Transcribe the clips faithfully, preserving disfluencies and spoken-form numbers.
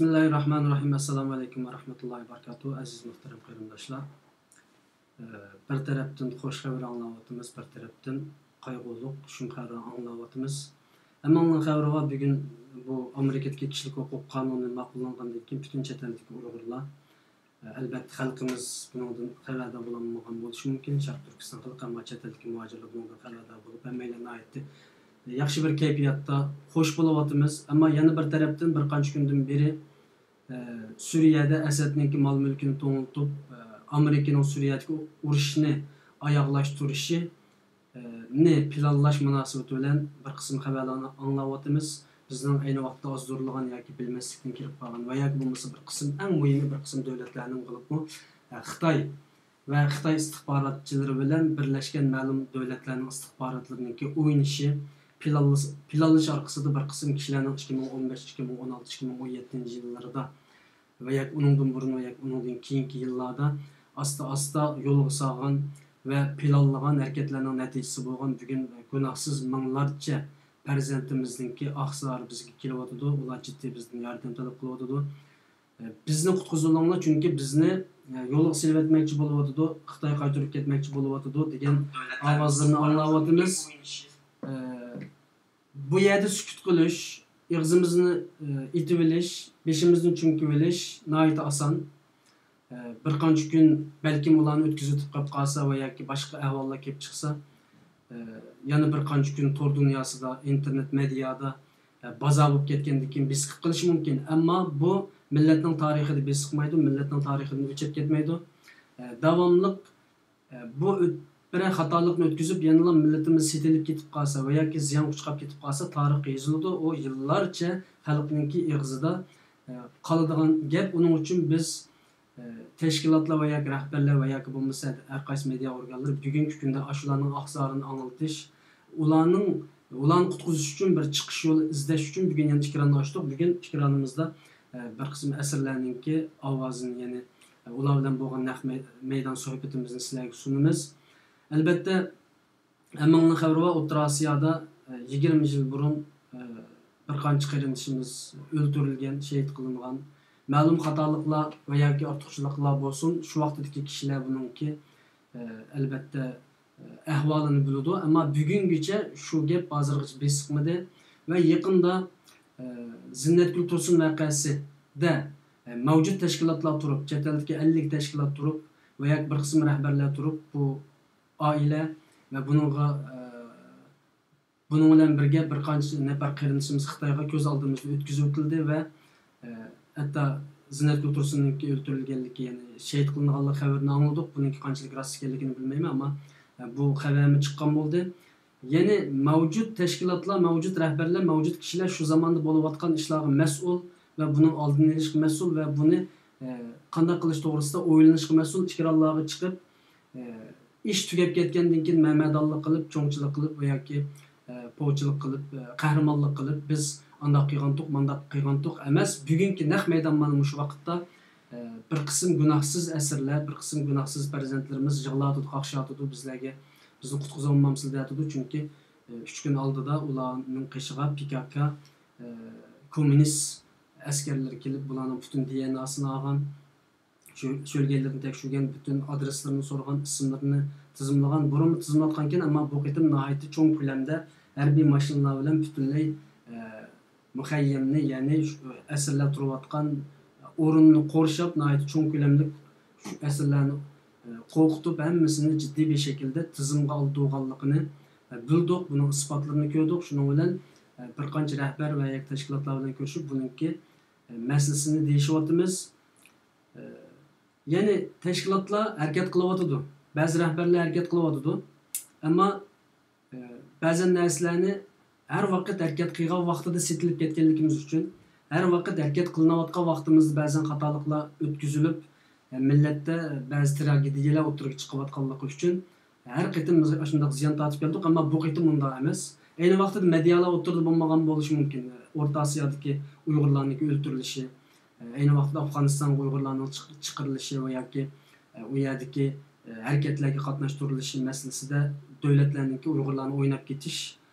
بىسمىللاھىررەھمانىررەھىم. ئەسسالامۇ ئەلەيكۇم ۋە رەھمەتۇللاھى ۋە بەرىكاتۇھۇ. ئەزىز مۇھتەرەم قېرىنداشلار، ئە، بىر تەرەپتىن خوش خەۋەر ئاڭلاۋاتىمىز، بىر تەرەپتىن قايغۇلۇق، شۇم خەۋەرنى ئاڭلاۋاتىمىز. ھەممىڭلارنىڭ خەۋىرى بار، بۈگۈن بۇ ئامېرىكىدىكى كىشىلىك ھوقۇق قانۇنى ماقۇللانغاندىن كېيىن پۈتۈن چەت ئەلدىكى ئۇيغۇرلار، ئەلبەتتە، خەلقىمىز بۇنىڭدىن خەۋەردار بولالمىغان بولۇشى مۇمكىن، شەرقىي تۈركىستان خەلقى، ئەمما چەت ئەلدىكى مۇھاجىرلار بۇنىڭدىن خەۋەردار بولۇپ، ھەممەيلەن ناھايىتى ياخشى بىر كەيپىياتتا، خوش بولۇۋاتىمىز. ئەمما يەنە بىر تەرەپتىن، بىر قانچە كۈندىن بېرى، ئە، سۈرىيەدە ئەسەدنىڭكى مال-مۈلكىنى توڭلىتىپ، ئە، ئامېرىكىنىڭ سۈرىيەدىكى ئۇرۇشنى ئاياغلاشتۇرۇشى، نى پىلانلاش مۇناسىۋىتى بىلەن بىر قىسىم خەۋەرلەرنى ئاڭلاۋاتىمىز. بىزنىڭ ئەينى ۋاقىتتا ئازدۇرۇلغان ياكى بىلمەسلىكتىن كېلىپ قالغان ۋە ياكى بولمىسا بىر قىسىم، ئەڭ مۇھىمى بىر قىسىم دۆلەتلەرنىڭ، بولۇپمۇ، ئە، خىتاي ۋە خىتاي ئىستىخباراتچىلىرى بىلەن بىرلەشكەن مەلۇم دۆلەتلەرنىڭ ئىستىخباراتلىرىنىڭكى ئوينىشى، پىلانلىس-، پىلانلىشى ئارقىسىدا بىر قىسىم كىشىلەرنىڭ ئىككى مىڭ ئون بەش، ئىككى مىڭ ئون ئالتە، ئىككى مىڭ ئون يەتتىنچى يىللىرىدا ۋە ياكى ئۇنىڭدىن بۇرۇن ۋە ياكى ئۇنىڭدىن كېيىنكى يىللاردا ئاستا-ئاستا يولغا سالغان ۋە پىلانلىغان ھەرىكەتلەرنىڭ نەتىجىسى بولغان بۈگۈن گۇناھسىز مىڭلارچە پەرزەنتىمىزنىڭكى ئاھ-زارى بىزگە كېلىۋاتىدۇ، ئۇلار جىددىي بىزدىن ياردەم تەلەپ قىلىۋاتىدۇ. بىزنى قۇتقۇزۇۋېلىڭلار، چۈنكى بىزنى يولغا سېلىۋەتمەكچى بولۇۋاتىدۇ، خىتاي قايتۇرۇپ كەتمەكچى بولۇۋاتىدۇ دېگەن ئاۋازلىرىنى ئاڭلاۋاتىمىز. بۇ يەردە سۈكۈت قىلىش، ئېغىزىمىزنى، ئېتىۋېلىش، بېشىمىزنى چۈمكۈۋېلىش ناھايىتى ئاسان. بىر قانچە كۈن بەلكىم ئۇلارنى ئۆتكۈزۈۋېتىپ قېلىپ قالسا ۋە ياكى باشقا ئەھۋاللار كېلىپ چىقسا، يەنە بىر قانچە كۈن تور دۇنياسىدا، ئىنتېرنېت مېدىيادا، بازار بولۇپ كەتكەندىن كېيىن بېسىقىپ قېلىشى مۇمكىن. ئەمما بۇ مىللەتنىڭ تارىخىدا بېسىقمايدۇ، مىللەتنىڭ تارىخىدىن ئۆچۈپ كەتمەيدۇ. داۋاملىق بۇ ئۆت-، بىرەر خاتالىقنى ئۆتكۈزۈپ، يەنىلا مىللىتىمىز سېتىلىپ كېتىپ قالسا ۋە ياكى زىيانغا ئۇچراپ كېتىپ قالسا، تارىخ يېزىلىدۇ. ئۇ يىللارچە خەلقنىڭكى ئېغىزىدا، ئە، قالىدىغان گەپ. ئۇنىڭ ئۈچۈن بىز، ئە، تەشكىلاتلار ۋە ياكى رەھبەرلەر ۋە ياكى بولمىسا ھەر قايسى مېدىيا ئورگانلىرى بۈگۈنكى كۈندە ئاشۇلارنىڭ ئاھ-زارىنى ئاڭلىتىش، ئۇلارنىڭ، ئۇلارنى قۇتقۇزۇش ئۈچۈن بىر چىقىش يولى ئىزدەش ئۈچۈن بۈگۈن يەنە ئېكراننى ئاچتۇق. بۈگۈن ئېكرانىمىزدا، ئە، بىر قىسىم ئەسەرلەرنىڭكى ئاۋازىنى، يەنى ئۇلار بىلەن بولغان نەق مەي-، مەيدان سۆھبىتىمىزنى سىلەرگە سۇنىمىز. ئەلبەتتە، ھەممىڭلارنىڭ خەۋىرى بار، ئوتتۇرا ئاسىيادا، ئە، يىگىرمە يىل بۇرۇن، ئە، بىر قانچە قېرىندىشىمىز ئۆلتۈرۈلگەن، شېھىت قىلىنغان. مەلۇم خاتالىقلار ۋە ياكى ئارتۇقچىلىقلار بولسۇن، شۇ ۋاقىتتىكى كىشىلەر بۇنىڭكى، ئە، ئەلبەتتە، ئە، ئەھۋالىنى بىلىدۇ. ئەمما بۈگۈنگىچە شۇ گەپ ھازىرغىچە بېسىقمىدى. ۋە يېقىندا، ئە، زىننەتگۈل تۇرسۇن ۋەقەسىدە، ئە، مەۋجۇت تەشكىلاتلار تۇرۇپ، چەت ئەلدىكى ئەللىك تەشكىلات تۇرۇپ ۋە ياكى بىر قىسىم رەھبەرلەر تۇرۇپ، بۇ ئائىلە ۋە بۇنىڭغا، ئە، بۇنىڭ بىلەن بىرگە بىر قانچە نەپەر قېرىندىشىمىز خىتايغا كۆز ئالدىمىزدا ئۆتكۈزۈۋېتىلدى ۋە، ئە، ھەتتا زىننەتگۈل تۇرسۇننىڭكى ئۆلتۈرۈلگەنلىكى، يەنى شېھىت قىلىنغانلىق خەۋىرىنى ئاڭلىدۇق. بۇنىڭكى قانچىلىك راست ئىكەنلىكىنى بىلمەيمەن، ئەمما، ئە، بۇ خەۋەرمۇ چىققان بولدى. يەنى مەۋجۇت تەشكىلاتلار، مەۋجۇت رەھبەرلەر، مەۋجۇت كىشىلەر شۇ زاماندا بولۇۋاتقان ئىشلارغا مەسئۇل ۋە بۇنىڭ ئالدىنى ئېلىشقا مەسئۇل ۋە بۇنى، ئە، قانداق قىلىش توغرىسىدا ئويلىنىشقا مەسئۇل، ئېكرانلارغا چىقىپ، ئە، ئىش تۈگەپ كەتكەندىن كېيىن مەمەدانلىق قىلىپ، چوڭچىلىق قىلىپ ۋە ياكى، ئە، پوچىلىق قىلىپ، ئە، قەھرىمانلىق قىلىپ، بىز ئانداق قىلغانتۇق، مانداق قىلغانتۇق ئەمەس، بۈگۈنكى نەق مەيدان مانا مۇشۇ ۋاقىتتا، ئە، بىر قىسىم گۇناھسىز ئەسىرلەر، بىر قىسىم گۇناھسىز پەرزەنتلىرىمىز يىغلاۋاتىدۇ، قاقشاۋاتىدۇ، بىزلەرگە، بىزنى قۇتقۇزالمامسىلەر دەۋاتىدۇ، چۈنكى، ئە، ئۈچ كۈن ئالدىدا ئۇلارنىڭ قېشىغا پى كاكا، ئە، كوممۇنىست ئەسكەرلىرى كېلىپ، بۇلارنىڭ پۈتۈن دى ئېن ئاسىنى ئالغان، شۆ-، شۆلگەيلىرىنى تەكشۈرگەن، پۈتۈن ئادرېسلىرىنى سورىغان، ئىسىملىرىنى تىزىملىغان. بۇرۇنمۇ تىزىملاتقانىكەن، ئەمما بۇ قېتىم ناھايىتى چوڭ كۆلەمدە ھەربىي ماشىنىلار بىلەن پۈتۈنلەي، ئە، مۇخەييەمنى، يەنى شۇ ئەسىرلەر تۇرۇۋاتقان ئورۇننى قورشاپ، ناھايىتى چوڭ كۆلەملىك شۇ ئەسىرلەرنى، ئە، قورقۇتۇپ، ھەممىسىنى جىددىي بىر شەكىلدە تىزىمغا ئالدۇرغانلىقىنى، ئە، بىلدۇق. بۇنىڭ ئىسپاتلىرىنى كۆردۇق. شۇنىڭ بىلەن، ئە، بىر قانچە رەھبەر ۋە ياكى تەشكىلاتلار بىلەن كۆرۈشۈپ، بۇنىڭكى، ئە، مەسىلىسىنى دېيىشىۋاتىمىز. ئە، يەنى تەشكىلاتلار ھەرىكەت قىلىۋاتىدۇ. بەزى رەھبەرلەر ھەرىكەت قىلىۋاتىدۇ. ئەمما، ئە، بەزەن نەرسىلەرنى ھەر ۋاقىت ھەرىكەت قىلغان ۋاقتىدا سېتىلىپ كەتكەنلىكىمىز ئۈچۈن، ھەر ۋاقىت ھەرىكەت قىلىنىۋاتقان ۋاقتىمىزدا بەزەن خاتالىقلار ئۆتكۈزۈلۈپ، ئە، مىللەتتە بەزى تراگېدىيەلەر ئوتتۇرىغا چىقىۋاتقانلىقى ئۈچۈن، ھەر قېتىم بىز ئاشۇنداق زىيان تارتىپ كەلدۇق، ئەمما بۇ قېتىم ئۇنداق ئەمەس. ئەينى ۋاقىتتا مېدىيالار ئوتتۇرىدا بولمىغان بولۇشى مۇمكىن. ئورتا ئاسىيادىكى ئۇيغۇرلارنىڭكى ئۆلتۈرۈلۈشى، ئەينى ۋاقىتتا ئافغانىستانغا ئۇيغۇرلارنىڭ چىق-، چىقىرىلىشى ۋە ياكى، ئۇ يەردىكى، ھەرىكەتلەرگە قاتناشتۇرۇلۇشى مەسىلىسىدە دۆلەتلەرنىڭكى ئۇيغۇرلارنى ئويناپ كېتىش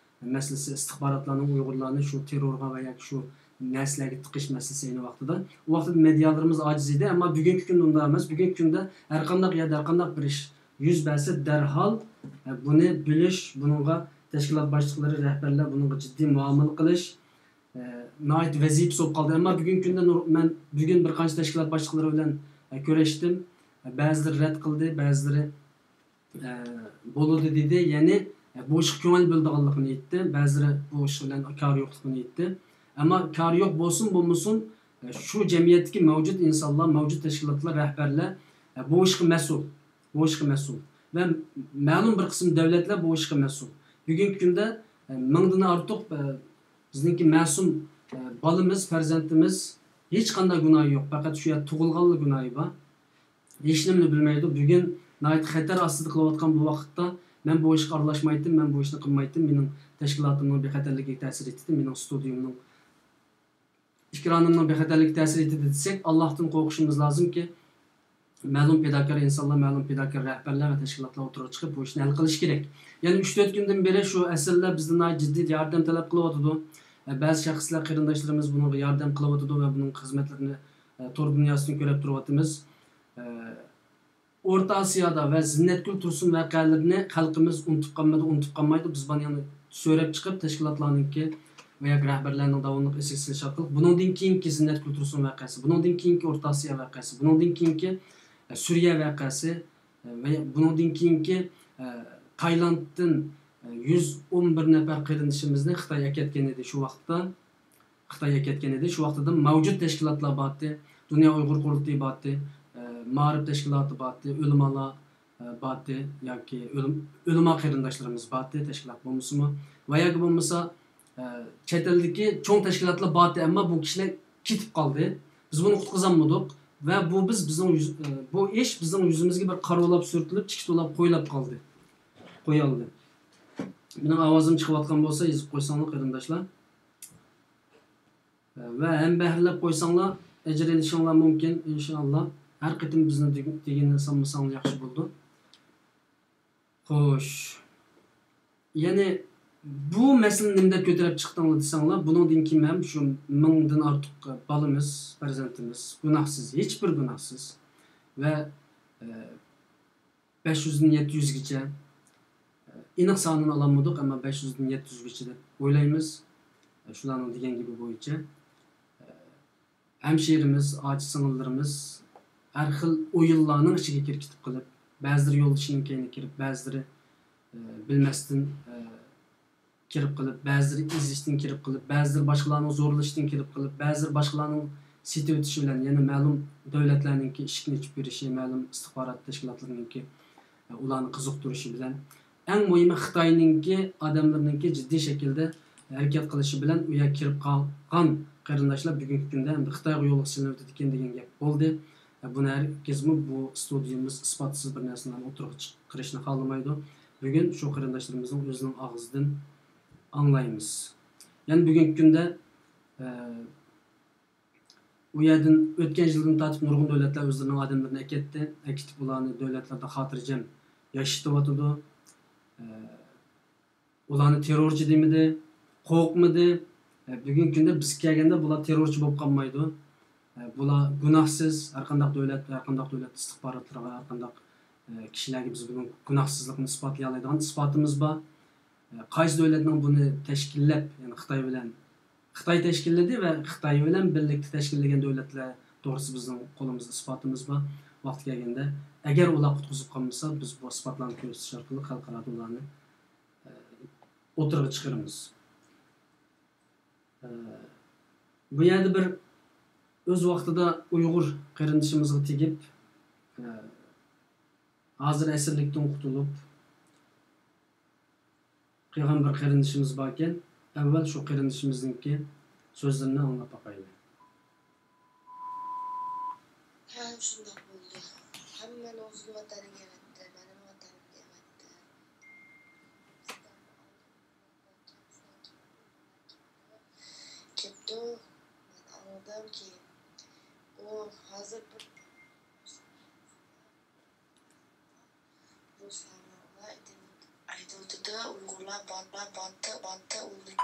مەسىلىسى، ئىستىخباراتلارنىڭ ئۇيغۇرلارنى شۇ تېررورغا ۋە ياكى شۇ نەرسىلەرگە تىقىش مەسىلىسى ئەينى ۋاقتىدا. ئۇ ۋاقىتتا مېدىيالىرىمىز ئاجىز ئىدى، ئەمما بۈگۈنكى كۈندە ئۇنداق ئەمەس. بۈگۈنكى كۈندە ھەرقانداق يەردە ھەرقانداق بىر ئىش يۈز بەرسە، دەرھال، ئە، بۇنى بىلىش، بۇنىڭغا تەشكىلات باشلىقلىرى، رەھبەرلەر بۇنىڭغا جىددىي مۇئامىلە قىلىش، ئە، ناھايىتى ۋەزىپىسى بولۇپ قالدى. ئەمما بۈگۈنكى كۈندە نۇر-، مەن بۈگۈن بىر قانچە تەشكىلات باشلىقلىرى بىلەن، ئە، كۆرۈشتۈم. ئە، بەزىلىرى رەت قىلدى، بەزىلىرى، ئە، بولىدۇ دېدى. يەنى، ئە، بۇ ئىشقا كۆڭۈل بۆلىدىغانلىقىنى ئېيتتى. بەزىلىرى بۇ ئىش بىلەن كارى يوقلۇقىنى ئېيتتى. ئەمما كارى يوق بولسۇن بولمىسۇن، ئە، شۇ جەمئىيەتتىكى مەۋجۇت ئىنسانلار، مەۋجۇت تەشكىلاتلار، رەھبەرلەر، ئە، بۇ ئىشقا مەسئۇل. بۇ ئىشقا مەسئۇل. ۋە مەلۇم بىر قىسىم دۆلەتلەر بۇ ئىشقا مەسئۇل. بۈگۈنكى كۈندە، ئە، مىڭدىن ئارتۇق، ئە، بىزنىڭكى مەسۇم، ئە، بالىمىز، پەرزەنتىمىز ھېچقانداق گۇناھى يوق. پەقەت شۇ يەردە تۇغۇلغانلا گۇناھى بار. ھېچنېمىنى بىلمەيدۇ. بۈگۈن ناھايىتى خەتەر ئاستىدا قېلىۋاتقان بۇ ۋاقىتتا مەن بۇ ئىشقا ئارىلاشمايتتىم، مەن بۇ ئىشنى قىلمايتتىم، مېنىڭ تەشكىلاتىمنىڭ بىخەتەرلىكىگە تەسىر يېتىدۇ، مېنىڭ ستۇدىيەمنىڭ ئېكرانىمنىڭ بىخەتەرلىكىگە تەسىر يېتىدۇ دېسەك، ئاللاھتىن قورقۇشىمىز لازىمكى، مەلۇم پىداكار ئىنسانلار، مەلۇم پىداكار رەھبەرلەر ۋە تەشكىلاتلار ئوتتۇرىغا چىقىپ، بۇ ئىشنى ھەل قىلىشى كېرەك. يەنە ئۈچ تۆت كۈندىن بېرى شۇ ئەسىرلەر بىزدىن ناھايىتى جىددىي ياردەم تەلەپ قىلىۋاتىدۇ. ئە، بەزى شەخسلەر، قېرىنداشلىرىمىز بۇنىڭغا ياردەم قىلىۋاتىدۇ ۋە بۇنىڭ خىزمەتلىرىنى، ئە، تور دۇنياسىدىن كۆرۈپ تۇرۇۋاتىمىز. ئە، ئورتا ئاسىيادا ۋە زىننەتگۈل تۇرسۇن ۋەقەلىرىنى خەلقىمىز ئۇنتۇپ قالمىدى، ئۇنتۇپ قالمايدۇ. بىز بۇنى يەنە سۆرەپ چىقىپ، تەشكىلاتلارنىڭكى ۋە ياكى رەھبەرلەرنىڭ داۋاملىق ئېسىگە سېلىشى ئارقىلىق، بۇنىڭدىن كېيىنكى زىننەتگۈل تۇرسۇن ۋەقەسى، بۇنىڭدىن كېيىنكى ئورتا ئاسىيا ۋەقەسى، بۇنىڭدىن كېيىنكى، ئە، سۈرىيە ۋەقەسى، ئە، ۋە بۇنىڭدىن كېيىنكى، ئە، تايلاندتىن، ئە، يۈز ئون بىر نەپەر قېرىندىشىمىزنى خىتاي ئەكەتكەن ئىدى شۇ ۋاقىتتا. خىتاي ئەكەتكەن ئىدى. شۇ ۋاقتىدا مەۋجۇت تەشكىلاتلار بارتى. دۇنيا ئۇيغۇر قۇرۇلتىيى بارتى. ئە، مائارىپ تەشكىلاتى بارتى. ئۆلىمالار، ئە، بارتى. ياكى ئۆلىم-، ئۆلىما قېرىنداشلىرىمىز بارتى. تەشكىلات بولمىسىمۇ. ۋە ياكى بولمىسا، ئە، چەت ئەلدىكى چوڭ تەشكىلاتلار بارتى. ئەمما بۇ كىشىلەر كېتىپ قالدى. بىز بۇنى قۇتقۇزالمىدۇق. ۋە بۇ بىز، بىزنىڭ يۈز-، ئە، بۇ ئىش بىزنىڭ يۈزىمىزگە بىر قارا ئولاپ سۈرتۈلۈپ، چىكىت ئولاپ قويۇلاپ قالدى. قويالدى. مېنىڭ ئاۋازىم چىقىۋاتقان بولسا، يېزىپ قويساڭلار، قېرىنداشلار. ۋە ھەمبەھىرلەپ قويساڭلار، ئەجىر ئېلىشىڭلار مۇمكىن، ئىنشائاللا. ھەر قېتىم بىزنى دېگ-، دېگىنىنى سالمىساڭلار ياخشى بولىدۇ. خوش. يەنى بۇ مەسىلىنى نېمە دەپ كۆتۈرۈپ چىقتىڭلار دېسەڭلار، بۇنىڭدىن كېيىن ھەم شۇ مىڭدىن ئارتۇق بالىمىز، پەرزەنتىمىز گۇناھسىز، ھېچبىر گۇناھسىز ۋە، ئە، بەش يۈزدىن يەتتە يۈزگىچە، ئېنىق سانىنى ئالالمىدۇق، ئەمما بەش يۈزدىن يەتتە يۈزگىچە دەپ ئويلايمىز. شۇلارنىڭ دېگەن گېپى بويىچە، ھەمشىرىمىز، ئاچا-سىڭىللىرىمىز ھەر خىل ئويۇنلارنىڭ ئىچىگە كىرىپ كېتىپ قېلىپ، بەزىلىرى يولدىشىنىڭ كەينىگە كىرىپ، بەزىلىرى، ئە، بىلمەستىن، ئە، كىرىپ قېلىپ، بەزىلىرى ئېزىشتىن كىرىپ قېلىپ، بەزىلىرى باشقىلارنىڭ زورلىشىشىدىن كىرىپ قېلىپ، بەزىلىرى باشقىلارنىڭ سېتىۋېتىشى بىلەن، يەنە مەلۇم دۆلەتلەرنىڭكى ئىشىكنى ئېچىپ بېرىشى، مەلۇم ئىستىخبارات تەشكىلاتلىرىنىڭكى، ئە، ئۇلارنى قىزىقتۇرۇشى بىلەن، ئەڭ مۇھىمى خىتاينىڭكى ئادەملىرىنىڭكى جىددىي شەكىلدە ھەرىكەت قىلىشى بىلەن ئۇ يەرگە كىرىپ قالغان قېرىنداشلار بۈگۈنكى كۈندە ئەمدى خىتايغا يوللۇق سېلىنىۋېتىدىكەن دېگەن گەپ بولدى. بۇنى ھەرگىزمۇ بۇ ستۇدىيىمىز ئىسپاتسىز بىر نەرسىلەرنى ئوتتۇرىغا چىقىرىشنى خالىمايدۇ. بۈگۈن شۇ قېرىنداشلىرىمىزنىڭ ئۆزىنىڭ ئاغزىدىن ئاڭلايمىز. يەنى بۈگۈنكى كۈندە، ئە، ئۇ يەردىن ئۆتكەن يىلدىن تارتىپ نۇرغۇن دۆلەتلەر ئۆزلىرىنىڭ ئادەملىرىنى ئەكەتتى. ئەكېتىپ ئۇلارنى دۆلەتلەردە خاتىرجەم ياشىتىۋاتىدۇ. ئە، ئۇلارنى تېررورچى دېمىدى، قورقمىدى. ئە، بۈگۈنكى كۈندە بىزگە كەلگەندە بۇلار تېررورچى بولۇپ قالمايدۇ. ئە، بۇلار گۇناھسىز، ھەرقانداق دۆلەت، ھەرقانداق دۆلەت ئىستىخباراتلىرىغا، ھەرقانداق، ئە، كىشىلەرگە بىز بۇنىڭ گۇناھسىزلىقىنى ئىسپاتلىيالايدىغان ئىسپاتىمىز بار. ئە، قايسى دۆلەتنىڭ بۇنى تەشكىللەپ، يەنى خىتاي بىلەن خىتاي تەشكىللىدى ۋە خىتاي بىلەن بىرلىكتە تەشكىللىگەن دۆلەتلەر توغرىسىدا بىزنىڭ قولىمىزدا ئىسپاتىمىز بار. ۋاقتى كەلگەندە، ئەگەر ئۇلار قۇتقۇزۇپ قالمىسا، بىز بۇ ئىسپاتلارنى كۆرسىتىش ئارقىلىق خەلقئارادا ئۇلارنى، ئە، ئوتتۇرىغا چىقىرىمىز. ئە، بۇ يەردە بىر ئۆز ۋاقتىدا ئۇيغۇر قېرىندىشىمىزغا تېگىپ، ئە، ھازىر ئەسىرلىكتىن قۇتۇلۇپ، قالغان بىر قېرىندىشىمىز باركەن، ئەۋۋەل شۇ قېرىندىشىمىزنىڭكى سۆزلىرىنى ئاڭلاپ باقايلى. ھە، شۇنداق بولدى. ھەممە ئۆزىنىڭ ۋەتىنىگە ئەۋەتتى، مېنىڭ ۋەتىنىمگە ئەۋەتتى. كەپتۇ، مەن ئاڭلىدىم كېيىن. ئۇ ھازىر بىر رۇسلارنىڭ ئايدىۋىتىدا ئۇيغۇرلار بانتا، بانتا، بانتا ئۇلى.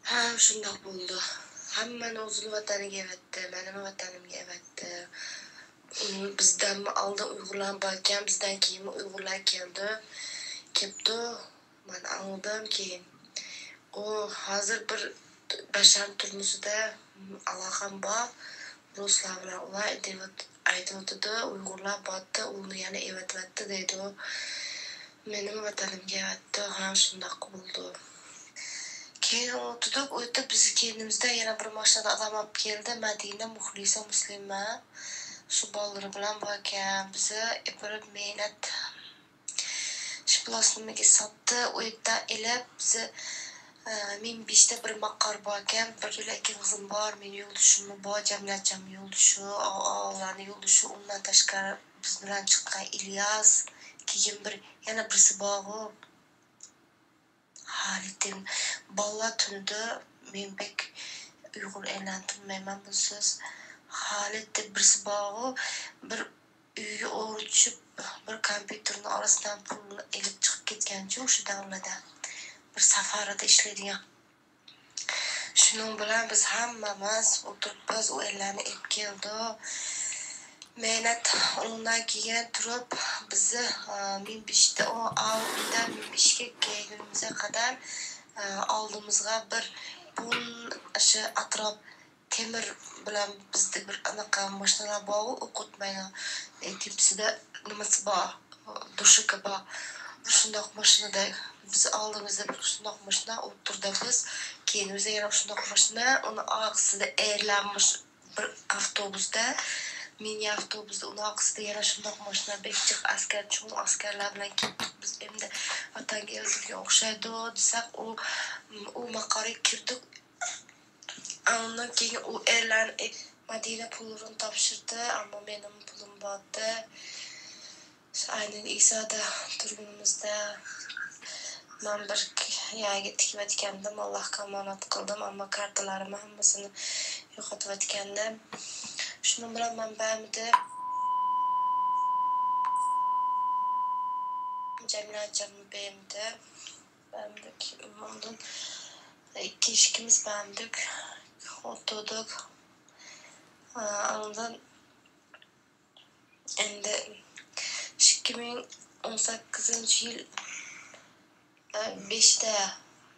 ھە، شۇنداق بولدى. ھەممىنى ئۆزىنىڭ ۋەتىنىگە ئەۋەتتى، مېنىڭمۇ ۋەتىنىمگە ئەۋەتتى. ئۇ بىزدىنمۇ ئالدىن ئۇيغۇرلار باركەن، بىزدىن كېيىنمۇ ئۇيغۇرلار كەلدى. كەپتۇ، مەن ئاڭلىدىم كېيىن. ئۇ ھازىر بىر بەشەر تۈرمىسىدە ئالاقەم بار. رۇسلار بىلەن ئۇلار ئېتىۋات-، ئېتىۋاتىدۇ، ئۇيغۇرلار بارتتى، ئۇنى يەنە ئېۋەتىۋەتتى دەيدۇ. مېنىڭ ۋەتىنىمگە ئەۋەتتى، ھە، شۇنداق بولدى. كېيىن ئولتۇردۇق، ئۆتۈپ بىز كەينىمىزدە يەنە بىر ماشىنىدا ئادەم ئاپ كەلدى، مەدىنە، مۇخلىسە، مۇسلىمە. شۇ بالىلىرى بىلەن باركەن، بىزى ئېپىرىپ مەينەت شىپلاسنىمىگە ساتتى، ئۇ يەردە ئېلىپ بىزى، ئە، مىنبىشتە بىر ماقار باركەن، بىر يىل ئەكىڭىزم بار، مېنىڭ يولدىشىممۇ بار، جەملەتچەم يولدىشى، ئا-، ئا-، ئۇلارنىڭ يولدىشى، ئۇندىن تاشقىرى بىز بىلەن چىققان ئىلياس، كېيىن بىر، يەنە بىرسى بارغۇ. ھالىتىم، بالىلار تۈنىدە مەن بەك ئۇيغۇر ئەيلەندۈرمەيمەن بۇ سۆز. ھالىتى بىرسى بارغۇ، بىر ئۆيگە ئورا چۈشۈپ، بىر كومپيۇتېرنىڭ ئارىسىدىن پۇلنى ئېلىپ چىقىپ كەتكەنچۇ شۇ دەۋرلەردە. بىر سافارىدا ئىشلەيدىغان. شۇنىڭ بىلەن بىز ھەممىمىز ئولتۇرۇپ، بىز ئۇ ئەرلەرنى ئېلىپ كەلدۇق. مەينەت ئۇنىڭدىن كېيىن تۇرۇپ، بىزنى، ئا، مىنبىشتە، ئۇ ئاۋۇ ئۆيدە مىنبىشكە كەلگىنىمىزگە قەدەر، ئا، ئالدىمىزغا بىر بۇن ئاشۇ ئەتراپ تېمىر بىلەن بىزدە بىر ئاناقا ماشىنىلار بارغۇ، ئوقۇتمايدۇ. ئە، تېپىسىدە نېمىسى بار، دۇشكا بار. شۇنداق ماشىنىدا بىز ئالدىمىزدا بىر شۇنداق ماشىنا ئولتۇردى بىز. كەينىمىزدە يەنە شۇنداق ماشىنا، ئۇنىڭ ئارقىسىدا ئەرلەر مۇش-، بىر ئاپتوبۇستا، مىنى ئاپتوبۇستا، ئۇنىڭ ئارقىسىدا يەنە شۇنداق ماشىنا، بەك جىق ئەسكەر، چوڭ ئەسكەرلەر بىلەن كەتتۇق بىز. ئەمدى ۋەتەنگە ئېلىپ كىرگەن ئوخشايدۇ دېسەك، ئۇ، ئۇ ماقارغا كىردۇق. ئاندىن كېيىن ئۇ ئېرلەرنى مەدىنە پۇللىرىنى تاپشۇردى، ئەمما مېنىڭ پۇلۇم بارتى. شۇ ئاينىڭ ئىسادا تۇرغىنىمىزدا، مەن بىر يەرگە تىكىۋەتكەنىدىم، ئاللاھقا ئامانەت قىلدىم، ئەمما كارتىلارنى ھەممىسىنى يوقىتىۋەتكەنىدىم. شۇنىڭ بىلەن مەن بەرمىدىم. جەمىلە جانمۇ بەرمىدى. بەرمىدۇق. ئۇنىڭدىن ئىككى، ئىككىمىز بەرمىدۇق. ئولتۇردۇق. ئاندىن ئەمدى ئىككى مىڭ ئون سەككىزىنچى يىل، ئە، بەشتە،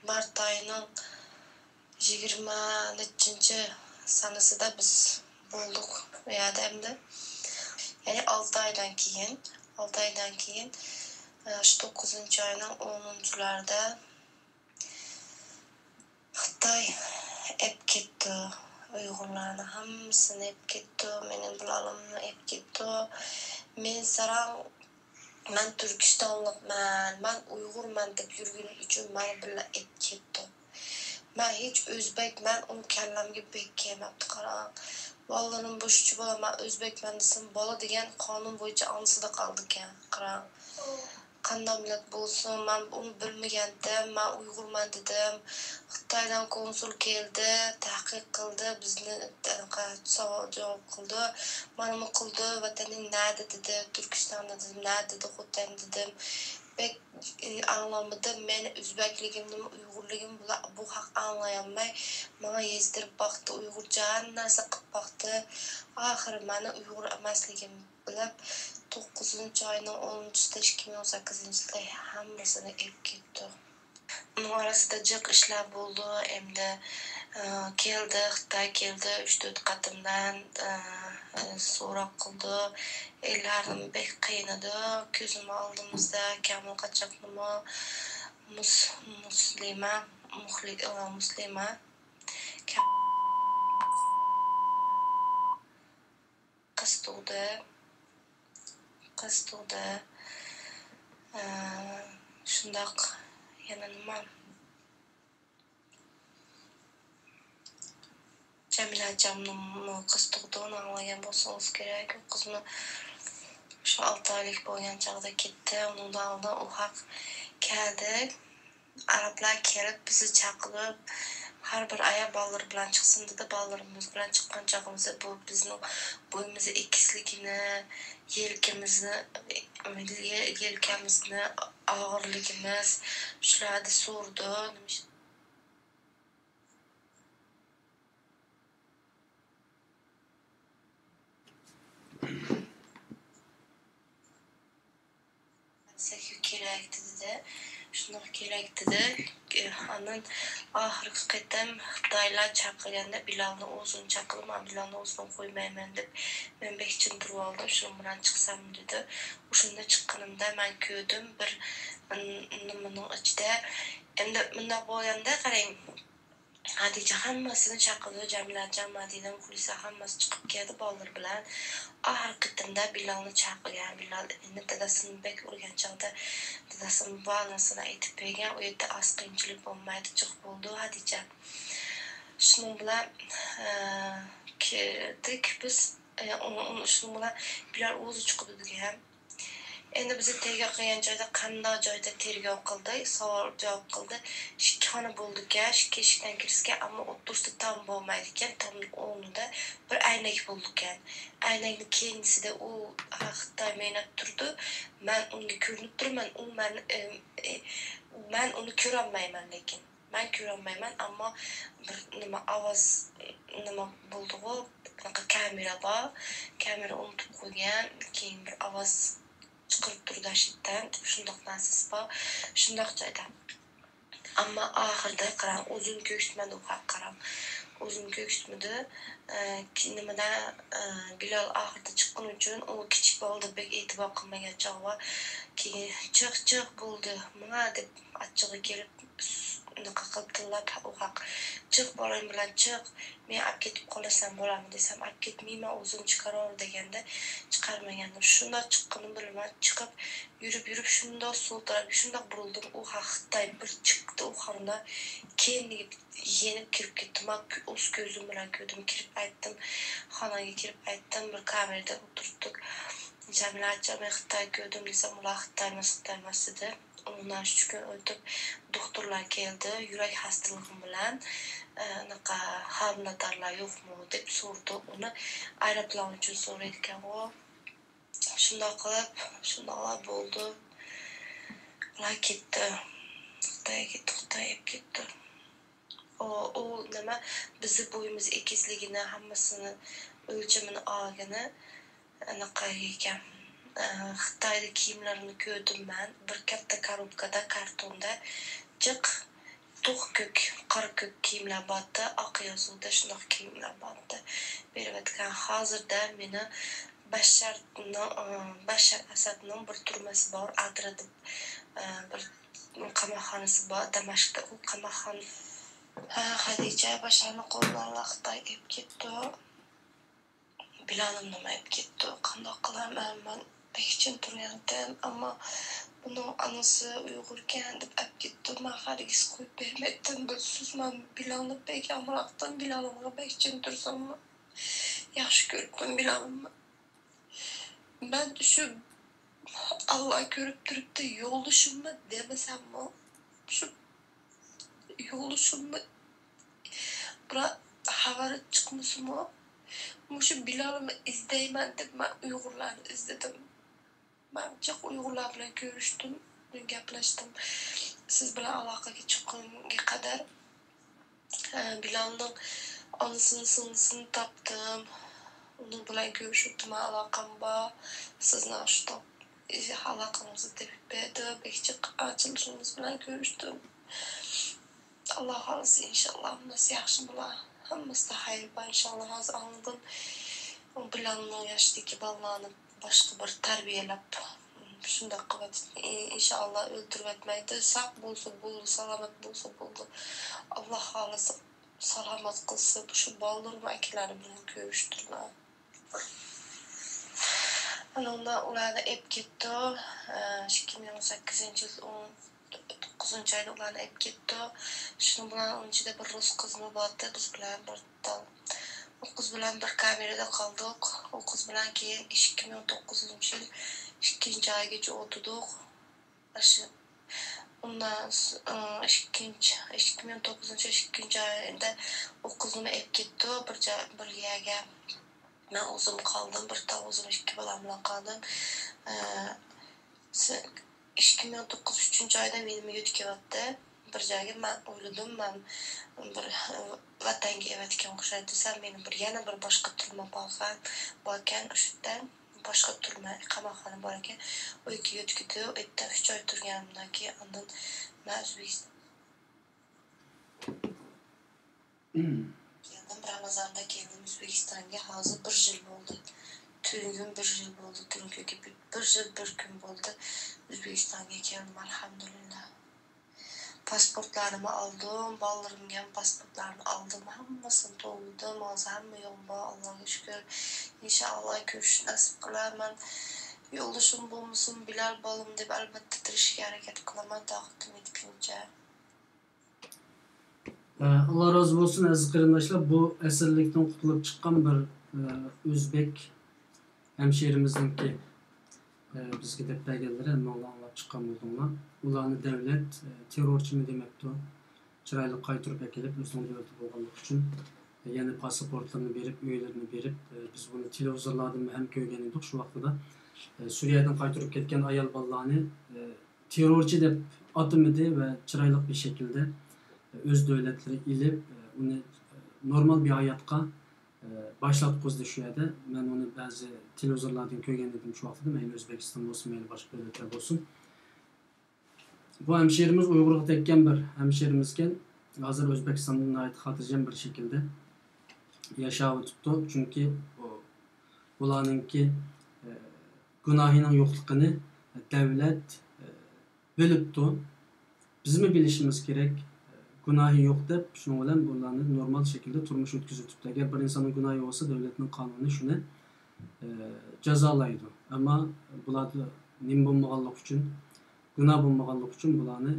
مارت ئايىنىڭ يىگىرمە نەچچىنچى سانىسىدا بىز بولدۇق بۇ يەردە ئەمدى. يەنى ئالتە ئايدىن كېيىن، ئالتە ئايدىن كېيىن، ئە، شۇ توققۇزىنچى ئاينىڭ ئونىنچىلاردا خىتاي ئەپ كەتتى. ئۇيغۇرلارنى ھەممىسىنى ئەپ كەتتى. مېنىڭ بالىلىرىمنى ئەپ كەتتى. مەن ساراڭ، مەن تۈركىستانلىقمەن، مەن ئۇيغۇرمەن دەپ يۈرگىنى ئۈچۈن ماڭا بىللە ئەپ كەتتى. مەن ھېچ ئۆزبەكمەن، ئۇ كەللەمگە بەك كەلمەپتۇ، قاراڭ. بالىلىرىم بوشچە بالا، مەن ئۆزبەكمەن دېسەم، بالا دېگەن قانۇن بويىچە ئانىسىدا قالىدىكەن، قاراڭ. قانداق مىللەت بولسۇن، مەن ئۇنى بىلمىگەنتىم، مەن ئۇيغۇرمەن دېدىم. خىتايدىن كونسۇل كەلدى، تەھقىق قىلدى، بىزنى سوئال جاۋاب قىلدى. مانىمۇ قىلدى، ۋەتىنىڭ نەدە دېدى، تۈركىستاندا دېدىم، نەدە دېدى، خوتەن دېدىم. بەك ئاڭلانمىدىم. مەن ئۆزبەكلىكىمنىمۇ، ئۇيغۇرلۇقۇمنى بۇلار بۇ خەق ئاڭلىيالماي، ماڭا يېزدۇرۇپ باقتى، ئۇيغۇرچە ھەممە نەرسە قىلىپ باقتى. ئاخىرى مەننىڭ ئۇيغۇر ئەمەسلىكىمنى بىلىپ، توققۇزىنچى ئاينىڭ ئونىنچىسىدا، ئىككى مىڭ ئون سەككىزىنچى يىلدا ھەممىسىنى ئېلىپ كەتتى. ئۇنىڭ ئارىسىدا جىق ئىشلار بولدى. ئەمدى، ئە، كەلدى، خىتاي كەلدى، ئۈچ تۆت قېتىمدىن، ئە، سوراق قىلدى. ئەرلەرنى بەك قىينىدى. كۆزۈم ئالدىمىزدا كامىل قاچاقنىمۇ، مۇس-، مۇسلىمە، مۇخلى-، ئە، مۇسلىمە. قىز تۇغدى. قىز تۇغدى. ئە، شۇنداق، يەنە نېمە؟ جەمىلە ئاچامنىڭمۇ قىز تۇغدى، ئۇنى ئاڭلىغان بولسىڭىز كېرەك. ئۇ قىزمۇ شۇ ئالتە ئايلىق بولغان چاغدا كەتتى. ئۇنىڭدىن ئالدىن ئۇ خەق كەلدى. ئەرەبلەر كېلىپ بىزنى چاقىرىپ، ھەر بىر ئايال بالىلىرى بىلەن چىقسۇن دېدى. بالىلىرىمىز بىلەن چىققان چاغىمىزدا بۇ بىزنىڭ بويىمىزنى ئېگىزلىكىنى، يەلكىمىزنى، يەلكەمىزنى ئاغرىلىكىمىز شۇلارنى سورىدى. سەككىز كېرەكتى دېدى. شۇنداق كېرەكتى دېدى. ئاندىن ئاخىرقى قېتىم خىتايلار چاقىرغاندا بىلالنى ئۆزىنى چاقىرىپ، مەن بىلالنى ئۆزىنى قويمايمەن دەپ، مەن بەك چىڭ تۇرۇۋالدىم، شۇنىڭ بىلەن چىقسام دېدى. ئۇ شۇنداق چىققىنىمدا مەن كۆردۈم بىر نېمىنىڭ ئىچىدە. ئەمدى مۇنداق بولغاندا قاراڭ. ھادىچە ھەممىسىنى چاقىرىدۇ، جەمىلەجان، مەدىنە، مۇخلىسە ھەممىسى چىقىپ كەلدى بالىلىرى بىلەن. ئاخىرقى قېتىمدا بىلالنى چاقىرغان، بىلال ئەنە دادىسىنى بەك ئۇرغان چاغدا دادىسىنى بالىسىنى ئېيتىپ بەرگەن، ئۇ يەردە ئاز قىيىنچىلىق بولمايدۇ، جىق بولدى ھادىچە. شۇنىڭ بىلەن، ئە، كىردۇق بىز، ئە، ئۇنى، ئۇنى، شۇنىڭ بىلەن بىلال ئۆزى چىقىدۇ دېگەن. ئەمدى بىزنى تەربىيە قىلغان جايدا قانداق جايدا تەربىيە قىلدى، سوئال جاۋاب قىلدى. ئىككى خانا بولىدىكەن، ئىككى ئىشىكتىن كىرسىكەن، ئەمما ئوتتۇرىسىدا تام بولمايدىكەن، تامنىڭ ئورنىدا بىر ئەينەك بولىدىكەن. ئەينەكنىڭ كەينىسىدە ئۇ خىتاي مەينەت تۇرىدۇ. مەن ئۇنىڭغا كۆرۈنۈپ تۇرىمەن، ئۇ مەن، ئە، ئە، مەن ئۇنى كۆرەلمەيمەن لېكىن. مەن كۆرەلمەيمەن، ئەمما بىر نېمە ئاۋاز، نېمە بولدىغۇ، بۇناقا كامېرا بار، كامېرا ئۇنتۇپ قويغان، كېيىن بىر ئاۋاز چىقىرىپ تۇرىدۇ شىددەت، شۇنداق نەرسىسى بار، شۇنداق جايدا. ئەمما ئاخىرىدا قاراڭ، ئۇزۇن كۆرسىتمىدى ئۇ خەق، قاراڭ. ئۇزۇن كۆرسىتمىدى. ئە، كى-، نېمىدە، ئە، بىلال ئاخىرىدا چىققىنى ئۈچۈن ئۇ كىچىك بالىدا بەك ئېتىبار قىلمىغان چاغى بار. كېيىن، «چىق، چىق، بولدى، ماڭا» دەپ ئاچچىقى كېلىپ، ئۇناقا قىلىپ تىللاپ، ئۇ خەق، «چىق، بالام بىلەن چىق، مېنى ئەپ كېتىپ قالىسەن بولامدۇ؟» دېسەم، «ئەپ كەتمەيمەن، ئۆزۈم چىقىرىمەن» دېگەندە، چىقارمىغان. شۇنداق چىققىنىمنى بىلىمەن، چىقىپ، يۈرۈپ، يۈرۈپ، شۇنداق سول تەرەپكە شۇنداق بۇرۇلدۇم، ئۇ خەق خىتاي بىر چىقتى، ئۇ خانىدا كېيىن يېنىپ كىرىپ كەتتىم. مەن كۆ-، ئۆز كۆزۈم بىلەن كۆردۈم، كىرىپ ئېيتتىم، خاناغا كىرىپ ئېيتتىم، بىر كامېردا ئولتۇرتتۇق. جەمىلەچە، «مەن خىتاي كۆردۈم» دېسەم، «ئۇلار خىتاي ئەمەس، خىتاي ئەمەس» دېدى. ئۇنىڭدىن ئۈچ كۈن ئۆتۈپ، دوختۇرلار كەلدى، يۈرەك خەستىلىكىم بىلەن، ئە، ئاناقا ھامىلىدارلار يوقمۇ دەپ سورىدى. ئۇنى ئايروپىلان ئۈچۈن سورايدىكەنغۇ. شۇنداق قىلىپ، شۇنداقلا بولدى. ئۇلار كەتتى. خىتايغا كەتتى، خىتاي ئېلىپ كەتتى. ئۇ، ئۇ نېمە، بىزنى بويىمىز ئېگىزلىكىنى، ھەممىسىنى، ئۆلچىمىنى ئالغىنى، ئاناقا ئىكەن. ئە، خىتايدا كىيىملىرىنى كۆردۈم مەن. بىر كاتتا كاروپكىدا، كارتوندا جىق توق كۆك، قارا كۆك كىيىملەر بارتى، ئاق يازغۇدا شۇنداق كىيىملەر بارتى. بېرىۋەتكەن. ھازىردا مېنى بەششارنىڭ، ئە، بەششار ئەسەدنىڭ بىر تۈرمىسى بار، ئادرا دەپ، ئە، بىر قاماقخانىسى بار دەمەشقتە. ئۇ قاماقخانا، ھە، خەدىچە، بەششارنىڭ قولىدىن خىتاي ئېلىپ كەتتى. بىلالىمنىمۇ ئېلىپ كەتتى. قانداق قىلارمەن؟ مەن بەك جىم تۇرۇۋاتىمەن، ئەمما بۇنىڭ ئانىسى ئۇيغۇركەن دەپ ئەپ كەتتى. مەن ھەرگىز قويۇپ بەرمەيتتىم. بىلسىز، مەن بىلالنى بەك ئامراقتىم. بىلالىمغا بەك جىم تۇرساممۇ ياخشى كۆرۈپتىم بىلالىمنى. مەن شۇ، ئاللا كۆرۈپ تۇرۇپتۇ، يولدىشىممۇ دېمىسەممۇ، شۇ يولدىشىمنى بىرەر خەۋەر چىقمىسىمۇ، مۇشۇ بىلالىمنى ئىزدەيمەن دەپ مەن ئۇيغۇرلارنى ئىزدىدىم. مەن جىق ئۇيغۇرلار بىلەن كۆرۈشتۈم، گەپلەشتىم. سىز بىلەن ئالاقىگە چىققۇنغا قەدەر، ئە، بىلالنىڭ ئانىسىنى، سىڭلىسىنى تاپتىم. ئۇنىڭ بىلەن كۆرۈشۈپتىمەن، ئالاقەم بار. سىزنىڭ شۇنداق ئالاقىڭىزنى تېپىپ بەردى. بەك جىق ئاچىلىشىڭىز بىلەن كۆرۈشتۈم. ئاللا خالىسا، ئىنشاللا، ھەممىسى ياخشى بولا. ھەممىسىدە خەير بار، ئىنشاللا. ھازىر ئاڭلىدىم. بىلالنىڭ ياشىدىكى بالىلارنى باشقا بىر تەربىيەلەپ، شۇنداق قىلىۋاتىدۇ. ئىنشاللا ئۆلتۈرۈۋەتمەيدۇ. ساق بولسا بولدى، سالامەت بولسا بولدى. ئاللا خالىسا، سالامەت قىلسا، شۇ بالىلىرىمۇ ئاكىلىرى بىلەن كۆرۈشتۈرمە. ئۇنىڭدا ئۇلارنى ئېلىپ كەتتى. ئىككى مىڭ سەككىزىنچى يىل ئون توققۇزىنچى ئايدا ئۇلارنى ئېلىپ كەتتى. شۇنىڭ بىلەن ئۇنىڭ ئىچىدە بىر رۇس قىزمۇ بارتى، بىز بىلەن بىر تال. ئۇ قىز بىلەن بىر كامېرىدا قالدۇق. ئۇ قىز بىلەن كېيىن ئىككى مىڭ توققۇزىنچى يىل ئىككىنچى ئايغىچە ئولتۇردۇق. ئاشۇ، ئۇنداق، ئىككىنچى، ئىككى مىڭ توققۇزىنچى يىل ئىككىنچى ئايدا ئۇ قىزنى ئېلىپ كەتتى بىر جا-، بىر يەرگە. مەن ئۆزۈم قالدىم، بىر تال ئۆزۈم ئىككى بالام بىلەن قالدىم. ئىككى مىڭ توققۇز ئۈچىنچى ئايدا مېنىمۇ يۆتكەۋەتتى. بىر جايغا مەن ئويلىدىم، مەن بىر، ۋەتەنگە ئەۋەتكەن ئوخشايدۇ دېسەم، مېنى بىر، يەنە بىر باشقا تۈرمە بارغان، باركەن، ئۇ يەردە باشقا تۈرمە ئىقامەتخانا بار ئىكەن. ئۇ يەرگە يۆتكىدى. ئۇ يەردە ئۈچ ئاي تۇرغىنىمدىن كېيىن ئاندىن مەن ئۆزبېكىستان كەلدىم. رامازاندا كەلدىم ئۆزبېكىستانغا. ھازىر بىر يىل بولدى. تۈنۈگۈن بىر يىل بولدى. تۈنۈگۈنگە بىر، بىر يىل بىر كۈن بولدى. ئۆزبېكىستانغا كەلدىم، ئەلھەمدۇلىللا. پاسپورتلارنىمۇ ئالدىم، بالىلىرىمگە ھەم پاسپورتلارنى ئالدىم، ھەممىسىنى تولدۇردۇم. ھازىر ھەممە يولۇم بار، ئاللاغا شۈكۈر. ئىنشائاللا كۆرۈشۈش نەسىپ قىلارمەن. يولدىشىم بولمىسۇن، بىلال بالام دەپ ئەلۋەتتە تىرىشىشكە ھەرىكەت قىلىمەن، تاقىتىم يەتكىنىچە. ئە، ئاللا رازى بولسۇن، ئەزىز قېرىنداشلار. بۇ ئەسىرلىكتىن قۇتۇلۇپ چىققان بىر، ئە، ئۆزبېك ھەمشىرىمىزنىڭكى، ئە، بىزگە دەپ بەرگەنلىرى، ھەممىڭلار ئاڭلاپ چىققان بولدۇڭلار. ئۇلارنى دەۋلەت، ئە، تېررورچىمۇ دېمەپتۇ. چىرايلىق قايتۇرۇپ ئەكېلىپ، ئۆزىنىڭ دۆلىتى بولغانلىقى ئۈچۈن، ئە، يەنە پاسپورتلىرىنى بېرىپ، ئۆيلىرىنى بېرىپ، ئە، بىز بۇنى تېلېۋىزورلاردىنمۇ ھەم كۆرگەن ئىدۇق شۇ ۋاقتىدا. ئە، سۈرىيەدىن قايتۇرۇپ كەتكەن ئايال بالىلارنى، ئە، تېررورچى دەپ ئاتىمىدى ۋە چىرايلىق بىر شەكىلدە ئۆز دۆلەتلىرى ئېلىپ، ئۇنى نورمال بىر ھاياتقا باشلاتقۇزدى شۇ يەردە. مەن ئۇنى بەزى تېلېۋىزورلاردىن كۆرگەن ئىدىم شۇ ۋاقتىدا، مەيلى ئۆزبېكىستان بولسۇن، مەيلى باشقا دۆلەتلەر بولسۇن. بۇ ھەمشىرىمىز ئۇيغۇرغا تەگكەن بىر ھەمشىرىمىزكەن. ھازىر ئۆزبېكىستاندا ناھايىتى خاتىرجەم بىر شەكىلدە ياشاۋېتىپتۇ. چۈنكى بۇ، بۇلارنىڭكى، ئە، گۇناھىنىڭ يوقلۇقىنى دەۋلەت، ئە، بىلىپتۇ. بىزمۇ بىلىشىمىز كېرەك، گۇناھى يوق دەپ، شۇنىڭ بىلەن بۇلارنى نورمال شەكىلدە تۇرمۇش ئۆتكۈزۈۋېتىپتۇ. ئەگەر بىر ئىنساننىڭ گۇناھى بولسا، دۆلەتنىڭ قانۇنى شۇنى، ئە، جازالايدۇ. ئەمما بۇلاردا نېمە بولمىغانلىقى ئۈچۈن، گۇناھ بولمىغانلىقى ئۈچۈن بۇلارنى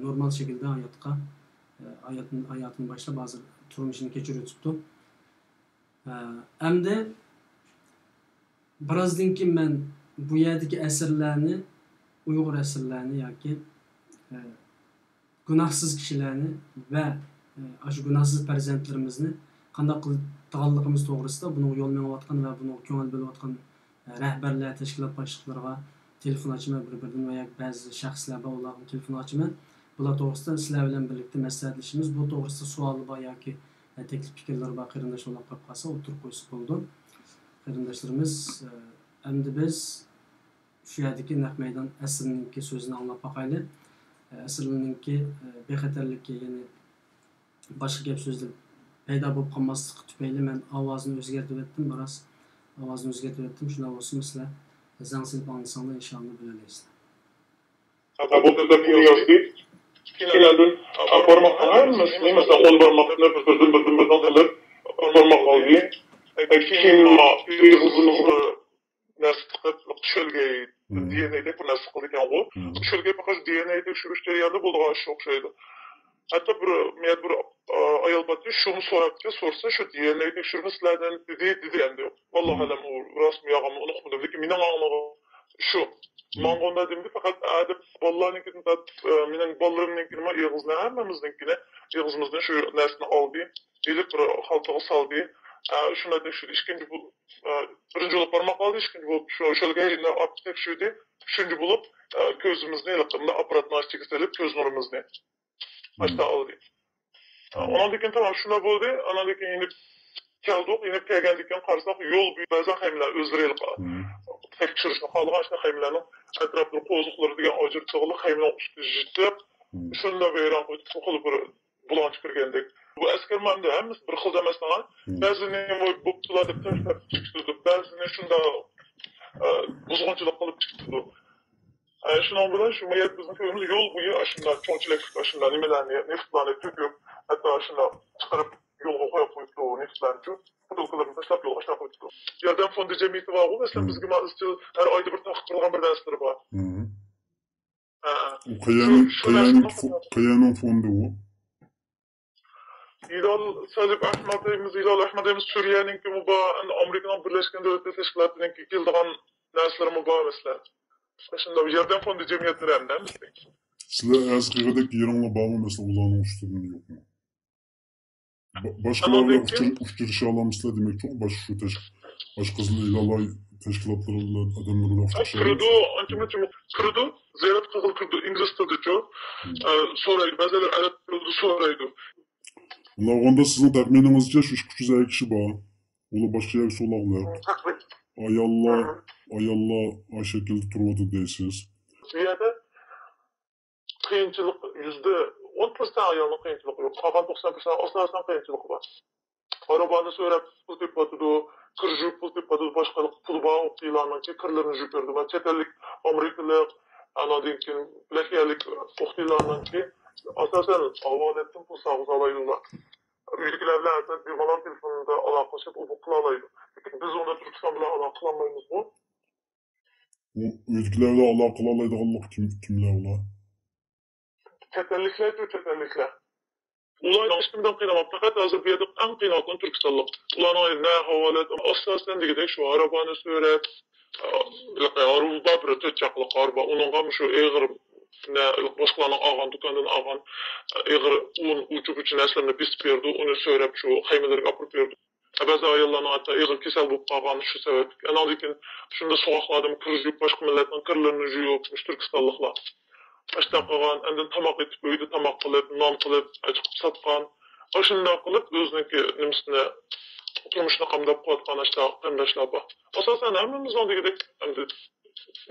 نورمال شەكىلدە ھاياتقا، ئە، ھاياتىنى، ھاياتىنى باشلاپ، ھازىر تۇرمۇشىنى كەچۈرۈۋېتىپتۇ. ئە، ئەمدى بىرازدىن كېيىن مەن بۇ يەردىكى ئەسىرلەرنى، ئۇيغۇر ئەسىرلەرنى ياكى، ئە، گۇناھسىز كىشىلەرنى ۋە، ئە، ئاشۇ گۇناھسىز پەرزەنتلىرىمىزنى قانداق قىلىدىغانلىقىمىز توغرىسىدا بۇنىڭغا يول مېڭىۋاتقان ۋە بۇنىڭغا كۆڭۈل بۆلۈۋاتقان، ئە، رەھبەرلەر، تەشكىلات باشلىقلىرىغا تېلېفون ئاچىمەن بىر-بىردىن ۋە ياكى بەزى شەخسلەر بار، ئۇلارغا تېلېفون ئاچىمەن. بۇلار توغرىسىدا سىلەر بىلەن بىرلىكتە مەسلىھەتلىشىمىز. بۇ توغرىسىدا سوئالى بار ياكى، ئە، تەكلىپ پىكىرلىرى بار قېرىنداشلار ئۇلاپ قويۇپ قالسا ئوتتۇرىغا قويسا بولىدۇ. قېرىنداشلىرىمىز، ئە، ئەمدى بىز شۇ يەردىكى نەق مەيدان ئەسىرنىڭكى سۆزىنى ئاڭلاپ باقايلى. ئەسىرنىڭكى، ئە، بىخەتەرلىكى، يەنى باشقا گەپ سۆزلەر پەيدا بولۇپ قالماسلىقى تۈپەيلى مەن ئاۋازنى ئۆزگەرتىۋەتتىم، بىراز ئاۋازنى ئۆزگەرتىۋەتتىم. شۇنداق بولسىمۇ سىلەر زەڭ سېلىپ ئاڭلىساڭلار، ئىنشاللا بىلەلەيسىلەر. ھە، بۇ دەپ يازدى. كېيىن ئاندىن، ئە، بارماقنىڭ ھەممىسىنى، مەسىلەن، ئون بارماقنى بىردىن، بىردىن، بىردىن قىلىپ، بىر بارماق ئالدى. كېيىن ئېغىزىمىزغا نەرسە تىقىپ، شۆلگەي، دى ئېن ئەي دەك بىر نەرسە قىلىدىكەنغۇ. شۆلگەي پەقەت دى ئېن ئەي تەكشۈرۈش جەريانىدا بولىدىغان ئىش ئوخشايدۇ. ھەتتا بىر، مەن بىر، ئايال بارتى، شۇمۇ سوراپتۇ، سورىسا، شۇ دى ئېن ئەي تەكشۈرمىسىلەردىن دېدى، دېدى ئەمدى. ۋاللاھۇ ئەلەم، ئۇ راستمۇ يالغانمۇ، ئۇنى ئۇقمىدىم. لېكىن مېنىڭ ئاڭلىغىنىم شۇ. ماڭا ئۇنداق دېمىدى، پەقەت ئادەم بالىلارنىڭكىدىن تارتىپ، مېنىڭ بالىلىرىمنىڭكىنىمۇ، ئېغىزنى، ھەممىمىزنىڭكىنى، ئېغىزىمىزدىن شۇ نەرسىنى ئالدى، ئېلىپ بىر خالتىغا سالدى. شۇنداق تەكشۈردى. ئىككىنچى بۇ، بىرىنچى بولۇپ بارماق ئالدى، ئىككىنچى بولۇپ شۇ شۆلگەينى ئاپتۇ تەكشۈردى. ئۈچىنچى بولۇپ، كۆزىمىزنى ھېلىقى ئاپپاراتنىڭ ئىچىگە سېلىپ، كۆز نۇرىمىزنى ئاشتا ئالدى. ئۇنىڭدىن كېيىن تامام شۇنداق بولدى. ئاناندىن كېيىن يېنىپ كەلدۇق. يېنىپ كەلگەندىن كېيىن قارىساق، يول بويى بەزەن خېمىلەر ئۆزلىرى ھېلىقى تەكشۈرۈشنى خالىغان ئىشتا خېمىلەرنىڭ ئەتراپلىرى قوزۇقلىرى دېگەن ئاجرىتىۋالىپ، خېمىلەرنىڭ ئۈستىگە يېتىپ، شۇنداق ۋەيران قىلىپ، خېلى بىر بۇلاڭچى كىرگەندەك. بۇ ئەسكەرمۇ ئەمدى ھەممىسى بىر خىل ئەمەس، بەزىنى ۋاي بوپتۇلا دەپ تاشلاپ چىقىدۇ، بەزىنى شۇنداق، ئە، بۇزغۇنچىلىق قىلىپ چىقىدۇ. ئە، شۇنىڭ بىلەن شۇ يەردە بىزنىڭ كۆرگىنىمىز يول بويى ئاشۇنداق چوڭچىلىك، ئاشۇنداق نېمىلەرنى، نېفىتلارنى تۆكۈپ، ھەتتا ئاشۇنداق چىقىرىپ يولغا قويۇپ قويۇپتۇ، نېفىتلارنىچۇ، بوتۇلكىلىرىنى تاشلاپ يولغا ئاشۇنداق قويۇپتۇ. ياردەم فوندى جەمئىيىتى بارغۇ، مەسىلەن، بىزگە ما ئىزچىل ھەر ئايدا بىر تارقىتىپ تۇرىدىغان بىر نەرسىلىرى بار. ھە. ئۇ قەيەرنىڭ، قەيەرنىڭ فو-، قەيەرنىڭ فوندى ئۇ؟ ھىلال سەلىپ ئەھمەدىمىز، ھىلال ئەھمەدىمىز سۈرىيەنىڭكىمۇ بار، ئەمدى ئامېرىكىنىڭ بىرلەشكەن دۆلەتلەر تەشكىلاتىنىڭكى كېلىدىغان نەرسىلىرىمۇ بار، مەسىلەن. شۇنداق ياردەم فوندى جەمئىيەتلىرى ھەمدە ھەممىسى. سىلەر ئەرز قىلغۇدەك يېرىڭلار بارمۇ، مەسىلەن، ئۇلارنىڭ ئۈستىدىن يوقمۇ؟ با-، باشقىلار بىلەن ئۇچرىشالامسىلەر دېمەكچىغۇ، باشقا شۇ تەش-، باشقا قىزىل ھىلال ئاي تەشكىلاتلىرى بىلەن ئادەملەر بىلەن ئۇچرىشالامسىلەر؟ كىرىدۇ، ئانچە-مۇنچە كىرىدۇ، زىيارەت قىلغىلى كىرىدۇ، ئىنگلىز تىلىدىچۇ. ئە، سورايدۇ، بەزىلەر ئەرەب تىلىدا سورايدۇ. ئۇنداق بولغاندا سىزنىڭ تەخمىنىڭىزچە شۇ ئىككى يۈز ئەللىك كىشى بار. ئۇلار باشقا يەرگە سولاقلار. ئاياللار، ئاياللار ئاشۇ شەكىلدە تۇرۇۋاتىدۇ دەيسىز؟ بۇ يەردە قىيىنچىلىق يۈزدە ئون پىرسەنت ئايالنىڭ قىيىنچىلىقى يوق. قالغان توقسان پىرسەنت ئاساسەن قىيىنچىلىقى بار. ئارابانى سۆرەپ پۇل تېپىۋاتىدۇ، كىر يۇيۇپ پۇل تېپىۋاتىدۇ، باشقا پۇلى بار ئوقۇتىلارنىڭكى كىرلىرىنى يۇيۇپ بېرىدۇ. مانا چەت ئەللىك، ئامېرىكىلىق، ئاناندىن كېيىن لەھيەلىك ئوقۇتىلارنىڭكى ئاساسەن ھاۋالەتتىن پۇل سالغۇزالايدۇ ئۇلار. ئۆيدىكىلەر بىلەن ھەتتا بىمالال تېلېفوندا ئالاقىلىشىپ ئۇ پۇل قىلالايدۇ. لېكىن بىز ئۇنى تۈركىستان بىلەن ئالاقىلانمايمىزغۇ. ئۇ ئۆيدىكىلەر بىلەن ئالاقە قىلالايدىغانلىق كىم، كىملەر ئۇلار؟ چەت ئەللىكلەر، چەت ئەللىكلەر. ئۇلار ھېچكىمدىن قىينالمايدۇ. پەقەت ھازىر بۇ يەردە ئەڭ قىيناۋاتقان تۈركىستانلىق. ئۇلارنىڭ نە ھاۋالەت، ئاساسەن دېگۈدەك شۇ ھارۋانى سۆرەپ، ئە، ھارۋا بار، بىر تۆت چاقلىق ھارۋا بار. ئۇنىڭغا شۇ ئېغىر، نە، باشقىلارنىڭ ئالغان، دۇكاندىن ئالغان، ئە، ئېغىر ئۇن، ئۇچۇ-بۇچۇ نەرسىلەرنى بېسىپ بېرىدۇ، ئۇنى سۆرەپ شۇ خېمىلەرگە ئاپىرىپ بېرىدۇ. بەزى ئاياللارنىڭ ھەتتا ئېغىر كېسەل بولۇپ قالغان شۇ سەۋەبلىك. ئاناندىن كېيىن شۇنداق سوغۇقلاردىن كىر يۇيۇپ، باشقا مىللەتنىڭ كىرلىرىنى يۇيۇپ، مۇشۇ تۈركىستانلىقلار. ئاشۇنداق قىلغان، ئاندىن تاماق ئېتىپ، ئۆيدە تاماق قىلىپ، نان قىلىپ، ئاچىقىپ ساتقان. ئاشۇنداق قىلىپ ئۆزىنىڭكى نېمىسىنى، تۇرمۇشىنى قامداپ قىلىۋاتقان ئاشۇنداق قېرىنداشلار بار. ئاساسەن ھەممىمىزنىڭ دېگۈدەك ئەمدى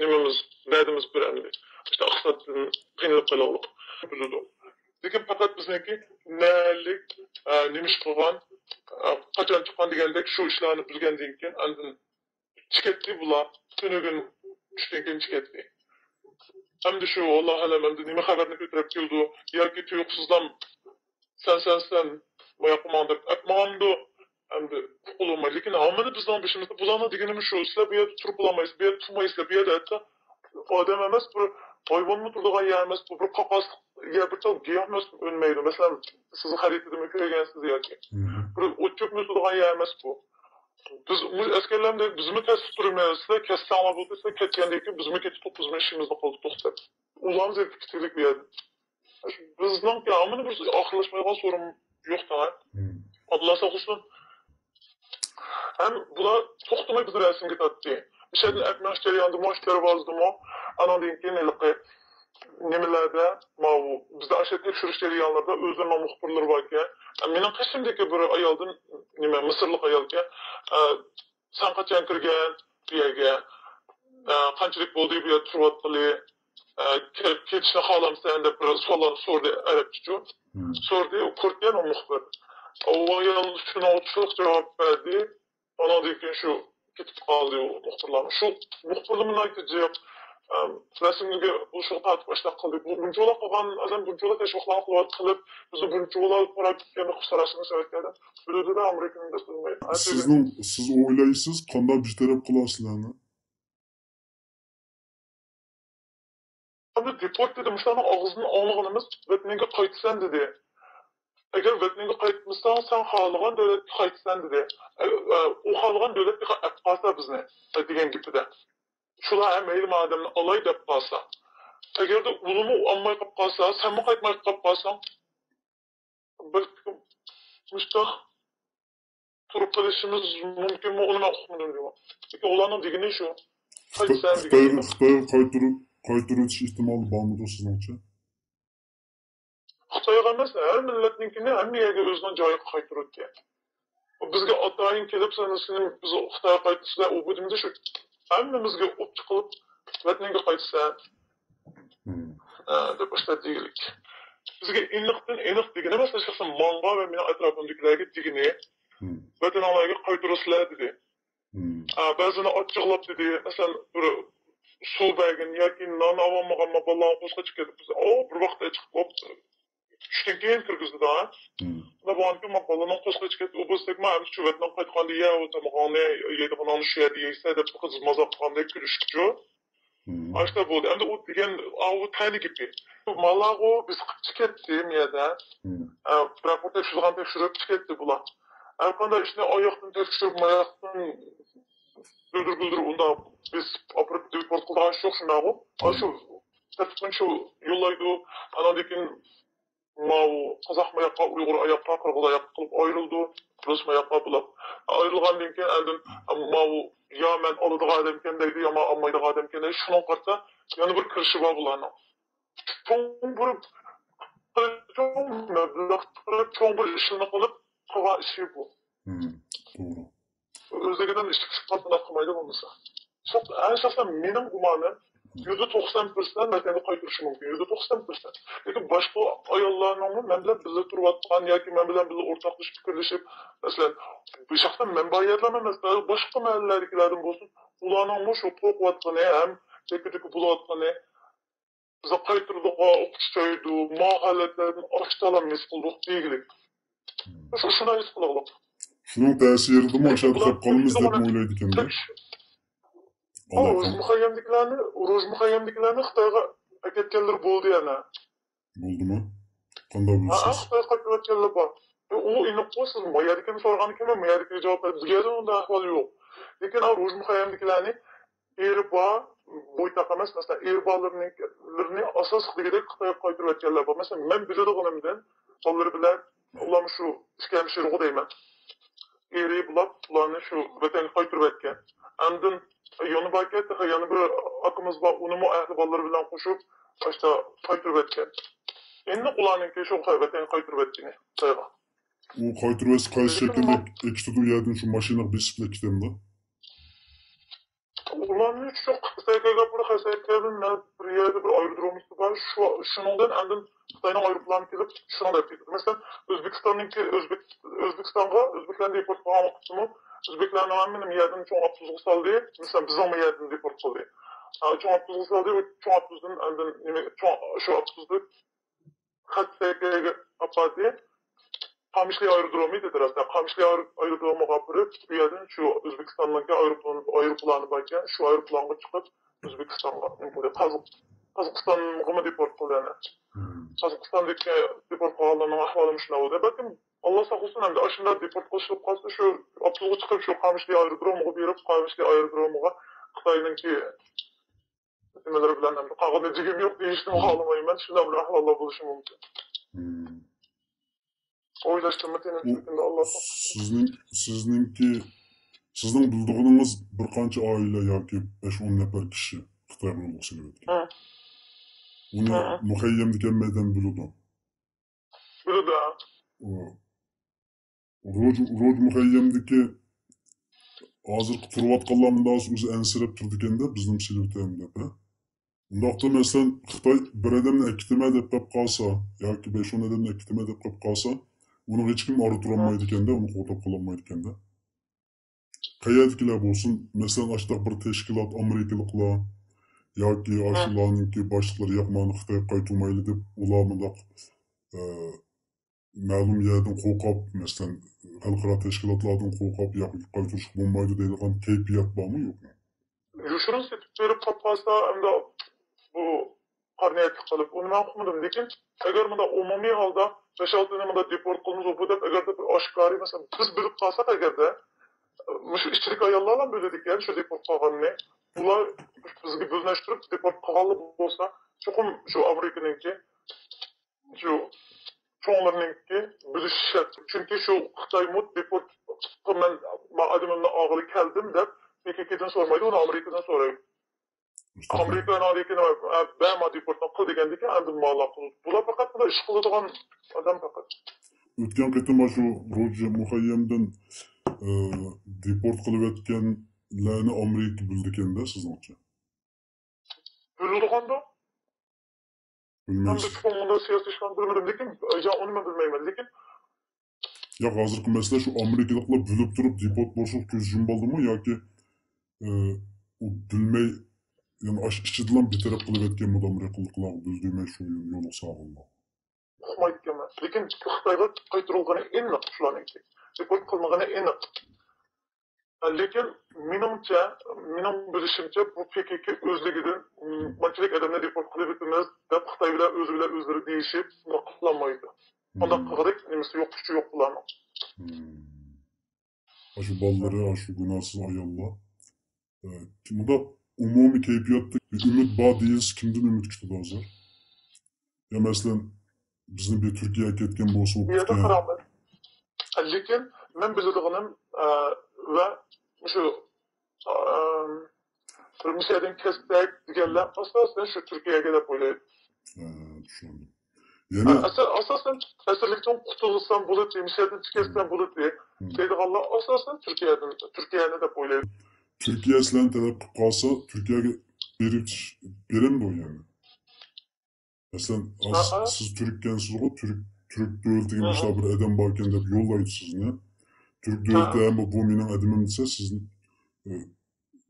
نېمىمىز، دەردىمىز بىر ئەمدى. ئاشۇنداق ئىقتىسادتىن قىينىلىپ قېلىۋاتىدۇ. لېكىن پەقەت بىزنىڭكى نەلىك، ئە، نېمە ئىش قىلغان، ئە، قاچان چىققان دېگەندەك شۇ ئىشلارنى بىلگەندىن كېيىن ئاندىن چىكەتتى بۇلار. تۈنۈگۈن چۈشتىن كېيىن چىكەتتى. ئەمدى شۇ، ئاللا ئالەم، ئەمدى نېمە خەۋەرنى كۆتۈرۈپ كېلىدۇ ياكى تۇيۇقسىزلا سەن، سەن، سەن، ماياققا ماڭ دەپ ئەپ ماڭامدۇ؟ ئەمدى ئۇقۇلماي. لېكىن ھامىنى بىزنىڭ بېشىمىزدا، بۇلارنىڭ دېگىنىمۇ شۇ، سىلەر بۇ يەردە تۇرۇپ بولالمايسىز، بۇ يەردە تۇرمايسىزلار، بۇ يەردە ھەتتا ئادەم ئەمەس، بىر ھايۋانمۇ تۇرىدىغان يەر ئەمەس، بۇ بىر قاقاسلىق يەر، بىر تال گىياھمۇ ئۈنمەيدۇ. مەسىلەن، سىز خەرىتىدىمۇ كۆرگەنسىز ياكى. مم. بىر ئوت چۆپمۇ ئۆسىدىغان يەر ئەمەس بۇ. بىز مۇشۇ ئەسكەرلەردەك بىزمۇ كەسىپ تۇرىمىز، سىلەر كەتسەڭلار بولدى، سىلەر كەتكەندىن كېيىن بىزمۇ كېتىپ، بىزمۇ ئىشىمىزنى قىلدۇق دەپ. ئۇلارمۇ زېرىكىپ كېتىلىك بۇ يەردە. بىزنىڭ ھامىنى بىر ئاخىرلاشمايدىغان سورۇن يوق تاڭا. مم. ئاللا ساقلىسۇن. ھەم بۇلار توختىماي بىزنى رەسىمگە تارتتى. مىشەدىن ئەپ مېڭىش جەريانىدىمۇ، ئىشلار بازىدىمۇ، ئاناندىن كېيىن ھېلىقى نېمىلەردە، ماۋۇ بىزدە ئاشۇ تەكشۈرۈش جەريانلىرىدا ئۆزلىرىنىڭ مۇخبىرلىرى باركەن. مېنىڭ قېشىمدىكى بىر ئايالدىن، نېمە، مىسىرلىق ئايالكەن، ئە، سەن قاچان كىرگەن بۇ يەرگە؟ ئە، قانچىلىك بولدى بۇ يەردە تۇرۇۋاتقىلى؟ ئە، كە-، كېتىشنى خالامسەن دەپ بىر سوئاللارنى سورىدى ئەرەبچىچۇ. مم. سورىدى، ئۇ كۆرگەن ئۇ مۇخبىر. ئۇ ئايال شۇنىڭغا چۇلۇق جاۋاب بەردى. ئاناندىن كېيىن شۇ كېتىپ قالدى ئۇ مۇخبىرلار. شۇ مۇخبىرلىرىمۇ ناھايىتى جىق، ئەم، رەسىمگە بۇ شۇ تارتىپ ئاشۇنداق قىلدى. بۇ بۇنچىۋالا قىلغان ئادەم بۇنچىۋالا تەشۋىقلارنى قىلىپ، بىزنى بۇنچىۋالا قاراپ كەتكەندە قۇسار ئاشۇنى سەۋەبكەن. بىلىدۇ-دە ئامېرىكىنى دەپ بىلمەي. سىزنىڭ، سىز ئويلايسىز، قانداق بىر تەرەپ قىلار سىلەرنى؟ ئەمدى دېپورت دېدى، مۇشۇلارنىڭ ئاغزىدىن ئاڭلىغىنىمىز ۋەتىنىڭگە قايتىسەن دېدى. ئەگەر ۋەتىنىڭگە قايتمىساڭ، سەن خالىغان دۆلەتكە قايتىسەن دېدى. ئە، ئە، ئۇ خالىغان دۆلەتكە ئەپ قالسا بىزنى، دېگەن گېپىدە. شۇلار ھەم مەيلى ئادەمنى ئالاي دەپ قالسا. ئەگەردە ئۇلىمۇ ئالماي قاپ قالسا، سەنمۇ قايتماي قاپ قالساڭ، بەلكىم مۇشۇنداق تۇرۇپ قېلىشىمىز مۇمكىنمۇ، ئۇنى مەن ئۇقمىدىم جۇمۇ. لېكىن ئۇلارنىڭ دېگىنى شۇ. خىتاي-، خىتايغا، خىتايغا قايتۇرۇپ، قايتۇرۇۋېتىش ئېھتىمالى بارمىدۇ سىزنىڭچە؟ خىتايغا ئەمەس، ھەر مىللەتنىڭكىنى ھەممە يەرگە ئۆزىنىڭ جايىغا قايتۇرۇۋەتكەن. بىزگە ئاتايىن كېلىپ، سىلەر، سىلەر بىز خىتايغا قايتىسىلەر، ئۇ بۇ دېمىدى شۇ. ھەممىمىزگە ئوپچە قىلىپ، ۋەتىنىڭگە قايتىسەن. مم. ئە، دەپ ئاشۇنداق دېگىلىك. بىزگە ئېنىقتىن ئېنىق دېگىنى، مەسىلەن، شەخسەن ماڭا ۋە مېنىڭ ئەتراپىمدىكىلەرگە دېگىنى، مم، ۋەتىنىڭلارغا قايتۇرىسىلەر دېدى. مم. ئە، بەزىنى ئاچچىقلاپ دېدى. مەسىلەن، بىر سۇ بەرگىن ياكى نان ئالالمىغان بالىلارنى قوشقا چىقىپ كەتتى. بىز، ئو، بىر ۋاقىت ئاچىقىپ بوپتۇ. چۈشتىن كېيىن كىرگۈزدى-دە. مم. مانا بۇ بالىنىڭ قوشقا چىقىپ كەتتى. ئۇ بولسا، ما، ئەمدى شۇ ۋەتىنىڭ قايتقاندا يە، ئۇ تامىقىڭنى، يەيدىغىنىڭنى شۇ يەردە يەيسەن دەپ، قىز مازاق قىلغاندەك كۈلۈشتىچۇ. مم. ئاشتا بولدى. ئەمدى ئۇ دېگەن، ئاۋۇ تەنە گېپى. مالاغۇ بېسىقىپ چىقىپ كەتتى مىيەدە. مم. ئە، بىراق بۇ تەكشۈرىدىغان تەكشۈرۈپ چىقىپ كەتتى بۇلار. ھەر قانداق ئىشنى ئاياقتىن تەكشۈرۈپ، ماياقتىن گۈلدۈر-گۈلدۈر ئۇنداق بېسىپ ئاپىرىپ دېپورت قىلىدىغان ئىش يوق، شۇنداقغۇ؟ مم. ئاشۇ تەرتىپنى شۇ يوللايدۇ. ئاناندىن كېيىن ماۋۇ قازاق ماياققا، ئۇيغۇر ئاياققا، قىرغىز ئاياققا قىلىپ ئايرىلىدۇ، رۇس ماياققا بۇلاپ. ئايرىلغاندىن كېيىن ئاندىن ماۋۇ يا مەن ئالىدىغان ئادەمكەن دەيدۇ، يا مەن ئالمايدىغان ئادەمكەن دەيدۇ. شۇنىڭغا قارىتا يەنە بىر كىرىشى بار بۇلارنىڭ. چوڭ بىر، چوڭ مەبلەغ چىقىرىپ، چوڭ بىر ئىشلارنى قىلىپ قىلغان ئىشى بۇ. مم، توغرا. ئۆزلۈكىدىن ئىش چىقىشقا قىلمايدۇ بولمىسا. شەخسەن مېنىڭ گۇمانىم، يۈزدە توقسان پىرسەنت ۋەتەنگە قايتۇرۇشى مۇمكىن، يۈزدە توقسان پىرسەنت. لېكىن باشقا ئاياللارنىڭمۇ مەن بىلەن بىللە تۇرۇۋاتقان ياكى مەن بىلەن بىللە ئورتاقلىشىپ پىكىرلىشىپ، مەسىلەن، شەخسەن مەن بار يەردىلەرمۇ ئەمەس، باشقا مەھەللىلەردىكىلەردىن بولسۇن، ئۇلارنىڭمۇ شۇ قورقۇۋاتقىنى ھەم دەككە-دۈككە بولۇۋاتقىنى، بىزنى قايتۇرىدىغان، ئوقۇتۇش جايىدۇ، ما ھالەتلەردىن ئاشتالام ھېس قىلدۇق دېگىلىك. شۇ، شۇنداق ھېس قىلغلىق. شۇنىڭ تەسىرىدىمۇ ئاشۇ خەپ قالىمىز دەپ ئويلايدىكەن. روژ مۇخەييەمدىكىلەرنى، روژ مۇخەييەمدىكىلەرنى خىتايغا ئەكەتكەنلىرى بولدى يەنە. بولدىمۇ؟ قانداق بىلىسىز؟ خىتايغا قايتۇرۇۋەتكەنلەر بار. ئۇ ئېنىق، سىز ما يەردىكىنى سورىغاندىكىن، ما يەردىكىگە جاۋاب بەردىم. بىزگە ئۇنداق ئەھۋال يوق. لېكىن روژ مۇخەييەمدىكىلەرنى ئېرى بار، بويتاق ئەمەس، مەسىلەن، ئېرى بارلىرىنى ئاساس قىلغۇدەك خىتايغا قايتۇرۇۋەتكەنلەر بار. مەسىلەن، مەن بىلىدىغىنىمدىن، بالىلىرى بىلەن، ئۇلارمۇ شۇ ئىككى ھەمشىرىغۇ دەيمەن. ئېرى بولاپ، ئۇلارنى شۇ ۋەتەنگە قايتۇرۇۋەتكەن. ئاندىن يەنە باركەن، تېخى يەنە بىر ئاكىمىز بار، ئۇنىمۇ ئەھلى بالىلىرى بىلەن قوشۇپ، ئاشتا قايتۇرۇۋەتكەن. ئېنىق ئۇلارنىڭكى شۇ ۋەتەنگە قايتۇرۇۋەتكىنى خىتايغا. ئۇ قايتۇرۇۋەتسە قايسى شەكىلدە ئېكىتىدۇ، يەردىن شۇ ماشىنىغا بېسىپلا كېتەمدۇ؟ ئۇلارنى شۇ خەسەكەگە بىر، خەسەكەدىن بىر يەردە بىر ئايرودرومىسى بار. شۇ، شۇنىڭدىن ئاندىن خىتاينىڭ ئايروپىلانى كېلىپ، شۇنىڭ دەپ كېتىدۇ. مەسىلەن، ئۆزبېكىستاننىڭكى، ئۆزبېك، ئۆزبېكىستانغا ئۆزبېكلەرنى دېپورت قىلغان ۋاقىتتىمۇ، ئۆزبېكلەرنىڭ ھەممىنى يەردىن چوڭ ئاپتوبۇسقا سالدى. مەسىلەن، بىزنىڭمۇ يەردىن دېپورت قىلدى. ھە، چوڭ ئاپتوبۇسقا سالدى، چوڭ ئاپتوبۇستىن ئاندىن نېمە، چوڭ، شۇ ئاپتوبۇستا خەسەكەگە ئاپاردى. قامىشلى ئايرودرومى دېدى راستەن. قامىشلى ئايرودرومىغا ئاپىرىپ، ئۇ يەردىن شۇ ئۆزبېكىستاننىڭكى ئايروپىلان، ئايروپىلانى باركەن، شۇ ئايروپىلانغا چىقىپ، ئۆزبېكىستانغا، قازاق-، قازاقىستانغىمۇ دېپورت قىلدى يەنە. قازاقىستاندىكى دېپورت قىلغانلارنىڭ ئەھۋالى مۇشۇنداق بولدى. بەلكىم، ئاللا ساقلىسۇن، ئەمدى ئاشۇنداق دېپورت قىلىشىپ قالسا، شۇ ئاپتوبۇسقا چىقىپ، شۇ قامىشلى ئايرودرومىغا بېرىپ، قامىشلى ئايرودرومىغا خىتاينىڭكى نېمىلىرى بىلەن ئەمدى قالغىنى جىگىم يوق دېيىشنىمۇ خالىمايمەن. شۇنداق بىر ئەھۋاللار بولۇشى مۇمكىن. ئويلاشتىمۇ تېنىم چۈشكەندە ئاللا ساقلىسۇن. سىزنىڭ، سىزنىڭكى، سىزنىڭ بىلىدىغىنىڭىز بىر قانچە ئائىلە ياكى بەش-ئون نەپەر كىشى خىتاي قولىغا سېلىۋەتكەن؟ ئۇنى مۇخەييەمدىكى ھەممە ئادەم بىلىدۇ. بىلىدۇ. روج، روج مۇخەييەمدىكى ھازىرقى تۇرۇۋاتقانلار مۇنداق ئۆزى ئەنسىرەپ تۇرىدىكەندە، بىزنىڭ سېلىۋېتەيلى دەپ، ھە؟ ئۇنداقتا، مەسىلەن، خىتاي بىر ئادەمنى ئەكېتىمەن دەپ قېلىپ قالسا ياكى بەش-ئون ئادەمنى ئەكېتىمەن دەپ قېلىپ قالسا، ئۇنىڭغا ھېچكىم ئارا تۇرالمايدىكەندە، ئۇنى قوغداپ قالالمايدىكەندە. قەيەردىكىلەر بولسۇن، مەسىلەن، ئاشۇنداق بىر تەشكىلات، ئامېرىكىلىقلار ياكى ئاشۇلارنىڭكى باشلىقلىرى، ياق، مانا خىتايغا قايتۇرمايلى دەپ، ئۇلار مۇنداق، ئە، مەلۇم يەردىن قورقۇپ، مەسىلەن، خەلقئارا تەشكىلاتلاردىن قورقۇپ، ياق، قايتۇرۇشقا بولمايدۇ دەيدىغان كەيپىيات بارمۇ، يوقمۇ؟ يوشۇرۇن سېتىپ بېرىپ قاپقالسا، ئەمدى بۇ قارا نىيەتلىك قىلىپ، ئۇنى مەن ئۇقمىدىم. لېكىن ئەگەر مۇنداق ئومۇمىي ھالدا بەش-ئالتىنى مۇنداق دېپورت قىلىمىز بۇ دەپ، ئەگەردە بىر ئاشكارا، مەسىلەن، بىز بىلىپ قالساق، ئەگەردە مۇشۇ ئىچىدىكى ئاياللارلا بىلىدىكەن شۇ دېپورت قىلغاننى، بۇلار بىزگە بىلمەشتۈرۈپ دېپورت قىلغانلا بولسا، چوقۇم شۇ ئامېرىكىنىڭكى، شۇ چوڭلىرىنىڭكى بىلىشى شەرت. چۈنكى شۇ خىتايمۇ دېپورت قىلىمەن، مەن ئادىمىمنى ئالغىلى كەلدىم دەپ، پى كې كېدىن سورىمايدۇ، ئۇنى ئامېرىكىدىن سورايدۇ. ئامېرىكا ئاندىن كېيىن، بەرما دېپورتنى قىل دېگەندىكىن، ئاندىن مالا قىل. بۇلار پەقەت بۇلار ئىش قىلىدىغان ئادەم پەقەت. ئۆتكەن قېتىم شۇ روجېر مۇخەييەمدىن، ئى، دېپورت قىلىۋەتكەنلەرنى ئامېرىكا بىلىدىكەندە، سىزنىڭچە؟ بىلىدىغاندۇ؟ بىلمەيسىز. مەن بۇ ئۇنىڭدا سىياسىي ئىشلارنى بىلمىدىم، لېكىن، يا، ئۇنى مەن بىلمەيمەن، لېكىن. ياق، ھازىرقى مەسىلە شۇ ئامېرىكىلىقلار بىلىپ تۇرۇپ دېپورت بولۇشقا كۆز يۇمۇۋالدىمۇ ياكى، ئى، ئۇ بىلمەي، يەنى ئاشۇ ئىچىدىلا بىر تەرەپ قىلىۋەتكەنمىدۇ ئامېرىكىلىقلارغا بىلدۈرمەي شۇ يولغا سالغانلار؟ ئۇقمايدىكەنمەن. لېكىن خىتايغا قايتۇرۇلغىنى ئېنىق شۇلارنىڭكى. دېپورت قىلمىغىنى ئېنىق. لېكىن مېنىڭچە، مېنىڭ بىلىشىمچە، بۇ پې كې كې ئۆزلۈكىدىن، م، مانچىلىك ئادەمنى دېپورت قىلىۋېتىمىز دەپ خىتاي بىلەن ئۆزى بىلەن ئۆزلىرى دېيىشىپ، بۇنداق قىلالمايدۇ. بۇنداق قىلغۇدەك نېمىسى يوق، كۈچى يوق بۇلارنىڭ. ئاشۇ بالىلىرى، ئاشۇ گۇناھسىز ئاياللار. ئە، مۇنداق ئومۇمىي كەيپىياتتا ئۈمىد بار دېيىلسە، كىمدىن ئۈمىد كۈتىدۇ ھازىر؟ يا مەسىلەن، بىزنى بىر تۈركىيەگە كەتكەن بولسا، بۇ يەردە قاراڭ. لېكىن مەن بىلىدىغىنىم، ئە، ۋە مۇشۇ، ئە، بىر مۇشۇ يەردىن كەتسەك دېگەنلەر ئاساسەن شۇ تۈركىيەگە دەپ ئويلايدۇ. ھە، چۈشەندىم. يەنە ئاساسەن ئەسىرلىكتىن قۇتۇلسام بولاتتى، مۇشۇ يەردىن چىقىپ كەتسەم بولاتتى دەيدىغانلار ئاساسەن تۈركىيەدىن، تۈركىيەنى دەپ ئويلايدۇ. تۈركىيە سىلەرنى تەلەپ قىلىپ قالسا، تۈركىيەگە بېرىش، بېرەمدۇ يەنى؟ مەسىلەن، ھازىر سىز تۈرككەنسىزغۇ، تۈرك، تۈرك دۆلىتىگە مۇشۇنداق بىر ئادەم باركەن دەپ يوللايدۇ سىزنى. تۈرك دۆلىتى ھەم بۇ مېنىڭ ئادىمىم دېسە، سىزنى، ئى،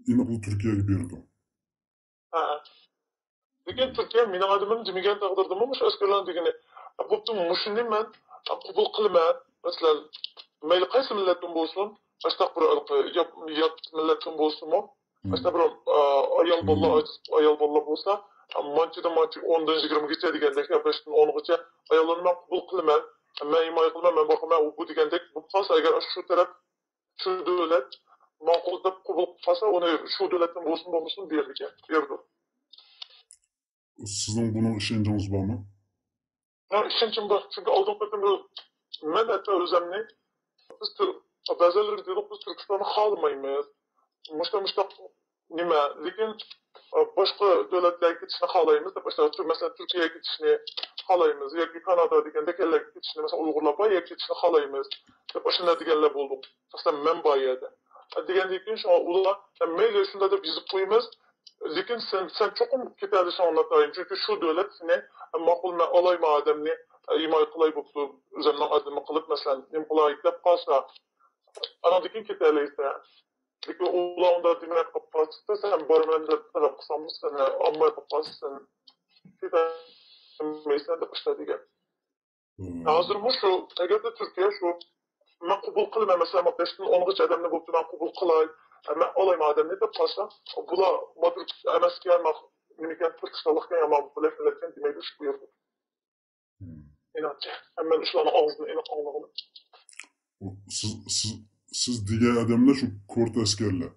ئېنىقلا تۈركىيەگە بېرىدۇ. ھە. لېكىن تۈركىيە مېنىڭ ئادىمىم دېمىگەن تەقدىردىمۇ، مۇشۇ ئەسكەرلەرنىڭ دېگىنى، بوپتۇ، مۇشۇنى مەن قوبۇل قىلىمەن. مەسىلەن، مەيلى قايسى مىللەتتىن بولسۇن، ئاشتاق بىر يات، يات مىللەتتىن بولسىمۇ، ئاشتاق بىر، ئا، ئايال بالىلار، ئاجىز ئايال بالىلار بولسا، مانچىدىن مانچە، ئوندىن يىگىرمىگىچە دېگەندەك، يا بەشتىن ئونغىچە ئاياللارنى مەن قوبۇل قىلىمەن، مەن ھىمايە قىلىمەن، مەن باقىمەن، ئۇ بۇ دېگەندەك بولۇپ قالسا، ئەگەر شۇ تەرەپ، شۇ دۆلەت ماقۇل دەپ قوبۇل قىلىپ قالسا، ئۇنى شۇ دۆلەتتىن بولسۇن بولمىسۇن بېرىدىكەن، بېرىدۇ. سىزنىڭ بۇنىڭغا ئىشەنچىڭىز بارمۇ؟ ھە، ئىشەنچىم بار. چۈنكى ئالدىنقى قېتىم مەن ھەتتا ئۆزۈمنى، بىز تۈر-، بەزىلىرى دېدۇق، بىز تۈركىستاننى خالىمايمىز. مۇشتا-، مۇشتاق نېمە، لېكىن، ئا، باشقا دۆلەتلەرگە كېتىشنى خالايمىز دەپ، مەسىلەن، تۈر-، مەسىلەن، تۈركىيەگە كېتىشنى خالايمىز ياكى كانادا دېگەندەك يەرلەرگە كېتىشنى، مەسىلەن، ئۇيغۇرلار بار يەرگە كېتىشنى خالايمىز دەپ، ئاشۇنداق دېگەنلەر بولدى. شەخسەن مەن بار يەردە. دېگەندىن كېيىن شۇڭا ئۇلار، مەيلى، شۇنداق دەپ يېزىپ قويىمىز، لېكىن سەن، سەن چوقۇم كېتەلىشىڭ ناتايىن، چۈنكى شۇ دۆلەت سېنى، ماقۇل، مەن ئالايمەن ئادەمنى، ھىمايە قىلاي بوپتۇ، ئۆزۈمنىڭ ئادىمى قىلىپ، مەسىلەن، نېمە قىلاي دەپ قالسا، ئانىڭدىن كېيىن كېتەلەيسەن. لېكىن ئۇلار ئۇنداق دېمەي قالسا، سەن بارىمەن دەپ تەلەپ قىلساڭمۇ، سەن ئالماي قالسا، سەن كېتەلمەيسەن دەپ ئىشلار دېگەن. ھازىرمۇ شۇ، ئەگەردە تۈركىيە شۇ، مەن قوبۇل قىلىمەن، مەسىلەن، بەشتىن ئونغىچە ئادەمنى بوپتۇ، مەن قوبۇل قىلاي، مەن ئالايمەن ئادەمنى دەپ قالسا، بۇلار ماتۇر ئەمەسكەن، ماق-، نېمىكەن، تۈركىستانلىقكەن، يا مانا بۇ بىلەك مىللەتكەن دېمەيدۇ شۇ يەردە. مېنىڭچە، ھەم مەن شۇلارنىڭ ئاغزىدىن ئېنىق ئاڭلىغىنىم. سىز، سىز، سىز دېگەن ئادەملەر شۇ كورت ئەسكەرلەر.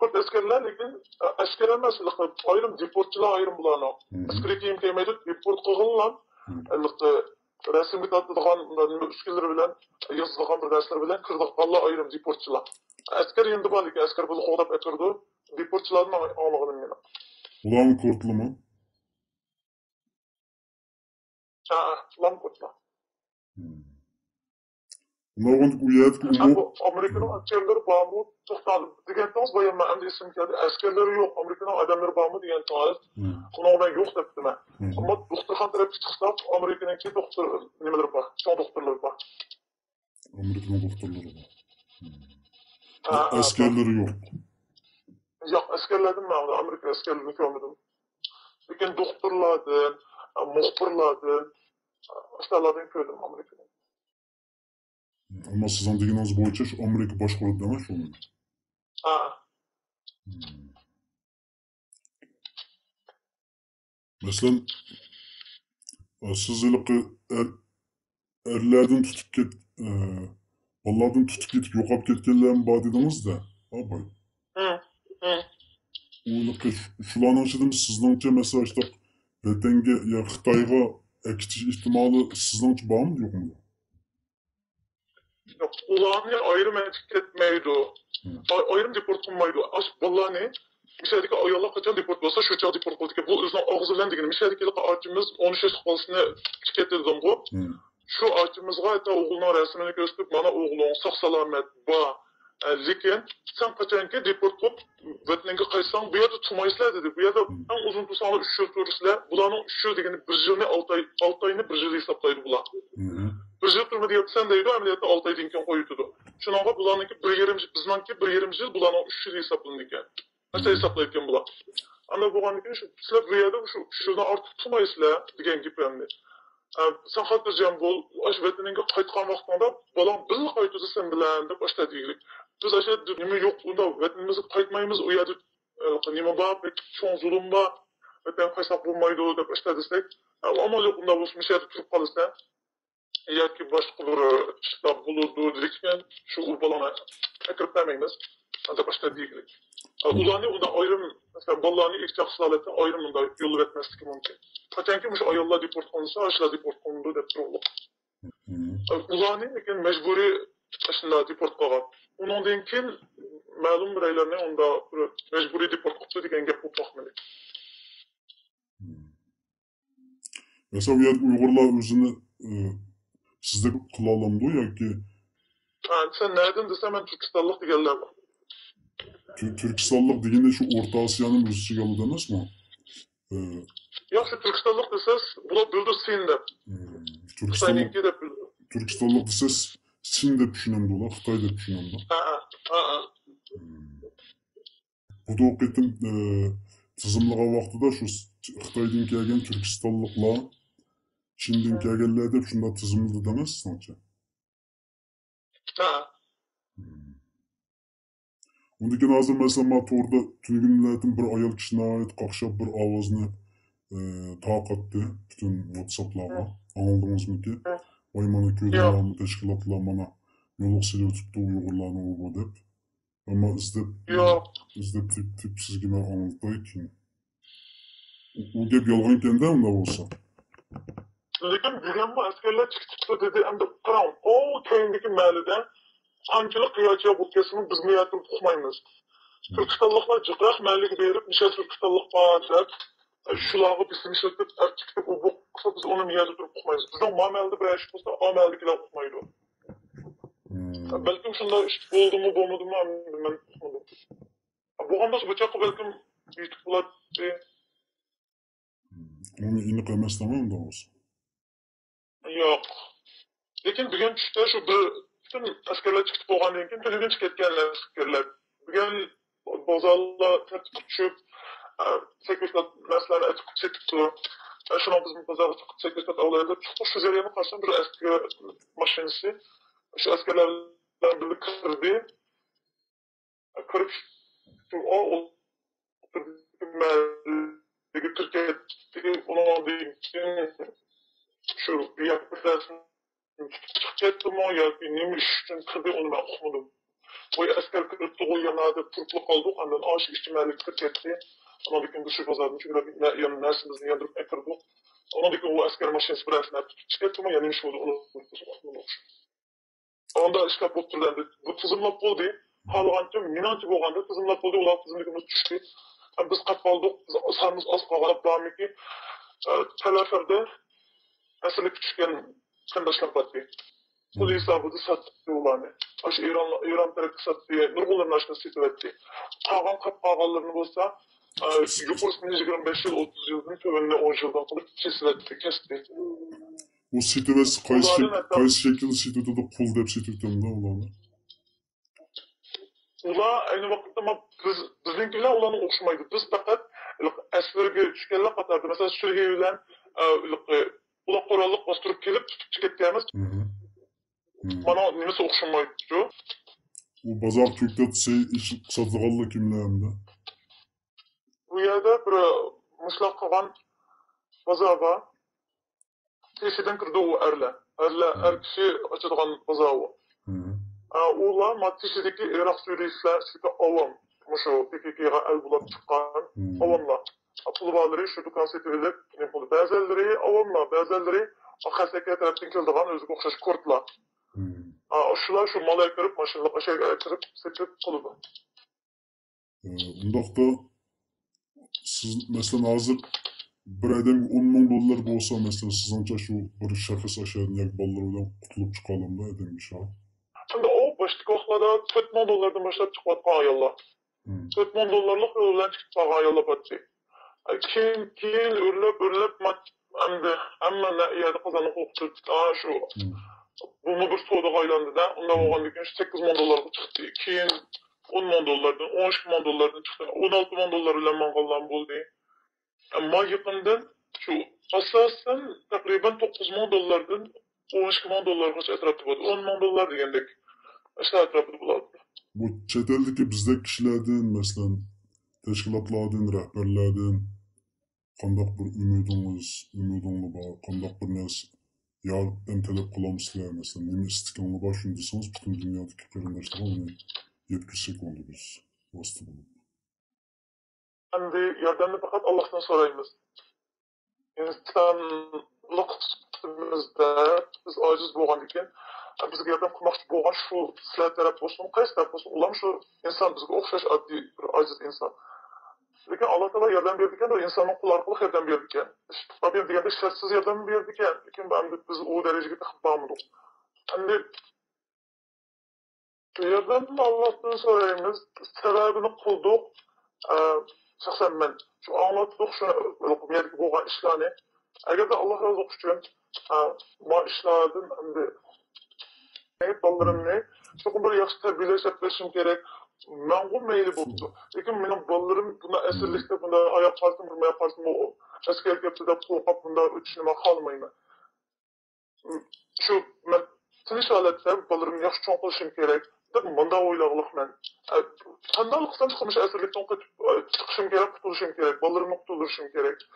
كورت ئەسكەرلەر، لېكىن، ئە، ئەسكەر ئەمەس، ھېلىقى ئايرىم دېپورتچىلار ئايرىم بۇلارنىڭ. ئەسكىرىي كىيىم كىيمەيدۇ، دېپورت قىلغانلار، ھېلىقى رەسىمگە تارتىدىغان نېمە ئۈسكۈنىلىرى بىلەن، يازىدىغان بىر نەرسىلىرى بىلەن كىرىدىغانلار ئايرىم دېپورتچىلار. ئەسكەر يېنىدا بار، لېكىن ئەسكەر بۇنى قوغداپ ئەكىرىدۇ. دېپورتچىلاردىن ئاڭلىغىنىم مېنىڭ. ئۇلارمۇ كورتلىمۇ؟ ھە، ئۇلارمۇ كورتلا. ئۇنداق بولغاندا ئۇ يەردىكى ئۇيغۇر، ئامېرىكىنىڭ ئەسكەرلىرى بارمۇ؟ توختاڭ، دېگەنتىڭىز بايام، مەن ئەمدى ئېسىمگە كەلدى. ئەسكەرلىرى يوق، ئامېرىكىنىڭ ئادەملىرى بارمۇ دېگەنتىڭىز. ئۇنىڭغا مەن يوق دەپتىمەن. ئەمما دوختۇرخانا تەرەپكە چىقساق، ئامېرىكىنىڭكى دوختۇر نېمىلىرى بار، چوڭ دوختۇرلىرى بار. ئامېرىكىنىڭ دوختۇرلىرى بار. ھە، ھە، ئەسكەرلىرى يوق. ياق، ئەسكەرلەردىن مەن ئامېرىكا ئەسكەرلىرىنى كۆرمىدىم. لېكىن دوختۇرلاردىن، مۇخبىرلاردىن، ئاشۇلارلاردىن كۆردۈم ئامېرىكىنى. ئەمما سىزنىڭ دېگىنىڭىز بويىچە شۇ ئامېرىكا باشقۇرىدۇ دەڭە شۇنى. ھە. مەسىلەن، سىز ھېلىقى ئەر، ئەرلەردىن تۇتۇپ كەت-، ئە، بالىلاردىن تۇتۇپ كېتىپ يوقاپ كەتكەنلەرمۇ بار دېدىڭىز-دە، ئاباي. ھە، ھە. ئۇ ھېلىقى شۇ-، شۇلارنىڭ ئىچىدىمۇ سىزنىڭچە، مەسىلەن، شۇنداق ۋەتەنگە يا خىتايغا ئەكېتىش ئېھتىمالى سىزنىڭچە بارمۇ، يوقمۇ؟ يوق، ئۇلارنى ئايرىم ئەكەتمەيدۇ. ئاي-، ئايرىم دېپورت قىلمايدۇ. ئاشۇ بالىلارنى، مىسالدىكى ئاياللار قاچان دېپورت بولسا، شۇ چاغ دېپورت قىلىدىكەن. بۇ ئۆزىنىڭ ئاغزى بىلەن دېگىنى. مىسالدىكى ھېلىقى ئاچىمىز ئون ئۈچ ياشلىق بالىسىنى ئىككى دېدىمغۇ. شۇ ئاچىمىزغا ھەتتا ئوغلىنىڭ رەسىمىنى كۆرسىتىپ، مانا ئوغلۇڭ ساق-سالامەت بار. ئە، لېكىن سەن قاچانكى دېپورت قىلىپ، ۋەتىنىڭگە قايتساڭ، بۇ يەردە تۇرمايسىلەر دېدى. بۇ يەردە ئەڭ ئۇزۇن تۇرساڭلار ئۈچ يىل تۇرىسىلەر. بۇلارنىڭ ئۈچ يىل دېگىنى بىر يىلنى، ئالتە ئاي، ئالتە ئاينى بىر يىل ھېسابلايدۇ بۇلار. بىر يىل تۇرما دېيەتتى سەن دەيدۇ، ئەمەلىيەتتە ئالتە ئايدىن كېيىن قويۇۋېتىدۇ. شۇنىڭغا بۇلارنىڭكى بىر يېرىم، بىزنىڭكى بىر يېرىم يىل، بۇلارنىڭ ئۈچ يىل ھېسابلىنىدىكەن. ئاشۇنداق ھېسابلايدىكەن بۇلار. ئانداق بولغاندىن كېيىن شۇ، سىلەر بۇ يەردە شۇ ئۈچ يىلدىن ئارتۇق تۇرمايسىلەر دېگەن گېپى ئەمدى. ئە، سەن خاتىرجەم بول، ئاشۇ ۋەتىنىڭگە قايتقان ۋاقتىڭدا بالاڭ بىللە قايتىدۇ سەن بىلەن دەپ ئاشۇنداق دېگۈلۈك. بىز ئاشۇ يەردە نېمە يوق، ئۇنداق ۋەتىنىمىزگە قايتمايمىز، ئۇ يەردە، ئە، نېمە بار، بەك چوڭ زۇلۇم بار، ۋەتەنگە قايتساق بولمايدۇ دەپ ئاشۇنداق دېسەك، ئە، ئامال يوق، ئۇنداق بولسا مۇشۇ يەردە تۇرۇپ قالىسەن. ياكى باشقا بىر ئىشلار بولىدۇ دېدىكەن، شۇ ئۇ بالىنى ئەكىرىپ بەرمەيمىز دەپ ئاشۇنداق دېگۈلۈك. ئۇلارنى ئۇنداق ئايرىم، مەسىلەن، بالىلارنى ئېھتىيات قىلىش ھالەتتە ئايرىم ئۇنداق يوللىۋەتمەسلىكى مۇمكىن. قاچانكى مۇشۇ ئاياللار دېپورت قىلىنسا، ئاشۇلار دېپورت قىلىنىدۇ دەپ تۇرۇۋالىدۇ. ئۇلارنى لېكىن مەجبۇرىي ئاشۇنداق دېپورت قىلغان. ئۇنىڭدىن كېيىن مەلۇم بىرەيلەرنى ئۇنداق بىر مەجبۇرىي دېپورت قىپتۇ دېگەن گەپ بولۇپ باقمىدى. مەسىلەن، ئۇ يەردە ئۇيغۇرلار ئۆزىنى، ئى، سىزدەك قىلالامدۇ ياكى؟ ھە، سەن نەدىن دېسە، مەن تۈركىستانلىق دېگەنلەر بار. تۈ- تۈركىستانلىق دېگىنى شۇ ئورتا ئاسىيانىمۇ ئۆز ئىچىگە ئالىدۇ ئەمەسمۇ؟ ئى، ياخشى، تۈركىستانلىق دېسىز، بۇلار بىلىدۇ سىن دەپ. ئى، تۈركىستانلىق خىتاينىڭكى دەپ بىلىدۇ. تۈركىستانلىق دېسە سىن دەپ چۈشىنەمدۇ ئۇلار، خىتاي دەپ چۈشىنەمدۇ؟ ھە، ھە، ھە. بۇ قېتىم ئى، تىزىملىغان ۋاقتىدا شۇ خىتايدىن كەلگەن تۈركىستانلىقلار، چىندىن كەلگەنلەر دەپ شۇنداق تىزىملىدى دەڭە سىزنىڭچە؟ ھە. ئۇندىن كېيىن ھازىر مەسىلەن مانا توردا تۈنۈگۈنلەردىن بىر ئايال كىشى ناھايىتى قاقشاپ بىر ئاۋازنى ئى، تارقاتتى پۈتۈن ۋاتساپلارغا. ئاڭلىدىڭىزمىكى؟ ھە. ۋاي مانا ياق. كۆرۈڭلارمۇ تەشكىلاتلار مانا يولۇق سېلىۋېتىپتۇ ئۇيغۇرلارنى ئۇ بۇ دەپ. ئەمما ئىزدەپ ياق. ئىزدەپ تېپىپ تېپىپ سىزگە مەن ئاڭلىتاي كېيىن. ئۇ ئۇ گەپ يالغان ئىكەندە ئۇنداق بولسا. لېكىن بۈگۈنمۇ ئەسكەرلەر چىقىپ چىقتى دېدى. ئەمدى قاراڭ، ئۇ كەينىدىكى مەھەللىدە قانچىلىك قىياچىيا بولۇپ كەتسىمۇ بىز بۇ يەردىن ئۇقمايمىز. تۈركىستانلىقلار جىقراق مەھەللىگە بېرىپ، مۇشۇ تۈركىستانلىق بار دەپ، شۇلارغا بىسىم ئىشلىتىپ، ئەپ چىقىپ ئۇ بولسا بىز ئۇنى بۇ يەردە تۇرۇپ ئۇقمايمىز. بىزنىڭ ما مەھەللىدە بىر ئىش بولسا، ئا مەھەللىدىكىلەر ئۇقمايدۇ. مم. بەلكىم شۇنداق ئىش بولدىمۇ، بولمىدىمۇ، مەن ئۇقمىدىم. بولغان بولسا بۇ چاققا بەلكىم يېتىپ بولاتتى. ئۇنى ئېنىق ئەمەس دەڭە ئۇنداق بولسا. ياق. لېكىن بۈگۈن چۈشتە شۇ بىر پۈتۈن ئەسكەرلەر چىقىپ بولغاندىن كېيىن تۈنۈگۈن چىقىپ كەتكەن ئەسكەرلەر. بۈگۈن بازارلار تەرتىپكە چۈشۈپ، ئە، سەكرىفىكات نەرسىلەرنى ئەتىپ سېتىپتۇ. ئە، شۇنىڭ بىزمۇ بازارغا چىقىپ سەكرىفىكات ئالايلى دەپ چىقتۇق. شۇ جەرياندا قارىسام بىر ئەسكەر ماشىنىسى شۇ ئەسكەرلەر بىلەن بىللە كىردى. كىرىپ شۇ مەھەللىگە كىرىپ كەتتى. ئۇنىڭدىن كېيىن شۇ ياكى چىقىپ كەتتىمۇ ياكى نېمە ئىش ئۈچۈن كىردى، ئۇنى مەن ئۇقمىدىم. ۋاي ئەسكەر كىرىپتىغۇ يەنە دەپ تۇرۇپلا قالدۇق. ئاندىن ئاشۇ ئىككى مەھەللىگە كىرىپ كەتتى. ئۇنىڭدىن كېيىن بىز شۇ بازاردىن چۆگىلەپ يەنە نەرسىمىزنى ياندۇرۇپ ئەكىردۇق. ئۇنىڭدىن كېيىن ئۇ ئەسكەر ماشىنىسى بىر نەرسىنى ئەپ چىقىپ كەتتىمۇ يا نېمە ئىش بولدى، ئۇنى ئۇقمىدۇق. ئۇندا ئىشلەپ بولۇپ تۇردى. ئەمدى بۇ تىزىملاپ بولدى. خالىغانچە، مېنىڭچە بولغاندا تىزىملاپ بولدى. ئۇلار تىزىملىكىمىز چۈشتى. ئەمدى بىز قاپ قالدۇق. بىز سانىمىز ئاز قالغان بارمىكى؟ ئە، تەلەفەردە ئەسىرلىككە چۈشكەن قېرىنداشلار بارتى. پۇل ھېسابىدا ساتتى ئۇلارنى. ئاشۇ ئىران، ئىران تەرەپكە ساتتى. نۇرغۇنلىرىنى ئاشۇنداق سېتىۋەتتى. قالغان قاپ قالغانلىرىنى بولسا، ئە، يۇقىرىسىنى يىگىرمە بەش يىل، ئوتتۇز يىلدىن، تۆۋىنىنى ئون يىلدىن قىلىپ كېسىۋەتتى، كەستى. ئۇ سېتىۋەتسە قايسى ئۇلارنى شەك- قايسى شەكىلدە سېتىۋېتىدۇ؟ قۇل دەپ سېتىۋېتەمدۇ ئۇلارنى؟ ئۇلار ئەينى ۋاقىتتا ما-، بىز، بىزنىڭكى بىلەن ئۇلارنىڭ ئوخشىمايدۇ. بىز پەقەت ئەسىرگە چۈشكەنلەر قاتارىدا، مەسىلەن، سۈرگۈن بىلەن، ئە، ئۇلار قوراللىق باستۇرۇپ كېلىپ تۇتۇپ چىقىپ كەتكەنمىز. مم. مم. مانا نېمىسى ئوخشىمايدۇ. ئۇ بازار كۆكتات سېتىدىغانلار كىملەر ئەمدى؟ بۇ يەردە بىر مۇشۇنداق قىلغان بازار بار. تېشىدىن كىرىدۇ ئۇ ئەرلەر. ئەرلەر، ئەر كىشى ئاچىدىغان بازار ئۇ. مم. ئا، ئۇلار ما تېشىدىكى ئىراق سۈرىيىلىكلەر ئىچىدىكى ئاۋام. مۇشۇ پى كې كېغا ئەل بولاپ چىققان مم. ئاۋاملار. پۇلى بارلىرى شۇ دۇكان سېتىۋېلىپ، نېمە قىلىدۇ. بەزەنلىرى ئاۋاملار، بەزەنلىرى خەسەكە تەرەپتىن كېلىدىغان ئۆزىگە ئوخشاش كۇردلار. مم. ئا، شۇلار شۇ مال ئەكىرىپ، ماشىنىلىق ئەشيا ئەكىرىپ سېتىپ قىلىدۇ. ئۇنداقتا سىز، مەسىلەن، ھازىر بىر ئادەمگە ئون مىڭ دوللار بولسا، مەسىلەن، سىزنىڭچە شۇ بىر شەخس ئاشۇ يەردىن ياكى بالىلىرى بىلەن قۇتۇلۇپ چىقالامدۇ ئادەم ئىشى؟ ئەمدى ئۇ باشتىكى ۋاقىتلاردا تۆت مىڭ دوللاردىن باشلاپ چىقىۋاتقان ئاياللار. مم. تۆت مىڭ دوللارلىق يول بىلەن چىقىپ قالغان ئاياللار بارتى. كېيىن، كېيىن ئۆرلەپ، ئۆرلەپ، ما-، ئەمدى ھەممە نە-، يەردە قازانغان ئوقۇتۇپ، ئا، شۇ، مم. بۇمۇ بىر سودا ئايلاندىدا، ئۇنداق بولغاندىن كېيىن سەككىز مىڭ دوللارغا چىقتى. كېيىن ئون مىڭ دوللاردىن، ئون ئىككى مىڭ دوللاردىن چىقتى. ئون ئالتە مىڭ دوللار بىلەن ماڭغانلارمۇ بولدى. ئەمما يېقىندىن شۇ ئاساسەن تەقرىبەن توققۇز مىڭ دوللاردىن ئون ئىككى مىڭ دوللارغىچە ئەتراپىدا بولدى. ئون مىڭ دوللار دېگەندەك ئاشۇ ئەتراپىدا بولاتتى. بۇ چەت ئەلدىكى بىزدەك كىشىلەردىن، مەسىلەن، تەشكىلاتلاردىن، رەھبەرلەردىن قانداق بىر ئۈمىدىڭىز، ئۈمىدىڭلار بار، قانداق بىر نەرسە، ياردەم تەلەپ قىلامسىلەر، مەسىلەن، نېمە ئىستىكىڭلار بار، شۇنى دېسىڭىز، پۈتۈن دۇنيادىكى قېرىنداشلارغا ئۇنى يەتكۈزسەك بولدى بىز، ۋاسىتە بولۇپ. ئەمدى ياردەمنى پەقەت ئاللاھتىن سورايمىز. ئىنسانلىق سۈپىتىمىزدە بىز ئاجىز بولغاندىكىن، بىزگە ياردەم قىلماقچى بولغان شۇ سىلەر تەرەپ بولسۇن، قايسى تەرەپ بولسۇن، ئۇلارمۇ شۇ ئىنسان، بىزگە ئوخشاش ئاددىي بىر ئاجىز ئىنسان. لېكىن ئاللا تائالا ياردەم بېرىدىكەن، بىر ئىنساننىڭ قولى ئارقىلىق ياردەم بېرىدىكەن. ئابىم دېگەندەك شەرتسىز ياردەم بېرىدىكەن، لېكىن ئەمدى بىز ئۇ دەرىجىگە تېخى بارمىدۇق. ئەمدى ياردەمنى ئاللاھتىن سورايمىز، سەۋەبىنى قىلدۇق. ئە، شەخسەن مەن شۇ ئاڭلاتتۇق، شۇ بۇ يەردىكى بولغان ئىشلارنى. ئەگەردە ئاللاھ رازىلىقى ئۈچۈن، ئە، ما ئىشلاردىن ئەمدى بالىلىرىمنى چوقۇم بىر ياخشى تەربىيەلەش، ئەپلەشىم كېرەك. مەنغۇ مەيلى بوپتۇ. لېكىن مېنىڭ بالىلىرىم بۇنداق ئەسىرلىكتە، بۇنداق ئاياغ قالسىمۇ، بىر ئاياغ قالسىمۇ، ئەسكەرگە كەپتۇ دەپ قورقۇپ، بۇنداق ئۆتۈشىنى مەن خالىمايمەن. شۇ مەن تىنچ ھالەتتە بالىلىرىمنى ياخشى چوڭ قىلىشىم كېرەك دەپ مۇنداق ئويلىغانلىق مەن. ئە، قانداقلا قىلسام چىقىپ مۇشۇ ئەسىرلىكتىن قېچىپ، ئە، چىقىشىم كېرەك، قۇتۇلۇشۇم كېرەك، بالىلىرىمنى قۇتۇلدۇرۇشۇم كېرەك.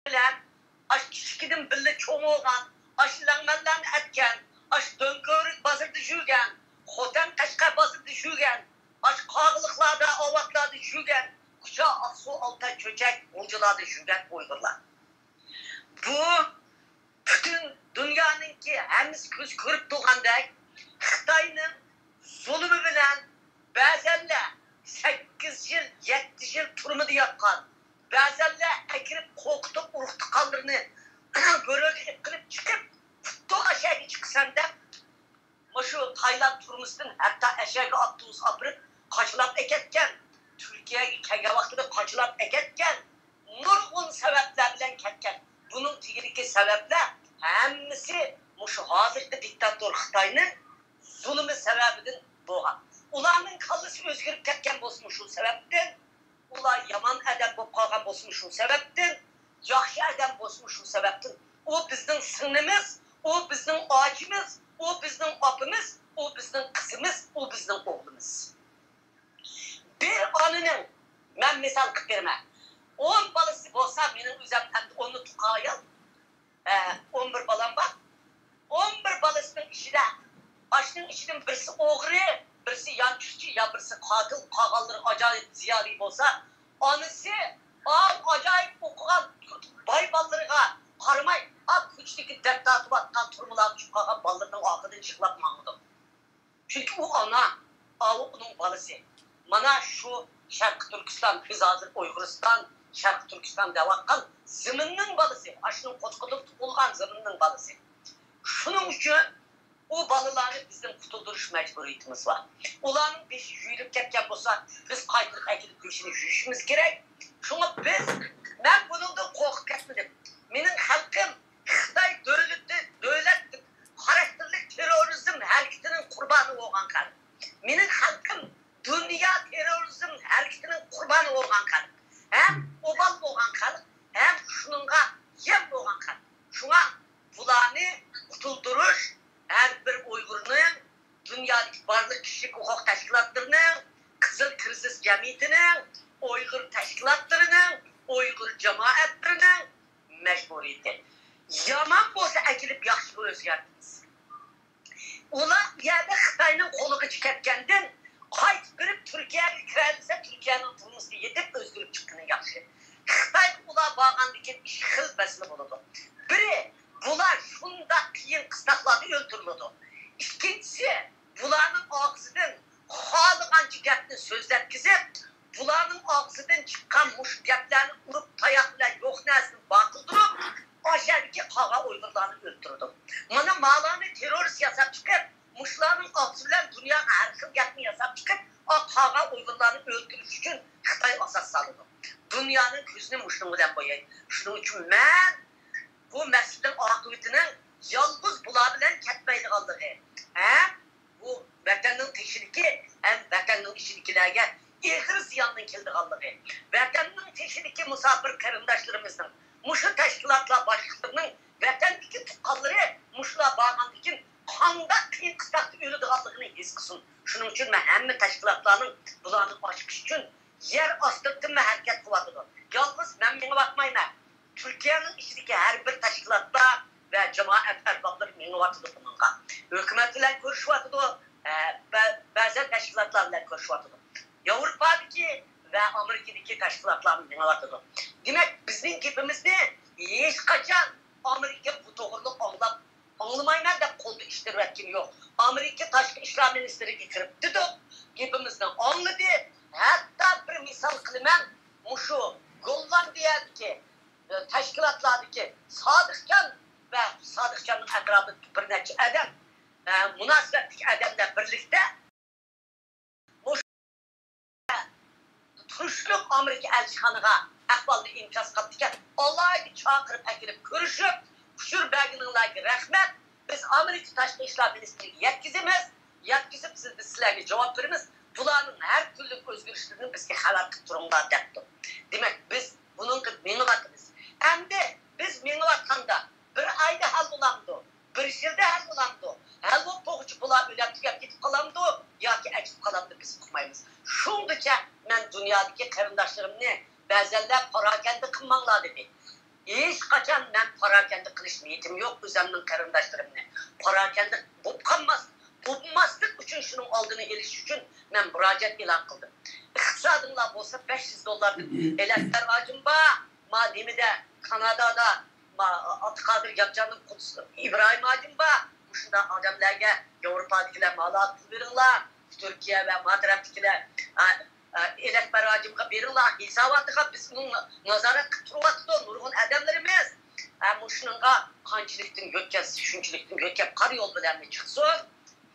بىلەن ئاشۇ كىچىكىدىن بىللە چوڭ بولغان، ئاشۇ لەڭمەنلەرنى ئەتكەن، ئاشۇ دۆڭكۆۋرۈك بازىرىدا يۈرگەن، خوتەن قەشقەر بازىرىدا يۈرگەن، ئاشۇ قاغىلىقلاردا، ئاۋاتلاردا يۈرگەن، كۇچا، ئاقسۇ، ئالتاي، چۆچەك، غۇلجىلاردا يۈرگەن ئۇيغۇرلار. بۇ پۈتۈن دۇنيانىڭكى ھەممىسى كۆز كۆرۈپ تۇرغاندەك، خىتاينىڭ زۇلۇمى بىلەن بەزەنلەر سەككىز يىل، يەتتە يىل تۈرمىدە ياتقان، بەزەنلەر ئەكىرىپ قورقۇتۇپ ئۇرۇق-تۇغقانلىرىنى بۆرەلگە ئېلىپ قېلىپ چىقىپ، خۇددى ئەشەگە چىقىسەن دەپ، مۇشۇ تايلاند تۈرمىسىدىن ھەتتا ئەشەگە ئاپتوبۇس ئاپىرىپ قاچىلاپ ئەكەتكەن، تۈركىيەگە كەلگەن ۋاقتىدا قاچىلاپ ئەكەتكەن، نۇرغۇن سەۋەبلەر بىلەن كەتكەن. بۇنىڭ تېگىدىكى سەۋەبلەر ھەممىسى مۇشۇ ھازىرقى دىكتاتور خىتاينىڭ زۇلۇمى سەۋەبىدىن بولغان. ئۇلارنىڭ كاللىسى ئۆزگىرىپ كەتكەن بولسىمۇ شۇ سەۋەبتىن، ئۇلار يامان ئادەم بولۇپ قالغان بولسىمۇ شۇ سەۋەبتىن، ياخشى ئادەم بولسىمۇ شۇ سەۋەبتىن. ئۇ بىزنىڭ سىڭلىمىز، ئۇ بىزنىڭ ئاچىمىز، ئۇ بىزنىڭ ئاپىمىز، ئۇ بىزنىڭ قىزىمىز، ئۇ بىزنىڭ ئوغلىمىز. بىر ئانىنىڭ، مەن مىسال قىلىپ بېرىمەن، ئون بالىسى بولسا، مېنىڭ ئۆزۈم ئەمدى ئوننى تۇغقان ئايال، ئە، ئون بىر بالام بار. ئون بىر بالىسىنىڭ ئىچىدە، ئاشۇنىڭ ئىچىدىن بىرسى ئوغرى، بىرسى يانچۇقچى، يا بىرسى قاتىل، قالغانلىرى ئاجايىپ زىيالىي بولسا، ئانىسى ئاۋۇ ئاجايىپ ئوقۇغان باي بالىلىرىغا قارىماي، ئا كوچىدىكى دەرد تارتىۋاتقان، تۈرمىلەرگە چۈشۈپ قالغان بالىلىرىنىڭ ئارقىدىن يىغلاپ ماڭىدۇ. چۈنكى ئۇ ئانا، ئاۋۇ ئۇنىڭ بالىسى. مانا شۇ شەرقىي تۈركىستان، بىز ھازىر ئۇيغۇرىستان، شەرقىي تۈركىستان دەۋاتقان زېمىننىڭ بالىسى، ئاشۇنىڭ قوچىقىدىن تۇغۇلغان زېمىننىڭ بالىسى. شۇنىڭ ئۈچۈن ئۇ بالىلارنى بىزدىن قۇتۇلدۇرۇش مەجبۇرىيىتىمىز بار. ئۇلارنىڭ بېشى يۇيۇلۇپ كەتكەن بولسا، بىز قايتۇرۇپ ئەكېلىپ بېشىنى يۇيۇشىمىز كېرەك. شۇڭا بىز، مەن بۇنىڭدىن قورقۇپ كەتمىدىم. مېنىڭ خەلقىم خىتاي دۆلىتى، دۆلەت خاراكتېرلىك تېررورىزم ھەرىكىتىنىڭ قۇربانى بولغان خەلق. مېنىڭ خەلقىم دۇنيا تېررورىزم ھەرىكىتىنىڭ قۇربانى بولغان خەلق. ھەم ئوبال بولغان خەلق، ھەم شۇنىڭغا يەم بولغان خەلق. شۇڭا بۇلارنى قۇتۇلدۇرۇش ھەر بىر ئۇيغۇرنىڭ، دۇنيادىكى بارلىق كىشىلىك ھوقۇق تەشكىلاتلىرىنىڭ، قىزىل كىرىزىس جەمئىيىتىنىڭ، ئۇيغۇر تەشكىلاتلىرىنىڭ، ئۇيغۇر جامائەتلىرىنىڭ مەجبۇرىيىتى. يامان بولسا ئەكېلىپ ياخشىغا ئۆزگەرتىمىز. ئۇلار ئۇ يەردە خىتاينىڭ قولىغىچە كەتكەندىن، قايتىپ بېرىپ تۈركىيەگە كىرەلىسە، تۈركىيەنىڭ تۈرمىسىدە يېتىپ ئۆزگىرىپ چىققىنى ياخشى. خىتايغا ئۇلار بارغاندىن كېيىن ئىككى خىل مەسىلە بولىدۇ. بىرى، بۇلار شۇنداق قىيىن قىستاقلاردا ئۆلتۈرۈلىدۇ. ئىككىنچىسى، بۇلارنىڭ ئاغزىدىن خالىغانچە گەپنى سۆزلەتكۈزۈپ، بۇلارنىڭ ئاغزىدىن چىققان مۇشۇ گەپلەرنى ئۇرۇپ، تاياق بىلەن يوق نەرسىنى بار قىلدۇرۇپ، ئاشەدىكى قالغان ئۇيغۇرلارنى ئۆلتۈرىدۇ. مانا مالارنى تېررورىست ياساپ چىقىپ، مۇشۇلارنىڭ ئاغزى بىلەن دۇنياغا ھەر خىل گەپنى ياساپ چىقىپ، ئا قالغان ئۇيغۇرلارنى ئۆلتۈرۈش ئۈچۈن خىتاي ئاساس سالىدۇ. دۇنيانىڭ كۆزىنى مۇشۇنىڭ بىلەن بوياي. شۇنىڭ ئۈچۈن مەن بۇ مەسىلىنىڭ ئاقىۋىتىنىڭ يالغۇز بۇلار بىلەن كەتمەيدىغانلىقى، ھەم بۇ ۋەتەننىڭ تېشىدىكى ھەم ۋەتەننىڭ ئىچىدىكىلەرگە ئېغىر زىياننىڭ كېلىدىغانلىقى، ۋەتەننىڭ تېشىدىكى مۇساپىر قېرىنداشلىرىمىزنىڭ، مۇشۇ تەشكىلاتلار باشلىقلىرىنىڭ ۋەتەندىكى تۇغقانلىرى مۇشۇلار بارغاندىن كېيىن قانداق قىيىن قىستاقتا ئۆلىدىغانلىقىنى ھېس قىلسۇن. شۇنىڭ ئۈچۈن مەن ھەممە تەشكىلاتلارنىڭ بۇلارنى ئاچىقىش ئۈچۈن يەر ئاستىدىنمۇ ھەرىكەت قىلىۋاتىدۇ. يالغۇز مەن مېڭىۋاتمايمەن. تۈركىيەنىڭ ئىچىدىكى ھەر بىر تەشكىلاتلار ۋە جامائەت ئەربابلىرى مېڭىۋاتىدۇ بۇنىڭغا. ھۆكۈمەت بىلەن كۆرۈشۈۋاتىدۇ، ئە، بە-، بەزەن تەشكىلاتلار بىلەن كۆرۈشۈۋاتىدۇ. ياۋروپادىكى ۋە ئامېرىكىدىكى تەشكىلاتلار مېڭىۋاتىدۇ. دېمەك، بىزنىڭ گېپىمىزنى ھېچقاچان ئامېرىكا بۇ توغرىلىق ئاڭلاپ، ئاڭلىمايمەن دەپ قولدا ئىتتىرىۋەتكىنى يوق. ئامېرىكا تاشقى ئىشلار مىنىستىرىگە كىرىپ دېدۇق، گېپىمىزنى ئاڭلىدى. ھەتتا بىر مىسال قىلىمەن، مۇشۇ گوللاندىيەدىكى، ئە، تەشكىلاتلاردىكى سادىقجان ۋە سادىقجاننىڭ ئەتراپىدىكى بىر نەچچە ئادەم، ئە، مۇناسىۋەتلىك ئادەملەر بىرلىكتە مۇشۇ تۇرۇشلۇق ئامېرىكا ئەلچىخانىغا ئەھۋالنى ئىنكاس قىلىپتىكەن. ئالايىتە چاقىرىپ ئەكىرىپ كۆرۈشۈپ، ئۇچۇر بەرگىنىڭلارغا رەھمەت. بىز ئامېرىكا تاشقى ئىشلار مىنىستىرىگە يەتكۈزىمىز. يەتكۈزۈپ، سىز، بىز سىلەرگە جاۋاب بېرىمىز. بۇلارنىڭ ھەر كۈنلۈك ئۆزگىرىشلىرىنى بىزگە خەۋەر قىلىپ تۇرۇڭلار، دەپتۇ. دېمەك، بىز بۇنىڭغا مېڭىۋاتىمىز. ئەمدى بىز مېڭىۋاتقاندا بىر ئايدا ھەل بولامدۇ؟ بىر يىلدا ھەل بولامدۇ؟ ھەل بولۇپ بولغۇچە بۇلار ئۆلۈپ تۈگەپ كېتىپ قالامدۇ ياكى ئەكېتىپ قالامدۇ، بىز ئۇقمايمىز. شۇڭغىچە مەن دۇنيادىكى قېرىنداشلىرىمنى بەزەنلەر پاراكەندە قىلماڭلار دېدى. ھېچقاچان مەن پاراكەندە قىلىش نىيىتىم يوق، ئۆزۈمنىڭ قېرىنداشلىرىمنى پاراكەندە بولۇپ قالماس-، بولماسلىق ئۈچۈن، شۇنىڭ ئالدىنى ئېلىش ئۈچۈن مەن مۇراجىئەت ئېلان قىلدىم. ئىقتىسادىڭلار بولسا بەش يۈز دوللاردىن ئېلەكتر ھاجىم بار، ما نېمىدە، كانادادا، ما ئابدۇقادىر ياپچاننىڭ قۇدۇسى ئىبراھىم ھاجىم بار، مۇشۇنداق ئادەملەرگە ياۋروپادىكىلەر مالا پۇل بېرىڭلار، تۈركىيە ۋە ما تەرەپتىكىلەر، ئا، ئا، ئېلەكبەر ھاجىمغا بېرىڭلار، ھېساباتىغا بىز ئۇنىڭ نازارەت قىلىپ تۇرۇۋاتىدۇ نۇرغۇن ئادەملىرىمىز. ئا، مۇشۇنىڭغا قانچىلىكتىن يۆتكەلسە، شۇنچىلىكتىن يۆتكەپ، قارا يول بىلەنمۇ چىقسۇن،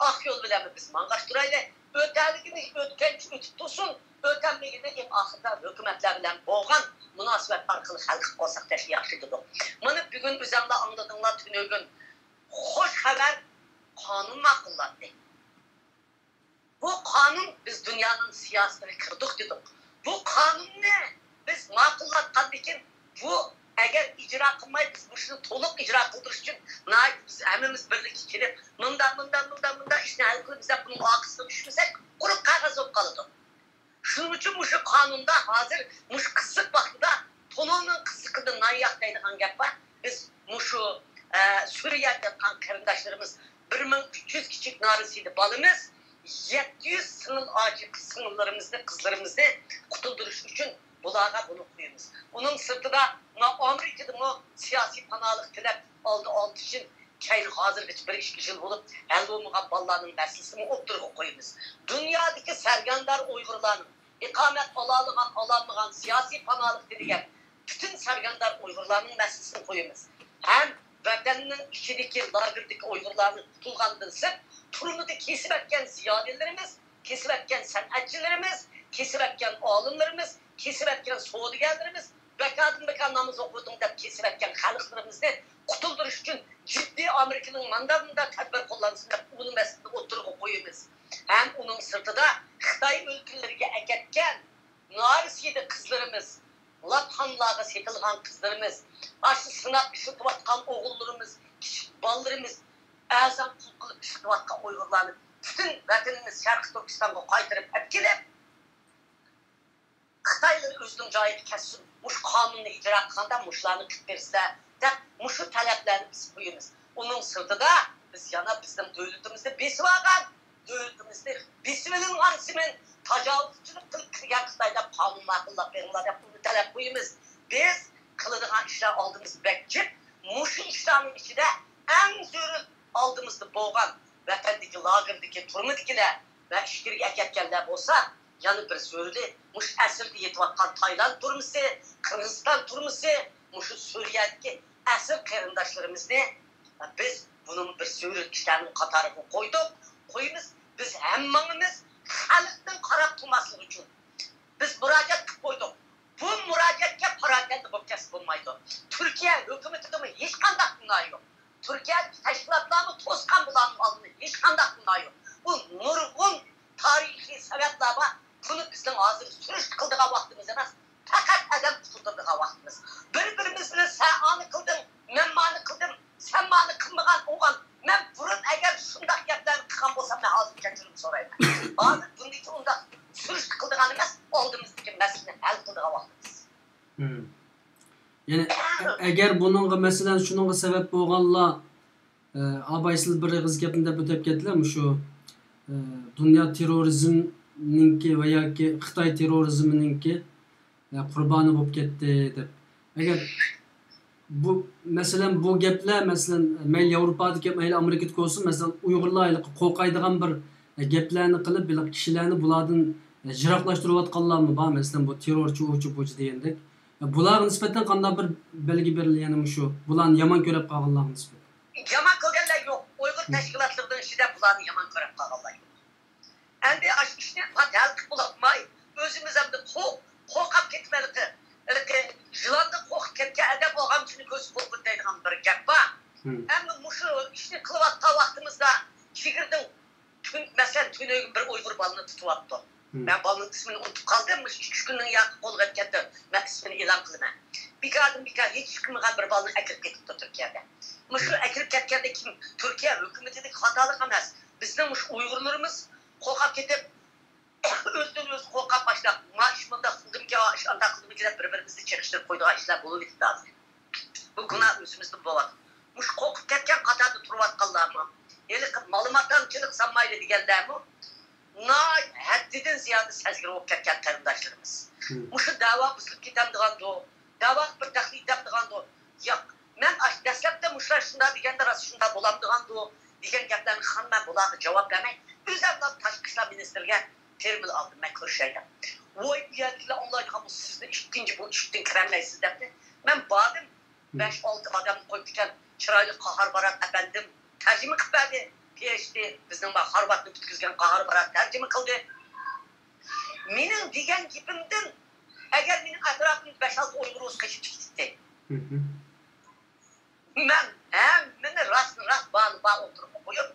ئاق يول بىلەنمۇ بىز ماڭغاچ تۇرايلى. ئۆتەلىگىنى ئۆتكەنچە ئۆتۈپ تۇرسۇن، ئۆتەلمىگىنى ئەڭ ئاخىرىدا ھۆكۈمەتلەر بىلەن بولغان مۇناسىۋەت ئارقىلىق ھەل قىلىپ قالساق تېخى ياخشى دېدۇق. مانا بۈگۈن ئۆزەڭلار ئاڭلىدىڭلار تۈنۈگۈن. خوش خەۋەر، قانۇن ماقۇللاندى. بۇ قانۇن بىز دۇنيانىڭ سىياسىتىگە كىردۇق دېدۇق. بۇ قانۇننى بىز ماقۇللاتقاندىن كېيىن، بۇ ئەگەر ئىجرا قىلماي، بىز مۇشۇنى تولۇق ئىجرا قىلدۇرۇش ئۈچۈن ناھايىتى بىز ھەممىمىز بىرلىككە كېلىپ، مۇنداق، مۇنداق، مۇنداق، مۇنداق ئىشنى ھەل قىلىمىز دەپ، بۇنىڭ ئارقىسىغا چۈشمىسەك، قۇرۇق قەغەز بولۇپ قالىدۇ. شۇنىڭ ئۈچۈن مۇشۇ قانۇندا ھازىر مۇشۇ قىزىق ۋاقتىدا تونۇرنىڭ قىزىقىدا نان ياق دەيدىغان گەپ بار. بىز مۇشۇ، ئە، سۈرىيەدە ياتقان قېرىنداشلىرىمىز، بىر مىڭ ئۈچ يۈز كىچىك نارەسىدە بالىمىز، يەتتە يۈز سىڭىل ئاچا سىڭىللىرىمىزنى، قىزلىرىمىزنى قۇتۇلدۇرۇش ئۈچۈن بۇلارغا بۇنى قويىمىز. ئۇنىڭ سىرتىدا، مانا ئامېرىكىدىمۇ سىياسىي پاناھلىق تىلەپ، ئالدى ئالتە يىل كەينى ھازىرغىچە بىر ئىككى يىل بولۇپ ھەل بولمىغان بالىلارنىڭ مەسىلىسىنى ئوتتۇرىغا قويىمىز. دۇنيادىكى سەرگەردان ئۇيغۇرلارنىڭ، ئىقامەت ئالالىغان، ئالالمىغان، سىياسىي پاناھلىق تىلىگەن پۈتۈن سەرگەردان ئۇيغۇرلارنىڭ مەسىلىسىنى قويىمىز. ھەم ۋەتەننىڭ ئىچىدىكى لاگېردىكى ئۇيغۇرلارنى قۇتۇلغاندىن سىرت، تۈرمىدە كېسىۋەتكەن زىيالىيلىرىمىز، كېسىۋەتكەن سەنئەتچىلىرىمىز، كېسىۋەتكەن ئالىملىرىمىز، كېسىۋەتكەن سودىگەرلىرىمىز، بىكاردىن بىكار ناماز ئوقۇدۇڭ دەپ كېسىۋەتكەن خەلقلىرىمىزنى قۇتۇلدۇرۇش ئۈچۈن جىددىي ئامېرىكىنىڭ ماندا مۇندا تەدبىر قوللانسۇن دەپ ئۇنى مەسىلىنى ئوتتۇرىغا قويىمىز. ھەم ئۇنىڭ سىرتىدا خىتاي ئۆلكىلىرىگە ئەكەتكەن نارەسىدە قىزلىرىمىز، لاپخانىلارغا سېتىلغان قىزلىرىمىز، ئاشۇ سىناق ئىشلىتىۋاتقان ئوغۇللىرىمىز، كىچىك بالىلىرىمىز، ئەرزان پۇل قىلىپ ئىشلىتىۋاتقان ئۇيغۇرلارنى پۈتۈن ۋەتىنىمىز شەرقىي تۈركىستانغا قايتۇرۇپ ئەپكېلىپ، خىتايلار ئۆزىنىڭ جايىدا كەتسۇن، مۇشۇ قانۇننى ئىجرا قىلغاندا مۇشۇلارنى قىلىپ بېرىسىلەر دەپ مۇشۇ تەلەپلەرنى بىز قويىمىز. ئۇنىڭ سىرتىدا بىز يەنە بىزنىڭ دۆلىتىمىزنى بېسىۋالغان، دۆلىتىمىزنى بېسىۋېلىنغان سېمىن تاجاۋۇزچىلىق قىلىپ كىرگەن خىتاي دەپ قانۇن ماقۇللاپ بېرىڭلار دەپ ئۇنى تەلەپ قويىمىز. بىز قىلىدىغان ئىشلار ئالدىمىز بەك جىق. مۇشۇ ئىشلارنىڭ ئىچىدە ئەڭ زۆرۈر ئالدىمىزدا بولغان ۋەتەندىكى لاگېردىكى تۈرمىدىكىلەر ۋە ئىچكىرىگە ئەكەتكەنلەر بولسا، يەنە بىر زۆرۈرى مۇشۇ ئەسىردە يېتىۋاتقان تايلاند تۈرمىسى، قىرغىزىستان تۈرمىسى، مۇشۇ سۈرىيەدىكى ئەسىر قېرىنداشلىرىمىزنى بىز بۇنىمۇ بىر زۆرۈر ئىشلارنىڭ قاتارىغا قويدۇق، قويىمىز. بىز ھەممىڭىز خەلقنىڭ قاراپ تۇرماسلىقى ئۈچۈن بىز مۇراجىئەت قىلىپ قويدۇق. بۇ مۇراجىئەتكە پاراكەندە بولۇپ كەتسە بولمايدۇ. تۈركىيە ھۆكۈمىتىدىمۇ ھېچقانداق گۇناھ يوق. تۈركىيەدىكى تەشكىلاتلارمۇ توسقان بۇلارنىڭ ئالدىدا، ھېچقانداق گۇناھ يوق. بۇ نۇرغۇن تارىخىي سەۋەبلەر بار. بۇنى بىزنىڭ ھازىر سۈرۈشتە قىلىدىغان ۋاقتىمىز ئەمەس، پەقەت ئادەم قۇتۇلدۇرىدىغان ۋاقتىمىز. بىر-بىرىمىز بىلەن سەن ئانى قىلدىڭ، مەن مانى قىلدىم، سەن مانى قىلمىغان، ئوغان، مەن بۇرۇن ئەگەر شۇنداق گەپلەرنى قىلغان بولسام، مەن ھازىر كەچۈرۈم سورايمەن. ھازىر بۇندىن كېيىن ئۇنداق سۈرۈشتە قىلىدىغان ئەمەس، ئالدىمىزدىكى مەسىلىنى ھەل قىلىدىغان ۋاقتىمىز. مم. يەنى ئە-، ئەگەر بۇنىڭغا، مەسىلەن، شۇنىڭغا سەۋەب بولغانلار، ئە، ئاباي سىلەر بىر ئېغىز گەپنى دەپ ئۆتۈپ كەتتىلەر، مۇشۇ، ئە، دۇنيا تېررورىزمنىڭكى ۋە ياكى خىتاي تېررورىزمىنىڭكى، ئە، قۇربانى بولۇپ كەتتى دەپ. ئەگەر بۇ، مەسىلەن، بۇ گەپلەر، مەسىلەن، مەيلى ياۋروپادىكى، مەيلى ئامېرىكىدىكى بولسۇن، مەسىلەن، ئۇيغۇرلار ھېلىقى قورقايدىغان بىر، ئە، گەپلەرنى قىلىپ، ھېلىقى كىشىلەرنى بۇلاردىن، ئە، يىراقلاشتۇرۇۋاتقانلارمۇ بار، مەسىلەن، بۇ تېررورچى، ئۇچى، بۇچى دېگەندەك. ئە، بۇلارغا نىسبەتەن قانداق بىر بەلگە بېرىلدى، يەنى مۇشۇ، بۇلارنى يامان كۆرۈپ قالغانلارغا نىسبەتەن؟ يامان كۆرگەنلەر يوق. ئۇيغۇر تەشكىلاتلىرىنىڭ ئىچىدە بۇلارنى يامان كۆرۈپ قالغانلار يوق. ئەمدى ئاشۇ ئىشنى پات ھەل قىلىپ بولالماي، ئۆزىمىز ئەمدى قو-، قورقۇپ كېتىپ ھېلىقى، ھېلىقى يىلاندىن قورقۇپ كەتكەن ئادەم ئالغان كۈنى كۆزى قورقۇر دەيدىغان بىر گەپ بار. ئەمدى مۇشۇ ئىشنى قىلىۋاتقان ۋاقتىمىزدا چېگرىدىن تۈن، مەسىلەن، تۈنۈگۈن بىر ئۇيغۇر بالىنى تۇتۇۋاپتۇ. مەن بالىنىڭ ئىسمىنى ئۇنتۇپ قالدىم، مۇشۇ ئىككى ئۈچ كۈننىڭ ياقى قولغا يەتكەندە مەن ئىسمىنى ئېلان قىلىمەن. بىكاردىن بىكار ھېچ چىقمىغان بىر بالىنى ئەكىرىپ كېتىپتۇ تۈركىيەگە. مۇشۇ ئەكىرىپ كەتكەندە كىم؟ تۈركىيە ھۆكۈمىتىدىكى خاتالىق ئەمەس. بىزنىڭ مۇشۇ ئۇيغۇرلىرىمىز قورقۇپ كېتىپ، ئۆزىدىن ئۆزى قورقۇپ باشلاپ، ما ئىش مۇنداق قىلدىمىكى، ئا ئىش ئانداق قىلدىمىكى دەپ بىر-بىرىمىزنى چېقىشتۇرۇپ قويىدىغان ئىشلار بولۇۋېتىپتۇ ھازىر. بۇ گۇناھ ئۆزىمىزدىن بولۇۋاتىدۇ. مۇشۇ قورقۇپ كەتكەن قاتاردا تۇرۇۋاتقانلارمۇ، ھېلىقى مالىماتاڭچىلىق سانمايلى دېگەنلەرمۇ ناھايىتى ھەددىدىن زىيادە سەزگۈر بولۇپ كەتكەن قېرىنداشلىرىمىز. مۇشۇ دەۋا بۇزۇلۇپ كېتەمدىغاندۇ، دەۋاغا بىر تەخلىيە يېتەمدىغاندۇ؟ ياق، مەن ئاشۇ دەسلەپتە مۇشۇلار شۇنداق دېگەندە، راست شۇنداق بولامدىغاندۇ دېگەن گەپلەرنى قىلغان، مەن بۇلارغا جاۋاب بەرمەي، ئۆزۈم تاشقى ئىشلار مىنىستىرىگە تېرمىل ئالدىم، مەن كۆرۈشەي دەپ. ۋوي، ئۇ يەردىكىلەر ئاڭلايدىغان بولسا، سىزنى ئىشىكتىن، بۇ ئىشىكتىن كىرەلمەيسىز دەپتۇ. مەن باردىم، بەش-ئالتە ئادەمنى قويۇپتىكەن، چىرايلىق قاھار بارات ئەپەندىم تەرجىمە قىلىپ بەردى. پى ئېيچ دى، بىزنىڭ بار، خارۋاردنى پۈتكۈزگەن قاھار بارات تەرجىمە قىلدى. مېنىڭ دېگەن گېپىمدىن، ئەگەر مېنىڭ ئەتراپىمدا بەش-ئالتە ئۇيغۇر بولسا قېچىپ كېتەتتى. مەن ھەممىنى راستنى راست، بارنى بار ئوتتۇرىغا قويۇپ،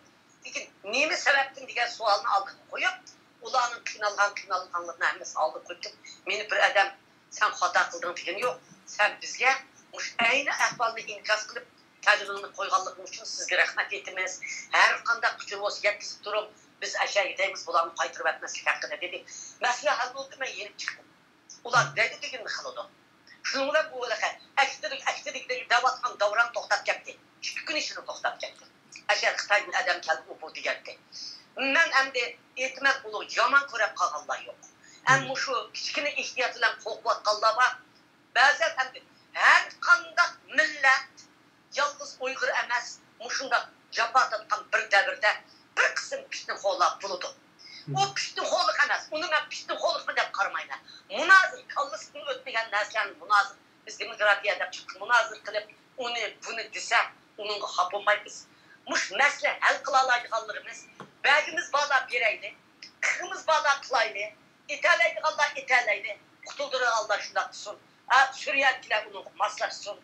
لېكىن نېمە سەۋەبتىن دېگەن سوئالنى ئالدىغا قويۇپ، ئۇلارنىڭ قىينالغان، قىينالغانلىرىنى ھەممىسىنى ئالدىغا قويۇپ، مېنى بىر ئادەم سەن خاتا قىلدىڭ دېگىنى يوق. سەن بىزگە مۇشۇ ئەينى ئەھۋالنى ئىنكاس قىلىپ، تەلىپىڭنى قويغانلىقىڭ ئۈچۈن سىزگە رەھمەت ئېيتىمىز. ھەر قانداق ئۇچۇر بولسا يەتكۈزۈپ تۇرۇڭ، بىز ئاشۇ يەردە يېتەيمىز، بۇلارنى قايتۇرۇۋەتمەسلىك ھەققىدە، دېدى. مەسىلە ھەل بولدى، مەن يېنىپ چىقتىم. ئۇلار دەيدۇ دېگىنىنى قىلىدۇ. شۇنىڭ بىلەن بۇ ھېلىقى ئەكتىدىك، ئەكتىدىك دەۋاتقان داۋراڭ توختاپ كەتتى. ئىككى كۈن ئىچىدە توختاپ كەتتى. ئەشەر خىتايدىن ئادەم كەلدى، ئۇ بۇ دېگەنتى. مەن ئەمدى ئېيتىمەن، ئۇلۇغ يامان كۆرۈپ قالغانلار يوق. ئەمما مۇشۇ كىچىككىنە ئېھتىيات بىلەن قورقۇۋاتقانلار بار. بەزەن ئەمدى ھەر قانداق مىللەت، يالغۇز ئۇيغۇر ئەمەس، مۇشۇنداق جاپا تارتقان بىر دەۋردە بىر قىسىم پىتنىخورلار بولىدۇ. ئۇ پىتنىخورلۇق ئەمەس، ئۇنى مەن پىتنىخورلۇقمۇ دەپ قارىمايمەن. مۇنازىرە، كاللىسىدىن ئۆتمىگەن نەرسىلەرنى مۇنازىرە، بىز دېموكراتىيە دەپ چىققان مۇنازىرە قىلىپ، ئۇنى، بۇنى دېسە، ئۇنىڭغا خاپا بولمايمىز. مۇشۇ مەسىلە ھەل قىلالايدىغانلىرىمىز، بەگىمىز بارلا بېرەيلى، قىغىمىز بارلا قىلايلى، ئېتەلەيدىغانلار ئېتەلەيلى، قۇتۇلدۇرىدىغانلار شۇنداق قىلسۇن. ئا، سۈرىيەدىكىلەر ئۇنىڭغا ماسلاشسۇن.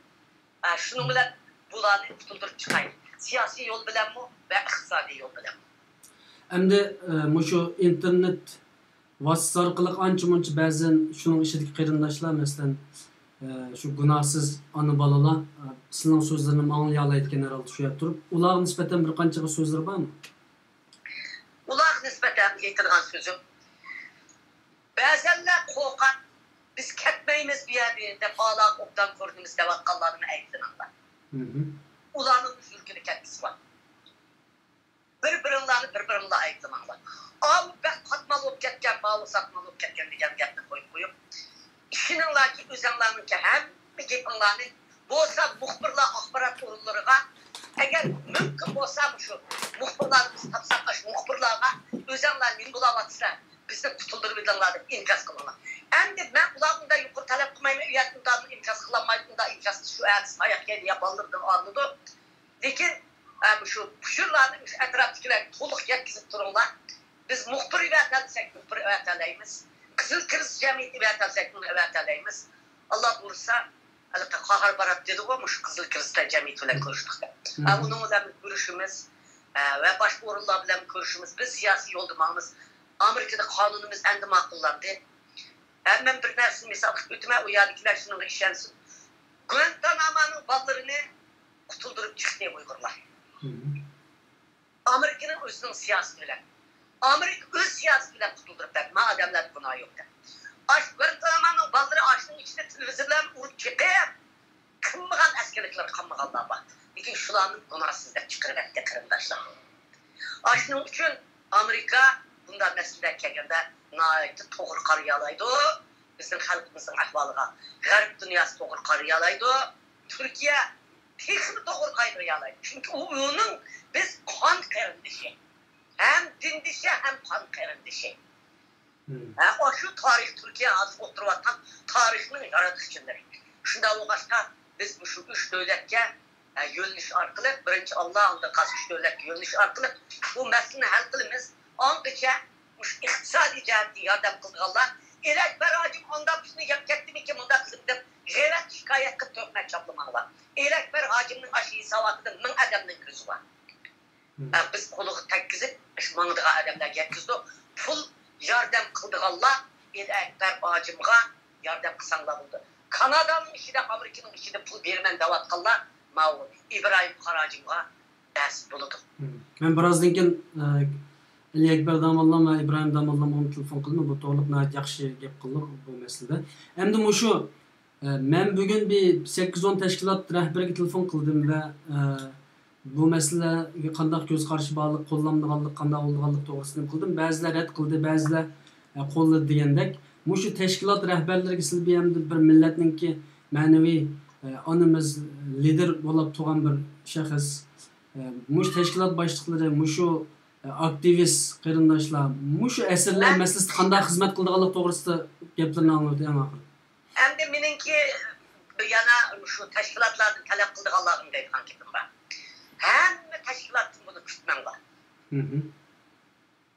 ئا، شۇنىڭ بىلەن بۇلارنى قۇتۇلدۇرۇپ چىقايلى. سىياسىي يول بىلەنمۇ ۋە ئىقتىسادىي يول بىلەنمۇ. ئەمدى، ئە، مۇشۇ ئىنتېرنېت ۋاسىتىسى ئارقىلىق ئانچە-مۇنچە بەزەن شۇنىڭ ئىچىدىكى قېرىنداشلار، مەسىلەن، ئە، شۇ گۇناھسىز ئانا-بالىلار، ئە، سىلىنىڭ سۆزلىرىنى ئاڭلىيالايدىكەن ھەر ھالدا شۇ يەردە تۇرۇپ. ئۇلارغا نىسبەتەن بىر قانچىغا سۆزلىرى بارمۇ؟ ئۇلارغا نىسبەتەن ئېيتىدىغان سۆزۈم، بەزەنلەر قورقاپ، «بىز كەتمەيمىز بۇ يەردىن» دەپ، «ئالاغا ئوبدان كۆرۈنىمىز» دەۋاتقانلارنى ئەيىبلىمەڭلار. ئۇلارنىڭ يۈرىكىدە كەتكۈسى بار. بىر-بىرىڭلارنى بىر-بىرىڭلار ئەيىبلىمەڭلار. «ئاۋۇ بەك قاتمال بولۇپ كەتكەن، ماۋۇ ساتمال بولۇپ كەتكەن» دېگەن گەپنى قويۇپ قويۇپ، ئىشىنىڭلاركى، ئۆزەڭلارنىڭكى ھەممە گېپىڭلارنى بولسا مۇخبىرلار ئاخبارات ئورۇنلىرىغا، ئەگەر مۇمكىن بولسا مۇشۇ مۇخبىرلارنى بىز تاپساق، ئاشۇ مۇخبىرلارغا ئۆزەڭلار نېمە بولاۋاتىسىلەر، بىزنى قۇتۇلدۇرۇۋېتىڭلار دەپ ئىنكاس قىلىڭلار. ئەمدى مەن ئۇلارغا ئۇنداق يۇقىرى تەلەپ قىلمايمەن، ئۇ يەردە ئۇنداق ئىنكاس قىلالمايدۇ، ئۇنداق ئىنكاس قىلىش شۇ ئەتىسى تاياق يەيدۇ يا بالىلىرىدىن ئالىنىدۇ. لېكىن، ئە، مۇشۇ ئۇچۇرلارنى مۇشۇ ئەتراپتىكىلەرگە تولۇق يەتكۈزۈپ تۇرۇڭلار. بىز مۇخبىر ئەۋەتەلىسەك، مۇخبىر ئەۋەتەلەيمىز. قىزىل كىرىز جەمئىيىتى ئەۋەتەلىسەك، ئۇنى ئەۋەتەلەيمىز. ئاللا بۇيرۇسا، ھېلىقى قاھار بارات دېدىغۇ، مۇشۇ قىزىل كىرىز جەمئىيىتى بىلەن كۆرۈشتۇق دەپ. ئە، ئۇنىڭ بىلەن كۆرۈشىمىز، ئە، ۋە باشقا ئورۇنلار بىلەن كۆرۈشىمىز. بىز سىياسىي يولدا ماڭىمىز. ئامېرىكىدا قانۇنىمىز ئەمدى ماقۇللاندى. ھە، مەن بىر نەرسىنى مىسال قىلىپ ئۆتىمەن، ئۇ يەردىكىلەر شۇنىڭغا ئىشەنسۇن. گۇانتانامونىڭ بالىلىرىنى قۇتۇلدۇرۇپ چىقتى ئۇيغۇرلار. ئامېرىكىنىڭ ئۆزىنىڭ سىياسىتى بىلەن. ئامېرىكا ئۆز سىياسىتى بىلەن قۇتۇلدۇرۇپ بەردى. ما ئادەملەردە گۇناھ يوق دەپ. ئاش گۇانتانامونىڭ بالىلىرى ئاشۇنىڭ ئىچىدە تېلېۋىزورلارنى ئۇرۇپ چېقىپ، قىلمىغان ئەسكىلىكلىرى قالمىغانلار بار. لېكىن شۇلارنى گۇناھسىز دەپ چىقىرىۋەتتى قېرىنداشلار. ئاشۇنىڭ ئۈچۈن ئامېرىكا بۇنداق مەسىلىلەرگە كەلگەندە ناھايىتى توغرا قارىيالايدۇ بىزنىڭ خەلقىمىزنىڭ ئەھۋالىغا. غەرب دۇنياسى توغرا قارىيالايدۇ. تۈركىيە تېخىمۇ توغرا قارىيالايدۇ. چۈنكى ئۇ، ئۇنىڭ بىز قان قېرىندىشى. ھەم دىندىشى، ھەم قان قېرىندىشى. ھە، ئاشۇ تارىخ، تۈركىيە ھازىر ئولتۇرۇۋاتقان تارىخنىڭ ياراتقۇچىلىرى. شۇنداق بولغاچقا، بىز مۇشۇ ئۈچ دۆلەتكە، ھە، يۆنىلىش ئارقىلىق، بىرىنچى ئاللا، ئاندىن قالسا ئۈچ دۆلەتكە يۆنىلىش ئارقىلىق بۇ مەسىلىنى ھەل قىلىمىز. ئاڭغىچە مۇشۇ ئىقتىسادىي جەھەتتىن ياردەم قىلىدىغانلار، «ئېلەكبەر ھاجىم ئانداق پۇلنى يەپ كەتتىمىكىن، مۇنداق قىلدىم» دەپ غەيۋەت شىكايەت قىلىپ تۆھمەت چاپلىماڭلار. ئېلەكبەر ھاجىمنىڭ ئاشۇ ھېساباتىدا مىڭ ئادەمنىڭ كۆزى بار. ھە، بىز قولىغا تەگكۈزۈپ، ماڭىدىغان ئادەملەرگە يەتكۈزدۇق. پۇل ياردەم قىلىدىغانلار ئېلى ئەكبەر ھاجىمغا ياردەم قىلساڭلار بولىدۇ. كانادانىڭ ئىچىدە، ئامېرىكىنىڭ ئىچىدە پۇل بېرىمەن دەۋاتقانلار ماۋۇ ئىبراھىم قاراجىمغا بەرسە بولىدۇ. مەن بىرازدىن كېيىن، ئە، ئەلى ئەكبەر داموللام ۋە ئىبراھىم داموللامغا تېلېفون قىلىمەن. بۇ توغرىلىق ناھايىتى ياخشى گەپ قىلدۇق بۇ مەسىلىدە. ئەمدى مۇشۇ ئە، مەن بۈگۈن بىر سەككىز ئون تەشكىلات رەھبىرىگە تېلېفون قىلدىم ۋە، ئە، بۇ مەسىلىگە قانداق كۆز قارىشى بارلىق، قوللامدىغانلىق، قانداق بولىدىغانلىق توغرىسىدا نېمە قىلدىم. بەزىلەر رەت قىلدى، بەزىلەر، ئە، قوللىدى دېگەندەك. مۇشۇ تەشكىلات رەھبەرلىرىگە سىلى بىر، ھەمدە بىر مىللەتنىڭكى مەنىۋى، ئە، ئانىمىز، لىدىر بولاپ تۇرغان بىر شەخس، ئە، مۇشۇ تەشكىلات باشلىقلىرى، مۇشۇ، ئە، ئاكتىۋىست قېرىنداشلار، مۇشۇ ئەسىرلەر مەسىلىسىدە قانداق خىزمەت قىلىدىغانلىق توغرىسىدا گەپلىرىنى ئاڭلىۋېتەي ئەڭ ئاخىرى. ئەمدى مېنىڭكى يەنە مۇشۇ تەشكىلاتلاردىن تەلەپ قىلىدىغانلارغا دەيدىغان گېپىم بار. ھەممە تەشكىلاتتىن بۇنى كۈتمەڭلار.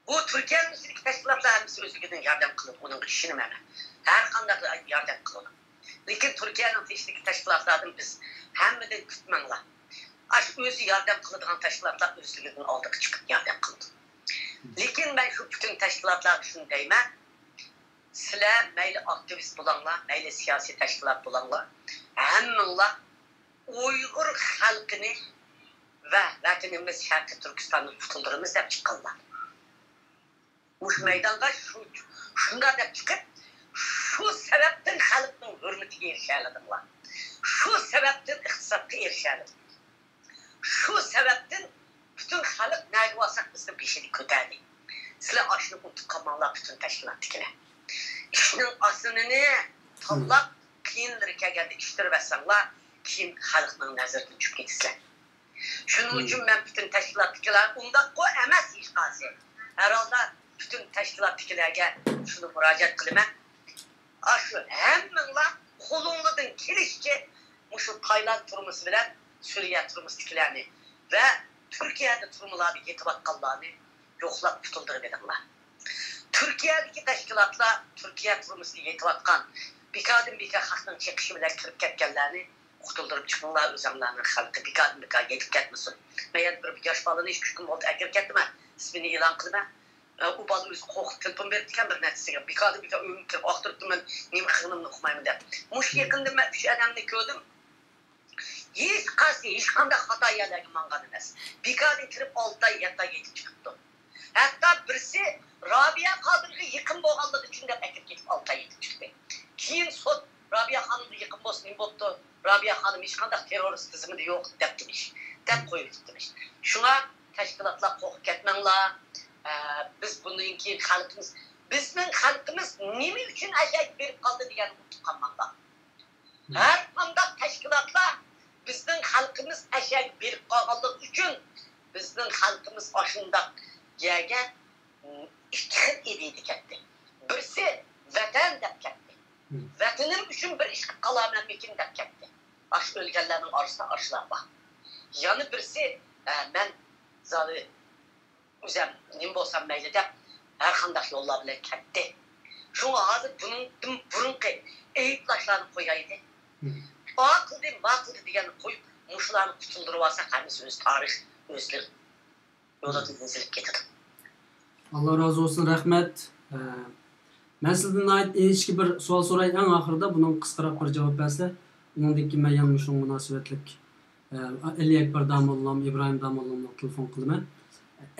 بۇ تۈركىيەنىڭ ئىچىدىكى تەشكىلاتلار ھەممىسى ئۆزلۈكىدىن ياردەم قىلىدۇ، ئۇنىڭغا ئىشىنىمەن مەن. ھەر قانداق ياردەم قىلىدۇ. لېكىن تۈركىيەنىڭ تېشىدىكى تەشكىلاتلاردىن بىز ھەممىدىن كۈتمەڭلار. ئاشۇ ئۆزى ياردەم قىلىدىغان تەشكىلاتلار ئۆزلۈكىدىن ئالدىغا چىقىپ ياردەم قىلىدۇ. لېكىن مەن شۇ پۈتۈن تەشكىلاتلارغا شۇنى دەيمەن، سىلەر مەيلى ئاكتىۋىست بولاڭلار، مەيلى سىياسىي تەشكىلات بولاڭلار، ھەممىڭلار ئۇيغۇر خەلقىنى ۋە ۋەتىنىمىز شەرقىي تۈركىستاننى قۇتۇلدۇرىمىز دەپ چىققانلار. مۇشۇ مەيدانغا شۇ، شۇنداق دەپ چىقىپ، شۇ سەۋەبتىن خەلقنىڭ ھۆرمىتىگە ئېرىشەلىدىڭلار. شۇ سەۋەبتىن ئىقتىسادقا ئېرىشەلىدىڭلار. شۇ سەۋەبتىن پۈتۈن خەلق نەگە بارساق بىزنى بېشىنى كۆتەردى. سىلەر ئاشۇنى ئۇنتۇپ قالماڭلار، پۈتۈن تەشكىلاتتىكىلەر. ئىشنىڭ ئاسىنىنى تاللاپ، قىيىنلىرى كەلگەندە ئىشتۇرۇۋەتسەڭلار، كېيىن خەلقنىڭ نەزىرىدىن چۈشۈپ كېتىسىلەر. شۇنىڭ ئۈچۈن مەن پۈتۈن تەشكىلاتتىكىلەر، ئۇنداققۇ ئەمەس ھېچقايسى. ھەر ھالدا پۈتۈن تەشكىلاتتىكىلەرگە شۇنى مۇراجىئەت قىلىمەن. ئاشۇ ھەممىڭلار قولۇڭلاردىن كېلىشىچە مۇشۇ تايلاند تۈرمىسى بىلەن سۈرىيە تۈرمىسىدىكىلەرنى ۋە تۈركىيەدە تۈرمىلاردا يېتىۋاتقانلارنى يوقلاپ قۇتۇلدۇرۇۋېلىڭلار. تۈركىيەدىكى تەشكىلاتلار تۈركىيە تۈرمىسىدە يېتىۋاتقان، بىكاردىن بىكار خەقنىڭ چېقىشى بىلەن كىرىپ كەتكەنلەرنى قۇتۇلدۇرۇپ چىقىڭلار، ئۆزۈڭلارنىڭ خەلقى بىكاردىن بىكار يېتىپ كەتمىسۇن. مەن يەنە بىر ياش بالىنى ئىككى ئۈچ كۈن بولدى ئەكىرىپ كەتتىم، ئىسمىنى ئېلان قىلىمەن. ئە، ئۇ بالا ئۆزى قورقۇپ تېلېفون بېرىپتىكەن بىر نەچچىسىگە، بىكاردىن بىكار ئۆيۈمگە كىرىپ ئاختۇرۇپتىمەن، نېمە قىلغىنىمنى ئۇقمايمەن دەپ. مۇشۇ يېقىندا مەن ئۈچ ئادەمنى كۆردۈم. ھېچقايسى ھېچقانداق خاتا يەرلەرگە ماڭغان ئەمەس. بىكاردىن كىرىپ ئالتە ئاي، يەتتە ئاي يېتىپ چىقىپتۇ. ھەتتا بىرسى رابىيە قادىرغا يېقىن بولغانلىقى ئۈچۈن دەپ ئەكىرىپ كېتىپ ئالتە ئاي يېتىپ چىقتى. كېيىن سوت رابىيە خانىمغا يېقىن بولسا نېمە بوپتۇ؟ رابىيە خانىم ھېچقانداق تېررورىست تىزىمىدا يوق دەپ دېمىش، دەپ قويۇۋېتىپ دېمىش. شۇڭا تەشكىلاتلار قورقۇپ كەتمەڭلار. ئە، بىز بۇندىن كېيىن خەلقىمىز، بىزنىڭ خەلقىمىز نېمە ئۈچۈن ئەشەگە بېرىپ قالدى دېگەننى ئۇنتۇپ قالماڭلار. ھەر قانداق تەشكىلاتلار بىزنىڭ خەلقىمىز ئەشەگە بېرىپ قالغانلىقى ئۈچۈن بىزنىڭ خەلقىمىز ئاشۇنداق يەرگە ئىككى خىل ئىدىيىدە كەتتى. بىرسى ۋەتەن دەپ كەتتى. ۋەتىنىم ئۈچۈن بىر ئىش قىلىپ قالارمەنمىكىن دەپ كەتتى. ئاشۇ ئۆلگەنلەرنىڭ ئارىسىدا ئاشۇلار بار. يەنە بىرسى، ئە، مەن زادى ئۆزەم نېمە بولسام مەيلى دەپ، ھەر قانداق يوللار بىلەن كەتتى. شۇڭا ھازىر بۇنىڭدىن بۇرۇنقى ئەيىبلاشلارنى قويايلى. ئا قىلدى، ما قىلدى دېگەننى قويۇپ، مۇشۇلارنى قۇتۇلدۇرۇۋالساق، ھەممىسى ئۆز تارىخ، ئۆزلىرى يولىدىن ئېزىلىپ كېتىدۇ. ئاللا رازى بولسۇن، رەھمەت. ئە، مەن سىزدىن ناھايىتى ئىنچىكە بىر سوئال سوراي، ئەڭ ئاخىرىدا بۇنىڭغا قىسقىراق بىر جاۋاب بەرسە، ئۇنىڭدىن كېيىن مەن يەنە مۇشۇنىڭغا مۇناسىۋەتلىك ئە، ئەلى ئەكبەر داموللام، ئىبراھىم داموللاملارغا تېلېفون قىلىمەن.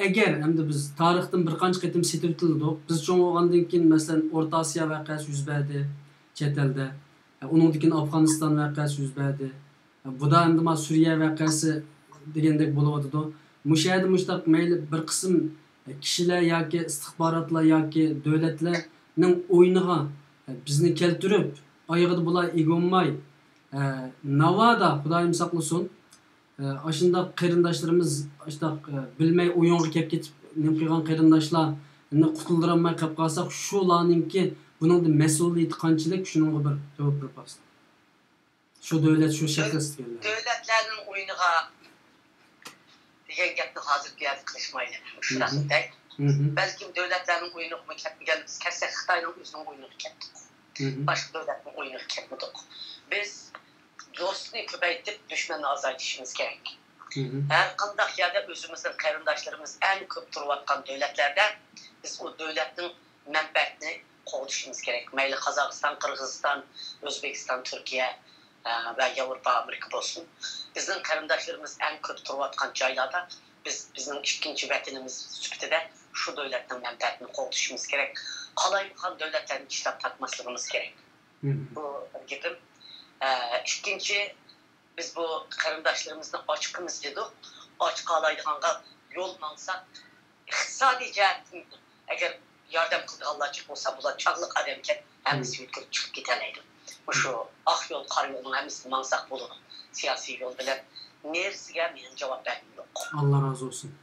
ئەگەر، ئەمدى بىز تارىختىن بىر قانچە قېتىم سېتىۋېتىلدۇق. بىز چوڭ بولغاندىن كېيىن، مەسىلەن، ئورتا ئاسىيا ۋەقەسى يۈز بەردى، چەت ئەلدە. ئە، ئۇنىڭدىن كېيىن ئافغانىستان ۋەقەسى يۈز بەردى. ئە، بۇدا ئەمدى ما سۈرىيە ۋەقەسى دېگەندەك بولۇۋاتىدۇ. مۇشۇ يەردە مۇشۇنداق مەيلى بىر قىسىم، ئە، كىشىلەر ياكى ئىستىخباراتلار ياكى دۆلەتلەرنىڭ ئويۇنىغا، ئە، بىزنى كەلتۈرۈپ، ئايىغىدا بۇلار ئىگە بولماي، ئە، ناۋادا، خۇدايىم ساقلىسۇن، ئە، ئاشۇنداق قېرىنداشلىرىمىز، ئاشۇنداق، ئە، بىلمەي ئويۇنغا كەپ كېتىپ، نېمە قىلغان قېرىنداشلارنى قۇتۇلدۇرالماي قېلىپ قالساق، شۇلارنىڭكى بۇنىڭدا مەسئۇلىيىتى قانچىلىك؟ شۇنىڭغا بىر جاۋاب بېرىپ باقسىڭ. شۇ دۆلەت، شۇ شەخس دېگەنلەر. دۆلەتلەرنىڭ ئويۇنىغا دېگەن گەپنى ھازىر بۇ يەردە قىلىشمايلى. مۇشۇنداق دەي. بەلكىم دۆلەتلەرنىڭ ئويۇنىغىمۇ كەتمىگەنمىز، كەتسەك خىتاينىڭ ئۆزىنىڭ ئويۇنىغا كەتتۇق. باشقا دۆلەتنىڭ ئويۇنىغا كەتمىدۇق. بىز دوستنى كۆپەيتىپ، دۈشمەننى ئازايتىشىمىز كېرەك. ھەر قانداق يەردە ئۆزىمىزنىڭ قېرىنداشلىرىمىز ئەڭ كۆپ تۇرۇۋاتقان دۆلەتلەردە بىز ئۇ دۆلەتنىڭ مەنپەئەتىنى قوغدىشىمىز كېرەك. مەيلى قازاقىستان، قىرغىزىستان، ئۆزبېكىستان، تۈركىيە، ئە، ۋە ياۋروپا، ئامېرىكا بولسۇن. بىزنىڭ قېرىنداشلىرىمىز ئەڭ كۆپ تۇرۇۋاتقان جايلاردا بىز بىزنىڭ ئىككىنچى ۋەتىنىمىز سۈپىتىدە شۇ دۆلەتنىڭ مەنپەئەتىنى قوغدىشىمىز كېرەك. قالايمىقان دۆلەتلەرنى چىشلاپ تارتماسلىقىمىز كېرەك. بۇ بىر گېپىم. ئە، ئىككىنچى، بىز بۇ قېرىنداشلىرىمىزنى ئاچىقىمىز دېدۇق. ئاچىقالايدىغانغا يول ماڭساق، ئىقتىسادىي جەھەتتىن ئەگەر ياردەم قىلىدىغانلار جىق بولسا، بۇلار چاغلىق ئادەمكەن، ھەممىسى يۆتكىلىپ چىقىپ كېتەلەيدۇ. مۇشۇ ئاق يول، قارا يولنىڭ ھەممىسىنى ماڭساق بولىدۇ. سىياسىي يول بىلەن نېرىسىگە مېنىڭ جاۋاب بەرگۈم يوق. ئاللا رازى بولسۇن.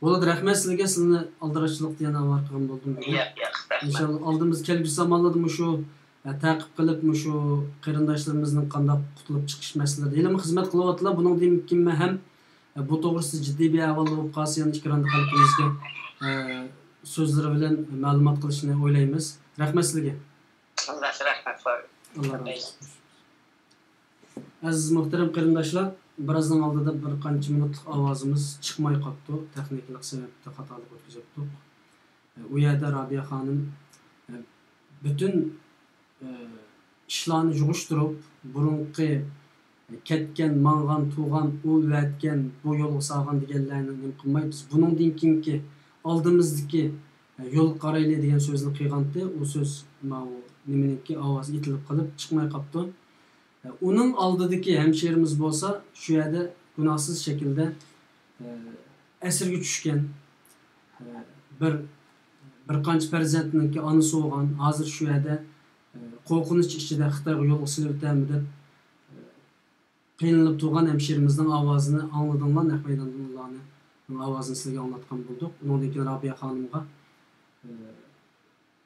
بولىدۇ، رەھمەت سىزگە، سىزنى ئالدىراشچىلىقتا يەنە ئاۋارە قىلغان بولدۇم بۈگۈن. ياق، ياق، رەھمەت. ئىنشاللا ئالدىمىزدا كەلگۈسى زامانلاردا مۇشۇ، ئە، تەقىب قىلىپ، مۇشۇ قېرىنداشلىرىمىزنىڭ قانداق قۇتۇلۇپ چىقىش مەسىلىلىرىدە ھېلىمۇ خىزمەت قىلىۋاتىدىلا. بۇنىڭدىن كېيىن مەن ھەم، ئە، بۇ توغرىسىدا جىددىي بىر ئەھۋال بولۇپ قالسا، يەنە ئىككى رانداق خەلقىمىزگە، ئە، سۆزلىرى بىلەن مەلۇمات قىلىشنى ئويلايمىز. رەھمەت سىزگە. ئاللا رەھمەت قىلسۇن. ئاللا رازى بولسۇن. ئەزىز مۇھتەرەم قېرىنداشلار، بىرازنىڭ ئالدىدا بىر قانچە مىنۇتلۇق ئاۋازىمىز چىقماي قاپتۇ، تېخنىكىلىق سەۋەبتىن خاتالىق ئۆتكۈزۈپتۇق. ئۇ يەردە رابىيە خانىم، ئە، پۈتۈن، ئە، ئىشلارنى يىغىشتۇرۇپ، بۇرۇنقى، ئە، كەتكەن، ماڭغان، تۇرغان، ئۇ ۋەتكەن، بۇ يولغا سالغان دېگەنلەرنى نېمە قىلماي، بىز بۇنىڭدىن كېيىنكى ئالدىمىزدىكى، ئە، يولغا قارايلى دېگەن سۆزنى قىلغانتى، ئۇ سۆز ماۋۇ نېمىنىڭكى ئاۋازى ئېتىلىپ قېلىپ چىقماي قاپتۇ. ئۇنىڭ ئالدىدىكى ھەمشىرىمىز بولسا شۇ يەردە گۇناھسىز شەكىلدە، ئە، ئەسىرگە چۈشكەن، ئە، بىر، بىر قانچە پەرزەنتنىڭكى ئانىسى بولغان، ھازىر شۇ يەردە، ئە، قورقۇنچ ئىچىدە خىتايغا يولغا سېلىۋېتەرمۇ دەپ، ئە، قىينىلىپ تۇرغان ھەمشىرىمىزنىڭ ئاۋازىنى ئاڭلىدىڭلار، نەق مەيداندىن ئۇلارنىڭ ئاۋازىنى سىلەرگە ئاڭلاتقان بولدۇق. ئۇنىڭدىن كېيىن رابىيە خانىمغا، ئە،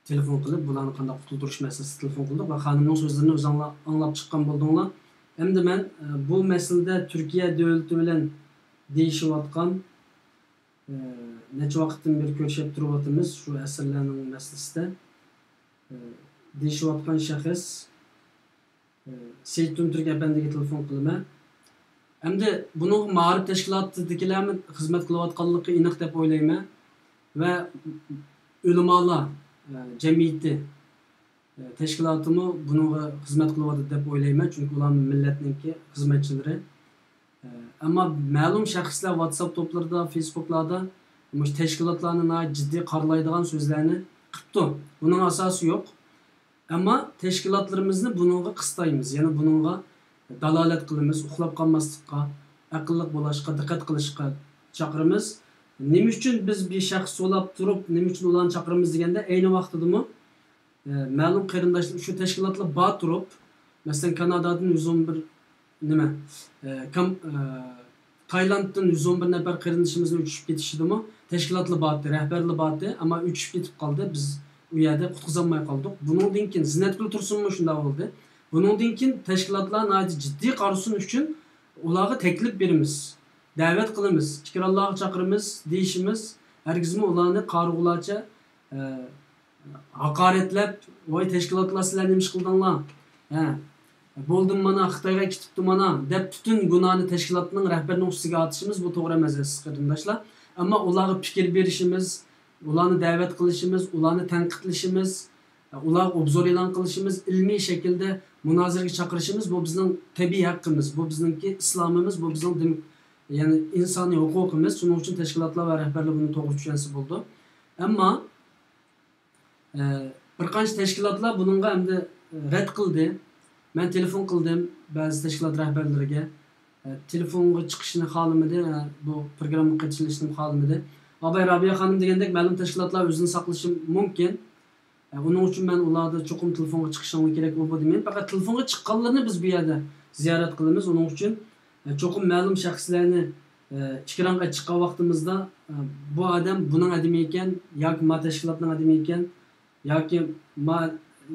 تېلېفون قىلىپ، بۇلارنى قانداق قۇتۇلدۇرۇش مەسىلىسىدە تېلېفون قىلدۇق ۋە خانىمنىڭ سۆزلىرىنى ئۆزۈڭلار ئاڭلاپ چىققان بولدۇڭلار. ئەمدى مەن، ئە، بۇ مەسىلىدە تۈركىيە دۆلىتى بىلەن دېيىشىۋاتقان، ئە، نەچچە ۋاقىتتىن بېرى كۆرۈشۈپ تۇرۇۋاتىمىز شۇ ئەسىرلەرنىڭ مەسىلىسىدە، ئە، دېيىشىۋاتقان شەخس، ئە، سېيىت تۈمتۈرك ئەپەندىگە تېلېفون قىلىمەن. ئەمدى بۇنىڭغا مائارىپ تەشكىلاتىدىكىلەرمۇ خىزمەت قىلىۋاتقانلىقى ئېنىق دەپ ئويلايمەن. ۋە ئۆلىمالار، ئە، جەمئىيىتى، ئە، تەشكىلاتىمۇ بۇنىڭغا خىزمەت قىلىۋاتىدۇ دەپ ئويلايمەن، چۈنكى ئۇلار مىللەتنىڭكى خىزمەتچىلىرى. ئە، ئەمما مەلۇم شەخسلەر ۋاتساپ توپلىرىدا، فېيسبۇكلاردا مۇشۇ تەشكىلاتلارنى ناھايىتى جىددىي قارىلايدىغان سۆزلەرنى قىپتۇ. بۇنىڭ ئاساسى يوق. ئەمما تەشكىلاتلىرىمىزنى بۇنىڭغا قىستايمىز، يەنى بۇنىڭغا دالالەت قىلىمىز، ئۇخلاپ قالماسلىققا، ئەقىللىق بولۇشقا، دىققەت قىلىشقا چاقىرىمىز. نېمە ئۈچۈن بىز بىر شەخس سولاپ تۇرۇپ، نېمە ئۈچۈن ئۇلارنى چاقىرىمىز دېگەندە، ئەينى ۋاقتىدىمۇ، ئە، مەلۇم قېرىنداشلار شۇ تەشكىلاتلار بار تۇرۇپ، مەسىلەن، كانادادىن يۈز ئون بىر نېمە، ئە، كام-، ئە، تايلاندتىن يۈز ئون بىر نەپەر قېرىندىشىمىزنىڭ ئۆچۈشۈپ كېتىشىدىمۇ تەشكىلاتلا بارتى، رەھبەرلا بارتى، ئەمما ئۆچۈشۈپ كېتىپ قالدى. بىز ئۇ يەردە قۇتقۇزالماي قالدۇق. بۇنىڭدىن كېيىن زىننەتگۈل تۇرسۇنمۇ شۇنداق بولدى. بۇنىڭدىن كېيىن تەشكىلاتلار ناھايىتى جىددىي قارىسۇن ئۈچۈن ئۇلارغا تەكلىپ بېرىمىز، دەۋەت قىلىمىز، ئېكرانلارغا چاقىرىمىز، دېيىشىمىز. ھەرگىزمۇ ئۇلارنى قارىغۇلارچە، ئە، ھاقارەتلەپ، ۋاي تەشكىلاتلار سىلەر نېمە ئىش قىلدىڭلار؟ ھە، بولدىم مانا، خىتايغا كېتىپتۇ مانا، دەپ پۈتۈن گۇناھنى تەشكىلاتنىڭ رەھبىرىنىڭ ئۈستىگە ئارتىشىمىز بۇ توغرا ئەمەس، ئەزىز قېرىنداشلار. ئەمما ئۇلارغا پىكىر بېرىشىمىز، ئۇلارنى دەۋەت قىلىشىمىز، ئۇلارنى تەنقىدلىشىمىز، ئۇلارغا ئوبزور ئېلان قىلىشىمىز، ئىلمىي شەكىلدە مۇنازىرىگە چاقىرىشىمىز، بۇ بىزنىڭ تەبىئىي ھەققىمىز، بۇ بىزنىڭكى ئىسلامىمىز، بۇ بىزنىڭ دېم-، يەنى ئىنسانىي ھوقۇقىمىز. شۇنىڭ ئۈچۈن تەشكىلاتلار ۋە رەھبەرلەر بۇنى توغرا چۈشەنسە بولىدۇ. ئەمما ئە، بىر قانچە تەشكىلاتلار بۇنىڭغا ئەمدى رەت قىلدى. مەن تېلېفون قىلدىم بەزى تەشكىلات رەھبەرلىرىگە. ئە، تېلېفونغا چىقىشنى خالىمىدى، ئە، بۇ پروگراممىغا قېتىشىشنى خالىمىدى. ئاباي رابىيە خانىم دېگەندەك مەلۇم تەشكىلاتلار ئۆزىنى ساقلىشى مۇمكىن. ئە، ئۇنىڭ ئۈچۈن مەن ئۇلاردا چوقۇم تېلېفونغا چىقىشىڭلار كېرەك، ئۇ بۇ دېمەيمەن. پەقەت تېلېفونغا چىققانلىرىنى بىز بۇ يەردە زىيارەت قىلىمىز. ئۇنىڭ ئۈچۈن ئە، چوقۇم مەلۇم شەخسلەرنى، ئە، ئېكرانغا چىققان ۋاقتىمىزدا، ئە، بۇ ئادەم بۇنىڭ ئادىمى ئىكەن ياكى ما تەشكىلاتنىڭ ئادىمى ئىكەن ياكى ما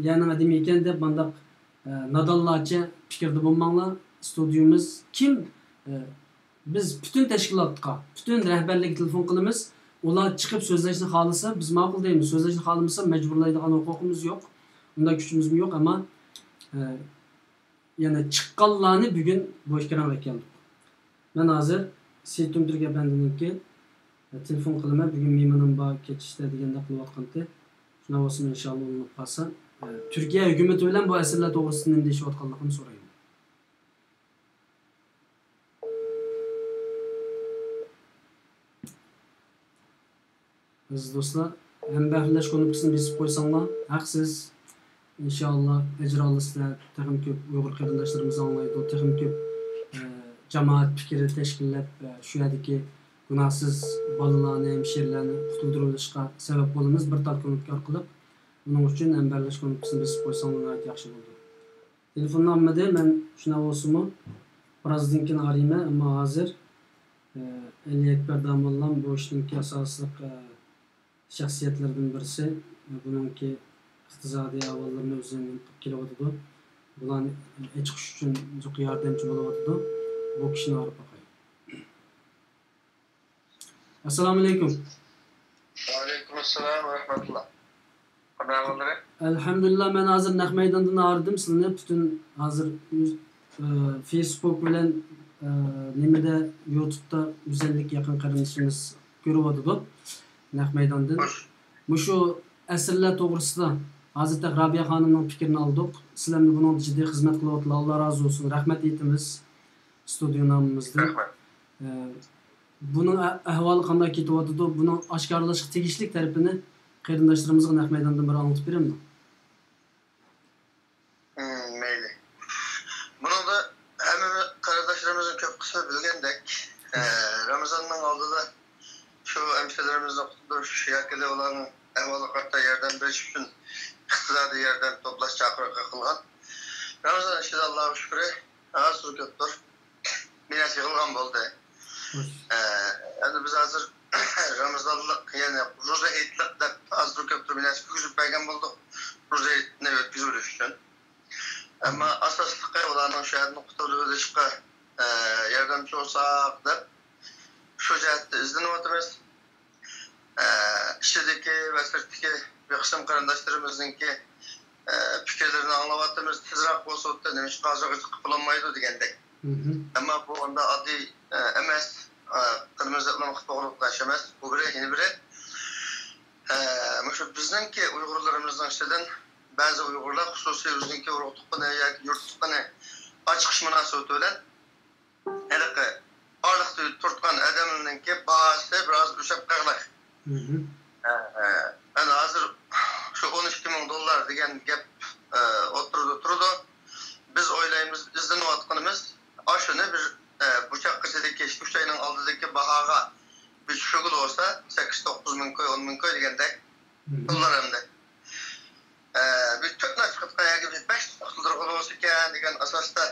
يەرنىڭ ئادىمى ئىكەن دەپ مانداق، ئە، نادانلارچە پىكىردە بولماڭلار. ئىستۇدىيومىز كىم، ئە، بىز پۈتۈن تەشكىلاتقا، پۈتۈن رەھبەرلىككە تېلېفون قىلىمىز. ئۇلار چىقىپ سۆزلەشنى خالىسا، بىز ماقۇل دەيمىز. سۆزلەشنى خالىمىسا، مەجبۇرلايدىغان ھوقۇقىمىز يوق. ئۇنداق كۈچىمىزمۇ يوق، ئەمما، ئە، يەنى چىققانلارنى بۈگۈن بۇ ئېكرانغا ئەكەلدۇق. مەن ھازىر سېيىت تۈمتۈرك ئەپەندىنىڭكى تېلېفون قىلىمەن، بۈگۈن مېھمىنىم بار كەچتە دېگەندەك قىلىۋاتقانتى. شۇنداق بولسىمۇ ئىنشاللا ئۇلىنىپ قالسا، تۈركىيە ھۆكۈمىتى بىلەن بۇ ئەسىرلەر توغرىسىدا نېمە دېيىشىۋاتقانلىقىنى سورايمەن. ئەزىز دوستلار، ھەمبەھىرلەش كۇنۇپكىسىنى بېسىپ قويساڭلار، ھەقسىز. ئىنشائاللا، ئەجىر ئالىسىلەر، تېخىمۇ كۆپ ئۇيغۇر قېرىنداشلىرىمىز ئاڭلايدۇ، تېخىمۇ كۆپ، ئە، جامائەت پىكرى تەشكىللەپ، ئە، شۇ يەردىكى گۇناھسىز بالىلارنى، ھەمشىرىلەرنى قۇتۇلدۇرۇۋېلىشقا سەۋەب بولىمىز بىر تال كۇنۇپكا ئارقىلىق. ئۇنىڭ ئۈچۈن ھەمبەھىرلەش كۇنۇپكىسىنى بېسىپ قويساڭلار ناھايىتى ياخشى بولىدۇ. تېلېفوننى ئالمىدى، مەن شۇنداق بولسىمۇ، بىرازدىن كېيىن ئارىيمەن، ئەمما ھازىر، ئە، ئەلى ئەكبەر داموللام بۇ ئىشنىڭكى ئاساسلىق، ئە، شەخسىيەتلىرىدىن بىرسى. بۇنىڭكى ئىقتىسادىي ئەھۋاللىرىنى ئۆزى نېمە قىلىپ كېلىۋاتىدۇ. بۇلارنى ئېچىقىش ئۈچۈن ياردەمچى بولۇۋاتىدۇ. بۇ كىشىنى ئاڭلاپ باقايلى. ئەسسالامۇئەلەيكۇم. ۋەئەلەيكۇم ئەسسالام ۋە رەھمەتۇللا. قانداق ئەھۋاللىرى؟ ئەلھەمدۇلىللا، مەن ھازىر نەق مەيداندىن ئايرىدىم سىلىنى. پۈتۈن ھازىر، ئە، فېيسبۇك بىلەن، ئە، نېمىدە، يۇتۇبتا يۈز ئەللىك يېقىن قېرىندىشىمىز كۆرۈۋاتىدۇ نەق مەيداندىن. خوش. مۇشۇ ئەسىرلەر توغرىسىدا ھازىر تېخى رابىيە خانىمنىڭ پىكرىنى ئالدۇق. سىلەرمۇ بۇنىڭدا جىددىي خىزمەت قىلىۋاتىدىلا، ئاللا رازى بولسۇن. رەھمەت ئېيتىمىز ستۇدىيو نامىمىزدىن. رەھمەت. ئە، بۇنىڭ ئە-، ئەھۋالى قانداق كېتىۋاتىدۇ؟ بۇنىڭ ئاشكارىلاشقا تېگىشلىك تەرىپىنى قېرىنداشلىرىمىزغا نەق مەيداندىن بىر ئاڭلىتىپ بېرەمدۇ؟ مم، مەيلى. بۇنىڭدا ھەممە قېرىنداشلىرىمىزنىڭ كۆپ قىسمى بىلگەندەك، ئە، رامىزاننىڭ ئالدىدا شۇ ھەمشىرىلىرىمىزنى قۇتۇلدۇرۇش ياكى ئۇلارنىڭ ئەھۋالىغا قارىتا ياردەم بېرىش ئۈچۈن ئىقتىسادىي ياردەم توپلاش چاقىرىقى قىلغان. رامىزان ئىچىدە، ئاللاغا شۈكرى، ئاز تولا كۆپتۇر. بىر نەرسە يىغىلغان بولدى. ئە، ئەمدى بىز ھازىر رامىزانلىق، يەنى روزا ھېيتلىق دەپ ھازىر كۆپتۇر بىر نەرسە كىرگۈزۈپ بەرگەن بولدۇق. روزا ھېيتنى ئۆتكۈزۈۋېلىش ئۈچۈن. ئەمما ئاساسلىقى ئۇلارنىڭ شۇ يەردىن قۇتۇلۇۋېلىشقا، ئە، ياردەمچى بولساق دەپ شۇ جەھەتتە ئىزدىنىۋاتىمىز. ئە، ئىچىدىكى ۋە سىرتتىكى بىر قىسىم قېرىنداشلىرىمىزنىڭكى، ئە، پىكىرلىرىنى ئاڭلاۋاتىمىز. تېزراق بولسا، نېمىشقا ھازىرغىچە قىلىپ بولالمايدۇ دېگەندەك. ئەمما بۇ ئۇنداق ئاددىي، ئە، ئەمەس. ئە، قىلىمىز دەپلا قىلىپ بولغۇلۇق ئىش ئەمەس. بۇ بىرى، يەنە بىرى، ئە، مۇشۇ بىزنىڭكى ئۇيغۇرلىرىمىزنىڭ ئىچىدىن بەزى ئۇيغۇرلار، خۇسۇسىي ئۆزىنىڭكى ئۇرۇق تۇغقىنى ياكى يۇرت تۇغقىنى ئاچىقىش مۇناسىۋىتى بىلەن ھېلىقى ئارىلىقتا تۇرۇتقان ئادەمنىڭكى باھاسى بىراز ئۆسۈپ قالغان. ئە، ئە، مەن ھازىر شۇ ئون ئىككى مىڭ دوللار دېگەن گەپ، ئە، ئوتتۇرىدا تۇرىدۇ. بىز ئويلايمىز، ئىزدىنىۋاتقىنىمىز، ئاشۇنى بىر، ئە، بۇ چاغقىچىدىكى ئۈچ ئاينىڭ ئالدىدىكى باھاغا بىر چۈشۈرگىلى بولسا، سەككىز، توققۇز مىڭ كوي، ئون مىڭ كوي دېگەندەك دوللار ئەمدى. ئە، بىر تۆت نەچچە قېتىم ياكى بىر بەش قېتىم قىلدۇرغىلى بولسىكەن دېگەن ئاساستا،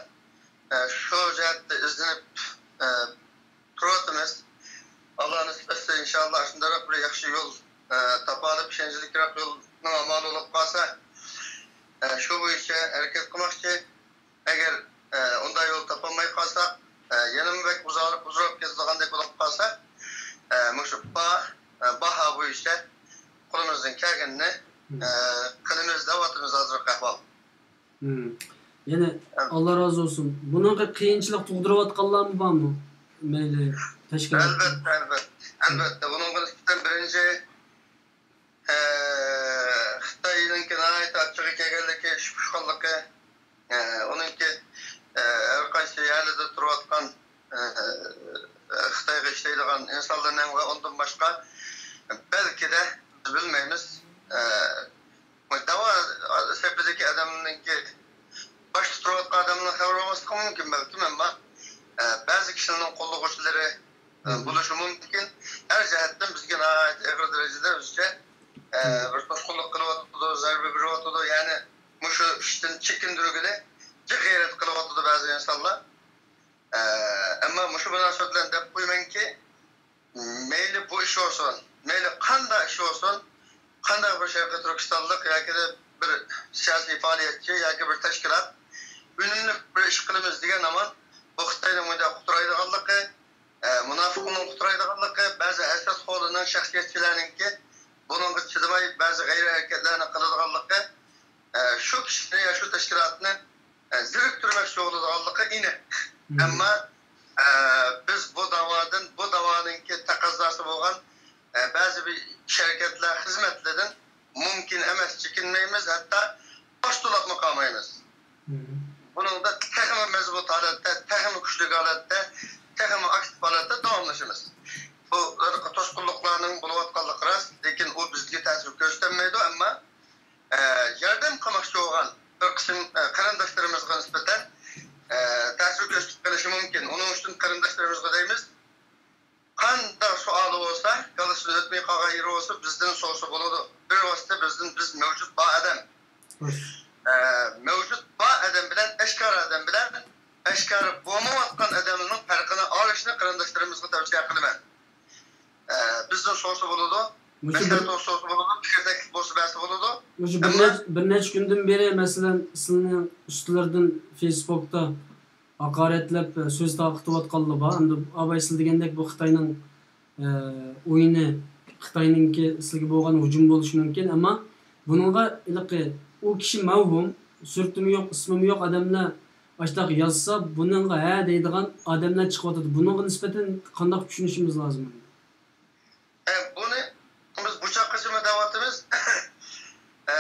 ئە، شۇ جەھەتتە ئىزدىنىپ، ئە، تۇرۇۋاتىمىز. ئاللا نېسىپ ئەتسە، ئىنشاللا، شۇنداق بىر ياخشى يول، ئە، تاپالىپ، ئىشەنچلىكرەك يولنىڭ ئامالى بولۇپ قالسا، ئە، شۇ بويىچە ھەرىكەت قىلماقچى. ئەگەر، ئە، ئۇنداق يول تاپالماي قالساق، ئە، يەنىمۇ بەك ئۇزار-، ئۇزىراپ كېتىدىغاندەك بولۇپ قالسا، ئە، مۇشۇ با-، ئە، باھا بويىچە قولىمىزدىن كەلگىنىنى، ئە، قىلىمىز دەۋاتىمىز ھازىرقى ئەھۋال. مم. يەنە ئاللا رازى بولسۇن. بۇنىڭغا قىيىنچىلىق تۇغدۇرۇۋاتقانلارمۇ بارمۇ؟ مەيلى تەشكىلات. ئەلۋەتتە، ئەلۋەتتە. ئەلۋەتتە. بۇنىڭغا نىسبەتەن بىرىنچى، ئە، خىتاينىڭكى ناھايىتى ئاچچىقى كەلگەنلىكى، ئىش پۇشقانلىقى، ئە، ئۇنىڭكى، ئە، ھەر قايسى يەرلەردە تۇرۇۋاتقان، ئە، خىتايغا ئىشلەيدىغان ئىنسانلارنىڭ ۋە ئۇندىن باشقا بەلكىدە بىز بىلمەيمىز. ئە، داۋا سېپىدىكى ئادەمنىڭكى، باشتا تۇرۇۋاتقان ئادەمنىڭ خەۋىرى بولماسلىقى مۇمكىن بەلكىم، ئەمما، ئە، بەزى كىشىلەرنىڭ قوللىغۇچىلىرى، ئە، بولۇشى مۇمكىن. ھەر جەھەتتىن بىزگە ناھايىتى ئېغىر دەرىجىدە بىزگە، ئە، بىر توسقۇنلۇق قىلىۋاتىدۇ، زەربە بېرىۋاتىدۇ. يەنى مۇشۇ ئىشتىن چېكىندۈرگىلى جىق غەيرەت قىلىۋاتىدۇ بەزى ئىنسانلار. ئە، ئەمما مۇشۇ مۇناسىۋەت بىلەن دەپ قويىمەنكى، مەيلى بۇ ئىش بولسۇن، مەيلى قانداق ئىش بولسۇن، قانداق بىر شەرقىي تۈركىستانلىق ياكى بىر سىياسىي پائالىيەتچى ياكى بىر تەشكىلات ئۈنۈملۈك بىر ئىش قىلىمىز دېگەن ھامان بۇ خىتاينىڭ مۇنداق قۇترايدىغانلىقى، ئە، مۇناپىقنىڭ قۇترايدىغانلىقى، بەزى ھەسەتخورلارنىڭ، شەخسىيەتچىلەرنىڭكى بۇنىڭغا چىدىماي بەزى غەيرىي ھەرىكەتلەرنى قىلىدىغانلىقى، ئە، شۇ كىشىنى يا شۇ تەشكىلاتنى، ئە، زېرىكتۈرمەكچى بولىدىغانلىقى ئېنىق. ئەمما، ئە، بىز بۇ داۋادىن، بۇ داۋانىڭكى تەقەززاسى بولغان، ئە، بەزى بىر ئىش ھەرىكەتلەر، خىزمەتلەردىن مۇمكىن ئەمەس، چېكىنمەيمىز، ھەتتا باش تۇلاپمۇ قالمايمىز. بۇنىڭدا تېخىمۇ مەزمۇت ھالەتتە، تېخىمۇ كۈچلۈك ھالەتتە، تېخىمۇ ئاكتىپ ھالەتتە داۋاملىشىمىز. بۇ توسقۇنلۇقلارنىڭ بولۇۋاتقانلىقى راست، لېكىن ئۇ بىزگە تەسىر كۆرسىتەلمەيدۇ، ئەمما، ئە، ياردەم قىلماقچى بولغان بىر قىسىم، ئە، قېرىنداشلىرىمىزغا نىسبەتەن، ئە، تەسىر كۆرسىتىپ قېلىشى مۇمكىن. ئۇنىڭ ئۈچۈن قېرىنداشلىرىمىزغا دەيمىز، قانداق سوئالى بولسا، كاللىسىدىن ئۆتمەي قالغان يېرى بولسا، بىزدىن سورىسا بولىدۇ. بىر ۋاسىتە بىزدىن، بىز مەۋجۇت بار ئادەم. ئە، مەۋجۇت بار ئادەم بىلەن ئاشكارا ئادەم بىلەن ئاشكارا بولمايۋاتقان ئادەمنىڭ پەرقىنى ئاڭلىشىنى قېرىنداشلىرىمىزغا تەۋسىيە قىلىمەن. ئە، بىزدىن سورىسا بولىدۇ. مۇشۇ بىر مەسلىھەت بولسا بولىدۇ، پىكىر تەكلىپ بولسا بەرسە بولىدۇ. مۇشۇ بىر ئەمما نەچ-، بىر نەچچە كۈندىن بېرى، مەسىلەن، سىلىنىڭ ئۈستلىرىدىن فېيسبۇكتا ھاقارەتلەپ، سۆز تارقىتىۋاتقانلار بار. ئەمدى ئاباي سىلەر دېگەندەك بۇ خىتاينىڭ، ئە، ئويۇنى، خىتاينىڭكى سىلەرگە بولغان ھۇجۇم بولۇشى مۇمكىن. ئەمما بۇنىڭغا ھېلىقى ئۇ كىشى مەۋھۇم، سۈرىتىمۇ يوق، ئىسمىمۇ يوق ئادەملەر ئاشۇنداق يازسا، بۇنىڭغا ھە دەيدىغان ئادەملەر چىقىۋاتىدۇ. بۇنىڭغا نىسبەتەن قانداق چۈشىنىشىمىز لازىم؟ ئە، بۇنى بىز بۇ چاغقىچىمۇ دەۋاتىمىز. ئە،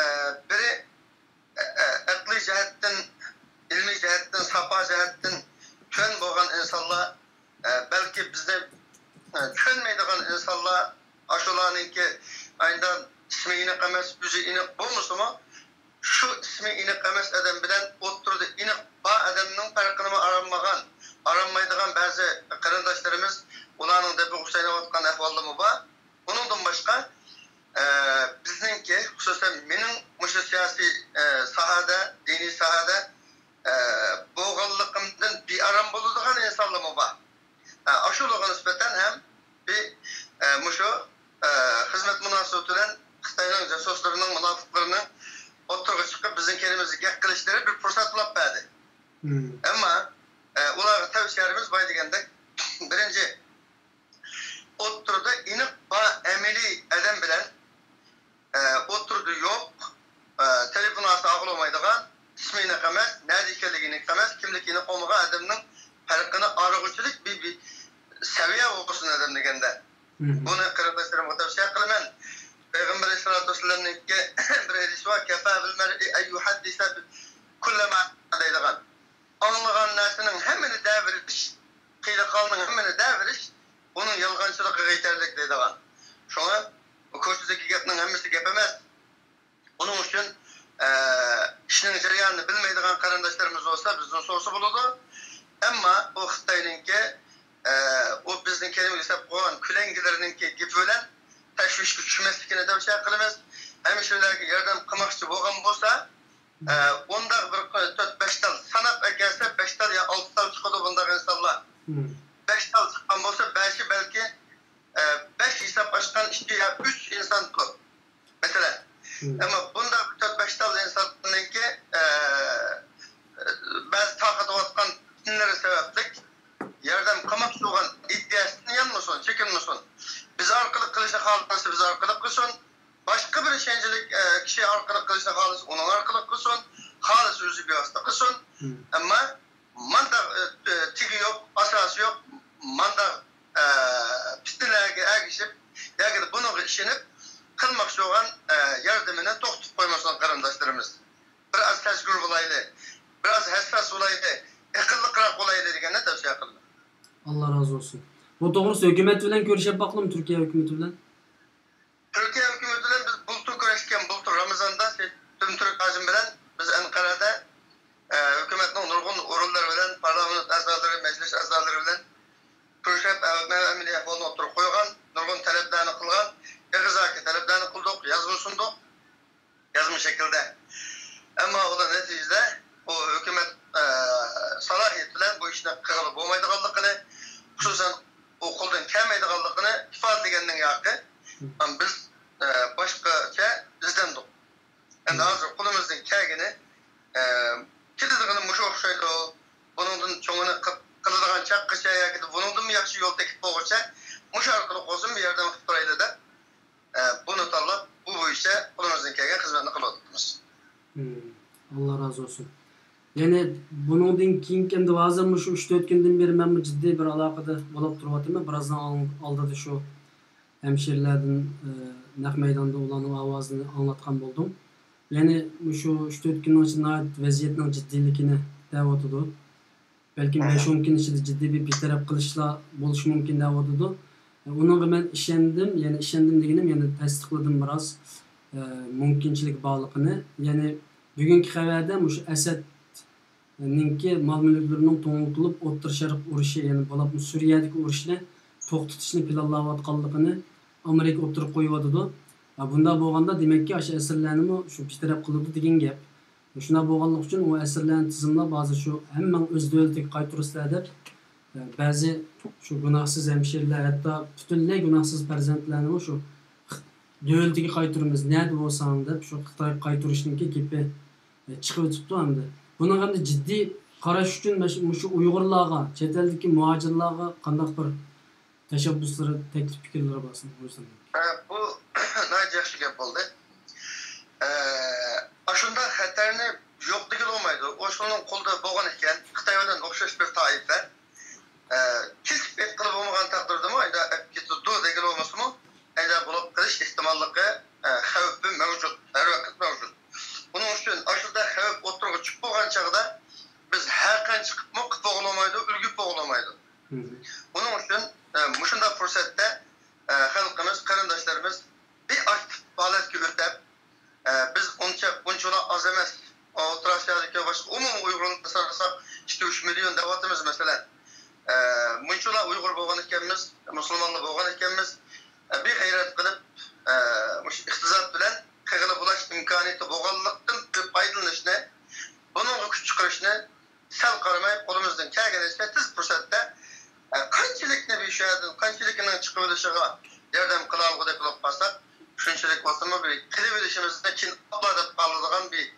بىرى، ئە، ئە، ئەقلىي جەھەتتىن، ئىلمىي جەھەتتىن، ساپا جەھەتتىن تۆۋەن بولغان ئىنسانلار، ئە، بەلكى بىزنى، ئە، چۈشەنمەيدىغان ئىنسانلار، ئاشۇلارنىڭكى ئايندان ئىسمى ئېنىق ئەمەس، يۈزى ئېنىق بولمىسىمۇ، شۇ ئىسمى ئېنىق ئەمەس ئادەم بىلەن ئوتتۇرىدا ئېنىق بار ئادەمنىڭ پەرقىنىمۇ ئاڭلىمىغان، ئاڭلىمايدىغان بەزى قېرىنداشلىرىمىز ئۇلارنىڭ دەپىغا سايلىنىۋاتقان ئەھۋاللىرىمۇ بار. ئۇنىڭدىن باشقا، ئە، بىزنىڭكى، خۇسۇسەن مېنىڭ مۇشۇ سىياسىي، ئە، ساھەدە، دىنىي ساھەدە، ئە، بولغانلىقىمدىن بىئارام بولىدىغان ئىنسانلارمۇ بار. ئوتتۇرىغا چىقىپ، بىزنىڭ كەينىمىزدىن گەپ قىلىشلىرى بىر پۇرسەت بولۇپ بەردى. ئەمما، ئە، ئۇلارغا تەۋسىيەلىرىمىز باي دېگەندەك، بىرىنچى، ئوتتۇرىدا ئېنىق بار ئەمەلىي ئادەم بىلەن، ئە، ئوتتۇرىدا يوق، ئە، تېلېفون ئالسا ئاغرىمايدىغان، ئىسمى ئېنىق ئەمەس، نەدە ئىكەنلىكى ئېنىق ئەمەس، كىملىكى ئېنىق بولمىغان ئادەمنىڭ پەرقىنى ئارىغۇچىلىك بىر، بىر سەۋىيە بولسۇن ئادەم دېگەندە. بۇنى قېرىنداشلىرىمغا تەۋسىيە قىلىمەن. پەيغەمبەر ئەلەيھىسسالاتۇ ۋەسسالامنىڭكى بىر ھەدىسى بار، «كەفا بىل مەرئى ئەن يۇھەددىسە كۇللەما» دەيدىغان. ئاڭلىغان نەرسىنىڭ ھەممىنى دەۋېرىش، قىلغاننىڭ ھەممىنى دەۋېرىش ئۇنىڭ يالغانچىلىقىغا يېتەرلىك دەيدىغان. شۇڭا بۇ كوچىدىكى گەپنىڭ ھەممىسى گەپ ئەمەس. ئۇنىڭ ئۈچۈن، ئە، ئىشنىڭ جەريانىنى بىلمەيدىغان قېرىنداشلىرىمىز بولسا بىزدىن سورىسا بولىدۇ. ئەمما ئۇ خىتاينىڭكى، ئە، ئۇ بىزنىڭ كەينىمىزگە سېلىپ قويغان كۆلەڭگىلىرىنىڭكى گېپى بىلەن تەشۋىشكە چۈشمەسلىكىنى تەۋسىيە قىلىمىز. ھەمىشىلەرگە ياردەم قىلماقچى بولغان بولسا، ئە، ئۇنداق بىر تۆت بەش تال ساناپ ئەكەلسە، بەش تال يا ئالتە تال چىقىدۇ بۇنداق ئىنسانلار. بەش تال چىققان بولسا، بەشى بەلكى، ئە، بەش ھېساب ئاچقان ئىككى يا ئۈچ ئىنساندۇر. مەسىلەن. ئەمما بۇنداق تۆت بەش تال ئىنساننىڭكى، ئە، بەزى تارقىتىۋاتقان پىتنىلىرى سەۋەبلىك ياردەم قىلماقچى بولغان ئىدىيەسىدىن يانمىسۇن، چېكىنمىسۇن. بىز ئارقىلىق قىلىشنى خالىسا بىز ئارقىلىق قىلسۇن. باشقا بىر ئىشەنچلىك، ئە، كىشى ئارقىلىق قىلىشنى خالىسا ئۇنىڭ ئارقىلىق قىلسۇن. خالىسا ئۆزى بىۋاسىتە قىلسۇن. ئەمما مانداق، ئە، ئە، تېگى يوق، ئاساسى يوق، مانداق، ئە، پىتنىلەرگە ئەگىشىپ ياكى بۇنىڭغا ئىشىنىپ قىلماقچى بولغان، ئە، ياردىمىنى توختىتىپ قويمىسۇن قېرىنداشلىرىمىز. بىر ئاز تەشكۈر بولايلى، بىر ئاز ھەسساس بولايلى، ئەقىللىقراق بولايلى دېگەننى تەۋسىيە قىلىمەن. ئاللا رازى بولسۇن. بۇ توغرىسىدا ھۆكۈمەت بىلەن كۆرۈشۈپ باقتىمۇ، تۈركىيە ھۆكۈمىتى بىلەن؟ تۈركىيە ھۆكۈمىتى بىلەن بىز بۇلتۇر كۆرۈشكەن، بۇلتۇر رامىزاندا، سەئىد تۈرك ھاجىم بىلەن بىز ئەنقەرەدە، ئە، ھۆكۈمەتنىڭ نۇرغۇن ئورۇنلىرى بىلەن، پارلامېنت ئەزالىرى، مەجلىس ئەزالىرى بىلەن كۆرۈشۈپ، ئەمەلىي ئەھۋالنى ئوتتۇرىغا قويغان، نۇرغۇن تەلەپلەرنى قىلغان، ئېغىزدىكى تەلەپلەرنى قىلدۇق، يازما سۇندۇق. يازما شەكىلدە. ئەمما ئۇلار نەتىجىدە بۇ ھۆكۈمەت، ئە، سالاھىيىتى بىلەن بۇ ئىشنى قىلغىلى بولمايدىغانلىقىنى، خۇسۇسەن، ئۇ قولدىن كەلمەيدىغانلىقىنى ئىپادىلىگەندىن ياقى، ئەم، بىز، ئە، باشقىچە ئىزدەندۇق. ئەمدى ھازىر قولىمىزدىن كەلگىنى، ئە، كېلىدىغىنى مۇشۇ ئوخشايدۇ. بۇنىڭدىن چوڭىنى قىل-، قىلىدىغان چاغقىچە ياكى بۇنىڭدىنمۇ ياخشى يول تېپىپ بولغۇچە مۇشۇ ئارقىلىق بولسۇن بىر ياردەم قىلىپ تۇرايلى دەپ، ئە، بۇنى تاللاپ، بۇ بويىچە قولىمىزدىن كەلگەن خىزمەتنى قىلىۋاتىمىز. مم. ئاللا رازى بولسۇن. يەنى بۇنىڭدىن كېيىنكى، ئەمدى ھازىر مۇشۇ ئۈچ تۆت كۈندىن بېرى مەنمۇ جىددىي بىر ئالاقىدە بولۇپ تۇرۇۋاتىمەن. بىرازدىن ئال-، ئالدىدا شۇ ھەمشىرىلەردىن، ئە، نەق مەيداندا ئۇلارنىڭ ئاۋازىنى ئاڭلاتقان بولدۇم. يەنى مۇشۇ ئۈچ تۆت كۈننىڭ ئىچىدە ناھايىتى ۋەزىيەتنىڭ جىددىيلىكىنى دەۋاتىدۇ. بەلكىم بەش ئون كۈن ئىچىدە جىددىي بىر بىتەرەپ قىلىشلار بولۇشى مۇمكىن دەۋاتىدۇ. ئۇنىڭغا مەن ئىشەندىم، يەنى ئىشەندىم دېگىنىم، يەنى تەستىقلىدىم بىراز، ئە، مۇمكىنچىلىك بارلىقىنى. يەنى بۈگۈنكى خەۋەردە مۇشۇ ئەسەدنىڭكى مال-مۈلۈكلىرىنىڭ توڭلىتىلىپ، ئوتتۇرا شەرق ئۇرۇشى، يەنى بولۇپمۇ سۈرىيەدىكى ئۇرۇشنى توختىتىشنى پىلانلاۋاتقانلىقىنى ئامېرىكا ئوتتۇرىغا قويۇۋاتىدۇ. ھە، بۇنداق بولغاندا، دېمەككى، ئاشۇ ئەسىرلەرنىمۇ شۇ بىتەرەپ قىلىدۇ دېگەن گەپ. شۇنداق بولغانلىقى ئۈچۈن ئۇ ئەسىرلەرنى تىزىملاپ، ھازىر شۇ ھەممىڭ ئۆز دۆلىتىگە قايتۇرىسىلەر دەپ، بەزى شۇ گۇناھسىز ھەمشىرىلەر، ھەتتا پۈتۈنلەي گۇناھسىز پەرزەنتلەرنىمۇ شۇ دۆلىتىگە قايتۇرىمىز، نەدە بولساڭ دەپ، شۇ خىتايغا قايتۇرۇشنىڭكى گېپى، ئە، چىقىۋېتىپتۇ ئەمدى. بۇنىڭغا ئەمدى جىددىي قاراش ئۈچۈن مەش-، مۇشۇ ئۇيغۇرلارغا، چەت ئەلدىكى مۇھاجىرلارغا قانداق بىر تەشەببۇسلىرى، تەكلىپ پىكىرلىرى بارسا ئويلىسام. ئە، بۇ ناھايىتى ياخشى گەپ بولدى. ئە، ئاشۇنداق خەتەرنى يوق دېگىلى بولمايدۇ. ئوشۇنىڭ قولىدا بولغان ئىكەن، خىتاي بىلەن ئوخشاش بىر تائىپە. ئە، كېسىپ ئېيتقىلى بولمىغان تەقدىردىمۇ، ئەيدە ئەپ كېتىدۇ دېگىلى بولمىسىمۇ، ئەيدە بولۇپ قېلىش ئېھتىماللىقى، ئە، خەۋپى مەۋجۇت، ھەر ۋاقىت مەۋجۇت. بۇنىڭ ئۈچۈن ئاشۇنداق خەۋپ ئوتتۇرىغا چىقىپ بولغان چاغدا بىز ھەر قانچە قىلىپمۇ قىلىپ بولغىلى بولمايدۇ، ئۈلگۈپ بولغىلى بولمايدۇ. بۇنىڭ ئۈچۈن، ئە، مۇشۇنداق پۇرسەتتە، ئە، خەلقىمىز، قېرىنداشلىرىمىز بىر ئاكتىپ ھالەتكە ئۆتۈپ، ئە، بىز ئۇنچە، ئۇنچىۋالا ئاز ئەمەس. ئوتتۇرا ئاسىيادىكى باشقا ئومۇمىي ئۇيغۇرلارنى سانىساق، ئىككى، ئۈچ مىليون دەۋاتىمىز، مەسىلەن. ئە، مۇنچىۋالا ئۇيغۇر بولغان ئىكەنمىز، مۇسۇلمانلار بولغان ئىكەنمىز. ئە، بىر غەيرەت قىلىپ، ئە، مۇشۇ ئىقتىساد بىلەن قىلغىلى بولاش ئىمكانىيىتى بولغانلىقتىن پايدىلىنىشنى، بۇنىڭغا كۈچ چىقىرىشنى، سەل قارىماي، قولىمىزدىن كەلگىنىچە تېز پۇرسەتتە، ئە، قانچىلىكنى بىر شۇ يەردىن، قانچىلىكىنىڭ چىقىۋېلىشىغا ياردەم قىلالىغۇدەك قىلىپ قالساق، شۇنچىلىك بولسىمۇ بىر قىلىۋېلىشىمىزنى كېيىن ئاپلا دەپ قالىدىغان بىر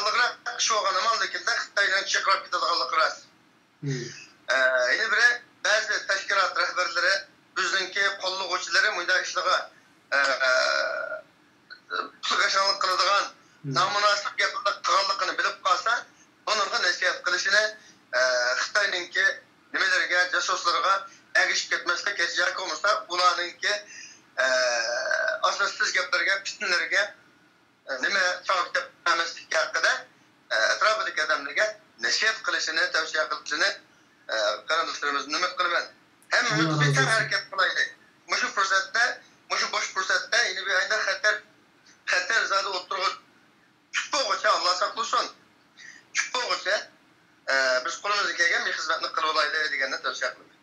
ئېغىرراق ئىش بولغان ئامان، لېكىن خىتاينىڭ چىقىرىپ كېتىدىغانلىقى راست. ئە، يەنە بىرى، بەزى تەشكىلات رەھبەرلىرى ئۆزىنىڭكى قوللىغۇچىلىرى مۇنداق ئىشلارغا، ئە، پۇل قاشاڭلىق قىلىدىغان، نامۇناسىپ گەپلەرنى قىلغانلىقىنى بىلىپ قالسا، بۇنىڭغا نەسىھەت قىلىشىنى، ئە، خىتاينىڭكى نېمىلىرىگە، جاسۇسلىرىغا ئەگىشىپ كەتمەسلىك، ياكى بولمىسا ئۇلارنىڭكى، ئە، ئاساسسىز گەپلىرىگە، پىتنىلىرىگە، نېمە چاۋاك دەپ بەرمەسلىكى ھەققىدە، ئە، ئەتراپىدىكى ئادەملەرگە نەسىھەت قىلىشىنى، تەۋسىيە قىلىشىنى، ئە، قەرىنداشلىرىمىزدىن ئۈمىد قىلىمەن. ھەممىمىز بىر تەڭ ھەرىكەت قىلايلى. مۇشۇ پۇرسەتتە، مۇشۇ بوش پۇرسەتتە يەنە بىر ئايدا خەتەر، خەتەر زادى ئوتتۇرىغا چۈشۈپ بولغۇچە، ئاللا ساقلىسۇن، چۈشۈپ بولغۇچە، ئە، بىز قولىمىزدىن كەلگەن بىر خىزمەتنى قىلىۋالايلى دېگەننى تەۋسىيە قىلىمەن.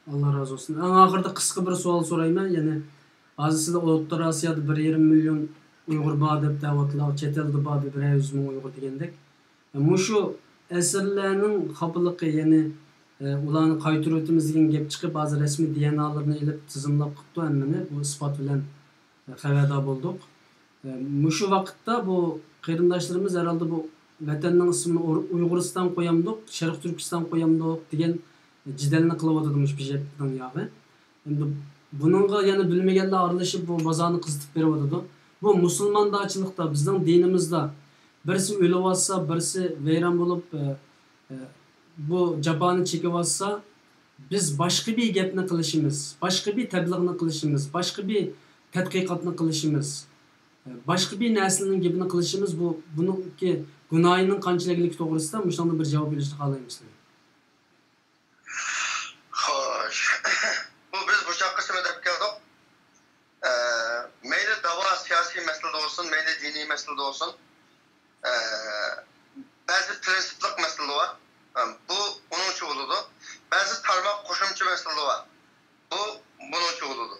ئاللا رازى بولسۇن. ئەڭ ئاخىرىدا قىسقا بىر سوئال سورايمەن. يەنى ھازىر سىلەر ئوتتۇرا ئاسىيادا بىر يېرىم مىليون ئۇيغۇر بار دەپ دەۋاتىلا، چەت ئەلدە بار دەپ بىرەر يۈز مىڭ ئۇيغۇر دېگەندەك. مۇشۇ ئەسىرلەرنىڭ خاپىلىقى، يەنى، ئە، ئۇلارنى قايتۇرۇۋېتىمىز دېگەن گەپ چىقىپ، ھازىر رەسمىي دى ئېن ئالىرىنى ئېلىپ تىزىملاپ قىپتۇ ھەممىنى. بۇ ئىسپات بىلەن خەۋەردار بولدۇق. ئە، مۇشۇ ۋاقىتتا بۇ قېرىنداشلىرىمىز ھەرھالدا بۇ ۋەتەننىڭ ئىسمىنى ئۇر-، ئۇيغۇرىستان قويامدۇق، شەرقىي تۈركىستان قويامدۇق دېگەن جېدەلنى قىلىۋاتىدۇ مۇشۇ بىژەپنىڭ ياغى. ئەمدى بۇنىڭغا يەنە بىلمىگەنلەر ئارىلىشىپ، بۇ بازارنى قىزىتىپ بېرىۋاتىدۇ. بۇ مۇسۇلماندارچىلىقتا، بىزنىڭ دىنىمىزدا بىرسى ئۆلۈۋاتسا، بىرسى ۋەيران بولۇپ، ئە، ئە، بۇ جاپانى چېكىۋاتسا، بىز باشقا بىر گەپنى قىلىشىمىز، باشقا بىر تەبلىغنى قىلىشىمىز، باشقا بىر تەتقىقاتنى قىلىشىمىز، ئە، باشقا بىر نەرسىنىڭ گېپىنى قىلىشىمىز، بۇ، بۇنىڭكى گۇناھىنىڭ قانچىلىكلىكى توغرىسىدا مۇشۇنىڭدىن بىر جاۋاب بېرىشنى خالايمىز. خوش. بۇ بىز بۇ چاغقىچىمۇ دەپ كەلدۇق. ئە، مەيلى داۋا سىياسىي مەسىلىدە بولسۇن، مەيلى دىنىي مەسىلىدە بولسۇن، ئە، بەزى پىرىنسىپلىق مەسىلىلەر بار. ئە، بۇ ئۇنىڭچە بولىدۇ. بەزى تارماق قوشۇمچە مەسىلىلەر بار. بۇ بۇنىڭچە بولىدۇ.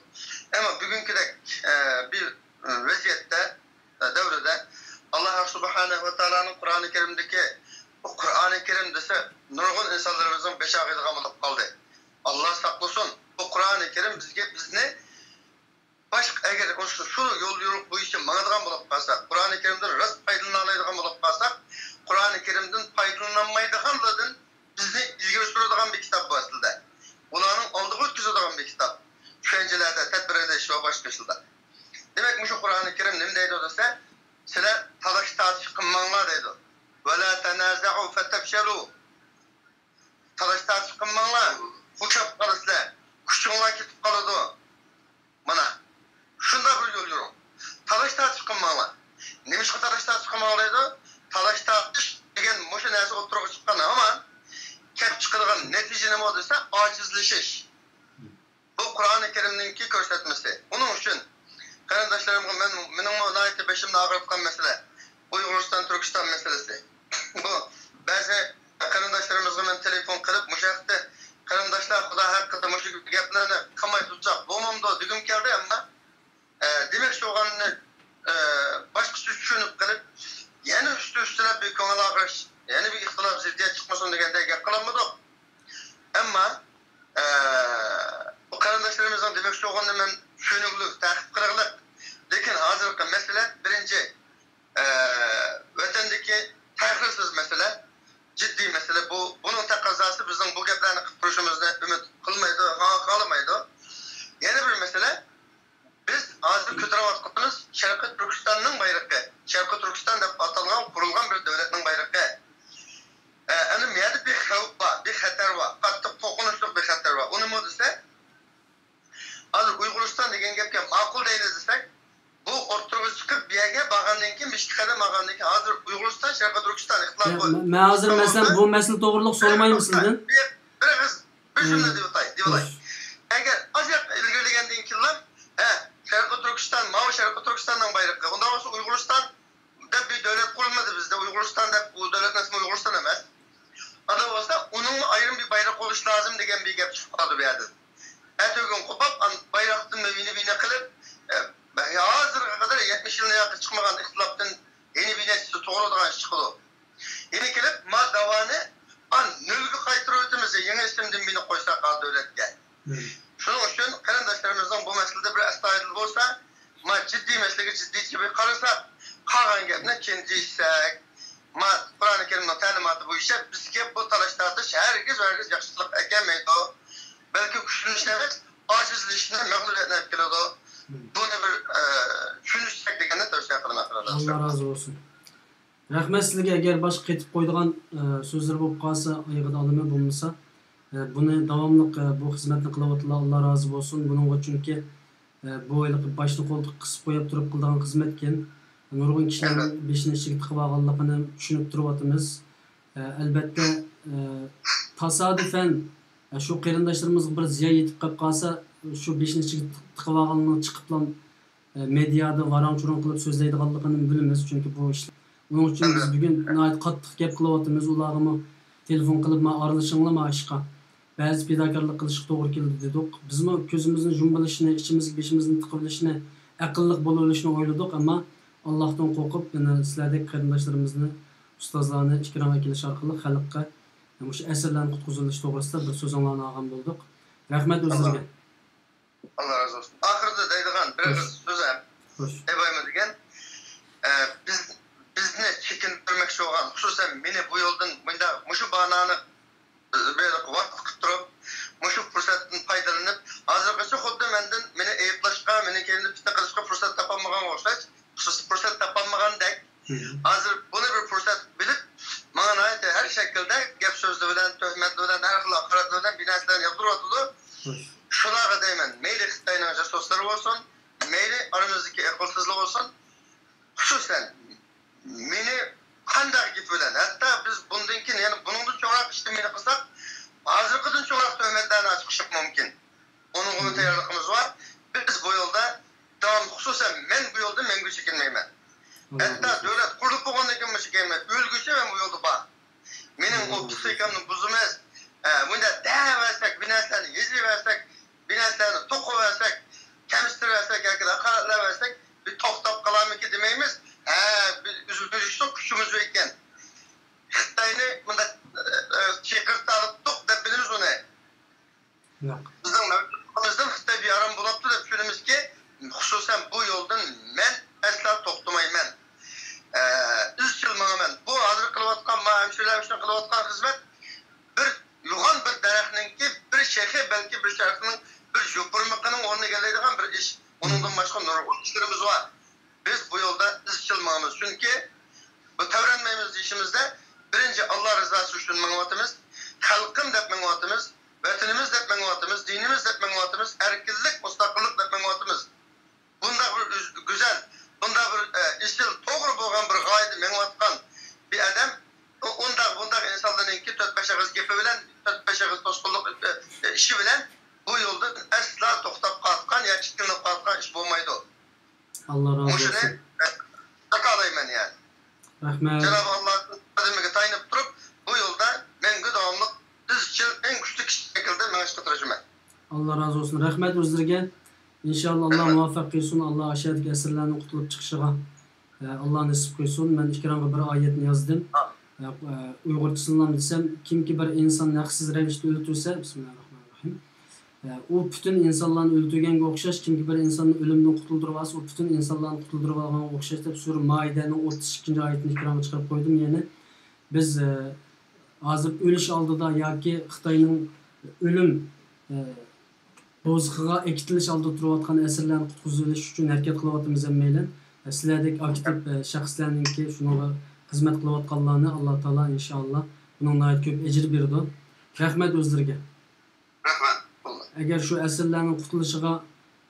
ئەمما بۈگۈنكىدەك، ئە، بىر ۋەزىيەتتە، دەۋرىدە ئاللا سۇبھانەھۇ ۋە تائالانىڭ قۇرئانى كەرىمدىكى، بۇ قۇرئانى كەرىم دېسە، نۇرغۇن ئىنسانلىرىمىزنىڭ بېشى ئاغرىيدىغان بولۇپ قالدى. ئاللا ساقلىسۇن، بۇ قۇرئانى كەرىم بىزگە، بىزنى باشقا، ئەگەر شۇ، شۇ يول يورۇق بويىچە ماڭىدىغان بولۇپ قالساق، قۇرئانى كەرىمدىن راست پايدىلىنالايدىغان بولۇپ قالساق، قۇرئانى كەرىمدىن پايدىلىنالمايدىغانلاردىن بىزنى ئىلگىرى سۈرىدىغان بىر كىتاب بۇ ئەسلىدە. ئۇلارنىڭ ئالدىغا ئۆتكۈزىدىغان بىر كىتاب. چۈشەنچىلەردە، تەدبىر ئېلىش ۋە باشقا ئىشلاردا. دېمەك، مۇشۇ قۇرئانى كەرىم نېمە دەيدۇ دېسە، سىلەر تالاش تارتىش قىلماڭلار دەيدۇ. ۋەلا تەنازەئۇ فەتەپشەلۇ. تالاش تارتىش قىلماڭلار. بوشاپ قالىسىلەر. كۈچۈڭلار كېتىپ قالىدۇ. مانا، شۇنداق بىر يول يۈرۈڭ. تالاش تارتىش قىلماڭلار. نېمىشقا تالاش تارتىش قىلماڭلار دەيدۇ؟ تالاش تارتىش دېگەن مۇشۇ نەرسە ئوتتۇرىغا چىققان ھامان، كەپ چىقىدىغان نەتىجە نېمە دېسە، ئاجىزلىشىش. بۇ قۇرئانى كەرىمنىڭكى كۆرسەتمىسى. ئۇنىڭ ئۈچۈن، قېرىنداشلىرىمغا مەن، مېنىڭمۇ ناھايىتى بېشىمنى ئاغرىتقان مەسىلە، ئۇيغۇرىستان، تۈركىستان مەسىلىسى. بۇ بەزى قېرىنداشلىرىمىزغا مەن تېلېفون قىلىپ، مۇشۇ ھەقتە، «قېرىنداشلار، خۇدا ھەققىدە مۇشۇ گەپلەرنى قىلماي تۇرساق بولمامدۇ؟» دېگۈم كەلدى، ئەمما، ئە، دېمەكچى بولغىنىمنى، ئە، باشقىچە چۈشىنىپ قېلىپ، يەنە ئۈستى-ئۈستىلەپ بىر كۆڭۈل ئاغرىش، يەنە بىر ئىختىلاپ، زىددىيەت چىقمىسۇن دېگەندەك گەپ قىلالمىدۇق. ئەمما، ئە، بۇ قېرىنداشلىرىمىزنىڭ دېمەكچى بولغىنىنى مەن چۈشىنىگلىك، تەقىب قىلىغلىق. لېكىن ھازىرقى مەسىلە، بىرىنچى، ئە، ۋەتەندىكى تەخىرسىز مەسىلە، جىددىي مەسىلە. بۇ، بۇنىڭ تەقەززاسى بىزنىڭ بۇ گەپلەرنى قىلىپ تۇرۇشىمىزنى ئۈمىد قىلمايدۇ، خا-، خالىمايدۇ. يەنە بىر مەسىلە، بىز ھازىر كۆتۈرۈۋاتقىنىمىز شەرقىي تۈركىستاننىڭ بايرىقى، شەرقىي تۈركىستان دەپ ئاتالغان قۇرۇلغان بىر دۆلەتنىڭ بايرىقى. ئە، ئەنە بۇ يەردە بىر خەۋپ بار، بىر خەتەر بار، قاتتىق قورقۇنچلۇق بىر خەتەر بار. ئۇ نېمە دېسە، ھازىر ئۇيغۇرىستان دېگەن گەپكە ماقۇل دەيلى دېسەك، بۇ ئوتتۇرىغا چىقىپ، بۇ يەرگە بارغاندىن كېيىن، بىر ئىككى قەدەم بارغاندىن كېيىن، ھازىر ئۇيغۇرىستان شەرقىي تۈركىستان ئىختىلاپى. مەن، مەن ھازىر، مەسىلەن، بۇ مەسىلە توغرۇلۇق سورىمايمەن سىزدىن. بىر، بىر ئېغىز، بىر جۈملە دېيىۋېتەي، دېيىۋالاي. ئەگەر ئازراق ئىلگىرىلىگەندىن كېيىنلا، ھە، شەرقىي تۈركىستان، ماۋۇ شەرقىي تۈركىستاننىڭ بايرىقى، ئۇنداق بولسا ئۇيغۇرىستان دەپ بىر دۆلەت قۇرۇلمىدى بىزدە، ئۇيغۇرىستان دەپ، بۇ دۆلەتنىڭ ئىسمى ئۇيغۇرىستان ئەمەس. ئانداق بولسا ئۇنىڭمۇ ئايرىم بىر بايرىقى بولۇشى لازىم دېگەن بىر گەپ چىقىپ قالدى بۇ يەردىن. ئەتىگۈن قوپۇپ، ئان-، بايراقتىن ۋىنى-ۋىنى قىلىپ، ئە، ھازىرغا قەدەر يەتمىش يىلنىڭ ياقى چىقمىغان ئىختىلاپتىن يەنە بىر نەچچىسى توغرىلىدىغان ئىش چىقىدۇ. يەنە كېلىپ، ما داۋانى، ئان، نۆلگە قايتۇرۇۋېتىمىز، يېڭى ئىسىمدىن بىرنى قويساق ھا دۆلەتكە. شۇنىڭ ئۈچۈن قېرىنداشلىرىمىزنىڭ بۇ مەسىلىدە بىر ئەستايىدىل بولسا، ما جىددىي مەسىلىگە جىددىيچە بىر قارىساق، قالغان گەپنى كېيىن دېيىشسەك، ما بويىچە بىزگە بۇ تالاش-تارتىش ھەرگىز، ھەرگىز ياخشىلىق ئەكەلمەيدۇ. بەلكى كۈچلىنىشنى ئەمەس، ئاجىزلىشىشنى، مەغلۇبىيەتنى ئەلىپ كېلىدۇ. بۇنى بىر، ئە، چۈشىنىشتەك دېگەننى تەۋسىيە قىلىمەن، قېرىنداشلار. ئاللا رازى بولسۇن. رەھمەت سىزلەرگە. ئەگەر باشقا قېتىپ قويىدىغان، ئە، سۆزلىرى بولۇپ قالسا، ئايىغىدا ئالىمەن، بولمىسا، ئە، بۇنى داۋاملىق، ئە، بۇ خىزمەتنى قىلىۋاتىدىلا، ئاللا رازى بولسۇن. بۇنىڭغا چۈنكى، ئە، بۇ ھېلىقى باشنى قولتۇققا قىسىپ قويۇپ تۇرۇپ قىلىدىغان خىزمەتكەن. نۇرغۇن كىشىلەرنىڭ بېشىنى ئىچىگە تىقىۋالغانلىقىنى چۈشىنىپ تۇرۇۋاتىمىز. ئە، ئەلۋەتتە، ئە، تاسادىپەن، ئە، شۇ قېرىنداشلىرىمىزغا بىر زىيان يېتىپ قېلىپ قالسا، شۇ بېشىنى ئىچىگە تىقىۋالغاننىڭ چىقىپلا، ئە، مېدىيادا ۋاراڭ-چۇرۇڭ قىلىپ سۆزلەيدىغانلىقىنى بىلىمىز، چۈنكى بۇ ئىشلار. ئۇنىڭ ئۈچۈن بىز بۈگۈن ناھايىتى قاتتىق گەپ قىلىۋاتىمىز، ئۇلارغىمۇ تېلېفون قىلىپ، ما ئارىلىشىڭلار ما ئىشقا. بەزى پىداكارلىق قىلىشقا توغرا كېلىدۇ دېدۇق. بىزمۇ كۆزىمىزنى يۇمۇۋېلىشنى، ئىچىمىزگە، بېشىمىزنى تىقىۋېلىشنى، ئەقىللىق بولۇۋېلىشنى ئويلىدۇق، ئەمما ئاللاھتىن قورقۇپ، يەنە سىلەردەك قېرىنداشلىرىمىزنى، ئۇستازلارنى ئېكرانغا ئەكېلىش ئارقىلىق خەلققە مۇشۇ ئەسىرلەرنى قۇتقۇزۇۋېلىش توغرىسىدا بىر سۆزۈڭلارنى ئالغان بولدۇق. رەھمەت ئۆزلىرىگە. ئاللا رازى بولسۇن. ئاخىرىدا دەيدىغان بىر ئېغىز سۆزۈم، خوش، ئەيىبلىمە دېگەن، ئە، بىز، بىزنى چېكىندۈرمەكچى بولغان، خۇسۇسەن مېنى بۇ يولدىن مۇنداق، مۇشۇ باھانانى بېرىپ ۋاسىتە قىلىپ تۇرۇپ، مۇشۇ پۇرسەتتىن پايدىلىنىپ، ھازىرغىچە خۇددى مەندىن، مېنى ئەيىبلەشكە، مېنىڭ كەينىمدە پىتنە قىلىشقا پۇرسەت تاپالمىغانغا ئوخشاش، پۇرسەت، پۇرسەت تاپالمىغاندەك. ھازىر بۇنى بىر پۇرسەت بىلىپ، ماڭا ناھايىتى ھەر شەكىلدە گەپ-سۆزلىرى بىلەن، تۆھمەتلىرى بىلەن، ھەر خىل ھاقارەتلەر بىلەن بىر نەرسىلەرنى ياغدۇرۇۋاتىدۇ. شۇلارغا دەيمەن، مەيلى خىتاينىڭ جاسۇسلىرى بولسۇن، مەيلى ئارىمىزدىكى ئەقىلسىزلار بولسۇن، خۇسۇسەن مېنى قانداق گېپى بىلەن، ھەتتا بىز بۇندىن كېيىن يەنە بۇنىڭدىن چوڭراق ئىشنى مېنى قىلساق، ھازىرقىدىن چوڭراق تۆھمەتلەرنى ئاچىقىشى مۇمكىن. ئۇنىڭغىمۇ تەييارلىقىمىز بار. بىز بۇ يولدا داۋاملىق، خۇسۇسەن مەن بۇ يولدا مەڭگۈ چېكىنمەيمەن. ھەتتا دۆلەت قۇرۇلۇپ بولغاندىن كېيىنمۇ چېكىنمەيمەن. ئۆلگۈچە مەن بۇ يولدا بار. مېنىڭ ئۇ پىسخىكامنى بۇزىمىز. ئە، مۇنداق دەۋەرسەك، بىر نەرسىلەرنى يېزىۋەرسەك، بىر نەرسىلەرنى توقۇۋەرسەك، كەمسىتىۋەرسەك ياكى ھاقارەتلەۋەرسەك، بىر توختاپ قالارمىكىن دېمەيمىز. ھە، بىز ئۆزىمىزنىڭ كۈچىمىز بار ئىكەن. خىتاينى مۇنداق، ئە، ئە، چىقىرتالىپتۇق دەپ بىلىمىز ئۇنى. بىزنىڭ مەۋجۇتلۇقىمىزدىن خىتاي بىئارام بولاپتۇ دەپ چۈشىنىمىزكى، خۇسۇسەن بۇ يولدىن مەن ئەسلا توختىمايمەن. ئە، ئىزچىل ماڭىمەن. بۇ ھازىر قىلىۋاتقان، ما ھەمشىرىلەر ئۈچۈن قىلىۋاتقان خىزمەت بىر يوغان بىر دەرەخنىڭكى بىر شېخى، بەلكى بىر شېخىنىڭ بىر يوپۇرمىقىنىڭ ئورنىنى ئىگىلەيدىغان بىر ئىش. ئۇنىڭدىن باشقا نۇرغۇن ئىشلىرىمىز بار. بىز بۇ يولدا ئىزچىل ماڭىمىز، چۈنكى بۇ تەۋرەنمەيمىز دېيىشىمىزدە بىرىنچى ئاللا رىزاسى ئۈچۈن مېڭىۋاتىمىز، خەلقىم دەپ مېڭىۋاتىمىز، ۋەتىنىمىز دەپ مېڭىۋاتىمىز، دىنىمىز دەپ مېڭىۋاتىمىز، ئەركىنلىك، مۇستەقىللىق دەپ مېڭىۋاتىمىز. بۇنداق بىر ئۆز-، گۈزەل، بۇنداق بىر، ئە، ئېسىل، توغرا بولغان بىر غايىدە مېڭىۋاتقان بىر ئادەم، ئۇ ئۇنداق، بۇنداق ئىنسانلارنىڭكى تۆت-بەش ئېغىز گېپى بىلەن، تۆت-بەش ئېغىز توسقۇنلۇق، ئە، ئە، ئىشى بىلەن بۇ يولدىن ئەسلا توختاپ قالىدىغان ياكى ئىككىلىنىپ قالىدىغان ئىش بولمايدۇ. ئاللا رازى بولسۇن. مۇشۇنى زاكالايمەن يەنى. رەھمەت. جانابى ئاللانىڭ قەدىمىگە تايىنىپ تۇرۇپ، بۇ يولدا مەڭگۈ داۋاملىق ئىزچىل، ئەڭ كۈچلۈك شەكىلدە مېڭىشقا تىرىشىمەن. ئاللا رازى بولسۇن. رەھمەت ئۆزلىرىگە. ئىنشاللا ئاللا مۇۋەپپەق قىلسۇن. ئاللا ئاشۇ يەردىكى ئەسىرلەرنىڭ قۇتۇلۇپ چىقىشىغا، ئە، ئاللا نېسىپ قىلسۇن. مەن ئېكرانغا بىر ئايەتنى يازدىم. ئە، ئە، ئۇيغۇرچىسىنىلا دېسەم، كىمكى بىر ئىنساننى ھەقسىز رەۋىشتە ئۆلتۈرسە، بىسمىللاھىررەھمانىررەھىم. ئە، ئۇ پۈتۈن ئىنسانلارنى ئۆلتۈرگەنگە ئوخشاش، كىمكى بىر ئىنساننى ئۆلۈمدىن قۇتۇلدۇرۇۋالسا، ئۇ پۈتۈن ئىنسانلارنى قۇتۇلدۇرۇۋالغانغا ئوخشاش دەپ سۈرە مائىدەنىڭ ئوتتۇز ئىككىنچى ئايىتىنى ئېكرانغا چىقىرىپ قويدۇم. يەنى بىز، ئە، ھازىر ئۆلۈش ئالدىدا ياكى خىتاينىڭ ئۆلۈم، ئە، دوزىخىغا ئەكېتىلىش ئالدىدا تۇرۇۋاتقان ئەسىرلەرنى قۇتقۇزۇۋېلىش ئۈچۈن ھەرىكەت قىلىۋاتىمىز ھەممەيلەن. ئە، سىلەردەك ئاكتىپ، ئە، شەخسلەرنىڭكى شۇنىڭغا خىزمەت قىلىۋاتقانلارنى ئاللا تائالا ئىنشائاللا بۇنىڭ ناھايىتى كۆپ ئەجىر بېرىدۇ. رەھمەت ئۆزلىرىگە. رەھمەت. ئەگەر شۇ ئەسىرلەرنىڭ قۇتۇلۇشىغا،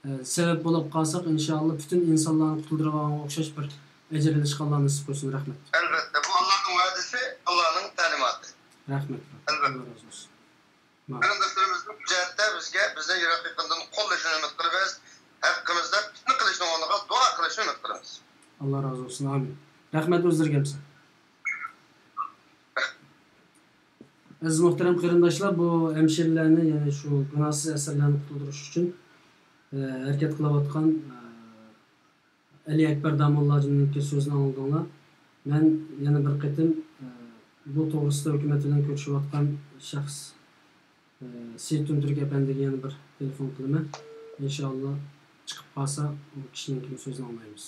ئە، سەۋەب بولۇپ قالساق، ئىنشائاللا پۈتۈن ئىنسانلارنى قۇتۇلدۇرغانغا ئوخشاش بىر ئەجىر ئېلىشقا ئاللا نېسىپ قىلسۇن. رەھمەت. ئەلۋەتتە، بۇ ئاللانىڭ ۋەدىسى، ئاللانىڭ تەلىماتى. رەھمەت. ئەلۋەتتە. ئاللا رازى بولسۇن. قېرىنداشلىرىمىزنىڭ بۇ جەھەتتە بىزگە، بىزنى يىراق يېقىندىن قوللىشىنى ئۈمىد قىلىمىز. ھەققىمىزدە پىتنە قىلىشنىڭ ئورنىغا دۇئا قىلىشىنى ئۈمىد قىلىمىز. ئاللا رازى بولسۇن. ئامىن. رەھمەت ئۆزلىرىگە ھەمسە. ئەزىز مۇھتەرەم قېرىنداشلار، بۇ ھەمشىرىلەرنى، يەنى شۇ گۇناھسىز ئەسىرلەرنى قۇتۇلدۇرۇش ئۈچۈن، ئە، ھەرىكەت قىلىۋاتقان، ئە، ئەلى ئەكبەر داموللاجىنىڭكى سۆزىنى ئاڭلىدىڭلار. مەن يەنە بىر قېتىم، ئە، بۇ توغرىسىدا ھۆكۈمەت بىلەن كۆرۈشۈۋاتقان شەخس، ئە، سېيىتتۈن تۈرك ئەپەندىگە يەنە بىر تېلېفون قىلىمەن. ئىنشائاللا چىقىپ قالسا، ئۇ كىشىنىڭكى سۆزىنى ئاڭلايمىز.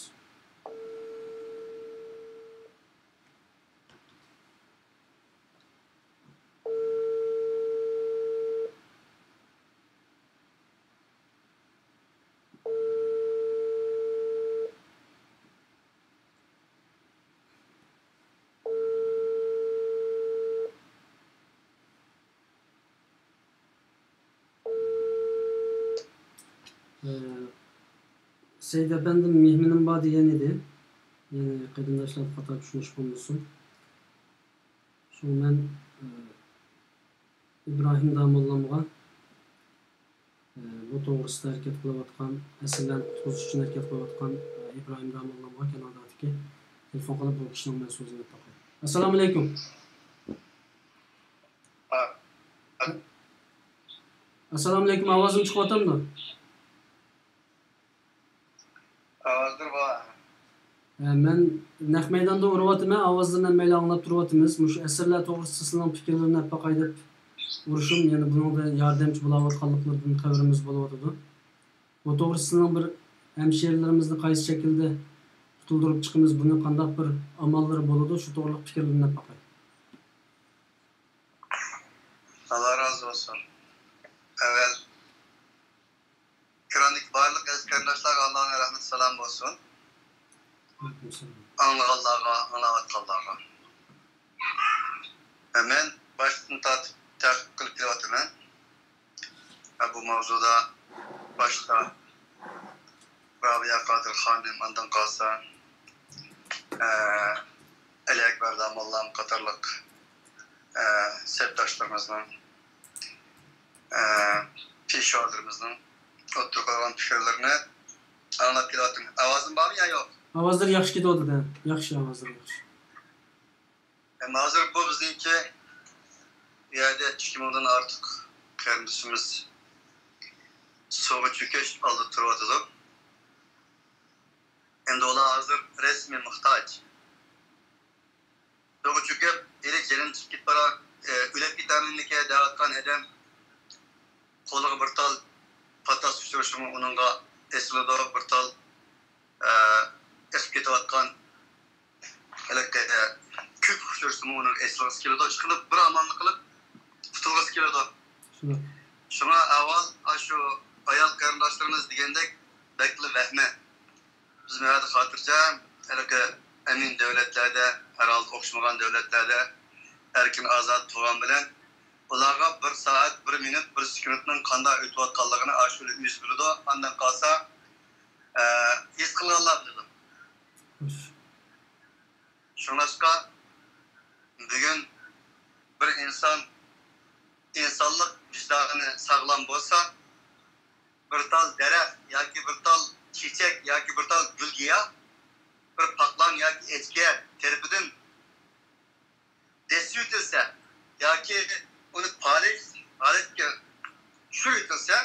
ئە، سەيىت ئەپەندىم مېھمىنىم بار دېگەن ئىدى. يەنى قېرىنداشلار خاتا چۈشىنىش بولمىسۇن. شۇڭا مەن، ئە، ئىبراھىم داموللامغا، ئە، بۇ توغرىسىدا ھەرىكەت قىلىۋاتقان، ئەسىرلەرنى قۇتقۇزۇش ئۈچۈن ھەرىكەت قىلىۋاتقان، ئە، ئىبراھىم داموللامغا كانادادىكى تېلېفون قىلىپ بۇ كىشىنىڭ بىلەن سۆزلىشىپ باقاي. ئەسسالامۇئەلەيكۇم. ئەسسالامۇئەلەيكۇم، ئاۋازىم چىقىۋاتامدۇ؟ ھازىر بار. ھە، مەن نەق مەيداندا ئۇرۇۋاتىمەن، ئاۋازلىرىنى ھەممەيلەن ئاڭلاپ تۇرۇۋاتىمىز. مۇشۇ ئەسىرلەر توغرىسىدا سىلەرنىڭ پىكىرلىرىنى ئەپ باقاي دەپ ئۇرۇشۇم، يەنە بۇنىڭدا ياردەمچى بولاۋاتقانلىقلىرىدىن خەۋىرىمىز بولۇۋاتىدۇ. بۇ توغرىسىدا سىلەرنىڭ بىر ھەمشىرىلىرىمىزنى قايسى شەكىلدە قۇتۇلدۇرۇپ چىقىمىز، بۇنى قانداق بىر ئاماللىرى بولىدۇ، شۇ توغرىلىق پىكىرلىرىنى ئەپ باقاي. ئاللا رازى بولسۇن. ئەۋۋەل ئېكراندىكى بارلىق ئەزىز قېرىنداشلارغا ئاللانىڭ رەھمىتى سالام بولسۇن. ئاڭلىغانلارغا، ئاڭلاۋاتقانلارغا. مەن باشتىن تارتىپ تەقىب قىلىپ كېلىۋاتىمەن. بۇ ماۋزۇدا باشتا رابىيە قادىر خانىم، ئاندىن قالسا، ئە، ئەلى ئەكبەر داموللام قاتارلىق، ئە، سەپداشلىرىمىزنىڭ، ئە، پېشۋالىرىمىزنىڭ ئوتتۇرىغا قويغان پىكىرلىرىنى ئاڭلاپ كېلىۋاتىمەن. ئاۋازىم بارمۇ يا يوق؟ ئاۋازلىرى ياخشى كېتىۋاتىدۇ. ياخشى، ئاۋازلىرى ياخشى. ئەمما ھازىر بۇ بىزنىڭكى بۇ يەردە ئىككى مىڭدىن ئارتۇق قېرىندىشىمىز سۇغا چۆكۈش ئالدىدا تۇرۇۋاتىدۇ. ئەمدى ئۇلار ھازىر رەسمىي موھتاج. سۇغا چۆكۈپ، ھېلى جېنىم چىقىپ كېتىپ بارا، ئە، ئۆلۈپ كېتەمدىكىن دەۋاتقان ئادەم قولىغا بىر تال پاتاس ئۇچرىسىمۇ ئۇنىڭغا ئېسىلىدۇ، بىر تال، ئە، ئېقىپ كېتىۋاتقان ھېلىقى، ئە، كۆك ئۇچرىسىمۇ ئۇنىڭغا ئېسىلغۇسى كېلىدۇ. ئىشقىلىپ بىر ئامالنى قىلىپ قۇتۇلغۇسى كېلىدۇ. شۇنداق. شۇڭا ئاۋۋال ئاشۇ ئايال قېرىنداشلىرىمىز دېگەندەك بەكلا ۋەھمە. بىز مۇ يەردە خاتىرجەم، ھېلىقى ئەمىن دۆلەتلەردە، ھەر ھالدا ئوخشىمىغان دۆلەتلەردە ئەركىن ئازاد تۇرغان بىلەن، ئۇلارغا بىر سائەت، بىر مىنۇت، بىر سېكۇنتنىڭ قانداق ئۆتۈۋاتقانلىقىنى ئاشۇلا ئۆزى بىلىدۇ. ئاندىن قالسا، ئە، ھېس قىلغانلار بىلىدۇ. شۇڭلاشقا، بۈگۈن بىر ئىنسان ئىنسانلىق ۋىجدانى ساغلام بولسا، بىر تال دەرەخ ياكى بىر تال چېچەك ياكى بىر تال گۈل گىياھ، بىر پاقلان ياكى ئەسكەر تەرىپىدىن دەسسىۋېتىلسە ياكى ئۇنى پالەچ ھالەتكە چۈشۈرۈۋېتىلسە،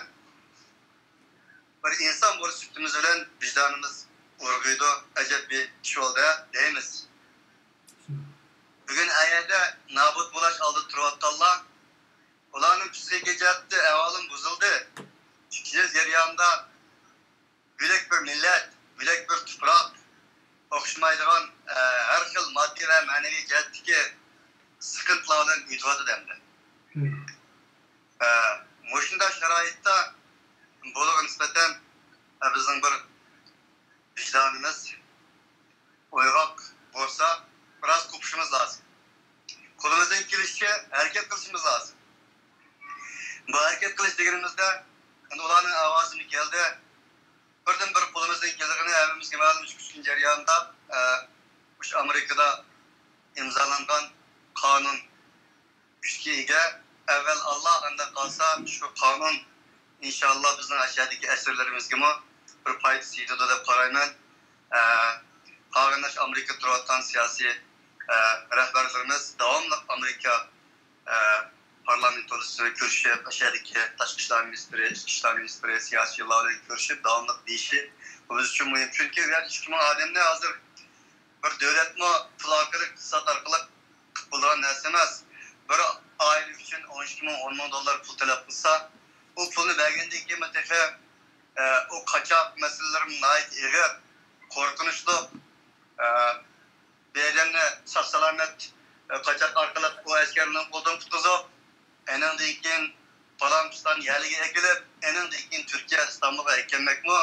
بىر ئىنسان بولۇش سۈپىتىمىز بىلەن ۋىجدانىمىز ئۇرغۇيدۇ، ئەجەب بىر ئىش بولدى دەيمىز. بۈگۈن ئەيەردە نابۇت بولاش ئالدىدا تۇرۇۋاتقانلار، ئۇلارنىڭ پسىخىكا جەھەتتە ئەھۋالىمۇ بۇزۇلدى. ئىككى يىل جەريانىدا بۆلەك بىر مىللەت، بۆلەك بىر تۇپراق، ئوخشىمايدىغان، ئە، ھەر خىل ماددىي ۋە مەنىۋى جەھەتتىكى سىقىنتىلار بىلەن ئۆتۈۋاتىدۇ ئەمدى. مم. ئە، مۇشۇنداق شارائىتتا بۇلارغا نىسبەتەن، ئە، بىزنىڭ بىر ۋىجدانىمىز ئويغاق بولسا، بىراز قوپۇشىمىز لازىم. قولىمىزدىن كېلىشىچە ھەرىكەت قىلىشىمىز لازىم. بۇ ھەرىكەت قىلىش دېگىنىمىزدە، ئەمدى ئۇلارنىڭ ئاۋازىمۇ كەلدى. بىردىنبىر قولىمىزدىن كېلىدىغىنى، ھەممىمىزگە مەلۇم، ئىككى ئۈچ كۈن جەريانىدا، ئە، مۇشۇ ئامېرىكىدا ئىمزالانغان قانۇن كۈچكە ئىگە. ئەۋۋەل ئاللا، ئاندىن قالسا شۇ قانۇن، ئىنشاللا، بىزنىڭ ئەشەدىكى ئەسىرلىرىمىزگىمۇ بىر پايدىسى يېتىدۇ دەپ قارايمەن. ئە، قاغىناش ئامېرىكىدا تۇرۇۋاتقان سىياسىي، ئە، رەھبەرلىرىمىز داۋاملىق ئامېرىكا، ئە، پارلامېنت تولۇسىدا كۆرۈشۈپ، ئەشەدىكى تاشقى ئىشلار مىنىستىرى، ئىچكى ئىشلار مىنىستىرى، سىياسىيونلار بىلەن كۆرۈشۈپ، داۋاملىق دېيىشى، بۇ بىز ئۈچۈن مۇھىم. چۈنكى ئۇ يەردە ئىككى مىڭ ئادەمنى ھازىر بىر دۆلەتمۇ پۇل ئارقىلىق، ئىقتىساد ئارقىلىق قىلىپ بولىدىغان نەرسە ئەمەس. بىر ئائىلە ئۈچۈن ئون ئىككى مىڭ، ئون مىڭ دوللار پۇل تەلەپ قىلسا، ئۇ پۇلنى بەرگەندىن كېيىنمۇ تېخى، ئە، ئۇ قاچاق مەسىلىلىرىمۇ ناھايىتى ئېغىر، قورقۇنچلۇق. ئە، بىر ئادەمنى ساق-سالامەت، ئە، قاچاق ئارقىلىق ئۇ ئەسكەرنىڭ قولىدىن قۇتقۇزۇپ، ئېنىڭدىن كېيىن پالان-پۇستان يەرلىرىگە ئەكېلىپ، ئېنىڭدىن كېيىن تۈركىيە، ئىستانبۇلغا ئەكەلمەكمۇ،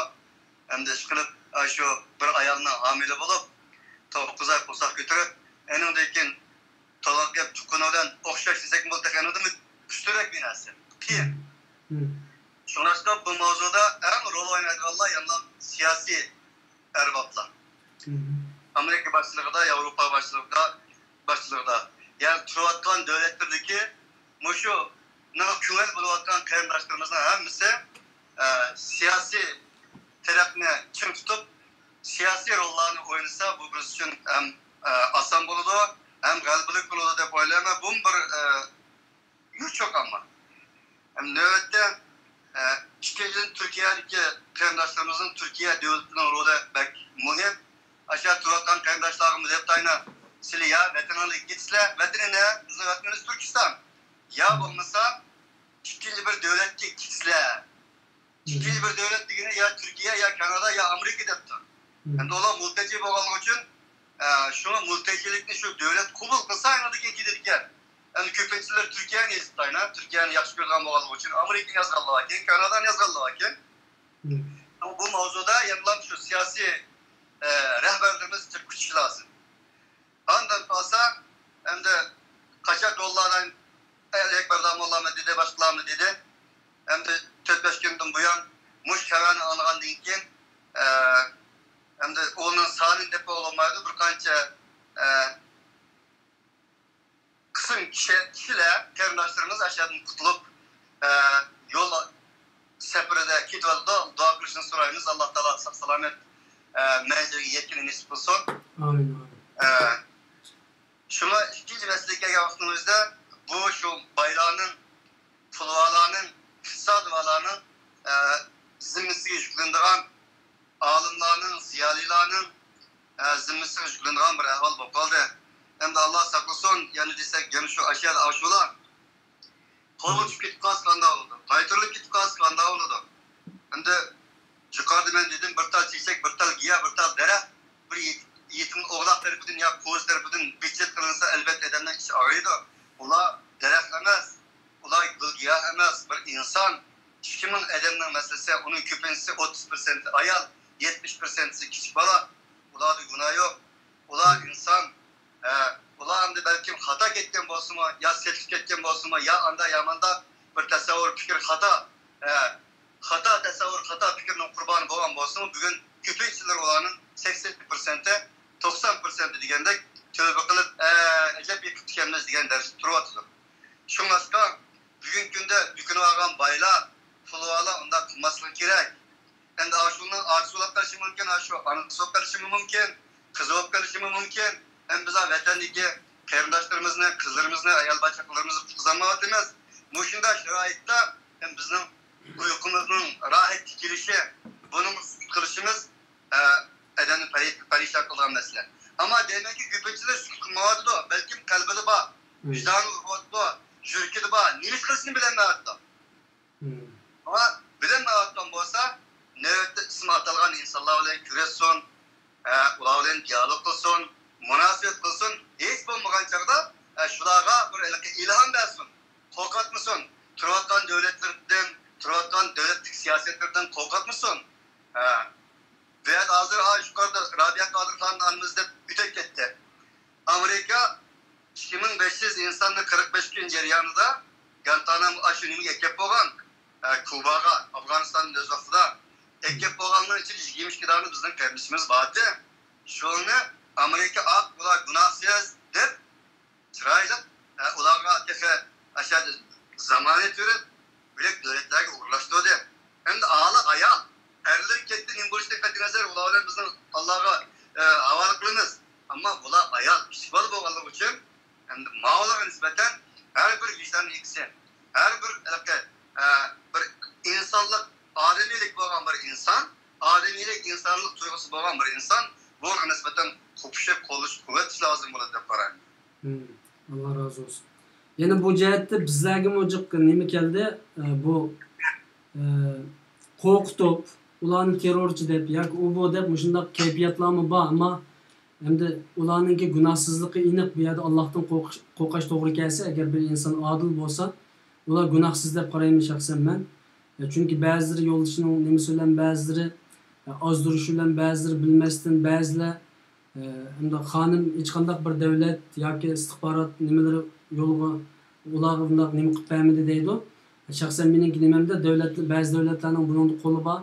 ئەمدى ئىشقىلىپ، ئاشۇ بىر ئايالنىڭ ھامىلە بولۇپ، توققۇز ئاي قورساق كۆتۈرۈپ، ئېنىڭدىن كېيىن تولغاق يەپ چىققىنى بىلەن ئوخشاش دېسەكمۇ بولىدۇ، تېخى ئېنىڭدىن ئۈستۈنرەك بىر نەرسە. قىيىن. مم. شۇڭلاشقا بۇ ماۋزۇدا ئەڭ رول ئوينايدىغانلار يەنىلا سىياسىي ئەربابلار. ئامېرىكا باشچىلىقىدا، ياۋروپا باشچىلىقىدا، باشچىلىقىدا. يەنى تۇرۇۋاتقان دۆلەتلىرىدىكى مۇشۇ نىڭ كۆڭۈل بۆلۈۋاتقان قېرىنداشلىرىمىزنىڭ ھەممىسى، ئە، سىياسىي تەرەپنى چىڭ تۇتۇپ، سىياسىي روللارنى ئوينىسا، بۇ بىز ئۈچۈن ھەم، ئە، ئاسان بولىدۇ، ھەم غەلىبىلىك بولىدۇ دەپ ئويلايمەن. بۇمۇ بىر، ئە، يوچۇق ئەمما. ھەم نۆۋەتتە، ئە، ئىككىنچىدىن، تۈركىيەدىكى قېرىنداشلىرىمىزنىڭ تۈركىيە دۆلىتىنىڭ رولى بەك مۇھىم. ئاشۇ تۇرۇۋاتقان قېرىنداشلارغىمۇ دەپ تۇرايىن، سىلى يا ۋەتىنىڭلارغا كېتىسىلەر، ۋەتىنى نە؟ بىزنىڭ ۋەتىنىمىز تۈركىستان. يا بولمىسا ئىككىنچى بىر دۆلەتكە كېتىسىلەر. ئىككىنچى بىر دۆلەت دېگىنى يا تۈركىيە، يا كانادا، يا ئامېرىكا دەپتۇ. ئەمدى ئۇلار مۇلتەجى بولغانلىقى ئۈچۈن، ئە، شۇڭا مۇلتەجىلىكنى شۇ دۆلەت قوبۇل قىلسا، ئاندىن كېيىن كېتىدىكەن. ئەمدى كۆپىنچىلەر تۈركىيەنى يېزىپ تۇرايىن، تۈركىيەنى ياخشى كۆرىدىغان بولغانلىقى ئۈچۈن ئامېرىكىنى يازغانلار باركەن، كانادانى يازغانلار باركەن. بۇ ماۋزۇدا يەنىلا شۇ سىياسىي، ئە، رەھبەرلىرىمىز جىق كۈچىشى لازىم. ئاندىن قالسا، ئەمدى قاچاق يوللاردىن ئەلى ئەكبەر داموللامۇ دېدى، باشقىلارمۇ دېدى. ئەمدى تۆت بەش كۈندىن بۇيان مۇشۇ خەۋەرنى ئاڭلىغاندىن كېيىن، ئە، ئەمدى ئۇنىڭ سانىنى دەپ بولمايدۇ، بىر قانچە، ئە، قىسىم كىشى، كىشىلەر، قېرىنداشلىرىمىز ئاشۇ يەردىن قۇتۇلۇپ، ئە، يول سەپىرىدە كېتىۋاتىدۇ. دۇئا قىلىشنى سورايمىز. ئاللا تائالا ساق سالامەت، ئە، مەنزىلگە يەتكىنى نېسىپ قىلسۇن. ئامىن، ئامىن. ئە، شۇڭا ئىككىنچى مەسىلىگە كەلگەن ۋاقتىمىزدا، بۇ شۇ بايلارنىڭ، پۇلۋالارنىڭ، ئىقتىسادىۋالارنىڭ، ئە، زىممىسىگە يۈكلىنىدىغان، ئالىملارنىڭ، زىيالىيلارنىڭ، ئە، زىممىسىگە يۈكلىنىدىغان بىر ئەھۋال بولۇپ قالدى. ئەمدى ئاللا ساقلىسۇن، يەنە دېسەك، يەنە شۇ ئاشۇ يەردە ئاشۇلار قولغا چۈشۈپ كېتىپ قالسا قانداق بولىدۇ؟ قايتۇرۇلۇپ كېتىپ قالسا قانداق بولىدۇ؟ ئەمدى يۇقىرىدا مەن دېدىم، بىر تال چېچەك، بىر تال گىياھ، بىر تال دەرەخ، بىر يېتىم، يېتىم ئوغلاق تەرىپىدىن يا قوزا تەرىپىدىن بىچەت قىلىنسا، ئەلۋەتتە ئادەمنىڭ ئىچى ئاغرىيدۇ. ئۇلار دەرەخ ئەمەس، ئۇلار گۈل گىياھ ئەمەس، بىر ئىنسان. ئىككى مىڭ ئادەمنىڭ مەسىلىسى، ئۇنىڭ كۆپىنچىسى، ئوتتۇز پىرسەنتى ئايال، يەتمىش پىرسەنتىسى كىچىك بالا. ئۇلاردا گۇناھ يوق. ئۇلار ئىنسان. ئە، ئۇلار ئەمدى بەلكىم خاتا كەتكەن بولسىمۇ، يا سېتىلىپ كەتكەن بولسىمۇ، يا ئاندا يا ماندا بىر تەسەۋۋۇر، پىكىر خاتا. ئە، خاتا تەسەۋۋۇر، خاتا پىكىرنىڭ قۇربانى بولغان بولسىمۇ، بۈگۈن كۆپىنچىلىرى ئۇلارنىڭ سەكسەن پىرسەنتى، توقسان پىرسەنتى دېگەندەك تۆۋە قىلىپ، ئە، ئەجەب يىقىپتىكەنمىز دېگەن دەرىجىدە تۇرۇۋاتىدۇ. شۇڭلاشقا بۈگۈنكى كۈندە دۆكۈنۈۋالغان بايلار، پۇلۋالار ئۇنداق قىلماسلىقى كېرەك. ئەمدى ئاشۇنىڭ ئاچىسى بولۇپ قېلىشى مۇمكىن، ئاشۇ ئانىسى بولۇپ قېلىشىمۇ مۇمكىن، قىزى بولۇپ قېلىشىمۇ مۇمكىن. ئەمدى بىز ۋەتەندىكى قېرىنداشلىرىمىزنى، قىزلىرىمىزنى، ئايال بالا-چاقىلىرىمىزنى قۇتقۇزالمايۋاتىمىز. مۇشۇنداق شارائىتتا ھەم بىزنىڭ ئۇيقۇمىزنىڭ راھەتكە كېلىشى، بۇنىڭغا سۈكۈت قىلىشىمىز، ئە، ئادەمنى پەرى-، پەرىشان قىلىدىغان مەسىلە. ئەمما دەيمەنكى، كۆپىنچىلەر سۈكۈت قىلمايۋاتىدۇ، بەلكىم قەلبىدە بار، ۋىجدانى ئۇرغۇۋاتىدۇ، يۈرىكىدە بار، نېمە ئىش قىلىشنى بىلەلمەيۋاتىدۇ. ئەمما بىلەلمەيۋاتقان بولسا، نۆۋەتتە ئىسمى ئاتالغان ئىنسانلار بىلەن كۆرۈشسۇن، ئە، ئۇلار بىلەن دىيالوگ قىلسۇن، مۇناسىۋەت قىلسۇن، ھېچ بولمىغان چاغدا، ئە، شۇلارغا بىر ھېلىقى ئىلھام بەرسۇن، قورقۇتمىسۇن، تۇرۇۋاتقان دۆلەتلىرىدىن، تۇرۇۋاتقان دۆلەتلىك سىياسەتلىرىدىن قورقۇتمىسۇن. ئە، بۇ يەردە ھازىر، ئا، يۇقىرىدا رابىيە قادىر خانىم ئانىمىز دەپ ئۆتۈپ كەتتى. ئامېرىكا ئىككى مىڭ بەش يۈز ئىنساننى قىرىق بەش كۈن جەريانىدا گانتانام ئاشۇ نېمىگە ئەكەپ بولغان، ئە، كۇباغا، ئافغانىستاندىن ئۆز ۋاقتىدا ئەكەپ بولغاننىڭ ئىچىدە يىگىرمە ئىككى دانە بىزنىڭ قېرىندىشىمىز بارتى. شۇنى ئامېرىكا ئاق، بۇلار گۇناھسىز دەپ، چىرايلىق، ئە، ئۇلارغا تېخى ئاشۇ زامانە بېرىپ، بۆلەك دۆلەتلەرگە ئورۇنلاشتۇردى. ئەمدى ئالا ئايال، ئەرلىرى كەتتى، نېمە بولۇشىدىن قەتئىينەزەر، ئۇلار بىلەن بىزنىڭ ئاللاغا، ئە، ھاۋالە قىلىمىز. ئەمما بۇلار ئايال، كىچىك بالا بولغانلىقى ئۈچۈن، ئەمدى ماۋۇلارغا نىسبەتەن ھەر بىر ۋىجدان ئىگىسى، ھەر بىر ھېلىقى، ئە، بىر ئىنسانلىق، ئادىمىيلىك بولغان بىر ئىنسان، ئادىمىيلىك، ئىنسانلىق تۇيغۇسى بولغان بىر ئىنسان بۇلارغا نىسبەتەن قوپۇشۇپ، قوللىشىپ، قۇۋۋەتلىشى لازىم بولىدۇ دەپ قارايمەن. مم. ئاللا رازى بولسۇن. يەنە بۇ جەھەتتە بىزلەرگىمۇ جىق نېمە كەلدى؟ ئە، بۇ، ئە، قورقۇتۇپ، ئۇلارنى تېررورچى دەپ ياكى ئۇ بۇ دەپ مۇشۇنداق كەيپىياتلارمۇ بار، ئەمما ئەمدى ئۇلارنىڭكى گۇناھسىزلىقى ئېنىق، بۇ يەردە ئاللاھتىن قورقۇش، قورقۇش توغرا كەلسە، ئەگەر بىر ئىنسان ئادىل بولسا، ئۇلار گۇناھسىز دەپ قارايمەن شەخسەن مەن. ئە، چۈنكى بەزىلىرى يولدىشىنىڭ نېمىسى بىلەن، بەزىلىرى، ئە، ئازدۇرۇشى بىلەن، بەزىلىرى بىلمەستىن، بەزىلەر ئە، ئەمدى خانىم ھېچقانداق بىر دۆلەت ياكى ئىستىخبارات نېمىلىرى يولغا، ئۇلارغا بۇنداق نېمە قىلىپ بەرمىدى دەيدۇ. شەخسەن مېنىڭكى نېمەمدە دۆلەت، بەزى دۆلەتلەرنىڭ بۇنىڭدا قولى بار.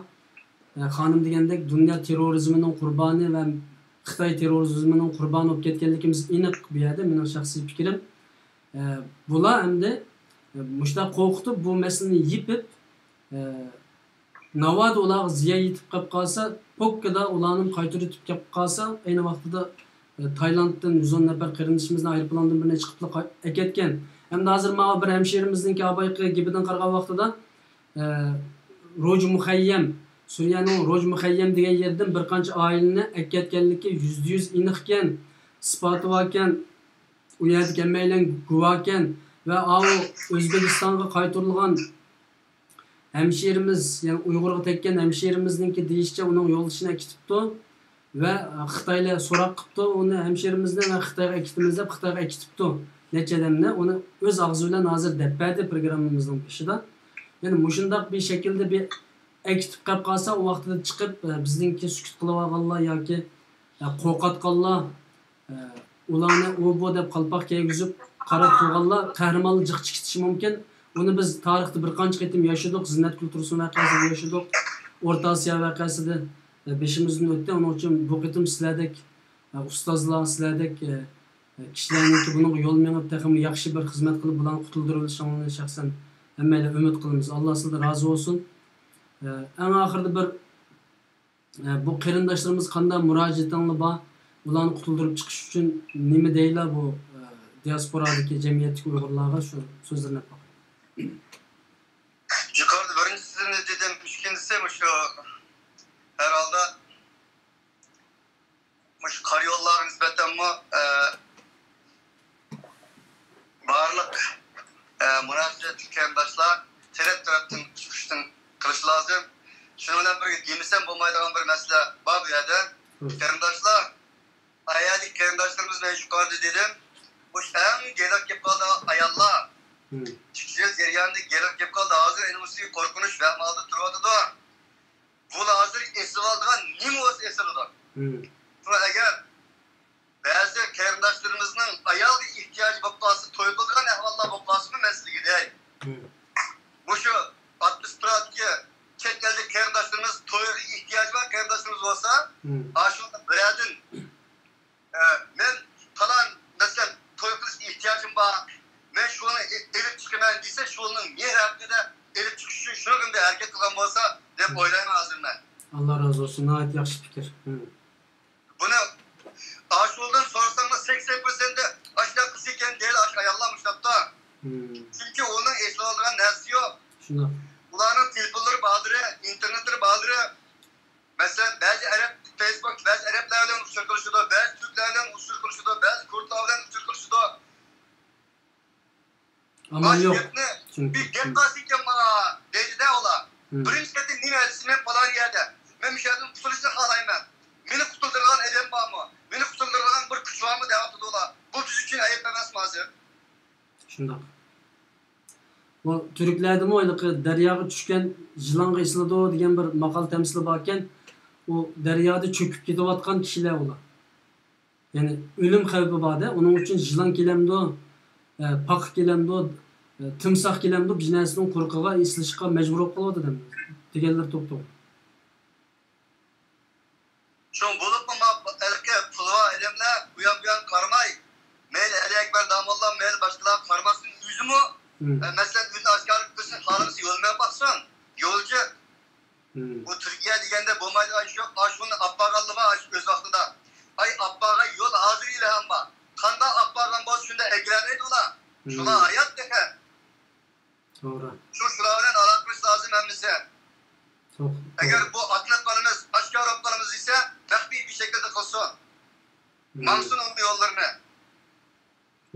ئە، خانىم دېگەندەك دۇنيا تېررورىزمىنىڭ قۇربانى ۋە خىتاي تېررورىزمىنىڭ قۇربانى بولۇپ كەتكەنلىكىمىز ئېنىق بۇ يەردە، مېنىڭ شەخسىي پىكرىم. ئە، بۇلار ئەمدى، ئە، مۇشۇنداق قورقۇتۇپ، بۇ مەسىلىنى يېپىپ، ئە، ناۋادا ئۇلارغا زىيان يېتىپ قېلىپ قالسا، پوككىدا ئۇلارنى قايتۇرۇۋېتىپ كېلىپ قالسا، ئەينى ۋاقتىدا، ئە، تايلاندتىن يۈز ئون نەپەر قېرىندىشىمىزنى ئايروپىلاندىن بىرنى چىقىپلا قا-، ئەكەتكەن. ئەمدى ھازىر ماۋۇ بىر ھەمشىرىمىزنىڭكى ئابايقى گېپىدىن قارىغان ۋاقتىدا، ئە، روج مۇخەييەم، سۈرىيەنىڭ روج مۇخەييەم دېگەن يېرىدىن بىر قانچە ئائىلىنى ئەكەتكەنلىكى يۈزدە يۈز ئېنىقكەن، ئىسپاتى باركەن، ئۇ يەردىكى ھەممەيلەن گۇۋاھكەن ۋە ئاۋۇ ئۆزبېكىستانغا قايتۇرۇلغان ھەمشىرىمىز، يەنى ئۇيغۇرغا تەگكەن ھەمشىرىمىزنىڭكى دېيىشىچە، ئۇنىڭ يولدىشىنى ئەكېتىپتۇ ۋە خىتايلار سوراق قىپتۇ، ئۇنى ھەمشىرىمىزنى ۋە خىتايغا ئەكېتىمىز دەپ خىتايغا ئەكېتىپتۇ. نەچچە ئادەمنى ئۇنى ئۆز ئاغزى بىلەن ھازىر دەپ بەردى پروگراممىمىزنىڭ بېشىدا. يەنى مۇشۇنداق بىر شەكىلدە بىر ئەكېتىپ قېلىپ قالسا، ئۇ ۋاقتىدا چىقىپ، بىزنىڭكى سۈكۈت قىلىۋالغانلار ياكى قورقۇتقانلار، ئە، ئۇلارنى ئۇ بۇ دەپ قالپاق كىيگۈزۈپ قاراپ تۇرغانلار قەھرىمانلار جىق چىقىشى مۇمكىن. ئۇنى بىز تارىختا بىر قانچە قېتىم ياشىدۇق. زىننەتگۈل تۇرسۇن ۋەقەسىدە ياشىدۇق. ئورتا ئاسىيا ۋەقەسىدە، ئە، بېشىمىزدىن ئۆتتى. ئۇنىڭ ئۈچۈن بۇ قېتىم سىلەردەك، ئە، ئۇستازلار، سىلەردەك، ئە، ئە، كىشىلەرنىڭكى بۇنىڭغا يول مېڭىپ، تېخىمۇ ياخشى بىر خىزمەت قىلىپ، بۇلارنى قۇتۇلدۇرۇۋېلىشىڭلارنى شەخسەن ھەممەيلەن ئۈمىد قىلىمىز. ئاللا سىلەردىن رازى بولسۇن. ئە، ئەڭ ئاخىرىدا بىر ئە، بۇ قېرىنداشلىرىمىز قانداق مۇراجىئىتىڭلار بار؟ ئۇلارنى قۇتۇلدۇرۇپ چىقىش ئۈچۈن نېمە دەيلا بۇ، ئە، دىياسپورادىكى جەمئىيەتتىكى ئۇيغۇرلارغا شۇ سۆزلىرىنى ئاپاقاي. يۇقىرىدا بىرىنچىسىنى دېدىم، ئىككىنچىسى مۇشۇ، ھەر ھالدا مۇشۇ قارا يوللارغا نىسبەتەنمۇ، ئە، بارلىق، ئە، مۇناسىۋەتلىك قېرىنداشلار تەرەپ-تەرەپتىن چىقىشتىن قىلىشى لازىم. شۇنىڭ بىلەن بىرگە دېمىسەم بولمايدىغان بىر مەسىلە بار بۇ يەردە. مم. قېرىنداشلار، ئايالى قېرىنداشلىرىمىز، مەن يۇقىرىدا دېدىم، مۇشۇ ئەڭ گېلىغا كېلىپ قالىدىغان ئاياللار. مم. ئىككى يىل جەريانىدا گېلىغا كېلىپ قالدى. ھازىر ئېنى ئۇسى قورقۇنچ ۋەھىمە ھالدا تۇرۇۋاتىدۇ. بۇلار ھازىر ئېسىۋالىدىغان نېمە بولسا ئېسىلىدۇ. مم. شۇڭا ئەگەر بەزى قېرىنداشلىرىمىزنىڭ ئايالغا ئېھتىياجى بولۇپ قالسا، توي قىلىدىغان ئەھۋاللار بولۇپ قالسىمۇ، مەن سىلىگە دەي. مم. مۇشۇ ئاتموسفېرادىكى چەت ئەلدىكى قېرىنداشلىرىمىز، تويغا ئېھتىياجى بار قېرىنداشلىرىمىز بولسا، مم. ئاشۇ بىرەردىن، ئە، مەن پالان، مەسىلەن، توي قىلىش ئېھتىياجىم بار، مەن شۇنى ئېلىپ چىقىمەن دېسە، شۇنىڭ مېھىر ھەققىدە ئېلىپ چىقىش ئۈچۈن شۇنىڭ بىر ھەرىكەت قىلغان بولسا دەپ مم. ئويلايمەن ھازىر مەن. ئاللا رازى بولسۇن، ناھايىتى ياخشى پىكىر. مم. بۇنى ئاشۇلدىن سورىساڭلار، سەكسەن پىرسەنتى ئاشۇنداق قىلسا ئىكەن دەيدۇ، ئاشۇ ئاياللار مۇشۇنداقتا. مم. چۈنكى ئۇنىڭ ئېسىلىۋالىدىغان نەرسىسى يوق. شۇنداق. ئۇلارنىڭ تېلېفونلىرى باردۇرى، ئىنتېرنېتلىرى باردۇرى. مەسىلەن، بەزى ئەرەب، فېيسبۇكتا بەزى ئەرەبلەر بىلەن ئۇچۇر قىلىشىدۇ، بەزى تۈركلەر بىلەن ئۇچۇر قىلىشىدۇ، بەزى كۇردلار بىلەن ئۇچۇر قىلىشىدۇ. ئامال يوق. گەپنى، چۈنكى، بىر گەپ قىلسىكەن مانا دەيدىدە ئۇلار. مم. بىرىنچى قېتىم نېمە دېسە، مەن پالان يەردە، مەن مۇشۇ يەردىن قۇتۇلۇشنى خالايمەن. مېنى قۇتۇلدۇرىدىغان ئادەم بارمۇ؟ مېنى قۇتۇلدۇرىدىغان بىر كۈچ بارمۇ دەۋاتىدۇ ئۇلار. بۇ بىز ئۈچۈن ئەيىب ئەمەسمۇ ھازىر؟ شۇنداق. بۇ تۈركلەردىمۇ ھېلىقى دەرياغا چۈشكەن يىلانغا ئېسىلىدۇ دېگەن بىر ماقال تەمسىلى باركەن. ئۇ دەريادا چۆكۈپ كېتىۋاتقان كىشىلەر ئۇلار. يەنى ئۆلۈم خەۋپى بار-دە، ئۇنىڭ ئۈچۈن يىلان كېلەمدۇ، ئە، پاقا كېلەمدۇ، ئە، تىمساھ كېلەمدۇ، بىر نەرسىنىڭ قۇرۇقىغا ئېسىلىشقا مەجبۇر بولۇپ قالىدۇ دەم-، دېگەنلىرى توپتوغرا. شۇڭا بولۇپمۇ ما-، ھېلىقى پۇلۋا ئادەملەر ئۇيان-بۇيان قارىماي، مەيلى ئەلى ئەكبەر داموللا، مەيلى باشقىلار قارىماستىن ئۆزىمۇ، مم. ئە، مەسىلەن، ئۆزىنى ئاشكارا قىلىشنى خالىمىسا يول مېڭىپ باقسۇن. يولچى. مم. بۇ تۈركىيە دېگەندە بولمايدىغان ئىش يوق. ئاشۇنى ئاپپارغانلىغا ئاشۇ ئۆز ۋاقتىدا. ئاي، ئاپپارغان يول ھازىر ئىلھام بار. قانداق ئاپپارغان بولسا، شۇنداق ئەكىلەلەيدۇ ئۇلار. مم. شۇلار ھايات تېخى. توغرا. شۇ، شۇلار بىلەن ئالاقە قىلىش لازىم ھەممىسى. توغ-، ئەگەر توغرا. بۇ ئاتىلىپ قالىمىز، ئاشكارا بولۇپ قالىمىز دېسە، مەخپىي بىر شەكىلدە قىلسۇن. مم. ماڭسۇن ئۇنىڭ يوللىرىنى.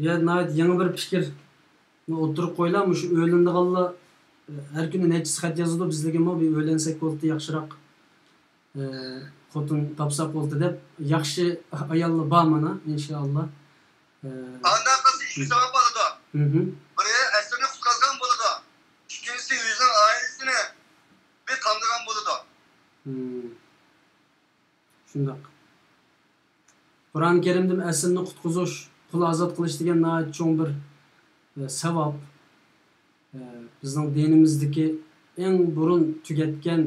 يا، ناھايىتى يېڭى بىر پىكىرنى ئوتتۇرىغا قويلا، مۇشۇ ئۆيلىنىدىغانلار، ئە، ھەر كۈنى نەچچىسى خەت يازىدۇ بىزلىكىمۇ، بىر ئۆيلەنسەك بولدى ياخشىراق، ئە، خوتۇن تاپساق بولدى دەپ، ياخشى ئاياللار بار مانا، ئىنشائاللا. ئە، ئانداق قىلسا ئىككى ساۋاب بولىدۇ. مھم. بىرى ئەسىرنى قۇتقازغان بولىدۇ، ئىككىنچىسى ئۆزىنىڭ ئائىلىسىنى بىر قامدىغان بولىدۇ. مم. شۇنداق. قۇرئان كەرىمدىمۇ ئەسىرنى قۇتقۇزۇش، قۇل ئازاد قىلىش دېگەن ناھايىتى چوڭ بىر، ئە، ساۋاب. بىزنىڭ دىنىمىزدىكى ئەڭ بۇرۇن تۈگەتكەن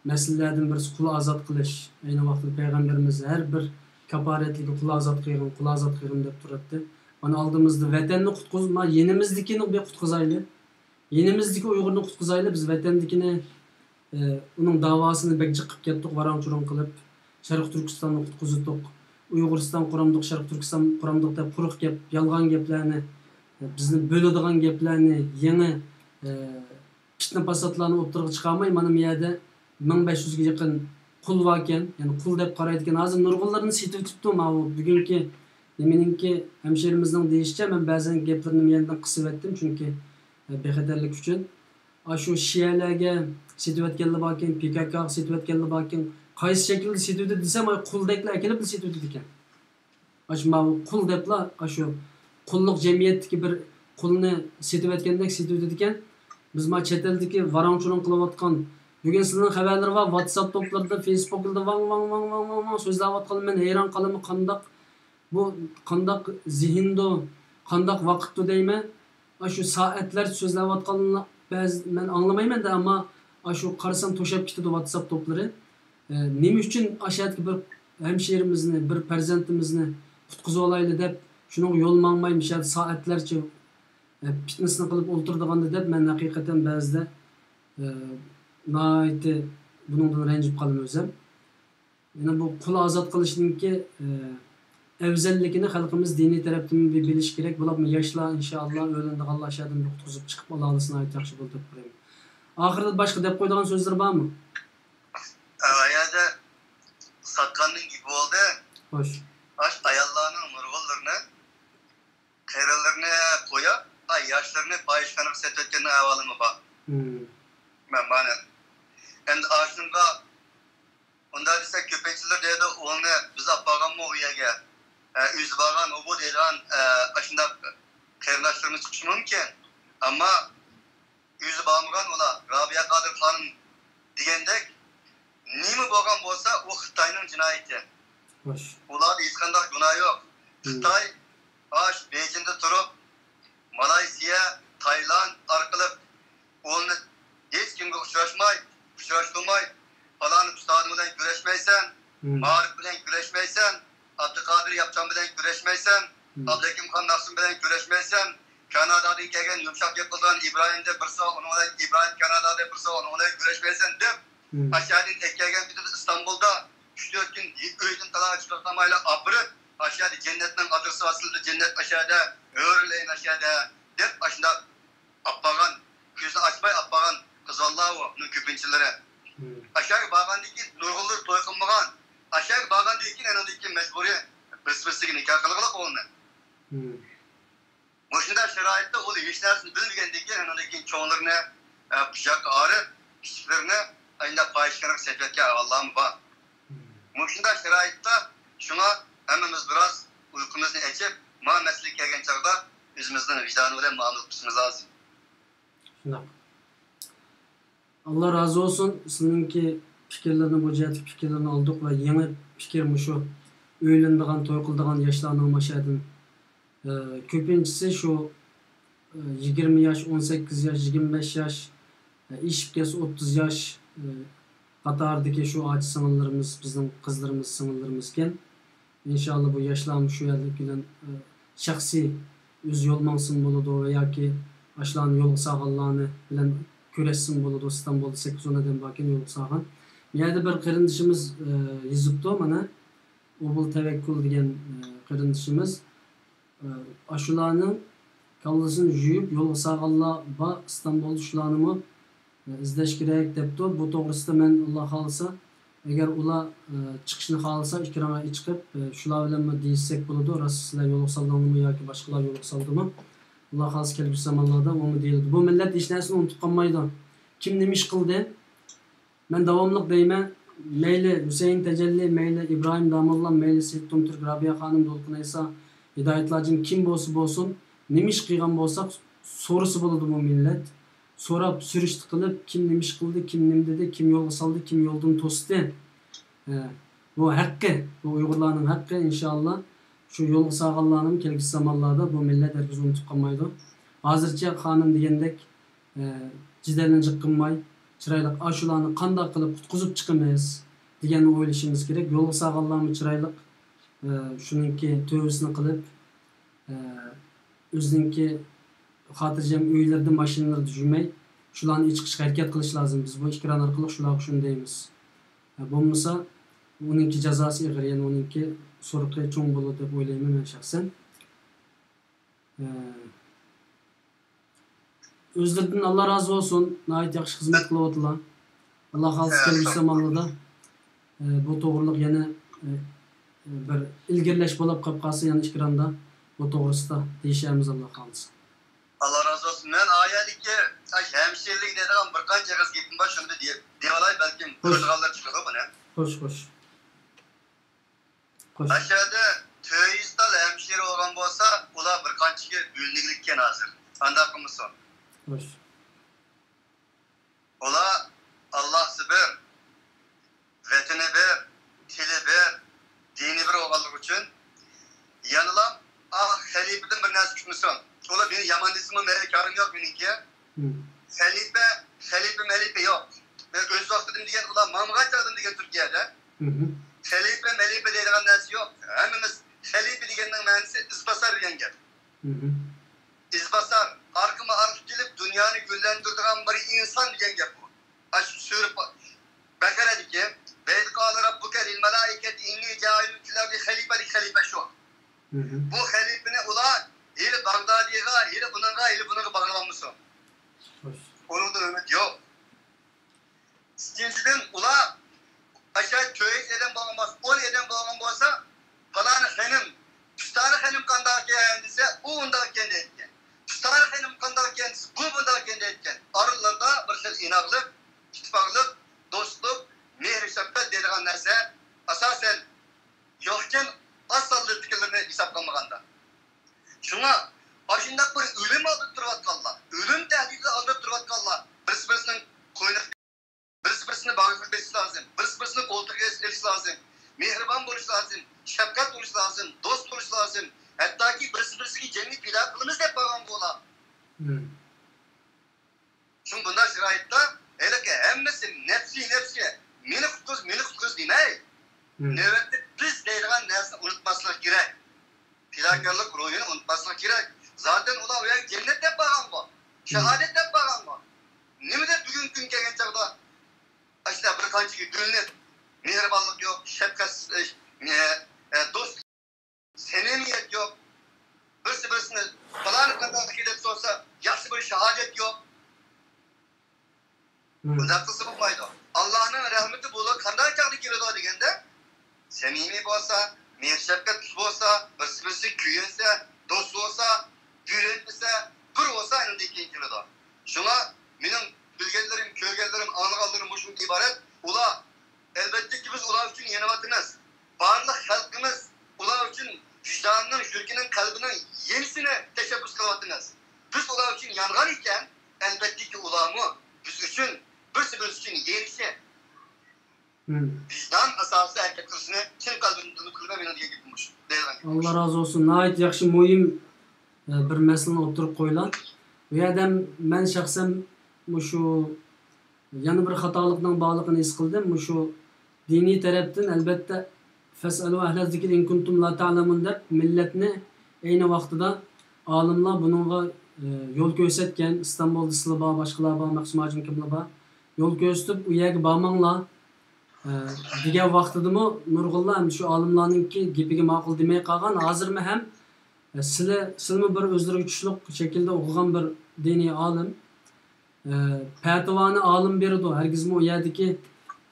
مەسىلىلەردىن بىرسى قۇل ئازاد قىلىش. ئەينى ۋاقىتتا پەيغەمبىرىمىز ھەر بىر كاپالەتلىكى قۇل ئازاد قىلغىن، قۇل ئازاد قىلغىن دەپ تۇراتتى. مانا ئالدىمىزدا ۋەتەننى قۇتقۇز-، ما يېنىمىزدىكىنى بىر قۇتقۇزايلى. يېنىمىزدىكى ئۇيغۇرنى قۇتقۇزايلى، بىز ۋەتەندىكىنى، ئە، ئۇنىڭ داۋاسىنى بەك جىق قىلىپ كەتتۇق، ۋاراڭ-چۇرۇڭ قىلىپ. شەرقىي تۈركىستاننى قۇتقۇزدۇق، ئۇيغۇرىستان قۇرامدۇق، شەرقىي تۈركىستان قۇرامدۇق دەپ قۇرۇق گەپ، يالغان گەپلەرنى، بىزنى بۆلىدىغان گەپلەرنى، يېڭى، ئە، پىتنە-پاساتلارنى ئوتتۇرىغا چىقارماي، مانا بۇ يەردە مىڭ بەش يۈزگە يېقىن قۇل باركەن، يەنى قۇل دەپ قارايدىكەن. ھازىر نۇرغۇنلىرىنى سېتىۋېتىپتۇ، ماۋۇ بۈگۈنكى نېمىنىڭكى، ھەمشىرىمىزنىڭ دېيىشىچە، مەن بەزەن گەپلىرىنى يەنىدىن قىسىۋەتتىم، چۈنكى، ئە، بىخەتەرلىك ئۈچۈن. ئاشۇ شىئەلەرگە سېتىۋەتكەنلەر باركەن، پى كاكاغا سېتىۋەتكەنلەر باركەن. قايسى شەكىلدە سېتىۋېتىدۇ دېسەم، ئاي، قۇل دەكلا ئەكېلىپلا سېتىۋېتىدىكەن. ئاشۇ ماۋۇ قۇل دەپلا، ئاشۇ قۇللۇق جەمئىيەتتىكى بىر قۇلنى سېتىۋەتكەندەك سېتىۋېتىدىكەن. بىز ما چەت ئەلدىكى ۋاراڭ-چۇرۇڭ قىلىۋاتقان، بۈگۈن سىلەرنىڭ خەۋەرلىرى بار، ۋاتساپ توپلىرىدا، فېيسبۇكلاردا ۋاڭ، ۋاڭ، ۋاڭ، ۋاڭ، ۋاڭ، ۋاڭ سۆزلەۋاتقانلار، مەن ھەيران قالىمەن، قانداق بۇ قانداق زېھىندۇ، قانداق ۋاقىتتۇ دەيمەن. ئاشۇ سائەتلەرچە سۆزلەۋاتقانلار بەزى مەن ئاڭلىمايمەن-دە، ئەمما ئاشۇ قارىسام توشاپ كېتىدۇ ۋاتساپ توپلىرى. ئە، نېمە ئۈچۈن ئاشۇ يەردىكى بىر ھەمشىرىمىزنى، بىر پەرزەنتىمىزنى قۇتقۇزۇۋالايلى دەپ، شۇنىڭغا يول ماڭماي، مۇشۇ يەردە سائەتلەرچە، ئە، پىتنىسىنى قىلىپ ئولتۇرىدىغاندۇ دەپ، مەن ھەقىقەتەن بەزىدە، ئە، ناھايىتى بۇنىڭدىن رەنجىپ قالىمەن ئۆزۈم. يەنە بۇ قۇل ئازاد قىلىشنىڭكى، ئە، ئەۋزەللىكىنى خەلقىمىز دىنىي تەرەپتىن بىر بىلىشى كېرەك. بولۇپمۇ ياشلار، ئىنشائاللا، ئۆيلىنىدىغانلار شۇ يەردىن بىر قۇتقۇزۇپ چىقىپ ئالاۋالسا ناھايىتى ياخشى بولىدۇ دەپ قارايمەن. ئاخىرىدا باشقا دەپ قويىدىغان سۆزلىرى بارمۇ؟ ئە، ئۇ يەردە ساتقاننىڭ گېپى بولدى. خوش. ئاش ئاياللارنىڭ نۇرغۇنلىرىنى قېرىلىرىنى قويۇپ، ئاي، ياشلىرىنى پاھىشىخانىغا سېتىۋەتكەننىڭ ئەھۋالىمۇ بار. مم. مەن مانا. ئەمدى ئاشۇنىڭغا ئۇنداق دېسەك، كۆپىنچىلىرى دەيدۇ، ئۇلنى بىز ئاپ بارغانمۇ ئۇ يەرگە؟ ھە، ئۆزى بارغان ئۇ بۇ دەيدىغان، ئە، ئاشۇنداق قېرىنداشلىرىمىز چىقىشى مۇمكىن. ئەمما ئۆزى بارمىغان ئۇلار، رابىيە قادىر خانىم دېگەندەك، نېمە بولغان بولسا، ئۇ خىتاينىڭ جىنايىتى. خوش. ئۇلاردا ھېچقانداق گۇناھ يوق. مم. خىتاي ئاش بېيجىڭدا تۇرۇپ، مالايسىيە، تايلاند ئارقىلىق ئۇلنى ھېچ كىمگە ئۇچراشماي، ئۇچراشتۇرماي، پالان ئۇستازىڭ بىلەن كۆرۈشمەيسەن، مم. مائارىپ بىلەن كۆرۈشمەيسەن، ئابدۇقادىر ياپچان بىلەن كۆرۈشمەيسەن، مم. ئابلىكىمخان مەخسۇم بىلەن كۆرۈشمەيسەن، كانادادىن كەلگەن يۇمشاق گەپ قىلىدىغان ئىبراھىم دەپ بىرسى بار، ئۇنىڭ بىلەن، ئىبراھىم كانادادا بىرسى بار، ئۇنىڭ بىلەن كۆرۈشمەيسەن دەپ، مم. ئاشۇ يەردىن ئەكەلگەن پېتىدە ئىستانبۇلدا ئۈچ تۆت كۈن ئۆيدىن تالاغا چىقارمايلا ئاپىرىپ، ئاشۇ يەردە جەننەتنىڭ ئادرېسى ئاستىدا، جەننەت ئاشۇ يەردە، ھۆرلەين ئاشۇ يەردە دەپ ئاشۇنداق ئاپپارغان، كۆزىنى ئاچماي ئاپپارغان قىز بالىلار ئۇنىڭ كۆپىنچىلىرى. مم. ئاشۇ يەرگە بارغاندىن كېيىن نۇرغۇنلىرى توي قىلمىغان. ئاشۇ يەرگە بارغاندىن كېيىن ئانىڭدىن كېيىن مەجبۇرىي بىرسى بىرسىگە نىكاھ قىلغىلى ئۇلنى. مم. مۇشۇنداق شارائىتتا ئۇ ھېچ نەرسىنى بىلمىگەندىن كېيىن ئانىڭدىن كېيىن چوڭلىرىنى، ئە، قۇچاققا ئاپىرىپ، كىچىكلىرىنى ئاينداق پاھىشىخانىغا سېتىۋەتكەن ئەھۋاللارمۇ بار. مم. مۇشۇنداق شارائىتتا شۇڭا ھەممىمىز بىراز ئۇيقۇمىزنى ئېچىپ، ما مەسىلىگە كەلگەن چاغدا ئۆزىمىزنىڭ ۋىجدانى بىلەن مۇئامىلە قىلىشىمىز لازىم. شۇنداق. ئاللا رازى بولسۇن، سىلىنىڭكى پىكىرلىرىنى، بۇ جەھەتتىكى پىكىرلىرىنى ئالدۇق ۋە يېڭى پىكىر مۇشۇ ئۆيلىنىدىغان، توي قىلىدىغان ياشلارنىڭ ماشۇ يەردىن، ئە، كۆپىنچىسى شۇ، ئە، يىگىرمە ياش، ئون سەككىز ياش، يىگىرمە بەش ياش، ئە، ئېشىپ كەتسە ئوتتۇز ياش، ئە، قاتارىدىكى شۇ ئاچا سىڭىللىرىمىز، بىزنىڭ قىزلىرىمىز، سىڭىللىرىمىزكەن. ئىنشاللا بۇ ياشلارمۇ شۇ يەرلىك بىلەن، ئە، شەخسىي ئۆزى يول ماڭسىمۇ بولىدۇ ۋە ياكى ئاشۇلارنى يولغا سالغانلارنى بىلەن كۆرۈشسىمۇ بولىدۇ. ئىستانبۇلدا سەككىز ئون ئادەم باركەن يولغا سالغان. بۇ يەردە بىر قېرىندىشىمىز، ئە، يېزىپتۇ مانا. ئوبۇل تەۋەككۈل دېگەن، ئە، قېرىندىشىمىز. ئاشۇلارنىڭ كاللىسىنى يۇيۇپ يولغا سالغانلار بار ئىستانبۇلدا، شۇلارنىمۇ ئىزدەش كېرەك دەپتۇ. بۇ توغرىسىدا مەن، ئاللا خالىسا، ئەگەر ئۇلار چىقىشنى خالىسا، ئېكرانغا چىقىپ شۇلار بىلەنمۇ دېيىشسەك بولىدۇ. راست سىلەر يولغا سالدىڭلارمۇ ياكى باشقىلار يولغا سالدىمۇ؟ ئاللا خالىسا كەلگۈسى زامانلاردا ئۇمۇ دېيىلىدۇ. بۇ مىللەت ھېچ نەرسىنى ئۇنتۇپ قالمايدۇ. كىم نېمە ئىش قىلدى؟ مەن داۋاملىق دەيمەن، مەيلى ھۈسەيىن تەجەللى، مەيلى ئىبراھىم داموللام، مەيلى سېيىت تۇمتۈرك، رابىيە خانىم، دولقۇن ئەيسا، ھىدايەتلى ھاجىم كىم بولسا بولسۇن، نېمە ئىش قىلغان بولساق سورىسا بولىدۇ بۇ مىللەت. سوراپ، سۈرۈشتە قىلىپ، كىم نېمە ئىش قىلدى، كىم نېمە دېدى، كىم يولغا سالدى، كىم يولدىن توستى. ھە، بۇ ھەققى، بۇ ئۇيغۇرلارنىڭ ھەققى، ئىنشائاللا. شۇ يولغا سالغانلارنىمۇ كەلگۈسى زامانلاردا بۇ مىللەت ھەرگىز ئۇنتۇپ قالمايدۇ. ھازىرچە خانىم دېگەندەك، ئە، جېدەلنى جىق قىلماي، چىرايلىق ئاشۇلارنى قانداق قىلىپ قۇتقۇزۇپ چىقىمىز دېگەننى ئويلىشىمىز كېرەك. يولغا سالغانلارمۇ چىرايلىق، ئە، شۇنىڭكى تۆۋىسىنى قىلىپ، ئە، ئۆزىنىڭكى خاتىرجەم ئۆيلىرىدە، ماشىنىلىرىدا يۈرمەي، شۇلارنى ئېچىقىشقا ھەرىكەت قىلىش لازىم. بىز بۇ ئېكران ئارقىلىق شۇلارغا شۇنى دەيمىز. ئە، بولمىسا ئۇنىڭكى جازاسى ئېغىر، يەنى ئۇنىڭكى سورىقى چوڭ بولىدۇ دەپ ئويلايمەن مەن شەخسەن. ئە، ئۆزلىرىدىن ئاللا رازى بولسۇن. ناھايىتى ياخشى خىزمەت قىلىۋاتىدىلار. ئاللا خالىسا، ئە، كەلگۈسى زامانلاردا، ئە، بۇ توغرىلىق يەنە، ئە، ئە، بىر ئىلگىرىلەش بولۇپ قاپ قالسا، يەنە ئېكراندا بۇ توغرىسىدا دېيىشەرمىز، ئاللا خالىسا. ئاللا رازى بولسۇن. مەن ئايەدىكى ئاشۇ ھەمشىرىلىك دەيدىغان بىر قانچە ئېغىز گېپىم بار، شۇنى بىر دېيىپ، دېيىۋالاي، بەلكىم خوش. كۆرىدىغانلار چۈشىنىدۇ بۇنى. خوش، خوش. خوش. ئاشۇ يەردە تۆت يۈز تال ھەمشىرە بولغان بولسا، ئۇلار بىر قانچىگە بۆلۈنگۈلۈككەن ھازىر. قانداق قىلمىسۇن؟ خوش. ئۇلار ئاللاھسى بىر، ۋەتىنى بىر، تىلى بىر، دىنى بىر بولغانلىقى ئۈچۈن، يەنىلا، ئاھ، خەلىپىدىن بىر نەرسە كۈتمىسۇن. ئۇلار مېنى يامان دېسىمۇ مەيلى، كارىم يوق مېنىڭكى. مم. خەلىپە، خەلىپە، مەلىپە يوق. مەن ئۆز ۋاقتىدىم دېگەن ئۇلار ماڭمىغان چاغدىم دېگەن تۈركىيەدە. مم. خەلىپە، مەلىپە دەيدىغان نەرسە يوق. ھەممىمىز خەلىپە دېگەننىڭ مەنىسى ئىزباسار دېگەن گەپ. مم. ئىزباسار، ئارقىمۇ ئارقا كېلىپ دۇنيانى گۈللەندۈرىدىغان بىر ئىنسان دېگەن گەپ بۇ. ئاشۇ سۈرە بەقەرەدىكى، «ۋەئىز قالە رەببۇكە لىل مەلائىكەتى ئىننى جائىلۇن فىل ئەردى خەلىپە» دېگەن خەلىپە شۇ. مم. بۇ خەلىپىنى ئۇلار ھېلى باغدادىغا، ھېلى ئۇنىڭغا، ھېلى بۇنىڭغا باغلىۋالمىسۇن. خوش. ئۇنىڭدىن ئۈمىد يوق. ئىككىنچىدىن، ئۇلار ئاشۇ تۆت يۈز ئادەم بولغان بولسا، ئون ئادەم بولغان بولسا، پالانى خېنىم، پۇستانى خېنىم قانداق ئىكەن دېسە، ئۇ ئۇنداق ئىكەن دەيدىكەن. پۇستانى خېنىم قانداق ئىكەن دېسە، بۇ بۇنداق ئىكەن دەيدىكەن. ئارىلىرىدا بىر خىل ئىناقلىق، ئىتتىپاقلىق، دوستلۇق، مېھىر-شەپقەت دەيدىغان نەرسە ئاساسەن يوقكەن، ئاز سانلىدىكىلىرىنى ھېسابقا ئالمىغاندا. شۇڭا ئاشۇنداق بىر ئۆلۈم ئالدىدا تۇرۇۋاتقانلار، ئۆلۈم تەھدىتى ئالدىدا تۇرۇۋاتقانلار بىرسى-بىرسىنىڭ قوينىغا، بىرسى-بىرسىنى باغرىغا بېسىشى لازىم، بىرسى-بىرسىنى قولتۇقىغا ئېلىشى لازىم، مېھرىبان بولۇشى لازىم، شەپقەت قىلىشى لازىم، دوست بولۇشى لازىم. ھەتتاكى بىرسى-بىرسىگە جېنىنى پىدا قىلىمىز دەپ بارغان بۇلار. مم. شۇڭا بۇنداق شارائىتتا ھېلىقى ھەممىسى نەپسى، نەپسى، مېنى قۇتقۇز، مېنى قۇتقۇز دېمەي، مم. نۆۋەتتە بىز دەيدىغان نەرسىنى ئۇنتۇماسلىق كېرەك. پىداكارلىق روھىنى ئۇنتۇماسلىق كېرەك. زاتەن ئۇلار ئۇ يەرگە جەننەت دەپ بارغانغۇ، شاھادەت دەپ بارغانغۇ. نېمىدەپ بۈگۈنكى كۈن كەلگەن چاغدا ئاشۇنداق بىر قانچىگە بۆلۈنۈپ، مېھرىبانلىق يوق، شەپقەتسىز، ئە، ئە، دوست، سەمىمىيەت يوق. بىرسى بىرسىنى پالانى قانداق ئىكەن دەپ سورىسا، ياخشى بىر شاھادەت يوق. مم. بۇنداق قىلسا بولمايدۇ. ئاللانىڭ رەھمىتى بۇلار قانداق چاغدا كېلىدۇ دېگەندە، سەمىمىي بولسا، مېھىر-شەپقەتلىك بولسا، بىرسى-بىرسىگە كۆيۈنسە، دوست بولسا، بۆلەنمىسە، بىر بولسا ئاندىن كېيىن كېلىدۇ. شۇڭا مېنىڭ بىلگەنلىرىم، كۆرگەنلىرىم، ئاڭلىغانلىرىم مۇشۇندىن ئىبارەت. ئۇلار، ئەلۋەتتىكى، بىز ئۇلار ئۈچۈن يېنىۋاتىمىز. بارلىق خەلقىمىز ئۇلار ئۈچۈن ۋىجدانىنىڭ، يۈرىكىنىڭ، قەلبىنىڭ يېنىشىنى تەشەببۇس قىلىۋاتىمىز. بىز ئۇلار ئۈچۈن يانغان ئىكەن، ئەلۋەتتىكى، ئۇلارمۇ بىز ئۈچۈن، بىرسى-بىرسى ئۈچۈن يېنىشى، مم. ۋىجدان ئاساسىدا ھەرىكەت قىلىشىنى چىن قەلبىمدىن ئۈمىد قىلىمەن، مېنىڭ دېگەن گېپىم مۇشۇ. دەيدىغان گېپىم مۇشۇ. ئاللا رازى بولسۇن. ناھايىتى ياخشى، مۇھىم، ئە، بىر مەسىلىنى ئوتتۇرىغا قويۇلغان. بۇ يەردە مەن شەخسەن مۇشۇ يەنە بىر خاتالىقنىڭ بارلىقىنى ھېس قىلدىم. مۇشۇ دىنىي تەرەپتىن، ئەلۋەتتە، «فەسئەلۇ ئەھلە زىكرى ئىن كۇنتۇم لا تەئلەمۇن» دەپ مىللەتنى ئەينى ۋاقتىدا ئالىملار بۇنىڭغا، ئە، يول كۆرسەتكەن. ئىستانبۇلدا سىلەر بار، باشقىلار بار، مەخسۇم ھاجىم كىملەر بار. يول كۆرسىتىپ، ئۇ يەرگە بارماڭلار، ئە، دېگەن ۋاقتىدىمۇ نۇرغۇنلار ھەم شۇ ئالىملارنىڭكى گېپىگە ماقۇل دېمەي قالغان. ھازىرمۇ ھەم، ئە، سىلى، سىلىمۇ بىر ئۆزلىرىگە چۈشلۈك شەكىلدە ئوقۇغان بىر دىنىي ئالىم. ئە، پەتىۋانى ئالىم بېرىدۇ، ھەرگىزمۇ ئۇ يەردىكى،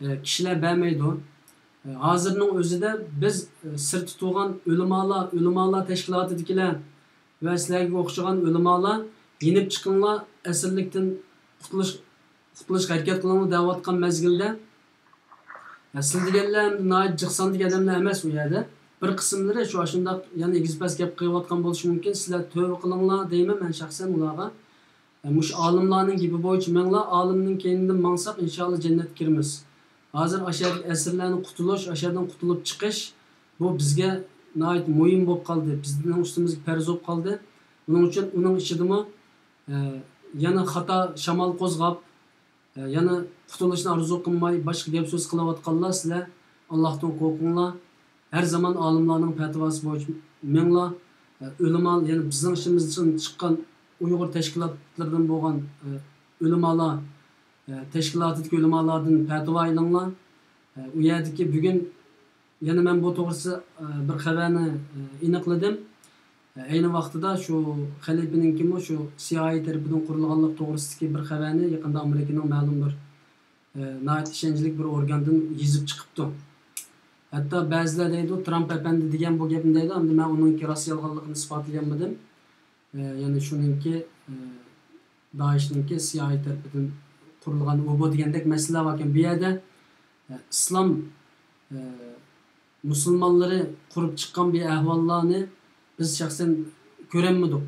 ئە، كىشىلەر بەرمەيدۇ. ئە، ھازىرنىڭ ئۆزىدە بىز، ئە، سىرتتا تۇرغان ئۆلىمالار، ئۆلىمالار تەشكىلاتىدىكىلەر ۋە سىلەرگە ئوخشىغان ئۆلىمالار يېنىپ چىقىڭلار، ئەسىرلىكتىن قۇتۇلۇش، قۇتۇلۇشقا ھەرىكەت قىلىڭلار دەۋاتقان مەزگىلدە، ئە، سىلەر دېگەنلەر ئەمدى ناھايىتى جىق ساندىكى ئادەملەر ئەمەس ئۇ يەردە. بىر قىسىملىرى شۇ ئاشۇنداق يەنە ئېگىز-پەس گەپ قىلىۋاتقان بولۇشى مۇمكىن. سىلەر تۆۋە قىلىڭلار دەيمەن مەن شەخسەن ئۇلارغا. ئە، مۇشۇ ئالىملارنىڭ گېپى بويىچە مېڭىڭلار، ئالىمنىڭ كەينىدىن ماڭساق، ئىنشائاللا جەننەتكە كىرىمىز. ھازىر ئاشۇ يەردىكى ئەسىرلەرنى قۇتۇلۇش، ئاشۇ يەردىن قۇتۇلۇپ چىقىش، بۇ بىزگە ناھايىتى مۇھىم بولۇپ قالدى. بىزنىڭ ئۈستىمىزگە پەرز بولۇپ قالدى. بۇنىڭ ئۈچۈن ئۇنىڭ ئىچىدىمۇ، ئە، يەنە خاتا شامال قوزغاپ، ئە، يەنە قۇتۇلۇشنى ئارزۇ قىلماي، باشقا گەپ سۆز قىلىۋاتقانلار، سىلەر ئاللاھتىن قورقۇڭلار. ھەر زامان ئالىملارنىڭ پەتىۋاسى بويىچە مېڭىڭلار. ئە، ئۆلىما، يەنى بىزنىڭ ئىچىمىزدىن چىققان ئۇيغۇر تەشكىلاتلىرىدىن بولغان، ئە، ئۆلىمالار، ئە، تەشكىلاتىدىكى ئۆلىمالاردىن پەتىۋا ئېلىڭلار. ئە، ئۇ يەردىكى بۈگۈن يەنە مەن بۇ توغرىسىدا، ئە، بىر خەۋەرنى، ئە، ئېنىقلىدىم. ئە، ئەينى ۋاقتىدا شۇ خەلىپىنىڭكىمۇ شۇ سىئايئې تەرىپىدىن قۇرۇلغانلىق توغرىسىدىكى بىر خەۋەرنى يېقىندا ئامېرىكىنىڭ مەلۇم بىر، ئە، ناھايىتى ئىشەنچلىك بىر ئورگاندىن يېزىپ چىقىپتۇ. ھەتتا بەزىلەر دەيدۇ، ترامپ ئەپەندى دېگەن بۇ گەپنى دەيدۇ، ئەمدى مەن ئۇنىڭكى راست يالغانلىقىنى ئىسپاتلىيالمىدىم. ئە، يەنى شۇنىڭكى، ئە، دائىشنىڭكى سىئايئې تەرىپىدىن قۇرۇلغان ئۇ بۇ دېگەندەك مەسىلىلەر باركەن. بۇ يەردە، ئە، ئىسلام، ئە، مۇسۇلمانلىرى قۇرۇپ چىققان بۇ ئەھۋاللارنى بىز شەخسەن كۆرەلمىدۇق.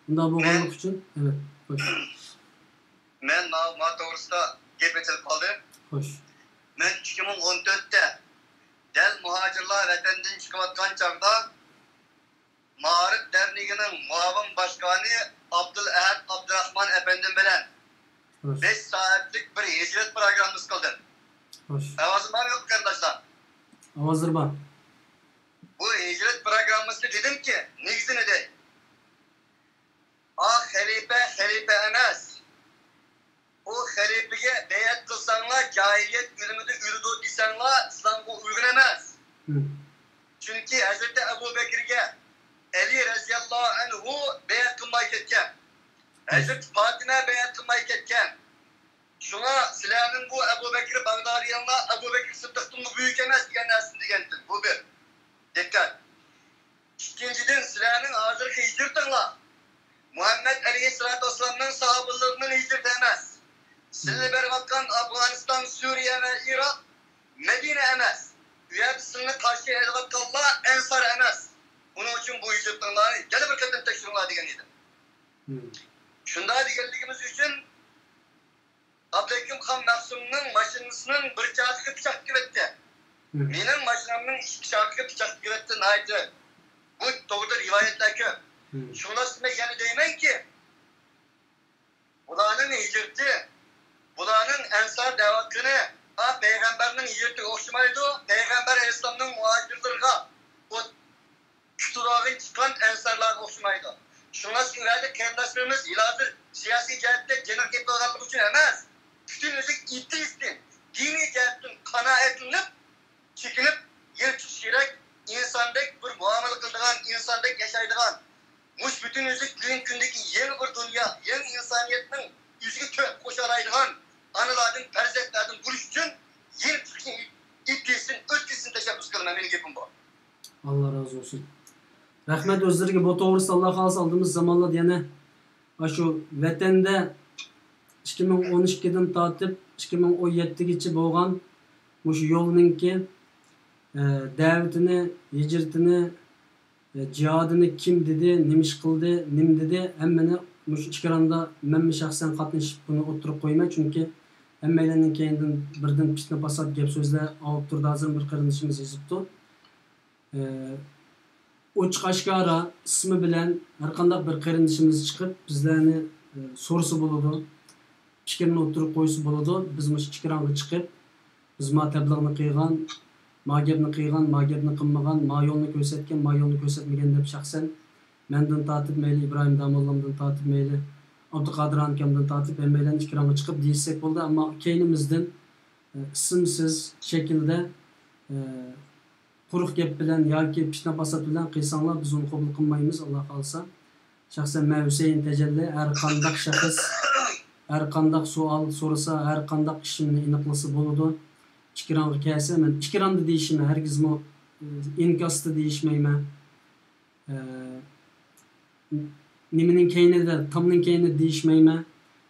ئۇنداق بولغانلىقى ئۈچۈن، ئەۋەت، خوش. مەن ما-، ما توغرىسىدا گەپ ئېچىلىپ قالدى. خوش. مەن ئىككى مىڭ ئون تۆتتە دەل مۇھاجىرلار ۋەتەندىن چىقىۋاتقان چاغدا مائارىپ دەرنىكىنىڭ مۇئاۋىن باشقانى ئابدۇلئەھەد ئابدۇراخمان ئەپەندىم بىلەن خوش. بەش سائەتلىك بىر ھىجرەت پىروگراممىسى قىلدىم. خوش. ئاۋازىم بارمۇ يوقمۇ، قېرىنداشلار؟ ئاۋازلىرى بار. بۇ ھىجرەت پىروگراممىسىنى دېدىمكى، نېگىزىنى دەي. ئا خەلىپە خەلىپە ئەمەس. ئۇ خەلىپىگە بەيئەت قىلساڭلار، جاھىلىيەت ئۆلۈمىدە ئۆلىدۇ دېسەڭلار، ئىسلامغا ئۇيغۇن ئەمەس. مم. چۈنكى ھەزرىتى ئەبۇ بەكرىگە ئەلى رەزىياللاھۇ ئەنھۇ بەيئەت قىلماي كەتكەن. ھەزرىتى پاتىمە بەيئەت قىلماي كەتكەن. شۇڭا سىلەرنىڭ بۇ ئەبۇ بەكرى باغدادىيىڭلار ئەبۇ بەكرى سىددىقتىنمۇ بۈيۈك ئەمەس دېگەن نەرسىنى دېگەنتىم. بۇ بىر. دىققەت. ئىككىنچىدىن، سىلەرنىڭ ھازىرقى ھىجرىتىڭلار مۇھەممەد ئەلەيھىسسالاتۇ ۋەسسالامنىڭ ساھابىلىرىنىڭ ھىجرىتى ئەمەس. سىلىنى بېرىۋاتقان ئافغانىستان، سۈرىيە ۋە ئىراق مەدىنە ئەمەس. ئۇ يەردە سىلىنى قارشى ئېلىۋاتقانلار ئەنسار ئەمەس. ئۇنىڭ ئۈچۈن بۇ ھىجرىتىڭلارنى يەنە بىر قېتىم تەكشۈرۈڭلار دېگەن ئىدىم. مم. شۇنداق دېگەنلىكىمىز ئۈچۈن ئابلىكىم خان مەخسۇمنىڭ ماشىنىسىنىڭ بىر چاقىغا پىچاق كىرىۋەتتى. مم. مېنىڭ ماشىنامنىڭ ئىككى چاقىغا پىچاق كىرىۋەتتى، ناھايىتى. بۇ توغرىدا رىۋايەتلەر كۆپ. مم. شۇڭلاشقا مەن يەنە دەيمەنكى، بۇلارنىڭ ھىجرىتى، بۇلارنىڭ ئەنسار دەۋاتقىنى، ئا، پەيغەمبەرنىڭ ھىجرىتىگە ئوخشىمايدۇ، پەيغەمبەر ئەلەيھىسسالامنىڭ مۇھاجىرلىرىغا ئوت تۇتۇۋالغىلى چىققان ئەنسارلارغا ئوخشىمايدۇ. شۇڭلاشقا ئۇ يەردە قېرىنداشلىرىمىز ھازىر سىياسىي جەھەتتە جېنىغا كېتىۋالغانلىقى ئۈچۈن ئەمەس، پۈتۈن ئۆزى ئېتېئىستتىن، دىنىي جەھەتتىن قانائەتلىنىپ، چېكىنىپ يېنىپ چىقىش كېرەك. ئىنساندەك بىر مۇئامىلە قىلىدىغان، ئىنساندەك ياشايدىغان، مۇشۇ پۈتۈن ئۆزى بۈگۈنكى كۈندىكى يېڭى بىر دۇنيا، يېڭى ئىنسانىيەتنىڭ ئۆزىگە تۆھپە قوشالايدىغان ئانىلاردىن، پەرزەنتلەردىن بولۇش ئۈچۈن يېنىپ چىقىشنى ئېتىلسۇن، ئۆتكۈزسۇن تەشەببۇس قىلىمەن. مېنىڭ گېپىم بۇ. ئاللا رازى بولسۇن. رەھمەت ئۆزلىرىگە. بۇ توغرىسىدا ئاللا خالىسا ئالدىمىز زامانلاردا يەنە ئاشۇ ۋەتەندە ئىككى مىڭ ئون ئىككىدىن تارتىپ ئىككى مىڭ ئون يەتتىگىچە بولغان مۇشۇ يولنىڭكى، ئە، دەۋىتىنى، ھىجرىتىنى، ئە، جىھادىنى كىم دېدى، نېمە ئىش قىلدى، نېمە دېدى، ھەممىنى مۇشۇ ئېكراندا مەنمۇ شەخسەن قاتنىشىپ بۇنى ئوتتۇرىغا قويىمەن. چۈنكى ھەممەيلەننىڭ كەينىدىن بىردىن پىتنە-پاسات گەپ-سۆزلەر ئاۋۇپ تۇرىدۇ. ھازىر بىر قېرىندىشىمىز يېزىپتۇ. ئى، ئوچۇق-ئاشكارا ئىسمى بىلەن ھەرقانداق بىر قېرىندىشىمىز چىقىپ بىزلەرنى، ئى، سورىسا بولىدۇ، پىكرىنى ئوتتۇرىغا قويسا بولىدۇ. بىز مۇشۇ ئېكرانغا چىقىپ، بىز ما تەبلىغنى قىلغان، ما گەپنى قىلغان، ما گەپنى قىلمىغان، ما يولنى كۆرسەتكەن، ما يولنى كۆرسەتمىگەن دەپ شەخسەن مەندىن تارتىپ مەيلى، ئىبراھىم داموللامدىن تارتىپ مەيلى، ئابدۇقادىر ئاكامدىن تارتىپ ھەممەيلەن ئېكرانغا چىقىپ دېيىشسەك بولىدۇ. ئەمما كەينىمىزدىن، ئى، ئىسىمسىز شەكىلدە، ئى، قۇرۇق گەپ بىلەن ياكى پىتنە-پاسات بىلەن قىلساڭلار، بىز ئۇنى قوبۇل قىلمايمىز، ئاللا خالىسا. شەخسەن مەن ھۈسەيىن تەجەللى، ھەر قانداق شەخس، ھەر قانداق سوئال سورىسا، ھەر قانداق ئىشىمنى ئېنىقلىسا بولىدۇ. ئېكرانغا كەلسە، مەن ئېكراندا دېيىشىمەن، ھەرگىزمۇ، ئى، ئىنكاستا دېيىشمەيمەن. ئە، نېمىنىڭ كەينىدە، تامنىڭ كەينىدە دېيىشمەيمەن.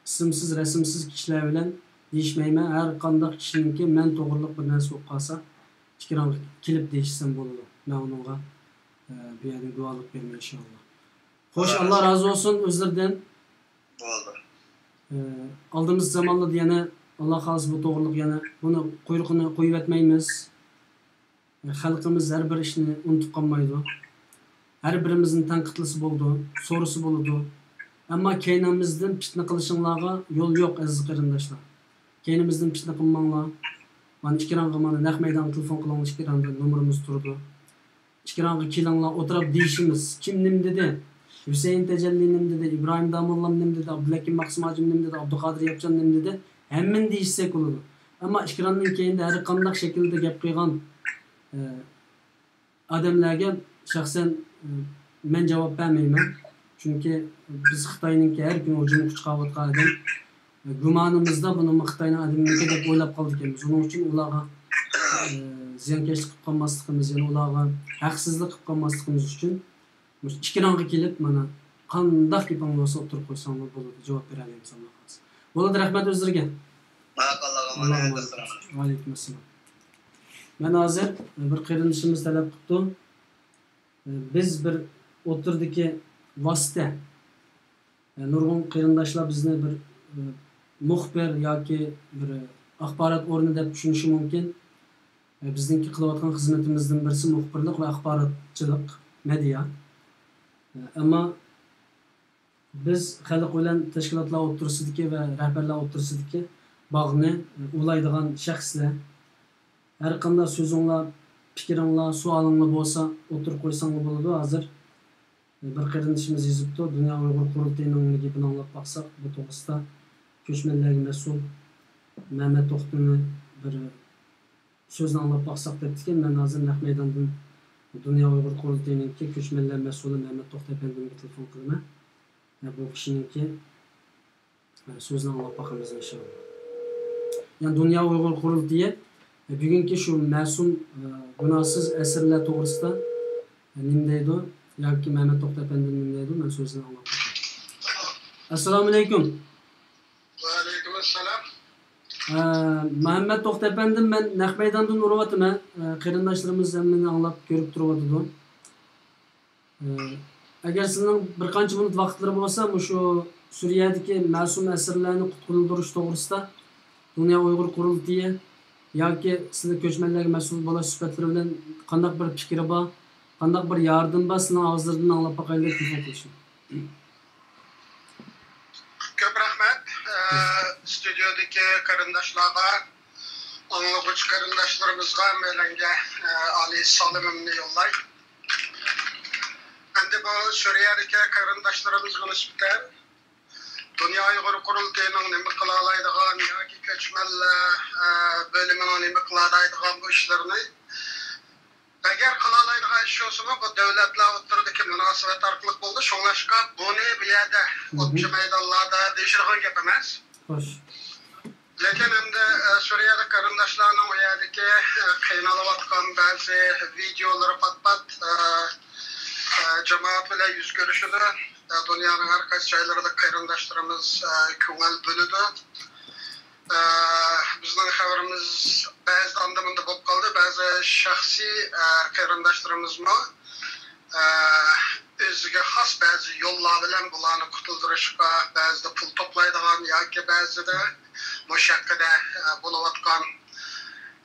ئىسىمسىز، رەسىمسىز كىشىلەر بىلەن دېيىشمەيمەن. ھەر قانداق كىشىنىڭكى مەن توغرىلىق بىر نەرسە بولۇپ قالسا، ئېكرانغا كېلىپ دېيىشسەم بولىدۇ. مەن ئۇنىڭغا، ئە، بۇ يەردىن گۇۋاھلىق بېرىمەن، ئىنشائاللا. خوش، ئاللا رازى بولسۇن ئۆزلىرىدىن. بولدى. ئە، ئالدىمىزدىكى زامانلاردا يەنە، ئاللا خالىسا، بۇ توغرىلىق يەنە بۇنى قۇيرۇقىنى قويۇۋەتمەيمىز. خەلقىمىز ھەر بىر ئىشنى ئۇنتۇپ قالمايدۇ. ھەر بىرىمىزنى تەنقىدلىسە بولىدۇ، سورىسا بولىدۇ. ئەمما كەينىمىزدىن پىتنە قىلىشىڭلارغا يول يوق، ئەزىز قېرىنداشلار. كەينىمىزدىن پىتنە قىلماڭلار. مانا ئىكرانغا، مانا نەق مەيدانغا تېلېفون قىلىڭلار، ئىكراندا نومۇرىمىز تۇرىدۇ. ئىكرانغا كېلىڭلار، ئولتۇراپ دېيىشىمىز. كىم نېمە دېدى؟ ھۈسەيىن تەجەللى نېمە دېدى؟ ئىبراھىم داموللام نېمە دېدى؟ ئابدۇلھەكىم مەخسۇم ھاجىم نېمە دېدى؟ ئابدۇقادىر ياپچان نېمە دېدى؟ ھەممىنى دېيىشسەك بولىدۇ. ئەمما ئىكراندىن كېيىن ھەر قانداق شەكىلدە گەپ قىلغان، ئە، ئادەملەرگە شەخسەن، ئە، مەن جاۋاب بەرمەيمەن. چۈنكى بىز خىتاينىڭكى ھەر كۈنى ھۇجۇمغا چىقىۋاتقان ئادەم. ئە، گۇمانىمىزدا بۇنىمۇ خىتاينىڭ ئادىمىمىكەن دەپ ئويلاپ قالىدىكەنمىز. شۇنىڭ ئۈچۈن ئۇلارغا، ئە، زىيانكەشلىك قىلىپ قالماسلىقىمىز، يەنى ئۇلارغا ھەقسىزلىك قىلىپ قالماسلىقىمىز ئۈچۈن مۇشۇ ئىكرانغا كېلىپ، مانا، قانداق گېپىڭلار بولسا ئوتتۇرىغا قويساڭلار بولىدۇ، جاۋاب بېرەلەيمىز، ئاللا خالىسا. بولىدۇ، رەھمەت ئۆزلىرىگە. بارىكاللاھ، ئاللا ئامانەت، ئاللا ئاسسالامۇ ئەلەيكۇم. ۋەئەلەيكۇم ئەسسالام. مەن ھازىر بىر قېرىندىشىمىز تەلەپ قىپتۇ. بىز بىر ئوتتۇرىدىكى ۋاسىتە، نۇرغۇن قېرىنداشلار بىزنى بىر، مۇخبىر ياكى بىر ئاخبارات ئورنى دەپ چۈشىنىشى مۇمكىن. بىزنىڭكى قىلىۋاتقان خىزمىتىمىزدىن بىرسى مۇخبىرلىق ۋە ئاخباراتچىلىق، مېدىيا. ئەمما بىز خەلق بىلەن تەشكىلاتلار ئوتتۇرىسىدىكى ۋە رەھبەرلەر ئوتتۇرىسىدىكى باغنى ئۇلايدىغان شەخسلەر. ھەر قانداق سۆزۈڭلار، پىكرىڭلار، سوئالىڭلار بولسا ئوتتۇرىغا قويساڭلار بولىدۇ. ھازىر بىر قېرىندىشىمىز يېزىپتۇ، دۇنيا ئۇيغۇر قۇرۇلتىيىنىڭ گېپىنى ئاڭلاپ باقساق، بۇ توغرىسىدا كۆچمەنلەرگە مەسئۇل مەمەت توختىنى بىر سۆزىنى ئاڭلاپ باقساق دەپتىكەن. مەن ھازىر نەق مەيداندىن دۇنيا ئۇيغۇر قۇرۇلتىيىنىڭكى كۆچمەنلەر مەسئۇلى مەمەت توختى ئەپەندىمگە تېلېفون قىلىمەن. ۋە بۇ كىشىنىڭكى، ئە، سۆزىنى ئاڭلاپ باقىمىز ئىنشاللا. يەنى دۇنيا ئۇيغۇر قۇرۇلتىيى، ئە، بۈگۈنكى شۇ مەسۇم، ئە، گۇناھسىز ئەسىرلەر توغرىسىدا، ئە، نېمە دەيدۇ؟ ياكى مەمەت توختى ئەپەندى نېمە دەيدۇ؟ مەن سۆزىنى ئاڭلاپ باقاي. ئەسسالامۇئەلەيكۇم. ۋەئەلەيكۇم ئەسسالام. ئە، مەمەت توختى ئەپەندىم، مەن نەق مەيداندىن ئۇرۇۋاتىمەن. ئە، قېرىنداشلىرىمىز ھەممىنى ئاڭلاپ، كۆرۈپ تۇرۇۋاتىدۇ. ئە، ئەگەر سىزنىڭ بىر قانچە مىنۇت ۋاقىتلىرى بولسا، مۇشۇ سۈرىيەدىكى مەسۇم ئەسىرلەرنى قۇتۇلدۇرۇش توغرىسىدا دۇنيا ئۇيغۇر قۇرۇلتىيى ياكى سىلەر كۆچمەنلەرگە مەسئۇل بولاش سۈپەتلىرى بىلەن قانداق بىر پىكرى بار، قانداق بىر ياردىمى بار، سىلەرنىڭ ئاغزىلىرىدىن ئاڭلاپ باقايلى دەپ تېلېفون قىلىشىم. كۆپ رەھمەت، ئە، ستۇدىيودىكى قېرىنداشلارغا، ئاڭلىغۇچى قېرىنداشلىرىمىزغا ھەممەيلەنگە، ئە، ئالىي سالىمىمنى يوللاي. ئەمدى بۇ سۈرىيەدىكى قېرىنداشلىرىمىزغا نىسبەتەن دۇنيا ئۇيغۇر قۇرۇلتىيىنىڭ نېمە قىلالايدىغان ياكى كۆچمەنلەر، ئە، بۆلۈمىنىڭ نېمە قىلالايدىغان بۇ ئىشلىرىنى، ئەگەر قىلالايدىغان ئىش بولسىمۇ، بۇ دۆلەتلەر ئوتتۇرىدىكى مۇناسىۋەت ئارقىلىق بولىدۇ. شۇڭلاشقا بۇنى بۇ يەردە، مھم، ئوپچە مەيدانلاردا دېيىشىدىغان گەپ ئەمەس. خوش. لېكىن ئەمدى، ئە، سۈرىيەلىك قېرىنداشلارنىڭ ئۇ يەردىكى، ئە، قىينىلىۋاتقان بەزى ۋىدىيولىرى پات-پات، ئە، ئە، جامائەت بىلەن يۈز كۆرۈشىدۇ. ئە، دۇنيانىڭ ھەر قايسى جايلىرىدا قېرىنداشلىرىمىز، ئە، كۆڭۈل بۆلىدۇ. ئە، بىزنىڭ خەۋىرىمىز بەزىدە ئاندا-مۇندا بولۇپ قالدى. بەزى شەخسىي، ئە، قېرىنداشلىرىمىزمۇ، ئە، ئۆزىگە خاس بەزى يوللار بىلەن بۇلارنى قۇتۇلدۇرۇشقا بەزىدە پۇل توپلايدىغان ياكى بەزىدە مۇشۇ ھەققىدە، ئە، بولۇۋاتقان،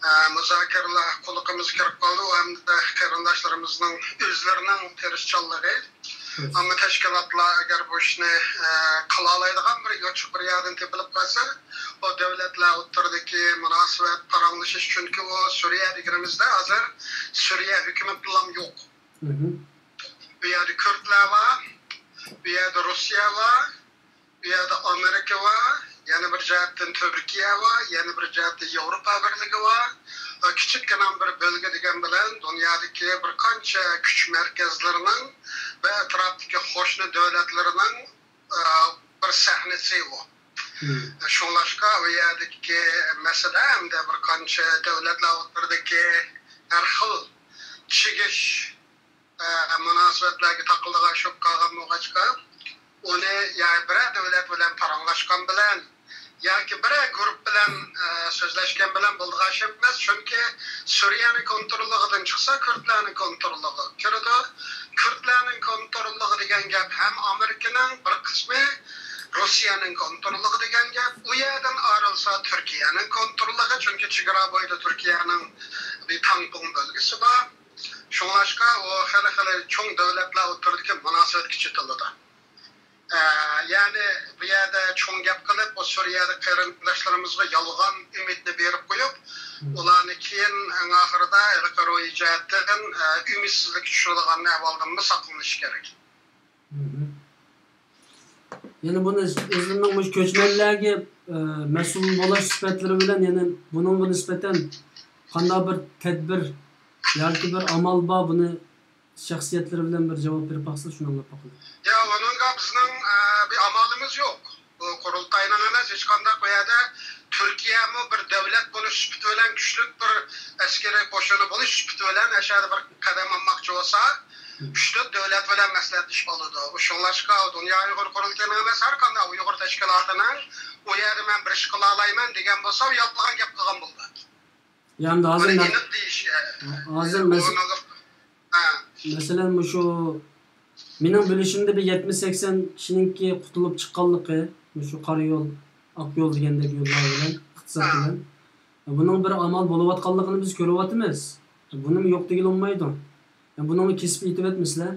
ئە، مۇزاكىرىلەر قۇلىقىمىزغا كىرىپ قالدى. ئۇ ھەمدە قېرىنداشلىرىمىزنىڭ ئۆزلىرىنىڭ تىرىشچانلىقى، ئامما تەشكىلاتلار ئەگەر بۇ ئىشنى، ئە، قىلالايدىغان بىر يوچۇق بىر يەردىن تېپىلىپ قالسا، ئۇ دۆلەتلەر ئوتتۇرىدىكى مۇناسىۋەت پاراڭلىشىش، چۈنكى ئۇ سۈرىيە دېگىنىمىزدە ھازىر سۈرىيە ھۆكۈمىتىلا يوق. مھم. بۇ يەردە كۈردلەر بار، بۇ يەردە روسىيە بار، بۇ يەردە ئامېرىكا بار، يەنە بىر جەھەتتىن تۈركىيە بار، يەنە بىر جەھەتتە ياۋروپا بىرلىكى بار. ۋە كىچىككىنە بىر بۆلگە دېگەن بىلەن دۇنيادىكى بىر قانچە كۈچ مەركەزلىرىنىڭ ۋە ئەتراپتىكى قوشنا دۆلەتلىرىنىڭ، ئە، بىر سەھنىسى ئۇ. مم. شۇڭلاشقا ئۇ يەردىكى مەسىلە ھەمدە بىر قانچە دۆلەتلەر ئوتتۇرىدىكى ھەر خىل چىگىش، ئە، مۇناسىۋەتلەرگە تاقىلىدىغان ئىش بولۇپ قالغان بولغاچقا، ئۇنى يا بىرەر دۆلەت بىلەن پاراڭلاشقان بىلەن ياكى بىرەر گۇرۇپ بىلەن، ئە، سۆزلەشكەن بىلەن بولىدىغان ئىش ئەمەس. چۈنكى سۈرىيەنىڭ كونتروللۇقىدىن چىقسا، كۈردلەرنىڭ كونتروللۇقىغا كىرىدۇ. كۈردلەرنىڭ كونتروللۇقى دېگەن گەپ ھەم ئامېرىكىنىڭ بىر قىسمى، روسىيەنىڭ كونتروللۇقى دېگەن گەپ. ئۇ يەردىن ئايرىلسا، تۈركىيەنىڭ كونتروللۇقى، چۈنكى چېگرا بويىدا تۈركىيەنىڭ بىر تاڭپۇڭ بۆلگىسى بار. شۇڭلاشقا ئۇ خېلى، خېلى چوڭ دۆلەتلەر ئوتتۇرىدىكى مۇناسىۋەتكە چېتىلىدۇ. يەنى بۇ يەردە چوڭ گەپ قىلىپ، ئۇ سۈرىيەدە قېرىنداشلىرىمىزغا يالغان ئۈمىدنى بېرىپ قويۇپ، ئۇلارنى كېيىن ئەڭ ئاخىرىدا ھېلىقى روھىي جەھەتتىن ئۈمىدسىزلىككە چۈشۈرىدىغان ئەھۋالدىنمۇ ساقلىنىش كېرەك. يەنى بۇنى ئۆزلىرىنىڭ مۇشۇ كۆچمەنلەرگە مەسئۇل بولۇش سۈپەتلىرى بىلەن يەنى بۇنىڭغا نىسبەتەن قانداق بىر تەدبىر ياكى بىر ئامال بار، بۇنى شەخسىيەتلىرى بىلەن بىر جاۋاب بېرىپ باقسىلا، شۇنى ئاڭلاپ باقىلى. ياق، ئۇنىڭغا بىزنىڭ بىر ئامالىمىز يوق. بۇ قۇرۇلتاينىڭ ئەمەس، ھېچقانداق بۇ يەردە تۈركىيەمۇ بىر دۆلەت بولۇش سۈپىتى بىلەن، كۈچلۈك بىر ئەسكىرىي قوشۇنى بولۇش سۈپىتى بىلەن ئەشەدە بىر قەدەم ئالماقچى بولسا، ئۈچ تۆت دۆلەت بىلەن مەسلىھەتلىشىپ بولىدۇ. شۇڭلاشقا دۇنيا ئۇيغۇر قۇرۇلتىيىنىڭ ئەمەس، ھەر قانداق ئۇيغۇر تەشكىلاتىنىڭ ئۇ يەردە مەن بىر ئىش قىلالايمەن دېگەن بولسا، ئۇ يالغان گەپ قىلغان بولىدۇ. يا ئەمدى ھازىر ئۇنى مە- ئېنىق دېيىش. ھازىر مەس- مەسىلەن، مۇشۇ مېنىڭ بىلىشىمدە بىر يەتمىش سەكسەن كىشىنىڭكى قۇتۇلۇپ چىققانلىقى، مۇشۇ قارا يول، ئاق يول دېگەندەك يوللار بىلەن، ئىقتىساد بىلەن. بۇنىڭ بىر ئامال بولۇۋاتقانلىقىنى بىز كۆرۈۋاتىمىز. بۇنىمۇ يوق دېگىلى بولمايدۇ. بۇنىڭنى كېسىپ ئېيتىۋەتمىسىلەر.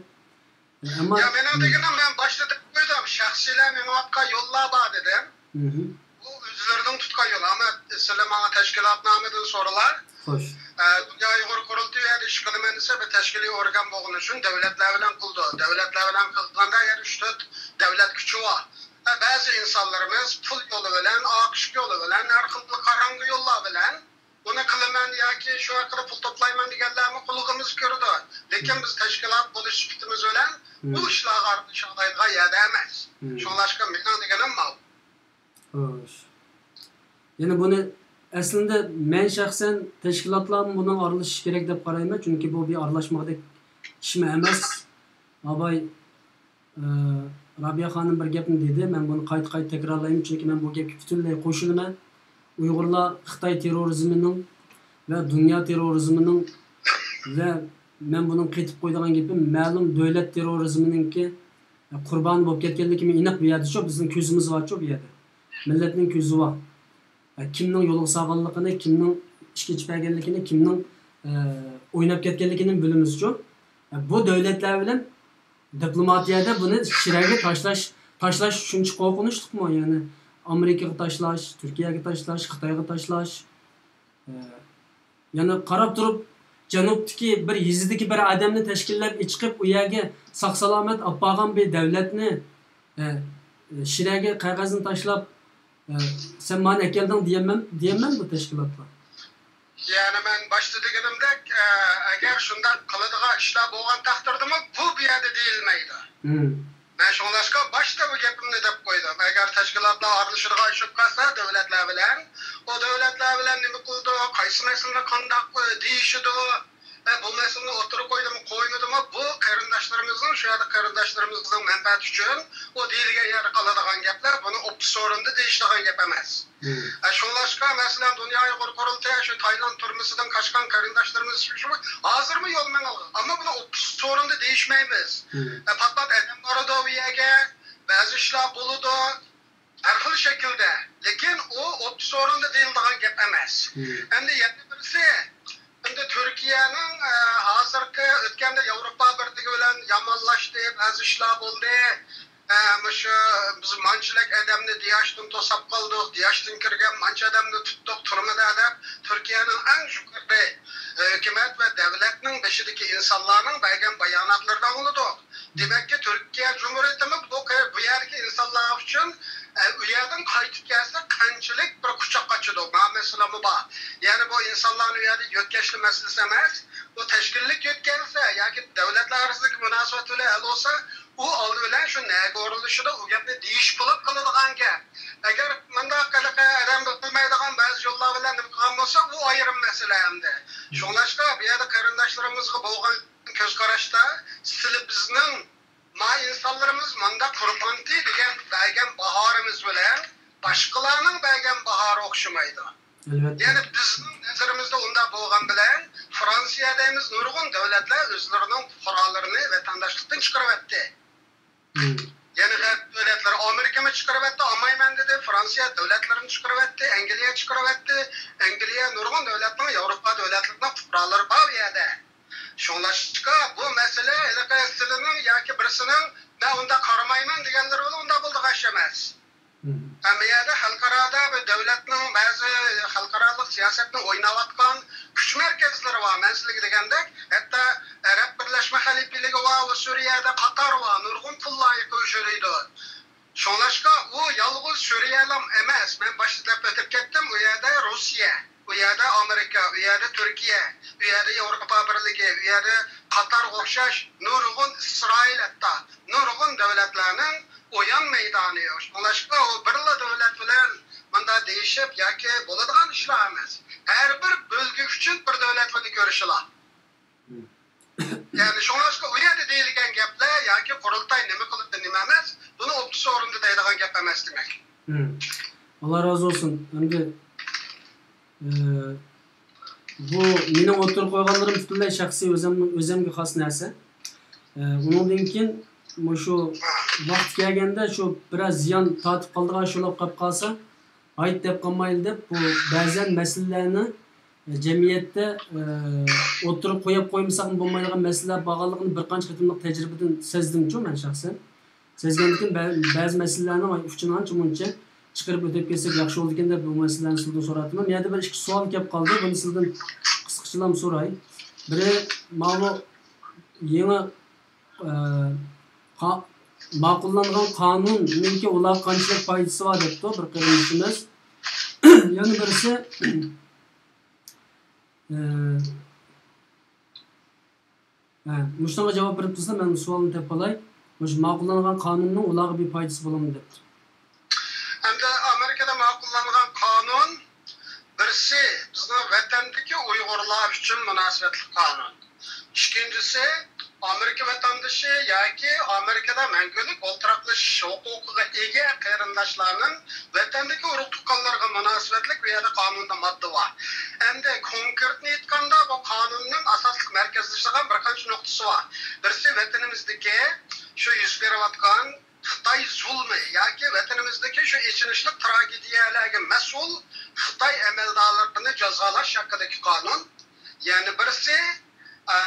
ئەمما يا مېنىڭ دېگىنىم، مەن باشتا دەپ قويدۇم، شەخسىيلەر مېڭىۋاتقان يوللار بار دېدىم. بۇ ئۆزلىرىنىڭ تۇتقان يولى. ئەمما سىلەر ماڭا تەشكىلاتنامىدىن سورىلا. خوش. ئە، دۇنيا ئۇيغۇر قۇرۇلتىيى يەردە ئىش قىلىمەن دېسە، بىر تەشكىلىي ئورگان بولغىنى ئۈچۈن دۆلەتلەر بىلەن قىلىدۇ. دۆلەتلەر بىلەن قىلغاندا يەنە ئۈچ تۆت دۆلەت كۈچى بار. ئە، بەزى ئىنسانلىرىمىز پۇل يولى بىلەن، ئاقىش يولى بىلەن، ھەر خىل قاراڭغۇ يوللار بىلەن بۇنى قىلىمەن ياكى شۇ ھەققىدە پۇل توپلايمەن دېگەنلەرمۇ قۇلىقىمىز كىرىدۇ. لېكىن بىز تەشكىلات بولۇش سۈپىتىمىز بىلەن بۇ ئىشلارغا ئارىلىشالايدىغان يەردە ئەمەس. شۇڭلاشقا مېنىڭ دېگىنىم ماۋۇ. خوش. يەنە بۇنى ئەسلىندە مەن شەخسەن تەشكىلاتلارمۇ بۇنىڭ ئارىلىشىشى كېرەك دەپ قارايمەن، چۈنكى بۇ بىر ئارىلاشماقتەك ئىشمۇ ئەمەس. ئاباي، ئە، رابىيە خانىم بىر گەپنى دېدى، مەن بۇنى قايتا-قايتا تەكرارلايمەن، چۈنكى مەن بۇ گەپكە پۈتۈنلەي قوشۇلىمەن. ئۇيغۇرلار خىتاي تېررورىزمىنىڭ ۋە دۇنيا تېررورىزمىنىڭ ۋە مەن بۇنىڭ قېتىپ قويىدىغان گېپىم، مەلۇم دۆلەت تېررورىزمىنىڭكى قۇربانى بولۇپ كەتكەنلىكىمۇ ئېنىق بۇ يەردىچۇ، بىزنىڭ كۆزىمىز بارچۇ بۇ يەردە. مىللەتنىڭ كۆزى بار. كىمنىڭ يولغا سالغانلىقىنى، كىمنىڭ ئىچكى ئىچىپ بەرگەنلىكىنى، كىمنىڭ، ئە، ئويناپ كەتكەنلىكىنى بىلىمىزچۇ. بۇ دۆلەتلەر بىلەن دىپلوماتىيەدە بۇنى شىرەگە تاشلاش، تاشلاش شۇنچە قورقۇنچلۇقمۇ؟ يەنى ئامېرىكىغا تاشلاش، تۈركىيەگە تاشلاش، خىتايغا تاشلاش. ئە، يەنە قاراپ تۇرۇپ، جەنۇبتىكى بىر يېزىدىكى بىر ئادەمنى تەشكىللەپ ئېچىقىپ، ئۇ يەرگە ساق-سالامەت ئاپارغان بىر دۆلەتنى، ئە، شىرەگە قەغەزنى تاشلاپ، ئە، سەن مانى ئەكەلدىڭ دېيەمەن، دېيەمەن بۇ تەشكىلاتقا. يەنى مەن باشتا دېگىنىمدەك، ئە، ئەگەر شۇنداق قىلىدىغان ئىشلار بولغان تەقدىردىمۇ، بۇ بۇ يەردە دېيىلمەيدۇ. مەن شۇڭلاشقا باشتا بۇ گېپىمنى دەپ قويدۇم. ئەگەر تەشكىلاتلار ئارىلىشىدىغان ئىش بولۇپ قالسا دۆلەتلەر بىلەن، ئۇ دۆلەتلەر بىلەن نېمە قىلىدۇ، قايسى مەسىلىنى قانداق، ئە، دېيىشىدۇ، ئە، بۇ مەسىلىنى ئوتتۇرىغا قويدىمۇ، قويمىدىمۇ، بۇ قېرىنداشلىرىمىزنىڭ، شۇ يەردە قېرىنداشلىرىمىزنىڭ مەنپەئەتى ئۈچۈن ئۇ دېيىلگەن يەردە قالىدىغان گەپلەر، بۇنى ئوفىس ئورنىدا دېيىشىدىغان گەپ ئەمەس. ئە، شۇڭلاشقا، مەسىلەن، دۇنيا ئۇيغۇر قۇرۇلتىيى شۇ تايلاند تۈرمىسىدىن قاچقان قېرىنداشلىرىمىز شۇ ھازىرمۇ يول مېڭىۋالغان. ئەمما بۇنى ئوفىس ئورنىدا دېيىشمەيمىز. ئە، پات-پات ئادەم بارىدۇ ئۇ يەرگە، بەزى ئىشلار بولىدۇ، ھەر خىل شەكىلدە. لېكىن ئۇ ئوفىس ئورنىدا دېيىلىدىغان گەپ ئەمەس. ئەمدى يەنە بىرسى، ئەمدى تۈركىيەنىڭ، ئە، ھازىرقى ئۆتكەندە ياۋروپا بىرلىكى بىلەن يامانلاشتى، بەزى ئىشلار بولدى. ئە، مۇشۇ بىز مانچىلىك ئادەمنى دىياشتىن توساپ قالدۇق، دىياشتىن كىرگەن مانچە ئادەمنى تۇتتۇق تۈرمىدە دەپ، تۈركىيەنىڭ ئەڭ يۇقىرى، ئە، ھۆكۈمەت ۋە دۆلەتنىڭ بېشىدىكى ئىنسانلارنىڭ بەرگەن باياناتلىرىنى ئاڭلىدۇق. دېمەككى، تۈركىيە جۇمھۇرىيىتىمۇ بۇ قە-، بۇ يەردىكى ئىنسانلار ئۈچۈن، ئە، ئۇ يەردىن قايتىپ كەلسە قانچىلىك بىر قۇچاق ئاچىدۇ، مانا مەسىلىمۇ بار. يەنى بۇ ئىنسانلارنى ئۇ يەردە يۆتكەشلا مەسىلىسى ئەمەس، بۇ تەشكىللىك يۆتكەلسە ياكى دۆلەتلەر ئارىسىدىكى مۇناسىۋەت بىلەن ھەل بولسا، ئۇ ئالدى بىلەن شۇ نەگە ئورۇنلىشىدۇ، ئۇ گەپنى دېيىش بولۇپ قىلىدىغان گەپ. ئەگەر مۇنداق ھېلىقى ئادەم بىلمەيدىغان بەزى يوللار بىلەن نېمە قىلغان بولسا، ئۇ ئايرىم مەسىلە ئەمدى. شۇڭلاشقا بۇ يەردە قېرىنداشلىرىمىزغا بولغان كۆز قاراشتا سىلى بىزنىڭ ما ئىنسانلىرىمىز مانداق قۇربانتى دېگەن بەرگەن باھارىمىز بىلەن باشقىلارنىڭ بەرگەن باھارى ئوخشىمايدۇ. ئەلۋەتتە. يەنى بىزنىڭ نەزىرىمىزدە ئۇنداق بولغان بىلەن، فرانسىيە دەيمىز، نۇرغۇن دۆلەتلەر ئۆزلىرىنىڭ پۇقرالىرىنى ۋەتەنداشلىقتىن چىقىرىۋەتتى. يەنى غەرب دۆلەتلىرى، ئامېرىكىمۇ چىقىرىۋەتتى، ئالمايمەن دېدى، فرانسىيە دۆلەتلىرىنى چىقىرىۋەتتى، ئەنگلىيە چىقىرىۋەتتى، ئەنگلىيە نۇرغۇن دۆلەتنىڭ، ياۋروپا دۆلەتلىرىنىڭ پۇقرالىرى بار ئۇ يەردە. شۇڭلاشقا بۇ مەسىلە ھېلىقى سىلىنىڭ ياكى بىرسىنىڭ مەن ئۇنداق قارىمايمەن دېگەنلىرى بولۇپ ئۇنداق بولىدىغان ئىش ئەمەس. ھەممە يەردە خەلقئارادا بىر دۆلەتنىڭ بەزى خەلقئارالىق سىياسەتنى ئويناۋاتقان كۈچ مەركەزلىرى بار. مەن سىلەرگە دېگەندەك، ھەتتا ئەرەب بىرلەشمە خەلىپىلىكى بار، ئۇ سۈرىيەدە، قاتار بار، نۇرغۇن پۇللار قوشۇلىدۇ. شۇڭلاشقا ئۇ يالغۇز سۈرىيەلام ئەمەس، مەن باشتا دەپ ئۆتۈپ كەتتىم، ئۇ يەردە روسىيە، ئۇ يەردە ئامېرىكا، ئۇ يەردە تۈركىيە، ئۇ يەردە ياۋروپا بىرلىكى، ئۇ يەردە قاتارغا ئوخشاش نۇرغۇن، ئىسرائىل ھەتتا، نۇرغۇن دۆلەتلەرنىڭ ئويۇن مەيدانى. شۇڭلاشقا ئۇ بىرلا دۆلەت بىلەن مۇنداق دېيىشىپ ياكى بولىدىغان ئىشلار ئەمەس. ھەر بىر بۆلگە ئۈچۈن بىر دۆلەت بىلەن كۆرۈشىلا. يەنى شۇڭلاشقا ئۇ يەردە دېيىلگەن گەپلەر ياكى قۇرۇلتاي نېمە قىلدى، نېمە ئەمەس، بۇنى ئوبدىسى ئورنىدا دەيدىغان گەپ ئەمەس دېمەك. ئاللا رازى بولسۇن. ئەمدى ئى، بۇ مېنىڭ ئوتتۇرىغا قويغانلىرىم پۈتۈنلەي شەخسىي ئۆزۈمنىڭ، ئۆزۈمگە خاس نەرسە. ئى، ئۇنىڭدىن كېيىن مۇشۇ ۋاقتى كەلگەندە شۇ بىرەر زىيان تارتىپ قالىدىغان شۇلار قاپ قالسا، ھايت دەپ قالمايلى دەپ، بۇ بەزەن مەسىلىلەرنى جەمئىيەتتە، ئى، ئوتتۇرىغا قويۇپ قويمىساقمۇ بولمايدىغان مەسىلىلەر بارغانلىقىنى بىر قانچە قېتىملىق تەجرىبىدىن سەزدىمچۇ مەن شەخسەن. سەزگەندىكىن بەزى مەسىلىلەرنىڭ ئۇچىنى ئانچە مۇنچە چىقىرىپ ئۆتۈپ كەتسەك ياخشى بولىدىكەن دەپ بۇ مەسىلىلەرنى سىزدىن سوراپتىمەن. يەنە بىر ئىككى سوئال كەپ قالدى، بۇنى سىزدىن قىسقىچىلا سوراي. بىرى، ماۋۇ يېڭى، ئە، قا-، ماقۇللانغان قانۇننىڭكى ئۇلارغا قانچىلىك پايدىسى بار دەپتۇ بىر قېرىندىشىمىز. يەنە بىرسى، ئە، ھە، مۇشۇنىڭغا جاۋاب بېرىپ تۇرسا، مەن سوئالنى تېپىپ ئالاي. مۇشۇ ماقۇللانغان قانۇننىڭ ئۇلارغا بىر پايدىسى بولامدۇ دەپتۇ. ئەمدى ئامېرىكىدا ماقۇللانغان قانۇن، بىرسى، بىزنىڭ ۋەتەندىكى ئۇيغۇرلار ئۈچۈن مۇناسىۋەتلىك قانۇن. ئىككىنچىسى، ئامېرىكا ۋەتەندىشى ياكى ئامېرىكىدا مەڭگۈلۈك ئولتۇراقلىشىش ھوقۇقىغا ئىگە قېرىنداشلارنىڭ ۋەتەندىكى ئۇرۇق-تۇغقانلىرىغا مۇناسىۋەتلىك بۇ يەردە قانۇندا ماددا بار. ئەمدى كونكرېتنى ئېيتقاندا، بۇ قانۇننىڭ ئاساسلىق مەركەزلىشىدىغان بىر قانچە نۇقتىسى بار. بىرسى، ۋەتىنىمىزدىكى شۇ يۈز بېرىۋاتقان خىتاي زۇلمى ياكى ۋەتىنىمىزدىكى شۇ ئېچىنىشلىق تراگېدىيەلەرگە مەسئۇل خىتاي ئەمەلدارلىرىنى جازالاش ھەققىدىكى قانۇن. يەنە بىرسى، ئە،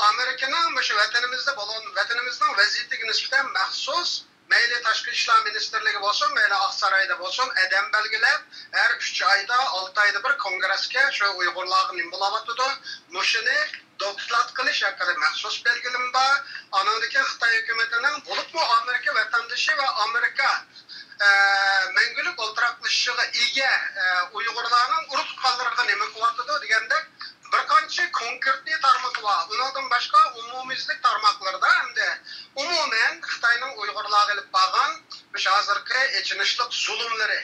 ئامېرىكىنىڭ مۇشۇ ۋەتىنىمىزدە بولغان، ۋەتىنىمىزنىڭ ۋەزىيىتىگە نىسبەتەن مەخسۇس، مەيلى تاشقى ئىشلار مىنىستىرلىكى بولسۇن، مەيلى ئاقسارايدا بولسۇن، ئادەم بەلگىلەپ، ھەر ئۈچ ئايدا، ئالتە ئايدا بىر كونگرېسكە شۇ ئۇيغۇرلارغا نېمە بولۇۋاتىدۇ، مۇشۇنى دوكلات قىلىش ھەققىدە مەخسۇس بەلگىلىمە بار. ئانىڭدىن كېيىن خىتاي ھۆكۈمىتىنىڭ، بولۇپمۇ ئامېرىكا ۋەتەندىشى ۋە ئامېرىكا، ئە، مەڭگۈلۈك ئولتۇراقلىشىشىغا ئىگە، ئە، ئۇيغۇرلارنىڭ ئۇرۇق تۇغقانلىرىغا نېمە قىلىۋاتىدۇ دېگەندەك بىر قانچە كونكرېتنىي تارمىقى بار. ئۇنىڭدىن باشقا ئومۇميۈزلۈك تارماقلىرىدا ھەمدە ئومۇمەن خىتاينىڭ ئۇيغۇرلارغا ئېلىپ بارغان مۇشۇ ھازىرقى ئېچىنىشلىق زۇلۇملىرى،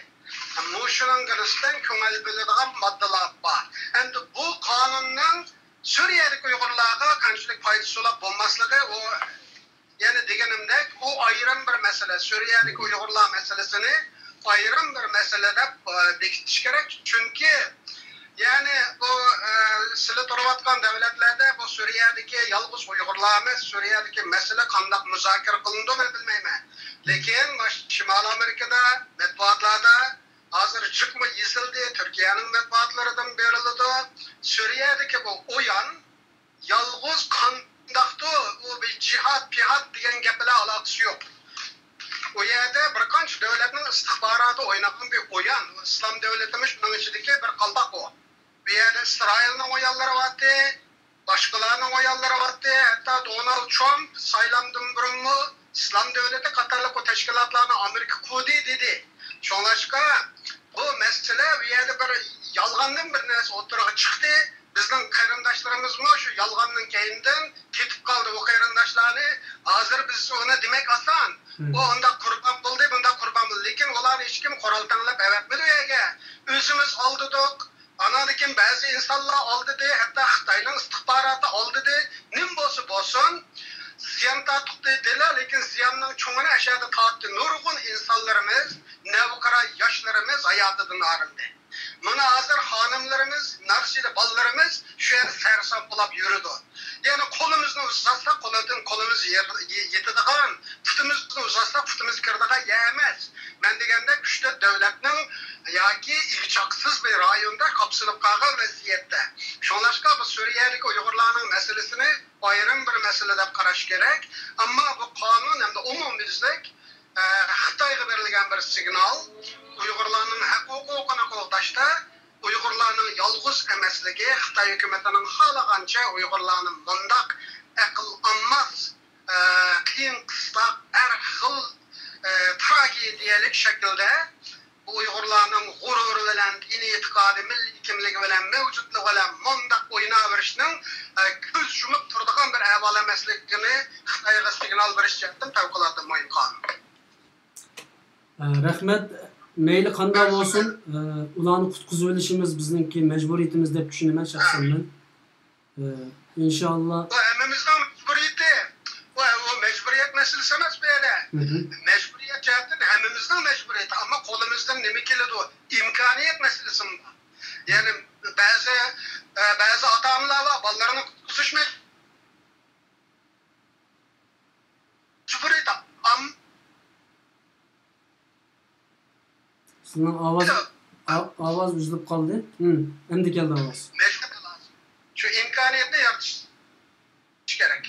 مۇشۇنىڭغا نىسبەتەن كۆڭۈل بۆلىدىغان ماددىلار بار. ئەمدى بۇ قانۇننىڭ سۈرىيەدىكى ئۇيغۇرلارغا قانچىلىك پايدىسى بولۇپ بولماسلىقى، ئۇ يەنە دېگىنىمدەك، ئۇ ئايرىم بىر مەسىلە. سۈرىيەدىكى ئۇيغۇرلار مەسىلىسىنى ئايرىم بىر مەسىلە دەپ، ئە، بېكىتىش كېرەك. چۈنكى، يەنى بۇ، ئە، سىلى تۇرۇۋاتقان دۆلەتلەردە بۇ سۈرىيەدىكى يالغۇز ئۇيغۇرلار ئەمەس، سۈرىيەدىكى مەسىلە قانداق مۇزاكىرە قىلىنىدۇ مەن بىلمەيمەن. لېكىن مانا شىمالىي ئامېرىكىدا مەتبۇئاتلاردا ھازىر جىقمۇ يېزىلدى، تۈركىيەنىڭ مەتبۇئاتلىرىدىن بېرىلىدۇ. سۈرىيەدىكى بۇ ئويۇن يالغۇز قانداقتۇ، ئۇ بىر جىھاد، پىھاد دېگەن گەپ بىلەن ئالاقىسى يوق. ئۇ يەردە بىر قانچە دۆلەتنىڭ ئىستىخباراتى ئوينىغان بىر ئويۇن. ئىسلام دۆلىتىمۇ شۇنىڭ ئىچىدىكى بىر قالپاق ئۇ. بۇ يەردە ئىسرائىلنىڭ ئويۇنلىرى بارتى، باشقىلارنىڭ ئويۇنلىرى بارتى، ھەتتا دونالد ترامپ سايلامدىن بۇرۇنمۇ ئىسلام دۆلىتى قاتارلىق بۇ تەشكىلاتلارنى ئامېرىكا قۇدى دېدى. شۇڭلاشقا بۇ مەسىلە بۇ يەردە بىر يالغاندىن بىر نەرسە ئوتتۇرىغا چىقتى. بىزنىڭ قېرىنداشلىرىمىزمۇ شۇ يالغاننىڭ كەينىدىن تېپىپ قالدى ئۇ قېرىنداشلارنى. ھازىر بىز ئۇنى دېمەك ئاسان. ئۇ ئۇنداق قۇربان بولدى، بۇنداق قۇربان بولدى. لېكىن ئۇلارنى ھېچكىم قورال تەڭلەپ ئەۋەتمىدى ئۇ يەرگە. ئۆزىمىز ئالدىدۇق. ئاناندىن كېيىن بەزى ئىنسانلار ئالدىدى، ھەتتا خىتاينىڭ ئىستىخباراتى ئالدىدى. نېمە بولسا بولسۇن، زىيان تارتتۇق دېدىلا، لېكىن زىياننىڭ چوڭىنى ئەشەدە تارتتى. نۇرغۇن ئىنسانلىرىمىز، نەۋقىران ياشلىرىمىز ھاياتىدىن ئايرىلدى. مانا ھازىر خانىملىرىمىز، نارسىلى بالىلىرىمىز شۇ يەردە سەرسان بولاپ يۈرىدۇ. يەنى قولىمىزنى ئۇزاتساق، قولىدىن قولىمىز يېر-، يېتىدىغان، پۇتىمىزنى ئۇزاتساق، پۇتىمىز كىرىدىغان يەر ئەمەس. مەن دېگەندەك، ئۈچ تۆت دۆلەتنىڭ ياكى ئىگە چاقىسىز بىر رايوندا قاپسىلىپ قالغان ۋەزىيەتتە. شۇڭلاشقا بۇ سۈرىيەدىكى ئۇيغۇرلارنىڭ مەسىلىسىنى ئايرىم بىر مەسىلە دەپ قاراش كېرەك. ئەمما بۇ قانۇن ھەمدە ئومۇميۈزلۈك، ئە، خىتايغا بېرىلگەن بىر سىگنال، ئۇيغۇرلارنىڭ ھەق ھوقۇقىنى قوغداشتا، ئۇيغۇرلارنىڭ يالغۇز ئەمەسلىكى، خىتاي ھۆكۈمىتىنىڭ خالىغانچە ئۇيغۇرلارنى مۇنداق ئەقىل ئالماس، ئە، قىيىن قىستاق، ھەر خىل، ئە، تراگېدىيەلىك شەكىلدە بۇ ئۇيغۇرلارنىڭ غۇرۇرى بىلەن، دىنىي ئېتىقادى، مىللىي كىملىكى بىلەن، مەۋجۇتلۇقى بىلەن مۇنداق ئويناۋېرىشنىڭ، ئە، كۆز يۇمۇپ تۇرىدىغان بىر ئەھۋال ئەمەسلىكىنى خىتايغا سىگنال بېرىش جەھەتتىن پەۋقۇلئاددە مۇھىم قانۇن. ئە، رەھمەت. مەيلى قانداق بولسۇن، ئە، ئۇلارنى قۇتقۇزۇۋېلىشىمىز بىزنىڭكى مەجبۇرىيىتىمىز دەپ چۈشىنىمەن شەخسەن مەن. ئە، ئىنشاللا. بۇ ھەممىمىزنىڭ مەجبۇرىيىتى. بۇ، بۇ مەجبۇرىيەت مەسىلىسى ئەمەس بۇ يەردە. مھم. مەجبۇرىيەت جەھەتتىن ھەممىمىزنىڭ مەجبۇرىيىتى. ئەمما قولىمىزدىن نېمە كېلىدۇ؟ ئىمكانىيەت مەسىلىسىمۇ بار. يەنى بەزى، ئە، بەزى ئاتا-ئانىلار بار، بالىلىرىنى قۇتقۇزۇش مەجبۇرىيىتى. مەجبۇرىيەت ئام-، سىزنىڭ ئاۋاز، ئاۋاز ئۈزۈلۈپ قالدى. ھىم، ئەمدى كەلدى ئاۋاز. مەجبۇرىيەت. شۇ ئىمكانىيەتنى يارىتىش كېرەك.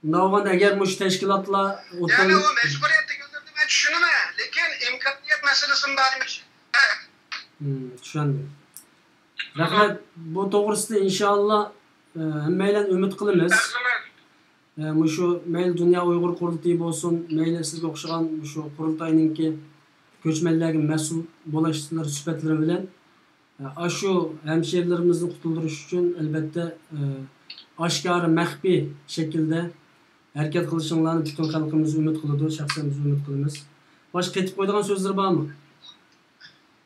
ئۇنداق بولغاندا، ئەگەر مۇشۇ تەشكىلاتلار يەنى ئوتتۇرىغا ئۇ مەجبۇرىيەت دېگەنلىرىنى مەن چۈشىنىمەن، لېكىن ئىمكانىيەت مەسىلىسىمۇ بار ئىش. ھىم، چۈشەندىم. رەھمەت. بۇ توغرىسىدا ئىنشاللا، ئە، ھەممەيلەن ئۈمىد قىلىمىز. ئە، مۇشۇ مەيلى دۇنيا ئۇيغۇر قۇرۇلتىيى بولسۇن، مەيلى سىزگە ئوخشىغان مۇشۇ قۇرۇلتاينىڭكى كۆچمەنلەرگە مەسئۇل بولۇشلىرى سۈپەتلىرى بىلەن، ئە، ئاشۇ ھەمشىرىلىرىمىزنى قۇتۇلدۇرۇش ئۈچۈن، ئەلبەتتە، ئە، ئاشكارا، مەخپىي شەكىلدە ھەرىكەت قىلىشىڭلارنى پۈتۈن خەلقىمىز ئۈمىد قىلىدۇ، شەخسەن بىز ئۈمىد قىلىمىز. باشقا قېتىپ قويىدىغان سۆزلىرى بارمۇ؟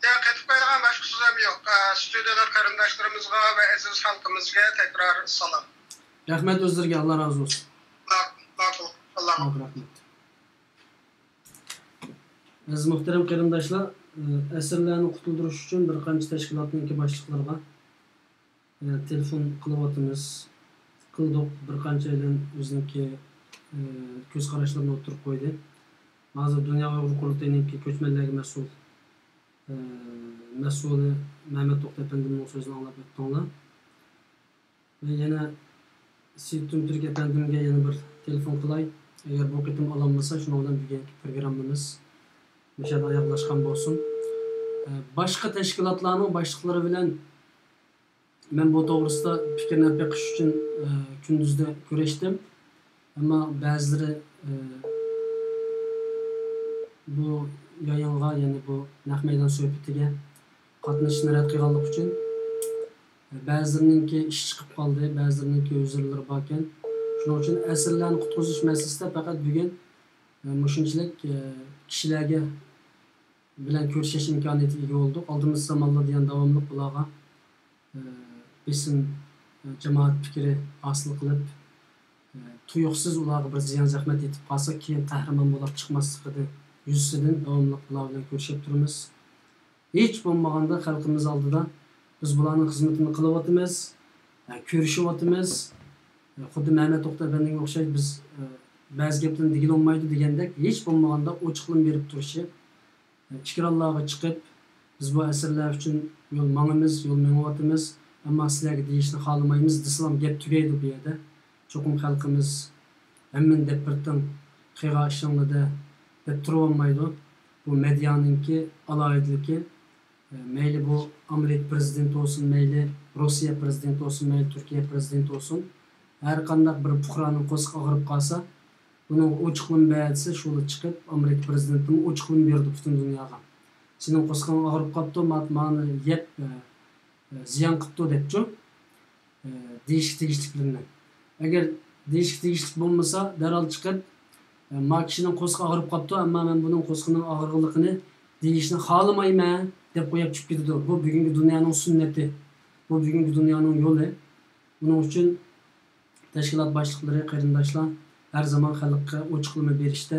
ياق، قېتىپ قويىدىغان باشقا سۆزۈم يوق. ئە، ستۇدىيەدىكى قېرىنداشلىرىمىزغا ۋە ئەزىز خەلقىمىزگە تەكرار سالام. رەھمەت ئۆزلىرىگە، ئاللا رازى بولسۇن. ماقۇل، ماقۇل. ئاللا. ماقۇل، رەھمەت. ئەزىز مۇھتەرەم قېرىنداشلار، ئە، ئەسىرلەرنى قۇتۇلدۇرۇش ئۈچۈن بىر قانچە تەشكىلاتنىڭكى باشلىقلىرىغا، ئە، تېلېفون قىلىۋاتىمىز. قىلدۇق، بىر قانچەيلەن ئۆزىنىڭكى، ئە، كۆز قاراشلىرىنى ئوتتۇرىغا قويدى. ھازىر دۇنيا ئۇيغۇر قۇرۇلتىيىنىڭكى كۆچمەنلەرگە مەسئۇل، ئە، مەسئۇلى مەمەت توختى ئەپەندىمنىڭ سۆزىنى ئاڭلاپ ئۆتتۈڭلار. ۋە يەنە سېيىت تۈمتۈرك ئەپەندىمگە يەنە بىر تېلېفون قىلاي. ئەگەر بۇ قېتىم ئالالمىسا، شۇنىڭ بىلەن بۈگۈنكى پروگراممىمىز مۇشۇ يەردە ئاياغلاشقان بولسۇن. ئە، باشقا تەشكىلاتلارنىڭ باشلىقلىرى بىلەن مەن بۇ توغرىسىدا پىكىرنى ئېلىپ بېقىش ئۈچۈن، ئە، كۈندۈزدە كۆرۈشتۈم. ئەمما بەزىلىرى، ئە، بۇ يايىنغا، يەنى بۇ نەق مەيدان سۆھبىتىگە قاتنىشىشنى رەت قىلغانلىقى ئۈچۈن، بەزىلىرىنىڭكى ئىشى چىقىپ قالدى، بەزىلىرىنىڭكى ئۆزرىلىرى باركەن. شۇنىڭ ئۈچۈن ئەسىرلەرنى قۇتقۇزۇش مەسىلىسىدە پەقەت بۈگۈن، ئە، مۇشۇنچىلىك، ئە، كىشىلەرگە بىلەن كۆرۈشۈش ئىمكانىيىتىگە ئىگە بولدۇق. ئالدىمىزدا زامانلاردا يەنە داۋاملىق بۇلارغا، ئە، بېسىم، ئە، جامائەت پىكرى ھاسىل قىلىپ، ئە، تۇيۇقسىز ئۇلارغا بىر زىيان زەخمەت يېتىپ قالسا، كېيىن قەھرىمان بولاپ چىقماسلىقىدىن يۈزىسىدىن داۋاملىق بۇلار بىلەن كۆرۈشۈپ تۇرىمىز. ھېچ بولمىغاندا خەلقىمىز ئالدىدا بىز بۇلارنىڭ خىزمىتىنى قىلىۋاتىمىز، ئە، كۆرۈشۈۋاتىمىز. ئە، خۇددى مەمەت توختى ئەپەندىگە ئوخشاش بىز، ئە، بەزى گەپلەرنى دېگىلى بولمايدۇ دېگەندەك ھېچ بولمىغاندا ئوچۇقلىما بېرىپ تۇرۇشى، ئېكرانلارغا چىقىپ، بىز بۇ ئەسىرلەر ئۈچۈن يول ماڭىمىز، يول مېڭىۋاتىمىز، ئەمما سىلەرگە دېيىشنى خالىمايمىز دېسىلام گەپ تۈگەيدۇ بۇ يەردە. چوقۇم خەلقىمىز ھەممىنى دەپ بېرىتىڭ، قىلغان ئىشىڭلار دە دەپ تۇرۇۋالمايدۇ. بۇ مېدىيانىڭكى ئالاھىدىلىكى. مەيلى بۇ ئامېرىكا پىرېزىدېنتى بولسۇن، مەيلى روسىيە پىرېزىدېنتى بولسۇن، مەيلى تۈركىيە پىرېزىدېنتى بولسۇن، ھەر قانداق بىر پۇقرانىڭ قورسىقى ئاغرىپ قالسا، بۇنىڭغا ئوچۇقلىما بەرسە، شۇلا چىقىپ ئامېرىكا پىرېزىدېنتىمۇ ئوچۇقلىما بېرىدۇ پۈتۈن دۇنياغا. سېنىڭ قورسىقىڭ ئاغرىپ قاپتۇ، ما-، مانا يەپ، ئە، ئە، زىيان قىپتۇ دەپچۇ، ئە، دېيىشكە تېگىشلىكلىرىنى. ئەگەر دېيىشكە تېگىشلىك بولمىسا، دەرھال چىقىپ، ئە، ما كىشىنىڭ قورسىقى ئاغرىپ قاپتۇ، ئەمما مەن بۇنىڭ قورسىقىنىڭ ئاغرىقلىقىنى دېيىشنى خالىمايمەن دەپ قويۇپ چۈشۈپ كېتىدۇ. بۇ بۈگۈنكى دۇنيانىڭ سۈننىتى. بۇ بۈگۈنكى دۇنيانىڭ يولى. بۇنىڭ ئۈچۈن تەشكىلات باشلىقلىرى، قېرىنداشلار ھەر زامان خەلققە ئوچۇقلىما بېرىشتە،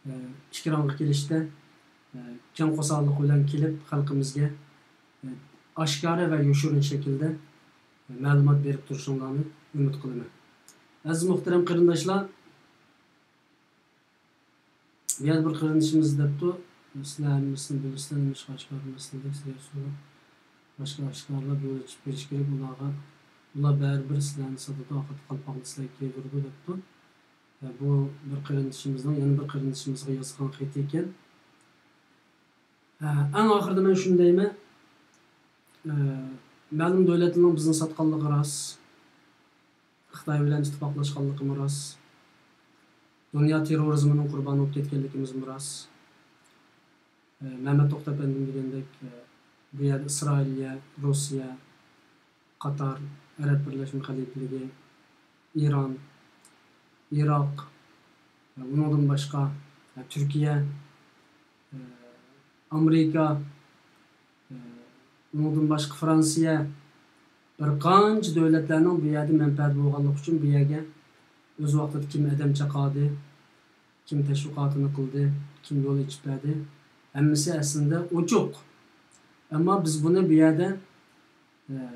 ئە، ئېكرانغا كېلىشتە، ئە، كەڭ قورساقلىق بىلەن كېلىپ، خەلقىمىزگە، ئە، ئاشكارا ۋە يوشۇرۇن شەكىلدە، ئە، مەلۇمات بېرىپ تۇرۇشۇڭلارنى ئۈمىد قىلىمەن. ئەزىز مۇھتەرەم قېرىنداشلار، بۇ يەردە بىر قېرىندىشىمىز دەپتۇ، سىلەر ھەممىسىنى بىلىسىلەر، نېمىشقا ئاشكارىلىماسلىقى، سىلەر سورۇپ، باشقا ئاشكارىلاپ يول ئېچىپ بېرىش كېرەك ئۇلارغا. ئۇلار بەرىبىر سىلەرنى ساتىدۇ، ئاخىرىدا قالپاقلار سىلەرگە كېلىدۇ دەپتۇ. بۇ بىر قېرىندىشىمىزنىڭ يەنە بىر قېرىندىشىمىزغا يازغان خېتى ئىكەن. ئەڭ ئاخىرىدا مەن شۇنى دەيمەن، مەلۇم دۆلەتلەرنىڭ بىزنى ساتقانلىقى راست، خىتاي بىلەن ئىتتىپاقلاشقانلىقىمۇ راست، دۇنيا تېررورىزمىنىڭ قۇربانى بولۇپ كەتكەنلىكىمىزمۇ راست. مەمەت توختى ئەپەندىم دېگەندەك، بۇ يەردە ئىسرائىلىيە، روسىيە، قاتار، ئەرەب بىرلەشمە خەلىپىلىكى، ئىران، ئىراق، ئۇنىڭدىن باشقا، تۈركىيە، ئامېرىكا، ئۇنىڭدىن باشقا فرانسىيە، بىر قانچە دۆلەتلەرنىڭ بۇ يەردە مەنپەئەتى بولغانلىقى ئۈچۈن بۇ يەرگە ئۆز ۋاقتىدا كىم ئادەم چاقادى، كىم تەشۋىقاتىنى قىلدى، كىم يول ئېچىپ بەردى، ھەممىسى ئەسلىدە ئوچۇق. ئەمما بىز بۇنى بۇ يەردە، ئە،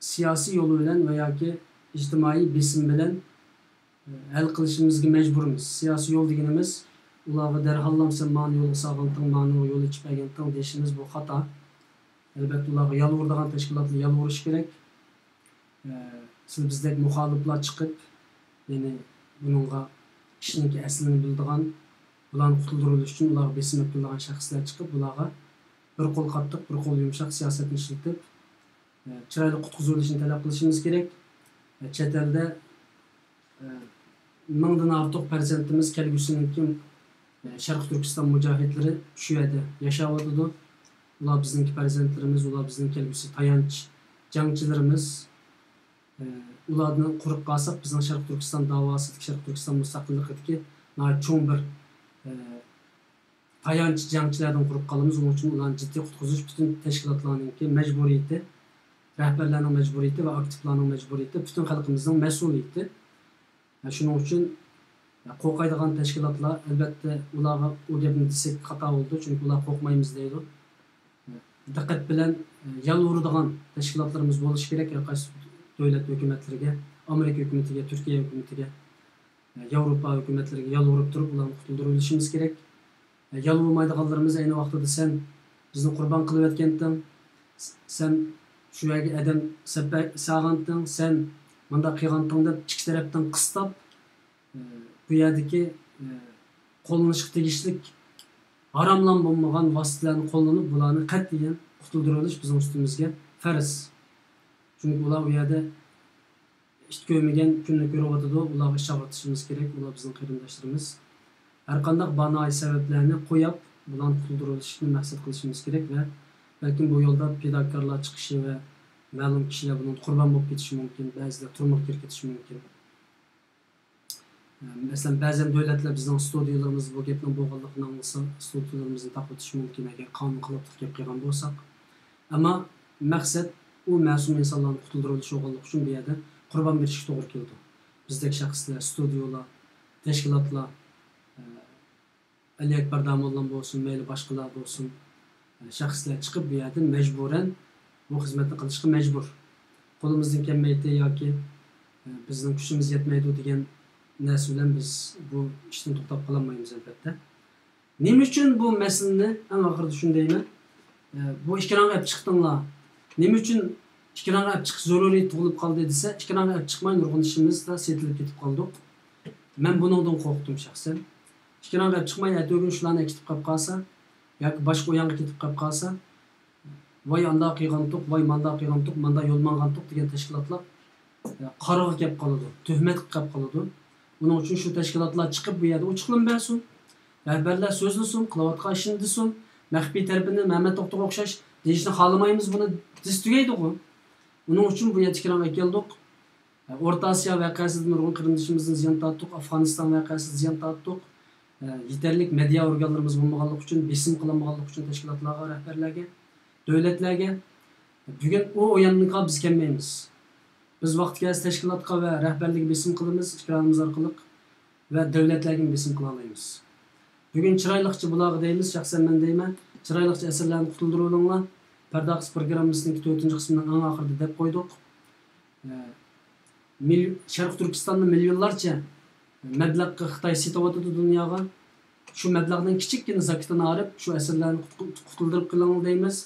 سىياسىي يول بىلەن ۋە ياكى ئىجتىمائىي بېسىم بىلەن، ئە، ھەل قىلىشىمىزغا مەجبۇرمىز. سىياسىي يول دېگىنىمىز، ئۇلارغا دەرھاللام سەن ماڭا يولغا سالغانتىڭ، ماڭا يول ئېچىپ بەرگەنتىڭ دېيىشىمىز بۇ خاتا. ئەلۋەتتە، ئۇلارغا يالۋۇرىدىغان تەشكىلاتلار يالۋۇرۇش كېرەك. ئە، سىلەر بىزدەك مۇخالىپلار چىقىپ، يەنى بۇنىڭغا ئىشنىڭكى ئەسلىنى بىلىدىغان، بۇلارنى قۇتۇلدۇرۇۋېلىش ئۈچۈن ئۇلارغا بېسىم ئېلىپ كېلىدىغان شەخسلەر چىقىپ، بۇلارغا بىر قول قاتتىق، بىر قول يۇمشاق سىياسەتنى ئىشلىتىپ، ئە، چىرايلىق قۇتقۇزۇۋېلىشنى تەلەپ قىلىشىمىز كېرەك. ئە، چەت ئەلدە، ئە، مىڭدىن ئارتۇق پەرزەنتىمىز كەلگۈسىنىڭكى، ئە، شەرقىي تۈركىستان مۇجاھىدلىرى شۇ يەردە ياشاۋاتىدۇ. ئۇلار بىزنىڭكى پەرزەنتلىرىمىز، ئۇلار بىزنىڭ كەلگۈسى تايانچ جەڭچىلىرىمىز. ئۇلاردىن قۇرۇق قالساق، بىزنىڭ شەرقىي تۈركىستان داۋاسىدىكى، شەرقىي تۈركىستان مۇستەقىللىقىدىكى ناھايىتى چوڭ بىر، ئە، تايانچ جەڭچىلەردىن قۇرۇق قالىمىز. ئۇنىڭ ئۈچۈن ئۇلارنى جىددىي قۇتقۇزۇش پۈتۈن تەشكىلاتلارنىڭكى مەجبۇرىيىتى، رەھبەرلەرنىڭ مەجبۇرىيىتى ۋە ئاكتىپلارنىڭ مەجبۇرىيىتى، پۈتۈن خەلقىمىزنىڭ مەسئۇلىيىتى. شۇنىڭ ئۈچۈن قورقايدىغان تەشكىلاتلار، ئەلۋەتتە، ئۇلارغا ئۇ گەپنى دېسەك خاتا بولىدۇ، چۈنكى ئۇلار قورقمايمىز دەيدۇ. دىققەت بىلەن يالۋۇرىدىغان تەشكىلاتلىرىمىز بولۇشى كېرەك، ھەر قايسى دۆلەت ھۆكۈمەتلىرىگە، ئامېرىكا ھۆكۈمىتىگە، تۈركىيە ھۆكۈمىتىگە، ياۋروپا ھۆكۈمەتلىرىگە يالۋۇرۇپ تۇرۇپ، ئۇلارنى قۇتۇلدۇرۇۋېلىشىمىز كېرەك. يالۋۇرمايدىغانلىرىمىز ئەينى ۋاقتىدا، سەن بىزنى قۇربان قىلىۋەتكەنتىڭ، سەن شۇ يەرگە ئادەم سەپ-، سالغانتىڭ، سەن مۇنداق قىلغانتىڭ دەپ ئىككى تەرەپتىن قىستاپ، بۇ يەردىكى، قوللىنىشقا تېگىشلىك ھاراملام بولمىغان ۋاسىتىلەرنى قوللىنىپ، بۇلارنى قەتئىيەن قۇتۇلدۇرۇۋېلىش بىزنىڭ ئۈستىمىزگە پەرز. چۈنكى ئۇلار ئۇ يەردە ئىت كۆرمىگەن كۈننى كۆرۈۋاتىدۇ، ئۇلارغا ئىش ئاغرىتىشىمىز كېرەك، ئۇلار بىزنىڭ قېرىنداشلىرىمىز. ھەرقانداق بانايى سەۋەبلەرنى قويۇپ، بۇلارنى قۇتۇلدۇرۇۋېلىشنى مەقسەت قىلىشىمىز كېرەك ۋە بەلكىم بۇ يولدا پىداكارلار چىقىشى ۋە مەلۇم كىشىلەر بۇنىڭدا قۇربان بولۇپ كېتىشى مۇمكىن، بەزىلەر تۈرمىگە كىرىپ كېتىشى مۇمكىن. مەسىلەن، بەزەن دۆلەتلەر بىزنىڭ ستۇدىيولىرىمىز بۇ گەپنىڭ بولغانلىقىنى ئاڭلىسا، ستۇدىيولىرىمىزنى تاقىۋېتىشى مۇمكىن، ئەگەر قانۇن خىلاپلىق گەپ قىلغان بولساق. ئەمما مەقسەت ئۇ مەسۇم ئىنسانلارنى قۇتۇلدۇرۇۋېلىش بولغانلىقى ئۈچۈن بۇ يەردە قۇربان بېرىشكە توغرا كېلىدۇ. بىزدەك شەخسلەر، ستۇدىيولار، تەشكىلاتلار، ئە، ئەلى ئەكبەر داموللام بولسۇن، مەيلى باشقىلار بولسۇن، ئە، شەخسلەر چىقىپ بۇ يەردە مەجبۇرەن بۇ خىزمەتنى قىلىشقا مەجبۇر. قولىمىزدىن كەلمەيتتى ياكى، ئە، بىزنىڭ كۈچىمىز يەتمەيدۇ دېگەن نەرسە بىلەن بىز بۇ ئىشتىن توختاپ قالالمايمىز، ئەلۋەتتە. نېمە ئۈچۈن بۇ مەسىلىنى، ئەڭ ئاخىرىدا شۇنى دەيمەن، ئە، بۇ ئېكرانغا ئەپ چىقتىڭلار. نېمە ئۈچۈن ئېكرانغا ئەپ چىقىش زۆرۈرىيىتى تۇغۇلۇپ قالدى دېسە، ئېكرانغا ئەپ چىقماي نۇرغۇن ئىشىمىزدا سېتىلىپ كېتىپ قالدۇق. مەن بۇنىڭدىن قورقتۇم شەخسەن. ئېكرانغا ئەپ چىقماي، ئەتىگۈن شۇلارنى ئەكېتىپ قاپ قالسا ياكى باشقا ئۇيانغا كېتىپ قاپ قالسا، ۋاي ئانداق قىلغانتۇق، ۋاي مانداق قىلغانتۇق، ماندا يول ماڭغانتۇق دېگەن تەشكىلاتلار، ئە، قارىغا كەپ قالىدۇ، تۆھمەتكە قاپ قالىدۇ. ئۇنىڭ ئۈچۈن شۇ تەشكىلاتلار چىقىپ بۇ يەردە ئوچۇقلىما بەرسۇن، رەھبەرلەر سۆزلىسۇن، قىلىۋاتقان ئىشىنى دېسۇن، مەخپىي تەرىپىنى مەمەت توختىغا ئوخشاش دېيىشنى خالىمايمىز، بۇنى دېسە تۈگەيدىغۇ. ئۇنىڭ ئۈچۈن بۇ يەردە ئېكرانغا ئەكەلدۇق. ئورتا ئاسىيا ۋەقەسىدە نۇرغۇن قېرىندىشىمىزدىن زىيان تارتتۇق، ئافغانىستان ۋەقەسىدە زىيان تارتتۇق. يېتەرلىك مېدىيا ئورگانلىرىمىز بولمىغانلىقى ئۈچۈن، بېسىم قىلالمىغانلىقى ئۈچۈن تەشكىلاتلارغا، رەھبەرلەرگە، دۆلەتلەرگە. بۈگۈن ئۇ ئويۇنغا بىز كەلمەيمىز. بىز ۋاقتى كەلسە تەشكىلاتقا ۋە رەھبەرلىككە بېسىم قىلىمىز، ئېكرانىمىز ئارقىلىق ۋە دۆلەتلەرگىمۇ بېسىم قىلالايمىز. بۈگۈن چىرايلىقچە بۇلارغا دەيمىز، شەخسەن مەن دەيمەن، چىرايلىقچە ئەسىرلەرنى قۇتۇلدۇرۇۋېلىڭلار. پەرداقىس پروگراممىسىنىڭ تۆتىنچى قىسمىنىڭ ئەڭ ئاخىرىدا دەپ قويدۇق. ئە، مىل-، شەرقىي تۈركىستاندا مىليونلارچە مەبلەغنى خىتاي سېتىۋاتىدۇ دۇنياغا. شۇ مەبلەغنىڭ كىچىككىنە زاكىتىنى ئايرىپ، شۇ ئەسىرلەرنى قۇت-، قۇتۇلدۇرۇپ قېلىڭ دەيمىز.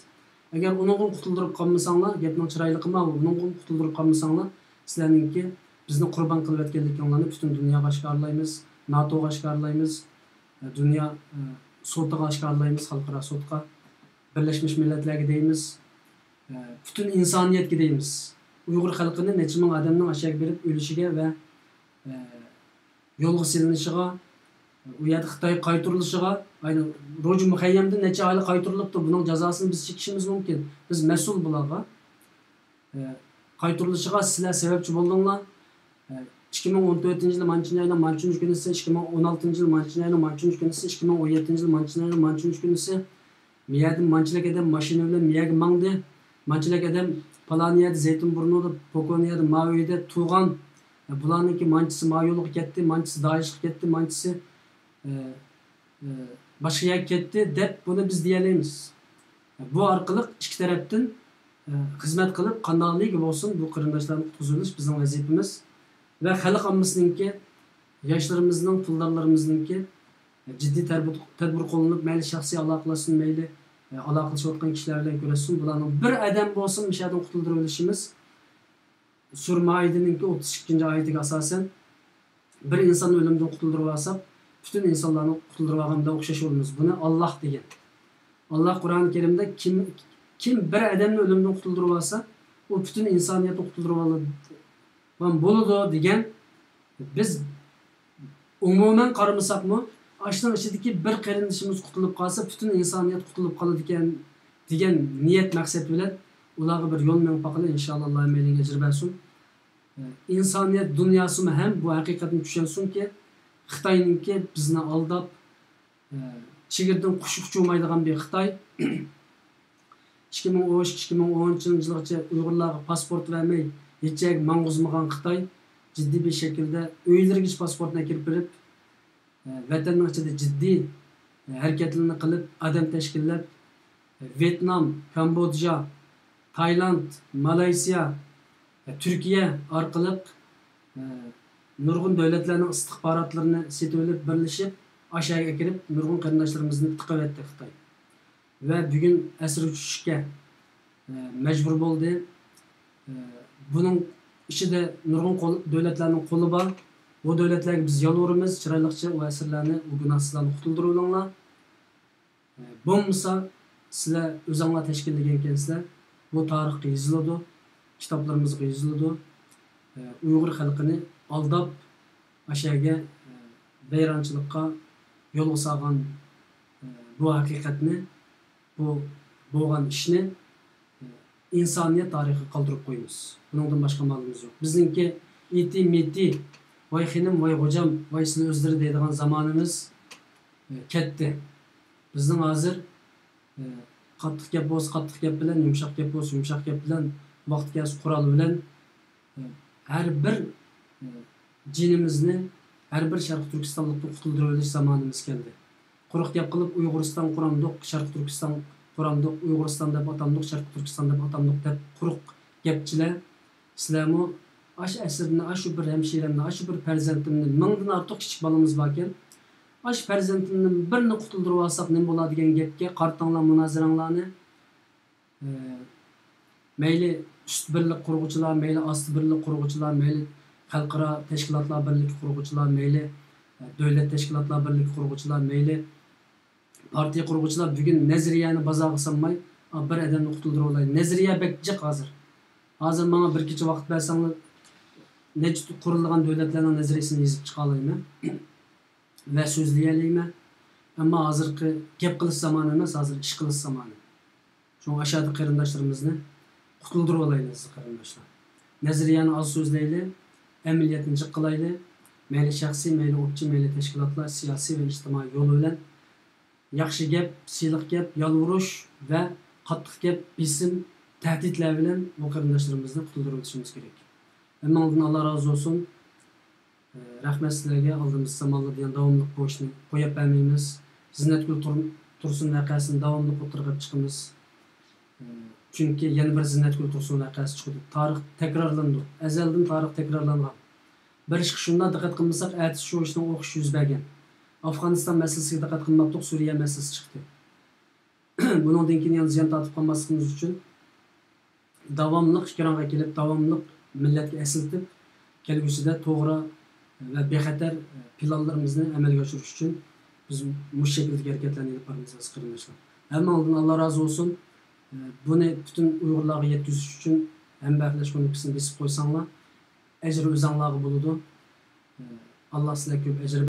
ئەگەر ئۇنىڭدىن قۇتۇلدۇرۇپ قالمىساڭلار، گەپنىڭ چىرايلىقى ماۋۇ، ئۇنىڭدىن قۇتۇلدۇرۇپ قالمىساڭلار، سىلەرنىڭكى بىزنى قۇربان قىلىۋەتكەنلىكىڭلارنى پۈتۈن دۇنياغا ئاشكارىلايمىز، ناتوغا ئاشكارىلايمىز، دۇنيا، ئە، سوتىغا ئاشكارىلايمىز، خەلقئارا سوتقا، بىرلەشمىش مىللەتلەرگە دەيمىز، ئە، پۈتۈن ئىنسانىيەتكە دەيمىز. ئۇيغۇر خەلقىنى نەچچە مىڭ ئادەمنىڭ ئاشەگە بېرىپ ئۆلۈشىگە ۋە، ئە، يولغا سېلىنىشىغا، ئۇ يەردە خىتايغا قايتۇرۇلۇشىغا، ئاينى روجى مۇخەييەمدىن نەچچە ئائىلە قايتۇرۇلۇپتۇ. بۇنىڭ جازاسىنى بىز چېكىشىمىز مۇمكىن. بىز مەسئۇل بۇلارغا. ئە، قايتۇرۇلۇشىغا سىلەر سەۋەبچى بولدۇڭلار. ئە، ئىككى مىڭ ئون تۆتىنچى يىلى مانچىنچى ئاينىڭ مانچىنچى كۈنىسى، ئىككى مىڭ ئون ئالتىنچى يىلى مانچىنچى ئاينىڭ مانچىنچى كۈنىسى، ئىككى مىڭ ئون يەتتىنچى يىلى مانچىنچى ئاينىڭ مانچىنچى كۈنىسى، مىيەدىن مانچىلىك ئادەم ماشىنا بىلەن مىيەگە ماڭدى. مانچىلىك ئادەم پالان يەردە زەيتۇن بۇرنىدا، پوكون يەردە ماۋۇ ئۆيدە تۇغان. بۇلارنىڭكى مانچىسى ما يولغا كەتتى، مانچىسى دائىشقا كەتتى، مانچىسى، ئە، ئە، باشقا يەرگە كەتتى دەپ بۇنى بىز دېيەلەيمىز. بۇ ئارقىلىق ئىككى تەرەپتىن، ئە، خىزمەت قىلىپ، قانداقلىكى بولسۇن، بۇ قېرىنداشلارنى قۇتقۇزۇۋېلىش بىزنىڭ ۋەزىپىمىز. ۋە خەلق ئاممىسىنىڭكى، ياشلىرىمىزنىڭ، پۇلدارلىرىمىزنىڭكى جىددىي تەدبىر، تەدبىر قوللىنىپ، مەيلى شەخسىي ئالاقىلاشسۇن، مەيلى، ئە، ئالاقىلىشىۋاتقان كىشىلەر بىلەن كۆرۈشسۇن، بۇلارنىڭ بىر ئادەم بولسۇن مۇشۇ يەردىن قۇتۇلدۇرۇۋېلىشىمىز، سۈر مائىدىنىڭكى ئوتتۇز ئىككىنچى ئايىتىگە ئاساسەن، بىر ئىنساننى ئۆلۈمدىن قۇتۇلدۇرۇۋالساق، پۈتۈن ئىنسانلارنى قۇتۇلدۇرۇۋالغان بىلەن ئوخشاش بولىمىز. بۇنى ئاللاھ دېگەن. ئاللاھ قۇرئان كەرىمدە كىم، كىم بىر ئادەمنى ئۆلۈمدىن قۇتۇلدۇرۇۋالسا، ئۇ پۈتۈن ئىنسانىيەتنى قۇتۇلدۇرۇۋالىدىغان بولىدۇ دېگەن. بىز ئومۇمەن قارىمىساقمۇ، ئاشۇنىڭ ئىچىدىكى بىر قېرىندىشىمىز قۇتۇلۇپ قالسا، پۈتۈن ئىنسانىيەت قۇتۇلۇپ قالىدىكەن دېگەن نىيەت مەقسەت بىلەن ئۇلارغا بىر يول مېڭىپ باقىلى، ئىنشائاللا، ئاللا ھەممەيلەنگە ئەجىر بەرسۇن. ئىنسانىيەت دۇنياسىمۇ ھەم بۇ ھەقىقەتنى چۈشەنسۇنكى، خىتاينىڭكى بىزنى ئالداپ، چېگرىدىن قۇش ئۇچۇرمايدىغان بىر خىتاي، ئىككى مىڭ ئون ئۈچ، ئىككى مىڭ ئون ئۈچىنچى يىلغىچە ئۇيغۇرلارغا پاسپورت بەرمەي، ھېچ يەرگە ماڭغۇزمىغان خىتاي جىددىي بىر شەكىلدە ئۆيلىرىگىچە پاسپورتنى ئەكىرىپ بېرىپ، ۋەتەننىڭ ئىچىدە جىددىي ھەرىكەتلىرىنى قىلىپ، ئادەم تەشكىللەپ، ۋيېتنام، كامبودژا، تايلاند، مالايسىيا، تۈركىيە ئارقىلىق نۇرغۇن دۆلەتلەرنىڭ ئىستىخباراتلىرىنى سېتىۋېلىپ، بىرلىشىپ، ئاشەگە ئەكىرىپ، نۇرغۇن قېرىنداشلىرىمىزنى تىقىۋەتتى خىتاي. ۋە بۈگۈن ئەسىر چۈشۈشكە، ئە، مەجبۇر بولدى. ئە، بۇنىڭ ئىچىدە نۇرغۇن قول، دۆلەتلەرنىڭ قولى بار. بۇ دۆلەتلەرگە بىز يالۋۇرىمىز، چىرايلىقچە ئۇ ئەسىرلەرنى، ئۇ گۇناھسىزلارنى قۇتۇلدۇرۇۋېلىڭلار. ئە، بولمىسا، سىلەر ئۆزۈڭلار تەشكىللىگەنكەنسىلەر، بۇ تارىخقا يېزىلىدۇ، كىتابلىرىمىزغا يېزىلىدۇ. ئە، ئۇيغۇر خەلقىنى ئالداپ، ئاشەگە، ئە، ۋەيرانچىلىققا يولغا سالغان، ئە، بۇ ھەقىقەتنى، بۇ بولغان ئىشنى، ئە، ئىنسانىيەت تارىخىغا قالدۇرۇپ قويىمىز. بۇنىڭدىن باشقا ئامالىمىز يوق. بىزنىڭكى ئىتى مىتى، ۋاي خېنىم، ۋاي غوجام، ۋاي سىلى ئۆزلىرى دەيدىغان زامانىمىز، ئە، كەتتى. بىزنىڭ ھازىر، ئە، قاتتىق گەپ بولسا قاتتىق گەپ بىلەن، يۇمشاق گەپ بولسا يۇمشاق گەپ بىلەن، ۋاقتى كەلسە قورال بىلەن، ئە، ھەر بىر، ئە، جېنىمىزنى، ھەر بىر شەرقىي تۈركىستانلىقنى قۇتۇلدۇرۇۋېلىش زامانىمىز كەلدى. قۇرۇق گەپ قىلىپ، ئۇيغۇرىستان قۇرامدۇق، شەرقىي تۈركىستان قۇرامدۇق، ئۇيغۇرىستان دەپ ئاتامدۇق، شەرقىي تۈركىستان دەپ ئاتامدۇق دەپ قۇرۇق گەپچىلەر. سىلەرمۇ ئاشۇ ئەسىرنى، ئاشۇ بىر ھەمشىرەمنى، ئاشۇ بىر پەرزەنتىمنى، مىڭدىن ئارتۇق كىچىك بالىمىز باركەن، ئاشۇ پەرزەنتىمدىن بىرنى قۇتۇلدۇرۇۋالساق نېمە بولار دېگەن گەپكە قارىتىڭلار مۇنازىرەڭلارنى. ئە، مەيلى ئۈست بىرلىك قۇرغۇچىلار، مەيلى ئاستى بىرلىك قۇرغۇچىلار، مەيلى خەلقئارا تەشكىلاتلار بىرلىكى قۇرغۇچىلار، مەيلى، ئە، دۆلەت تەشكىلاتلار بىرلىكى قۇرغۇچىلار، مەيلى پارتىيە قۇرغۇچىلار بۈگۈن نەزەرىيەنى بازارغا سالماي، ئا، بىر ئادەمنى قۇتۇلدۇرۇۋالاي. نەزەرىيە بەك جىق ھازىر. ھازىر ماڭا بىر كېچە ۋاقىت بەرسەڭلار، نەچچە قۇرۇلىدىغان دۆلەتلەرنىڭ نەزەرىيىسىنى يېزىپ چىقالايمەن ۋە سۆزلىيەلەيمەن. ئەمما ھازىرقى گەپ قىلىش زامانى ئەمەس، ھازىر ئىش قىلىش زامانى. شۇڭا ئاشادە قېرىنداشلىرىمىزنى قۇتۇلدۇرۇۋالايلى، ئەزىز قېرىنداشلار. نەزەرىيەنى ئاز سۆزلەيلى، ئەمەلىيەتنى جىق قىلايلى. مەيلى شەخسىي، مەيلى ئوپچە، مەيلى تەشكىلاتلار سىياسىي ۋە ئىجتىمائىي يول بىلەن ياخشى گەپ، سىلىق گەپ، يالۋۇرۇش ۋە قاتتىق گەپ، بېسىم، تەھدىتلەر بىلەن بۇ قېرىنداشلىرىمىزنى قۇتۇلدۇرۇۋېتىشىمىز كېرەك. ھەممىڭىزدىن ئاللا رازى بولسۇن. رەھمەت سىلەرگە. ئالدىمىزدا سامانلار دېگەن داۋاملىق بۇ ئىشنى قويۇپ بەرمەيمىز. زىننەتگۈل تۇر-، تۇرسۇن ۋەقەسىنى داۋاملىق ئوتتۇرىغا ئېلىپ چىقىمىز. چۈنكى يەنە بىر زىننەتگۈل تۇرسۇن ۋەقەسى چىقىدۇ. تارىخ تەكرارلىنىدۇ. ئەزەلدىن تارىخ تەكرارلانغان. بىر ئىشقا شۇنداق دىققەت قىلمىساق، ئەتىسى شۇ ئىشنىڭ ئوخشىشى يۈز بەرگەن. ئافغانىستان مەسىلىسىگە دىققەت قىلماپتۇق، سۈرىيە مەسىلىسى چىقتى. بۇنىڭدىن كېيىن يەنە زىيان تارتىپ قالماسلىقىمىز ئۈچۈن داۋاملىق ئېكرانغا كېلىپ، داۋاملىق مىللەتكە ئەسلىتىپ، كەلگۈسىدە توغرا ۋە بىخەتەر پىلانلىرىمىزنى ئەمەلگە ئاشۇرۇش ئۈچۈن بىز مۇشۇ شەكىلدىكى ھەرىكەتلەرنى ئېلىپ بارىمىز، ئەزىز قېرىنداشلار. ھەممىڭلاردىن ئاللا رازى بولسۇن. بۇنى پۈتۈن ئۇيغۇرلارغا يەتكۈزۈش ئۈچۈن، ھەمبەھىرلەش كۇنۇپكىسىنى بېسىپ قويساڭلار، ئەجرى ئۆزۈڭلارغا بولىدۇ. ئاللا سىلەرگە كۆپ ئەجىر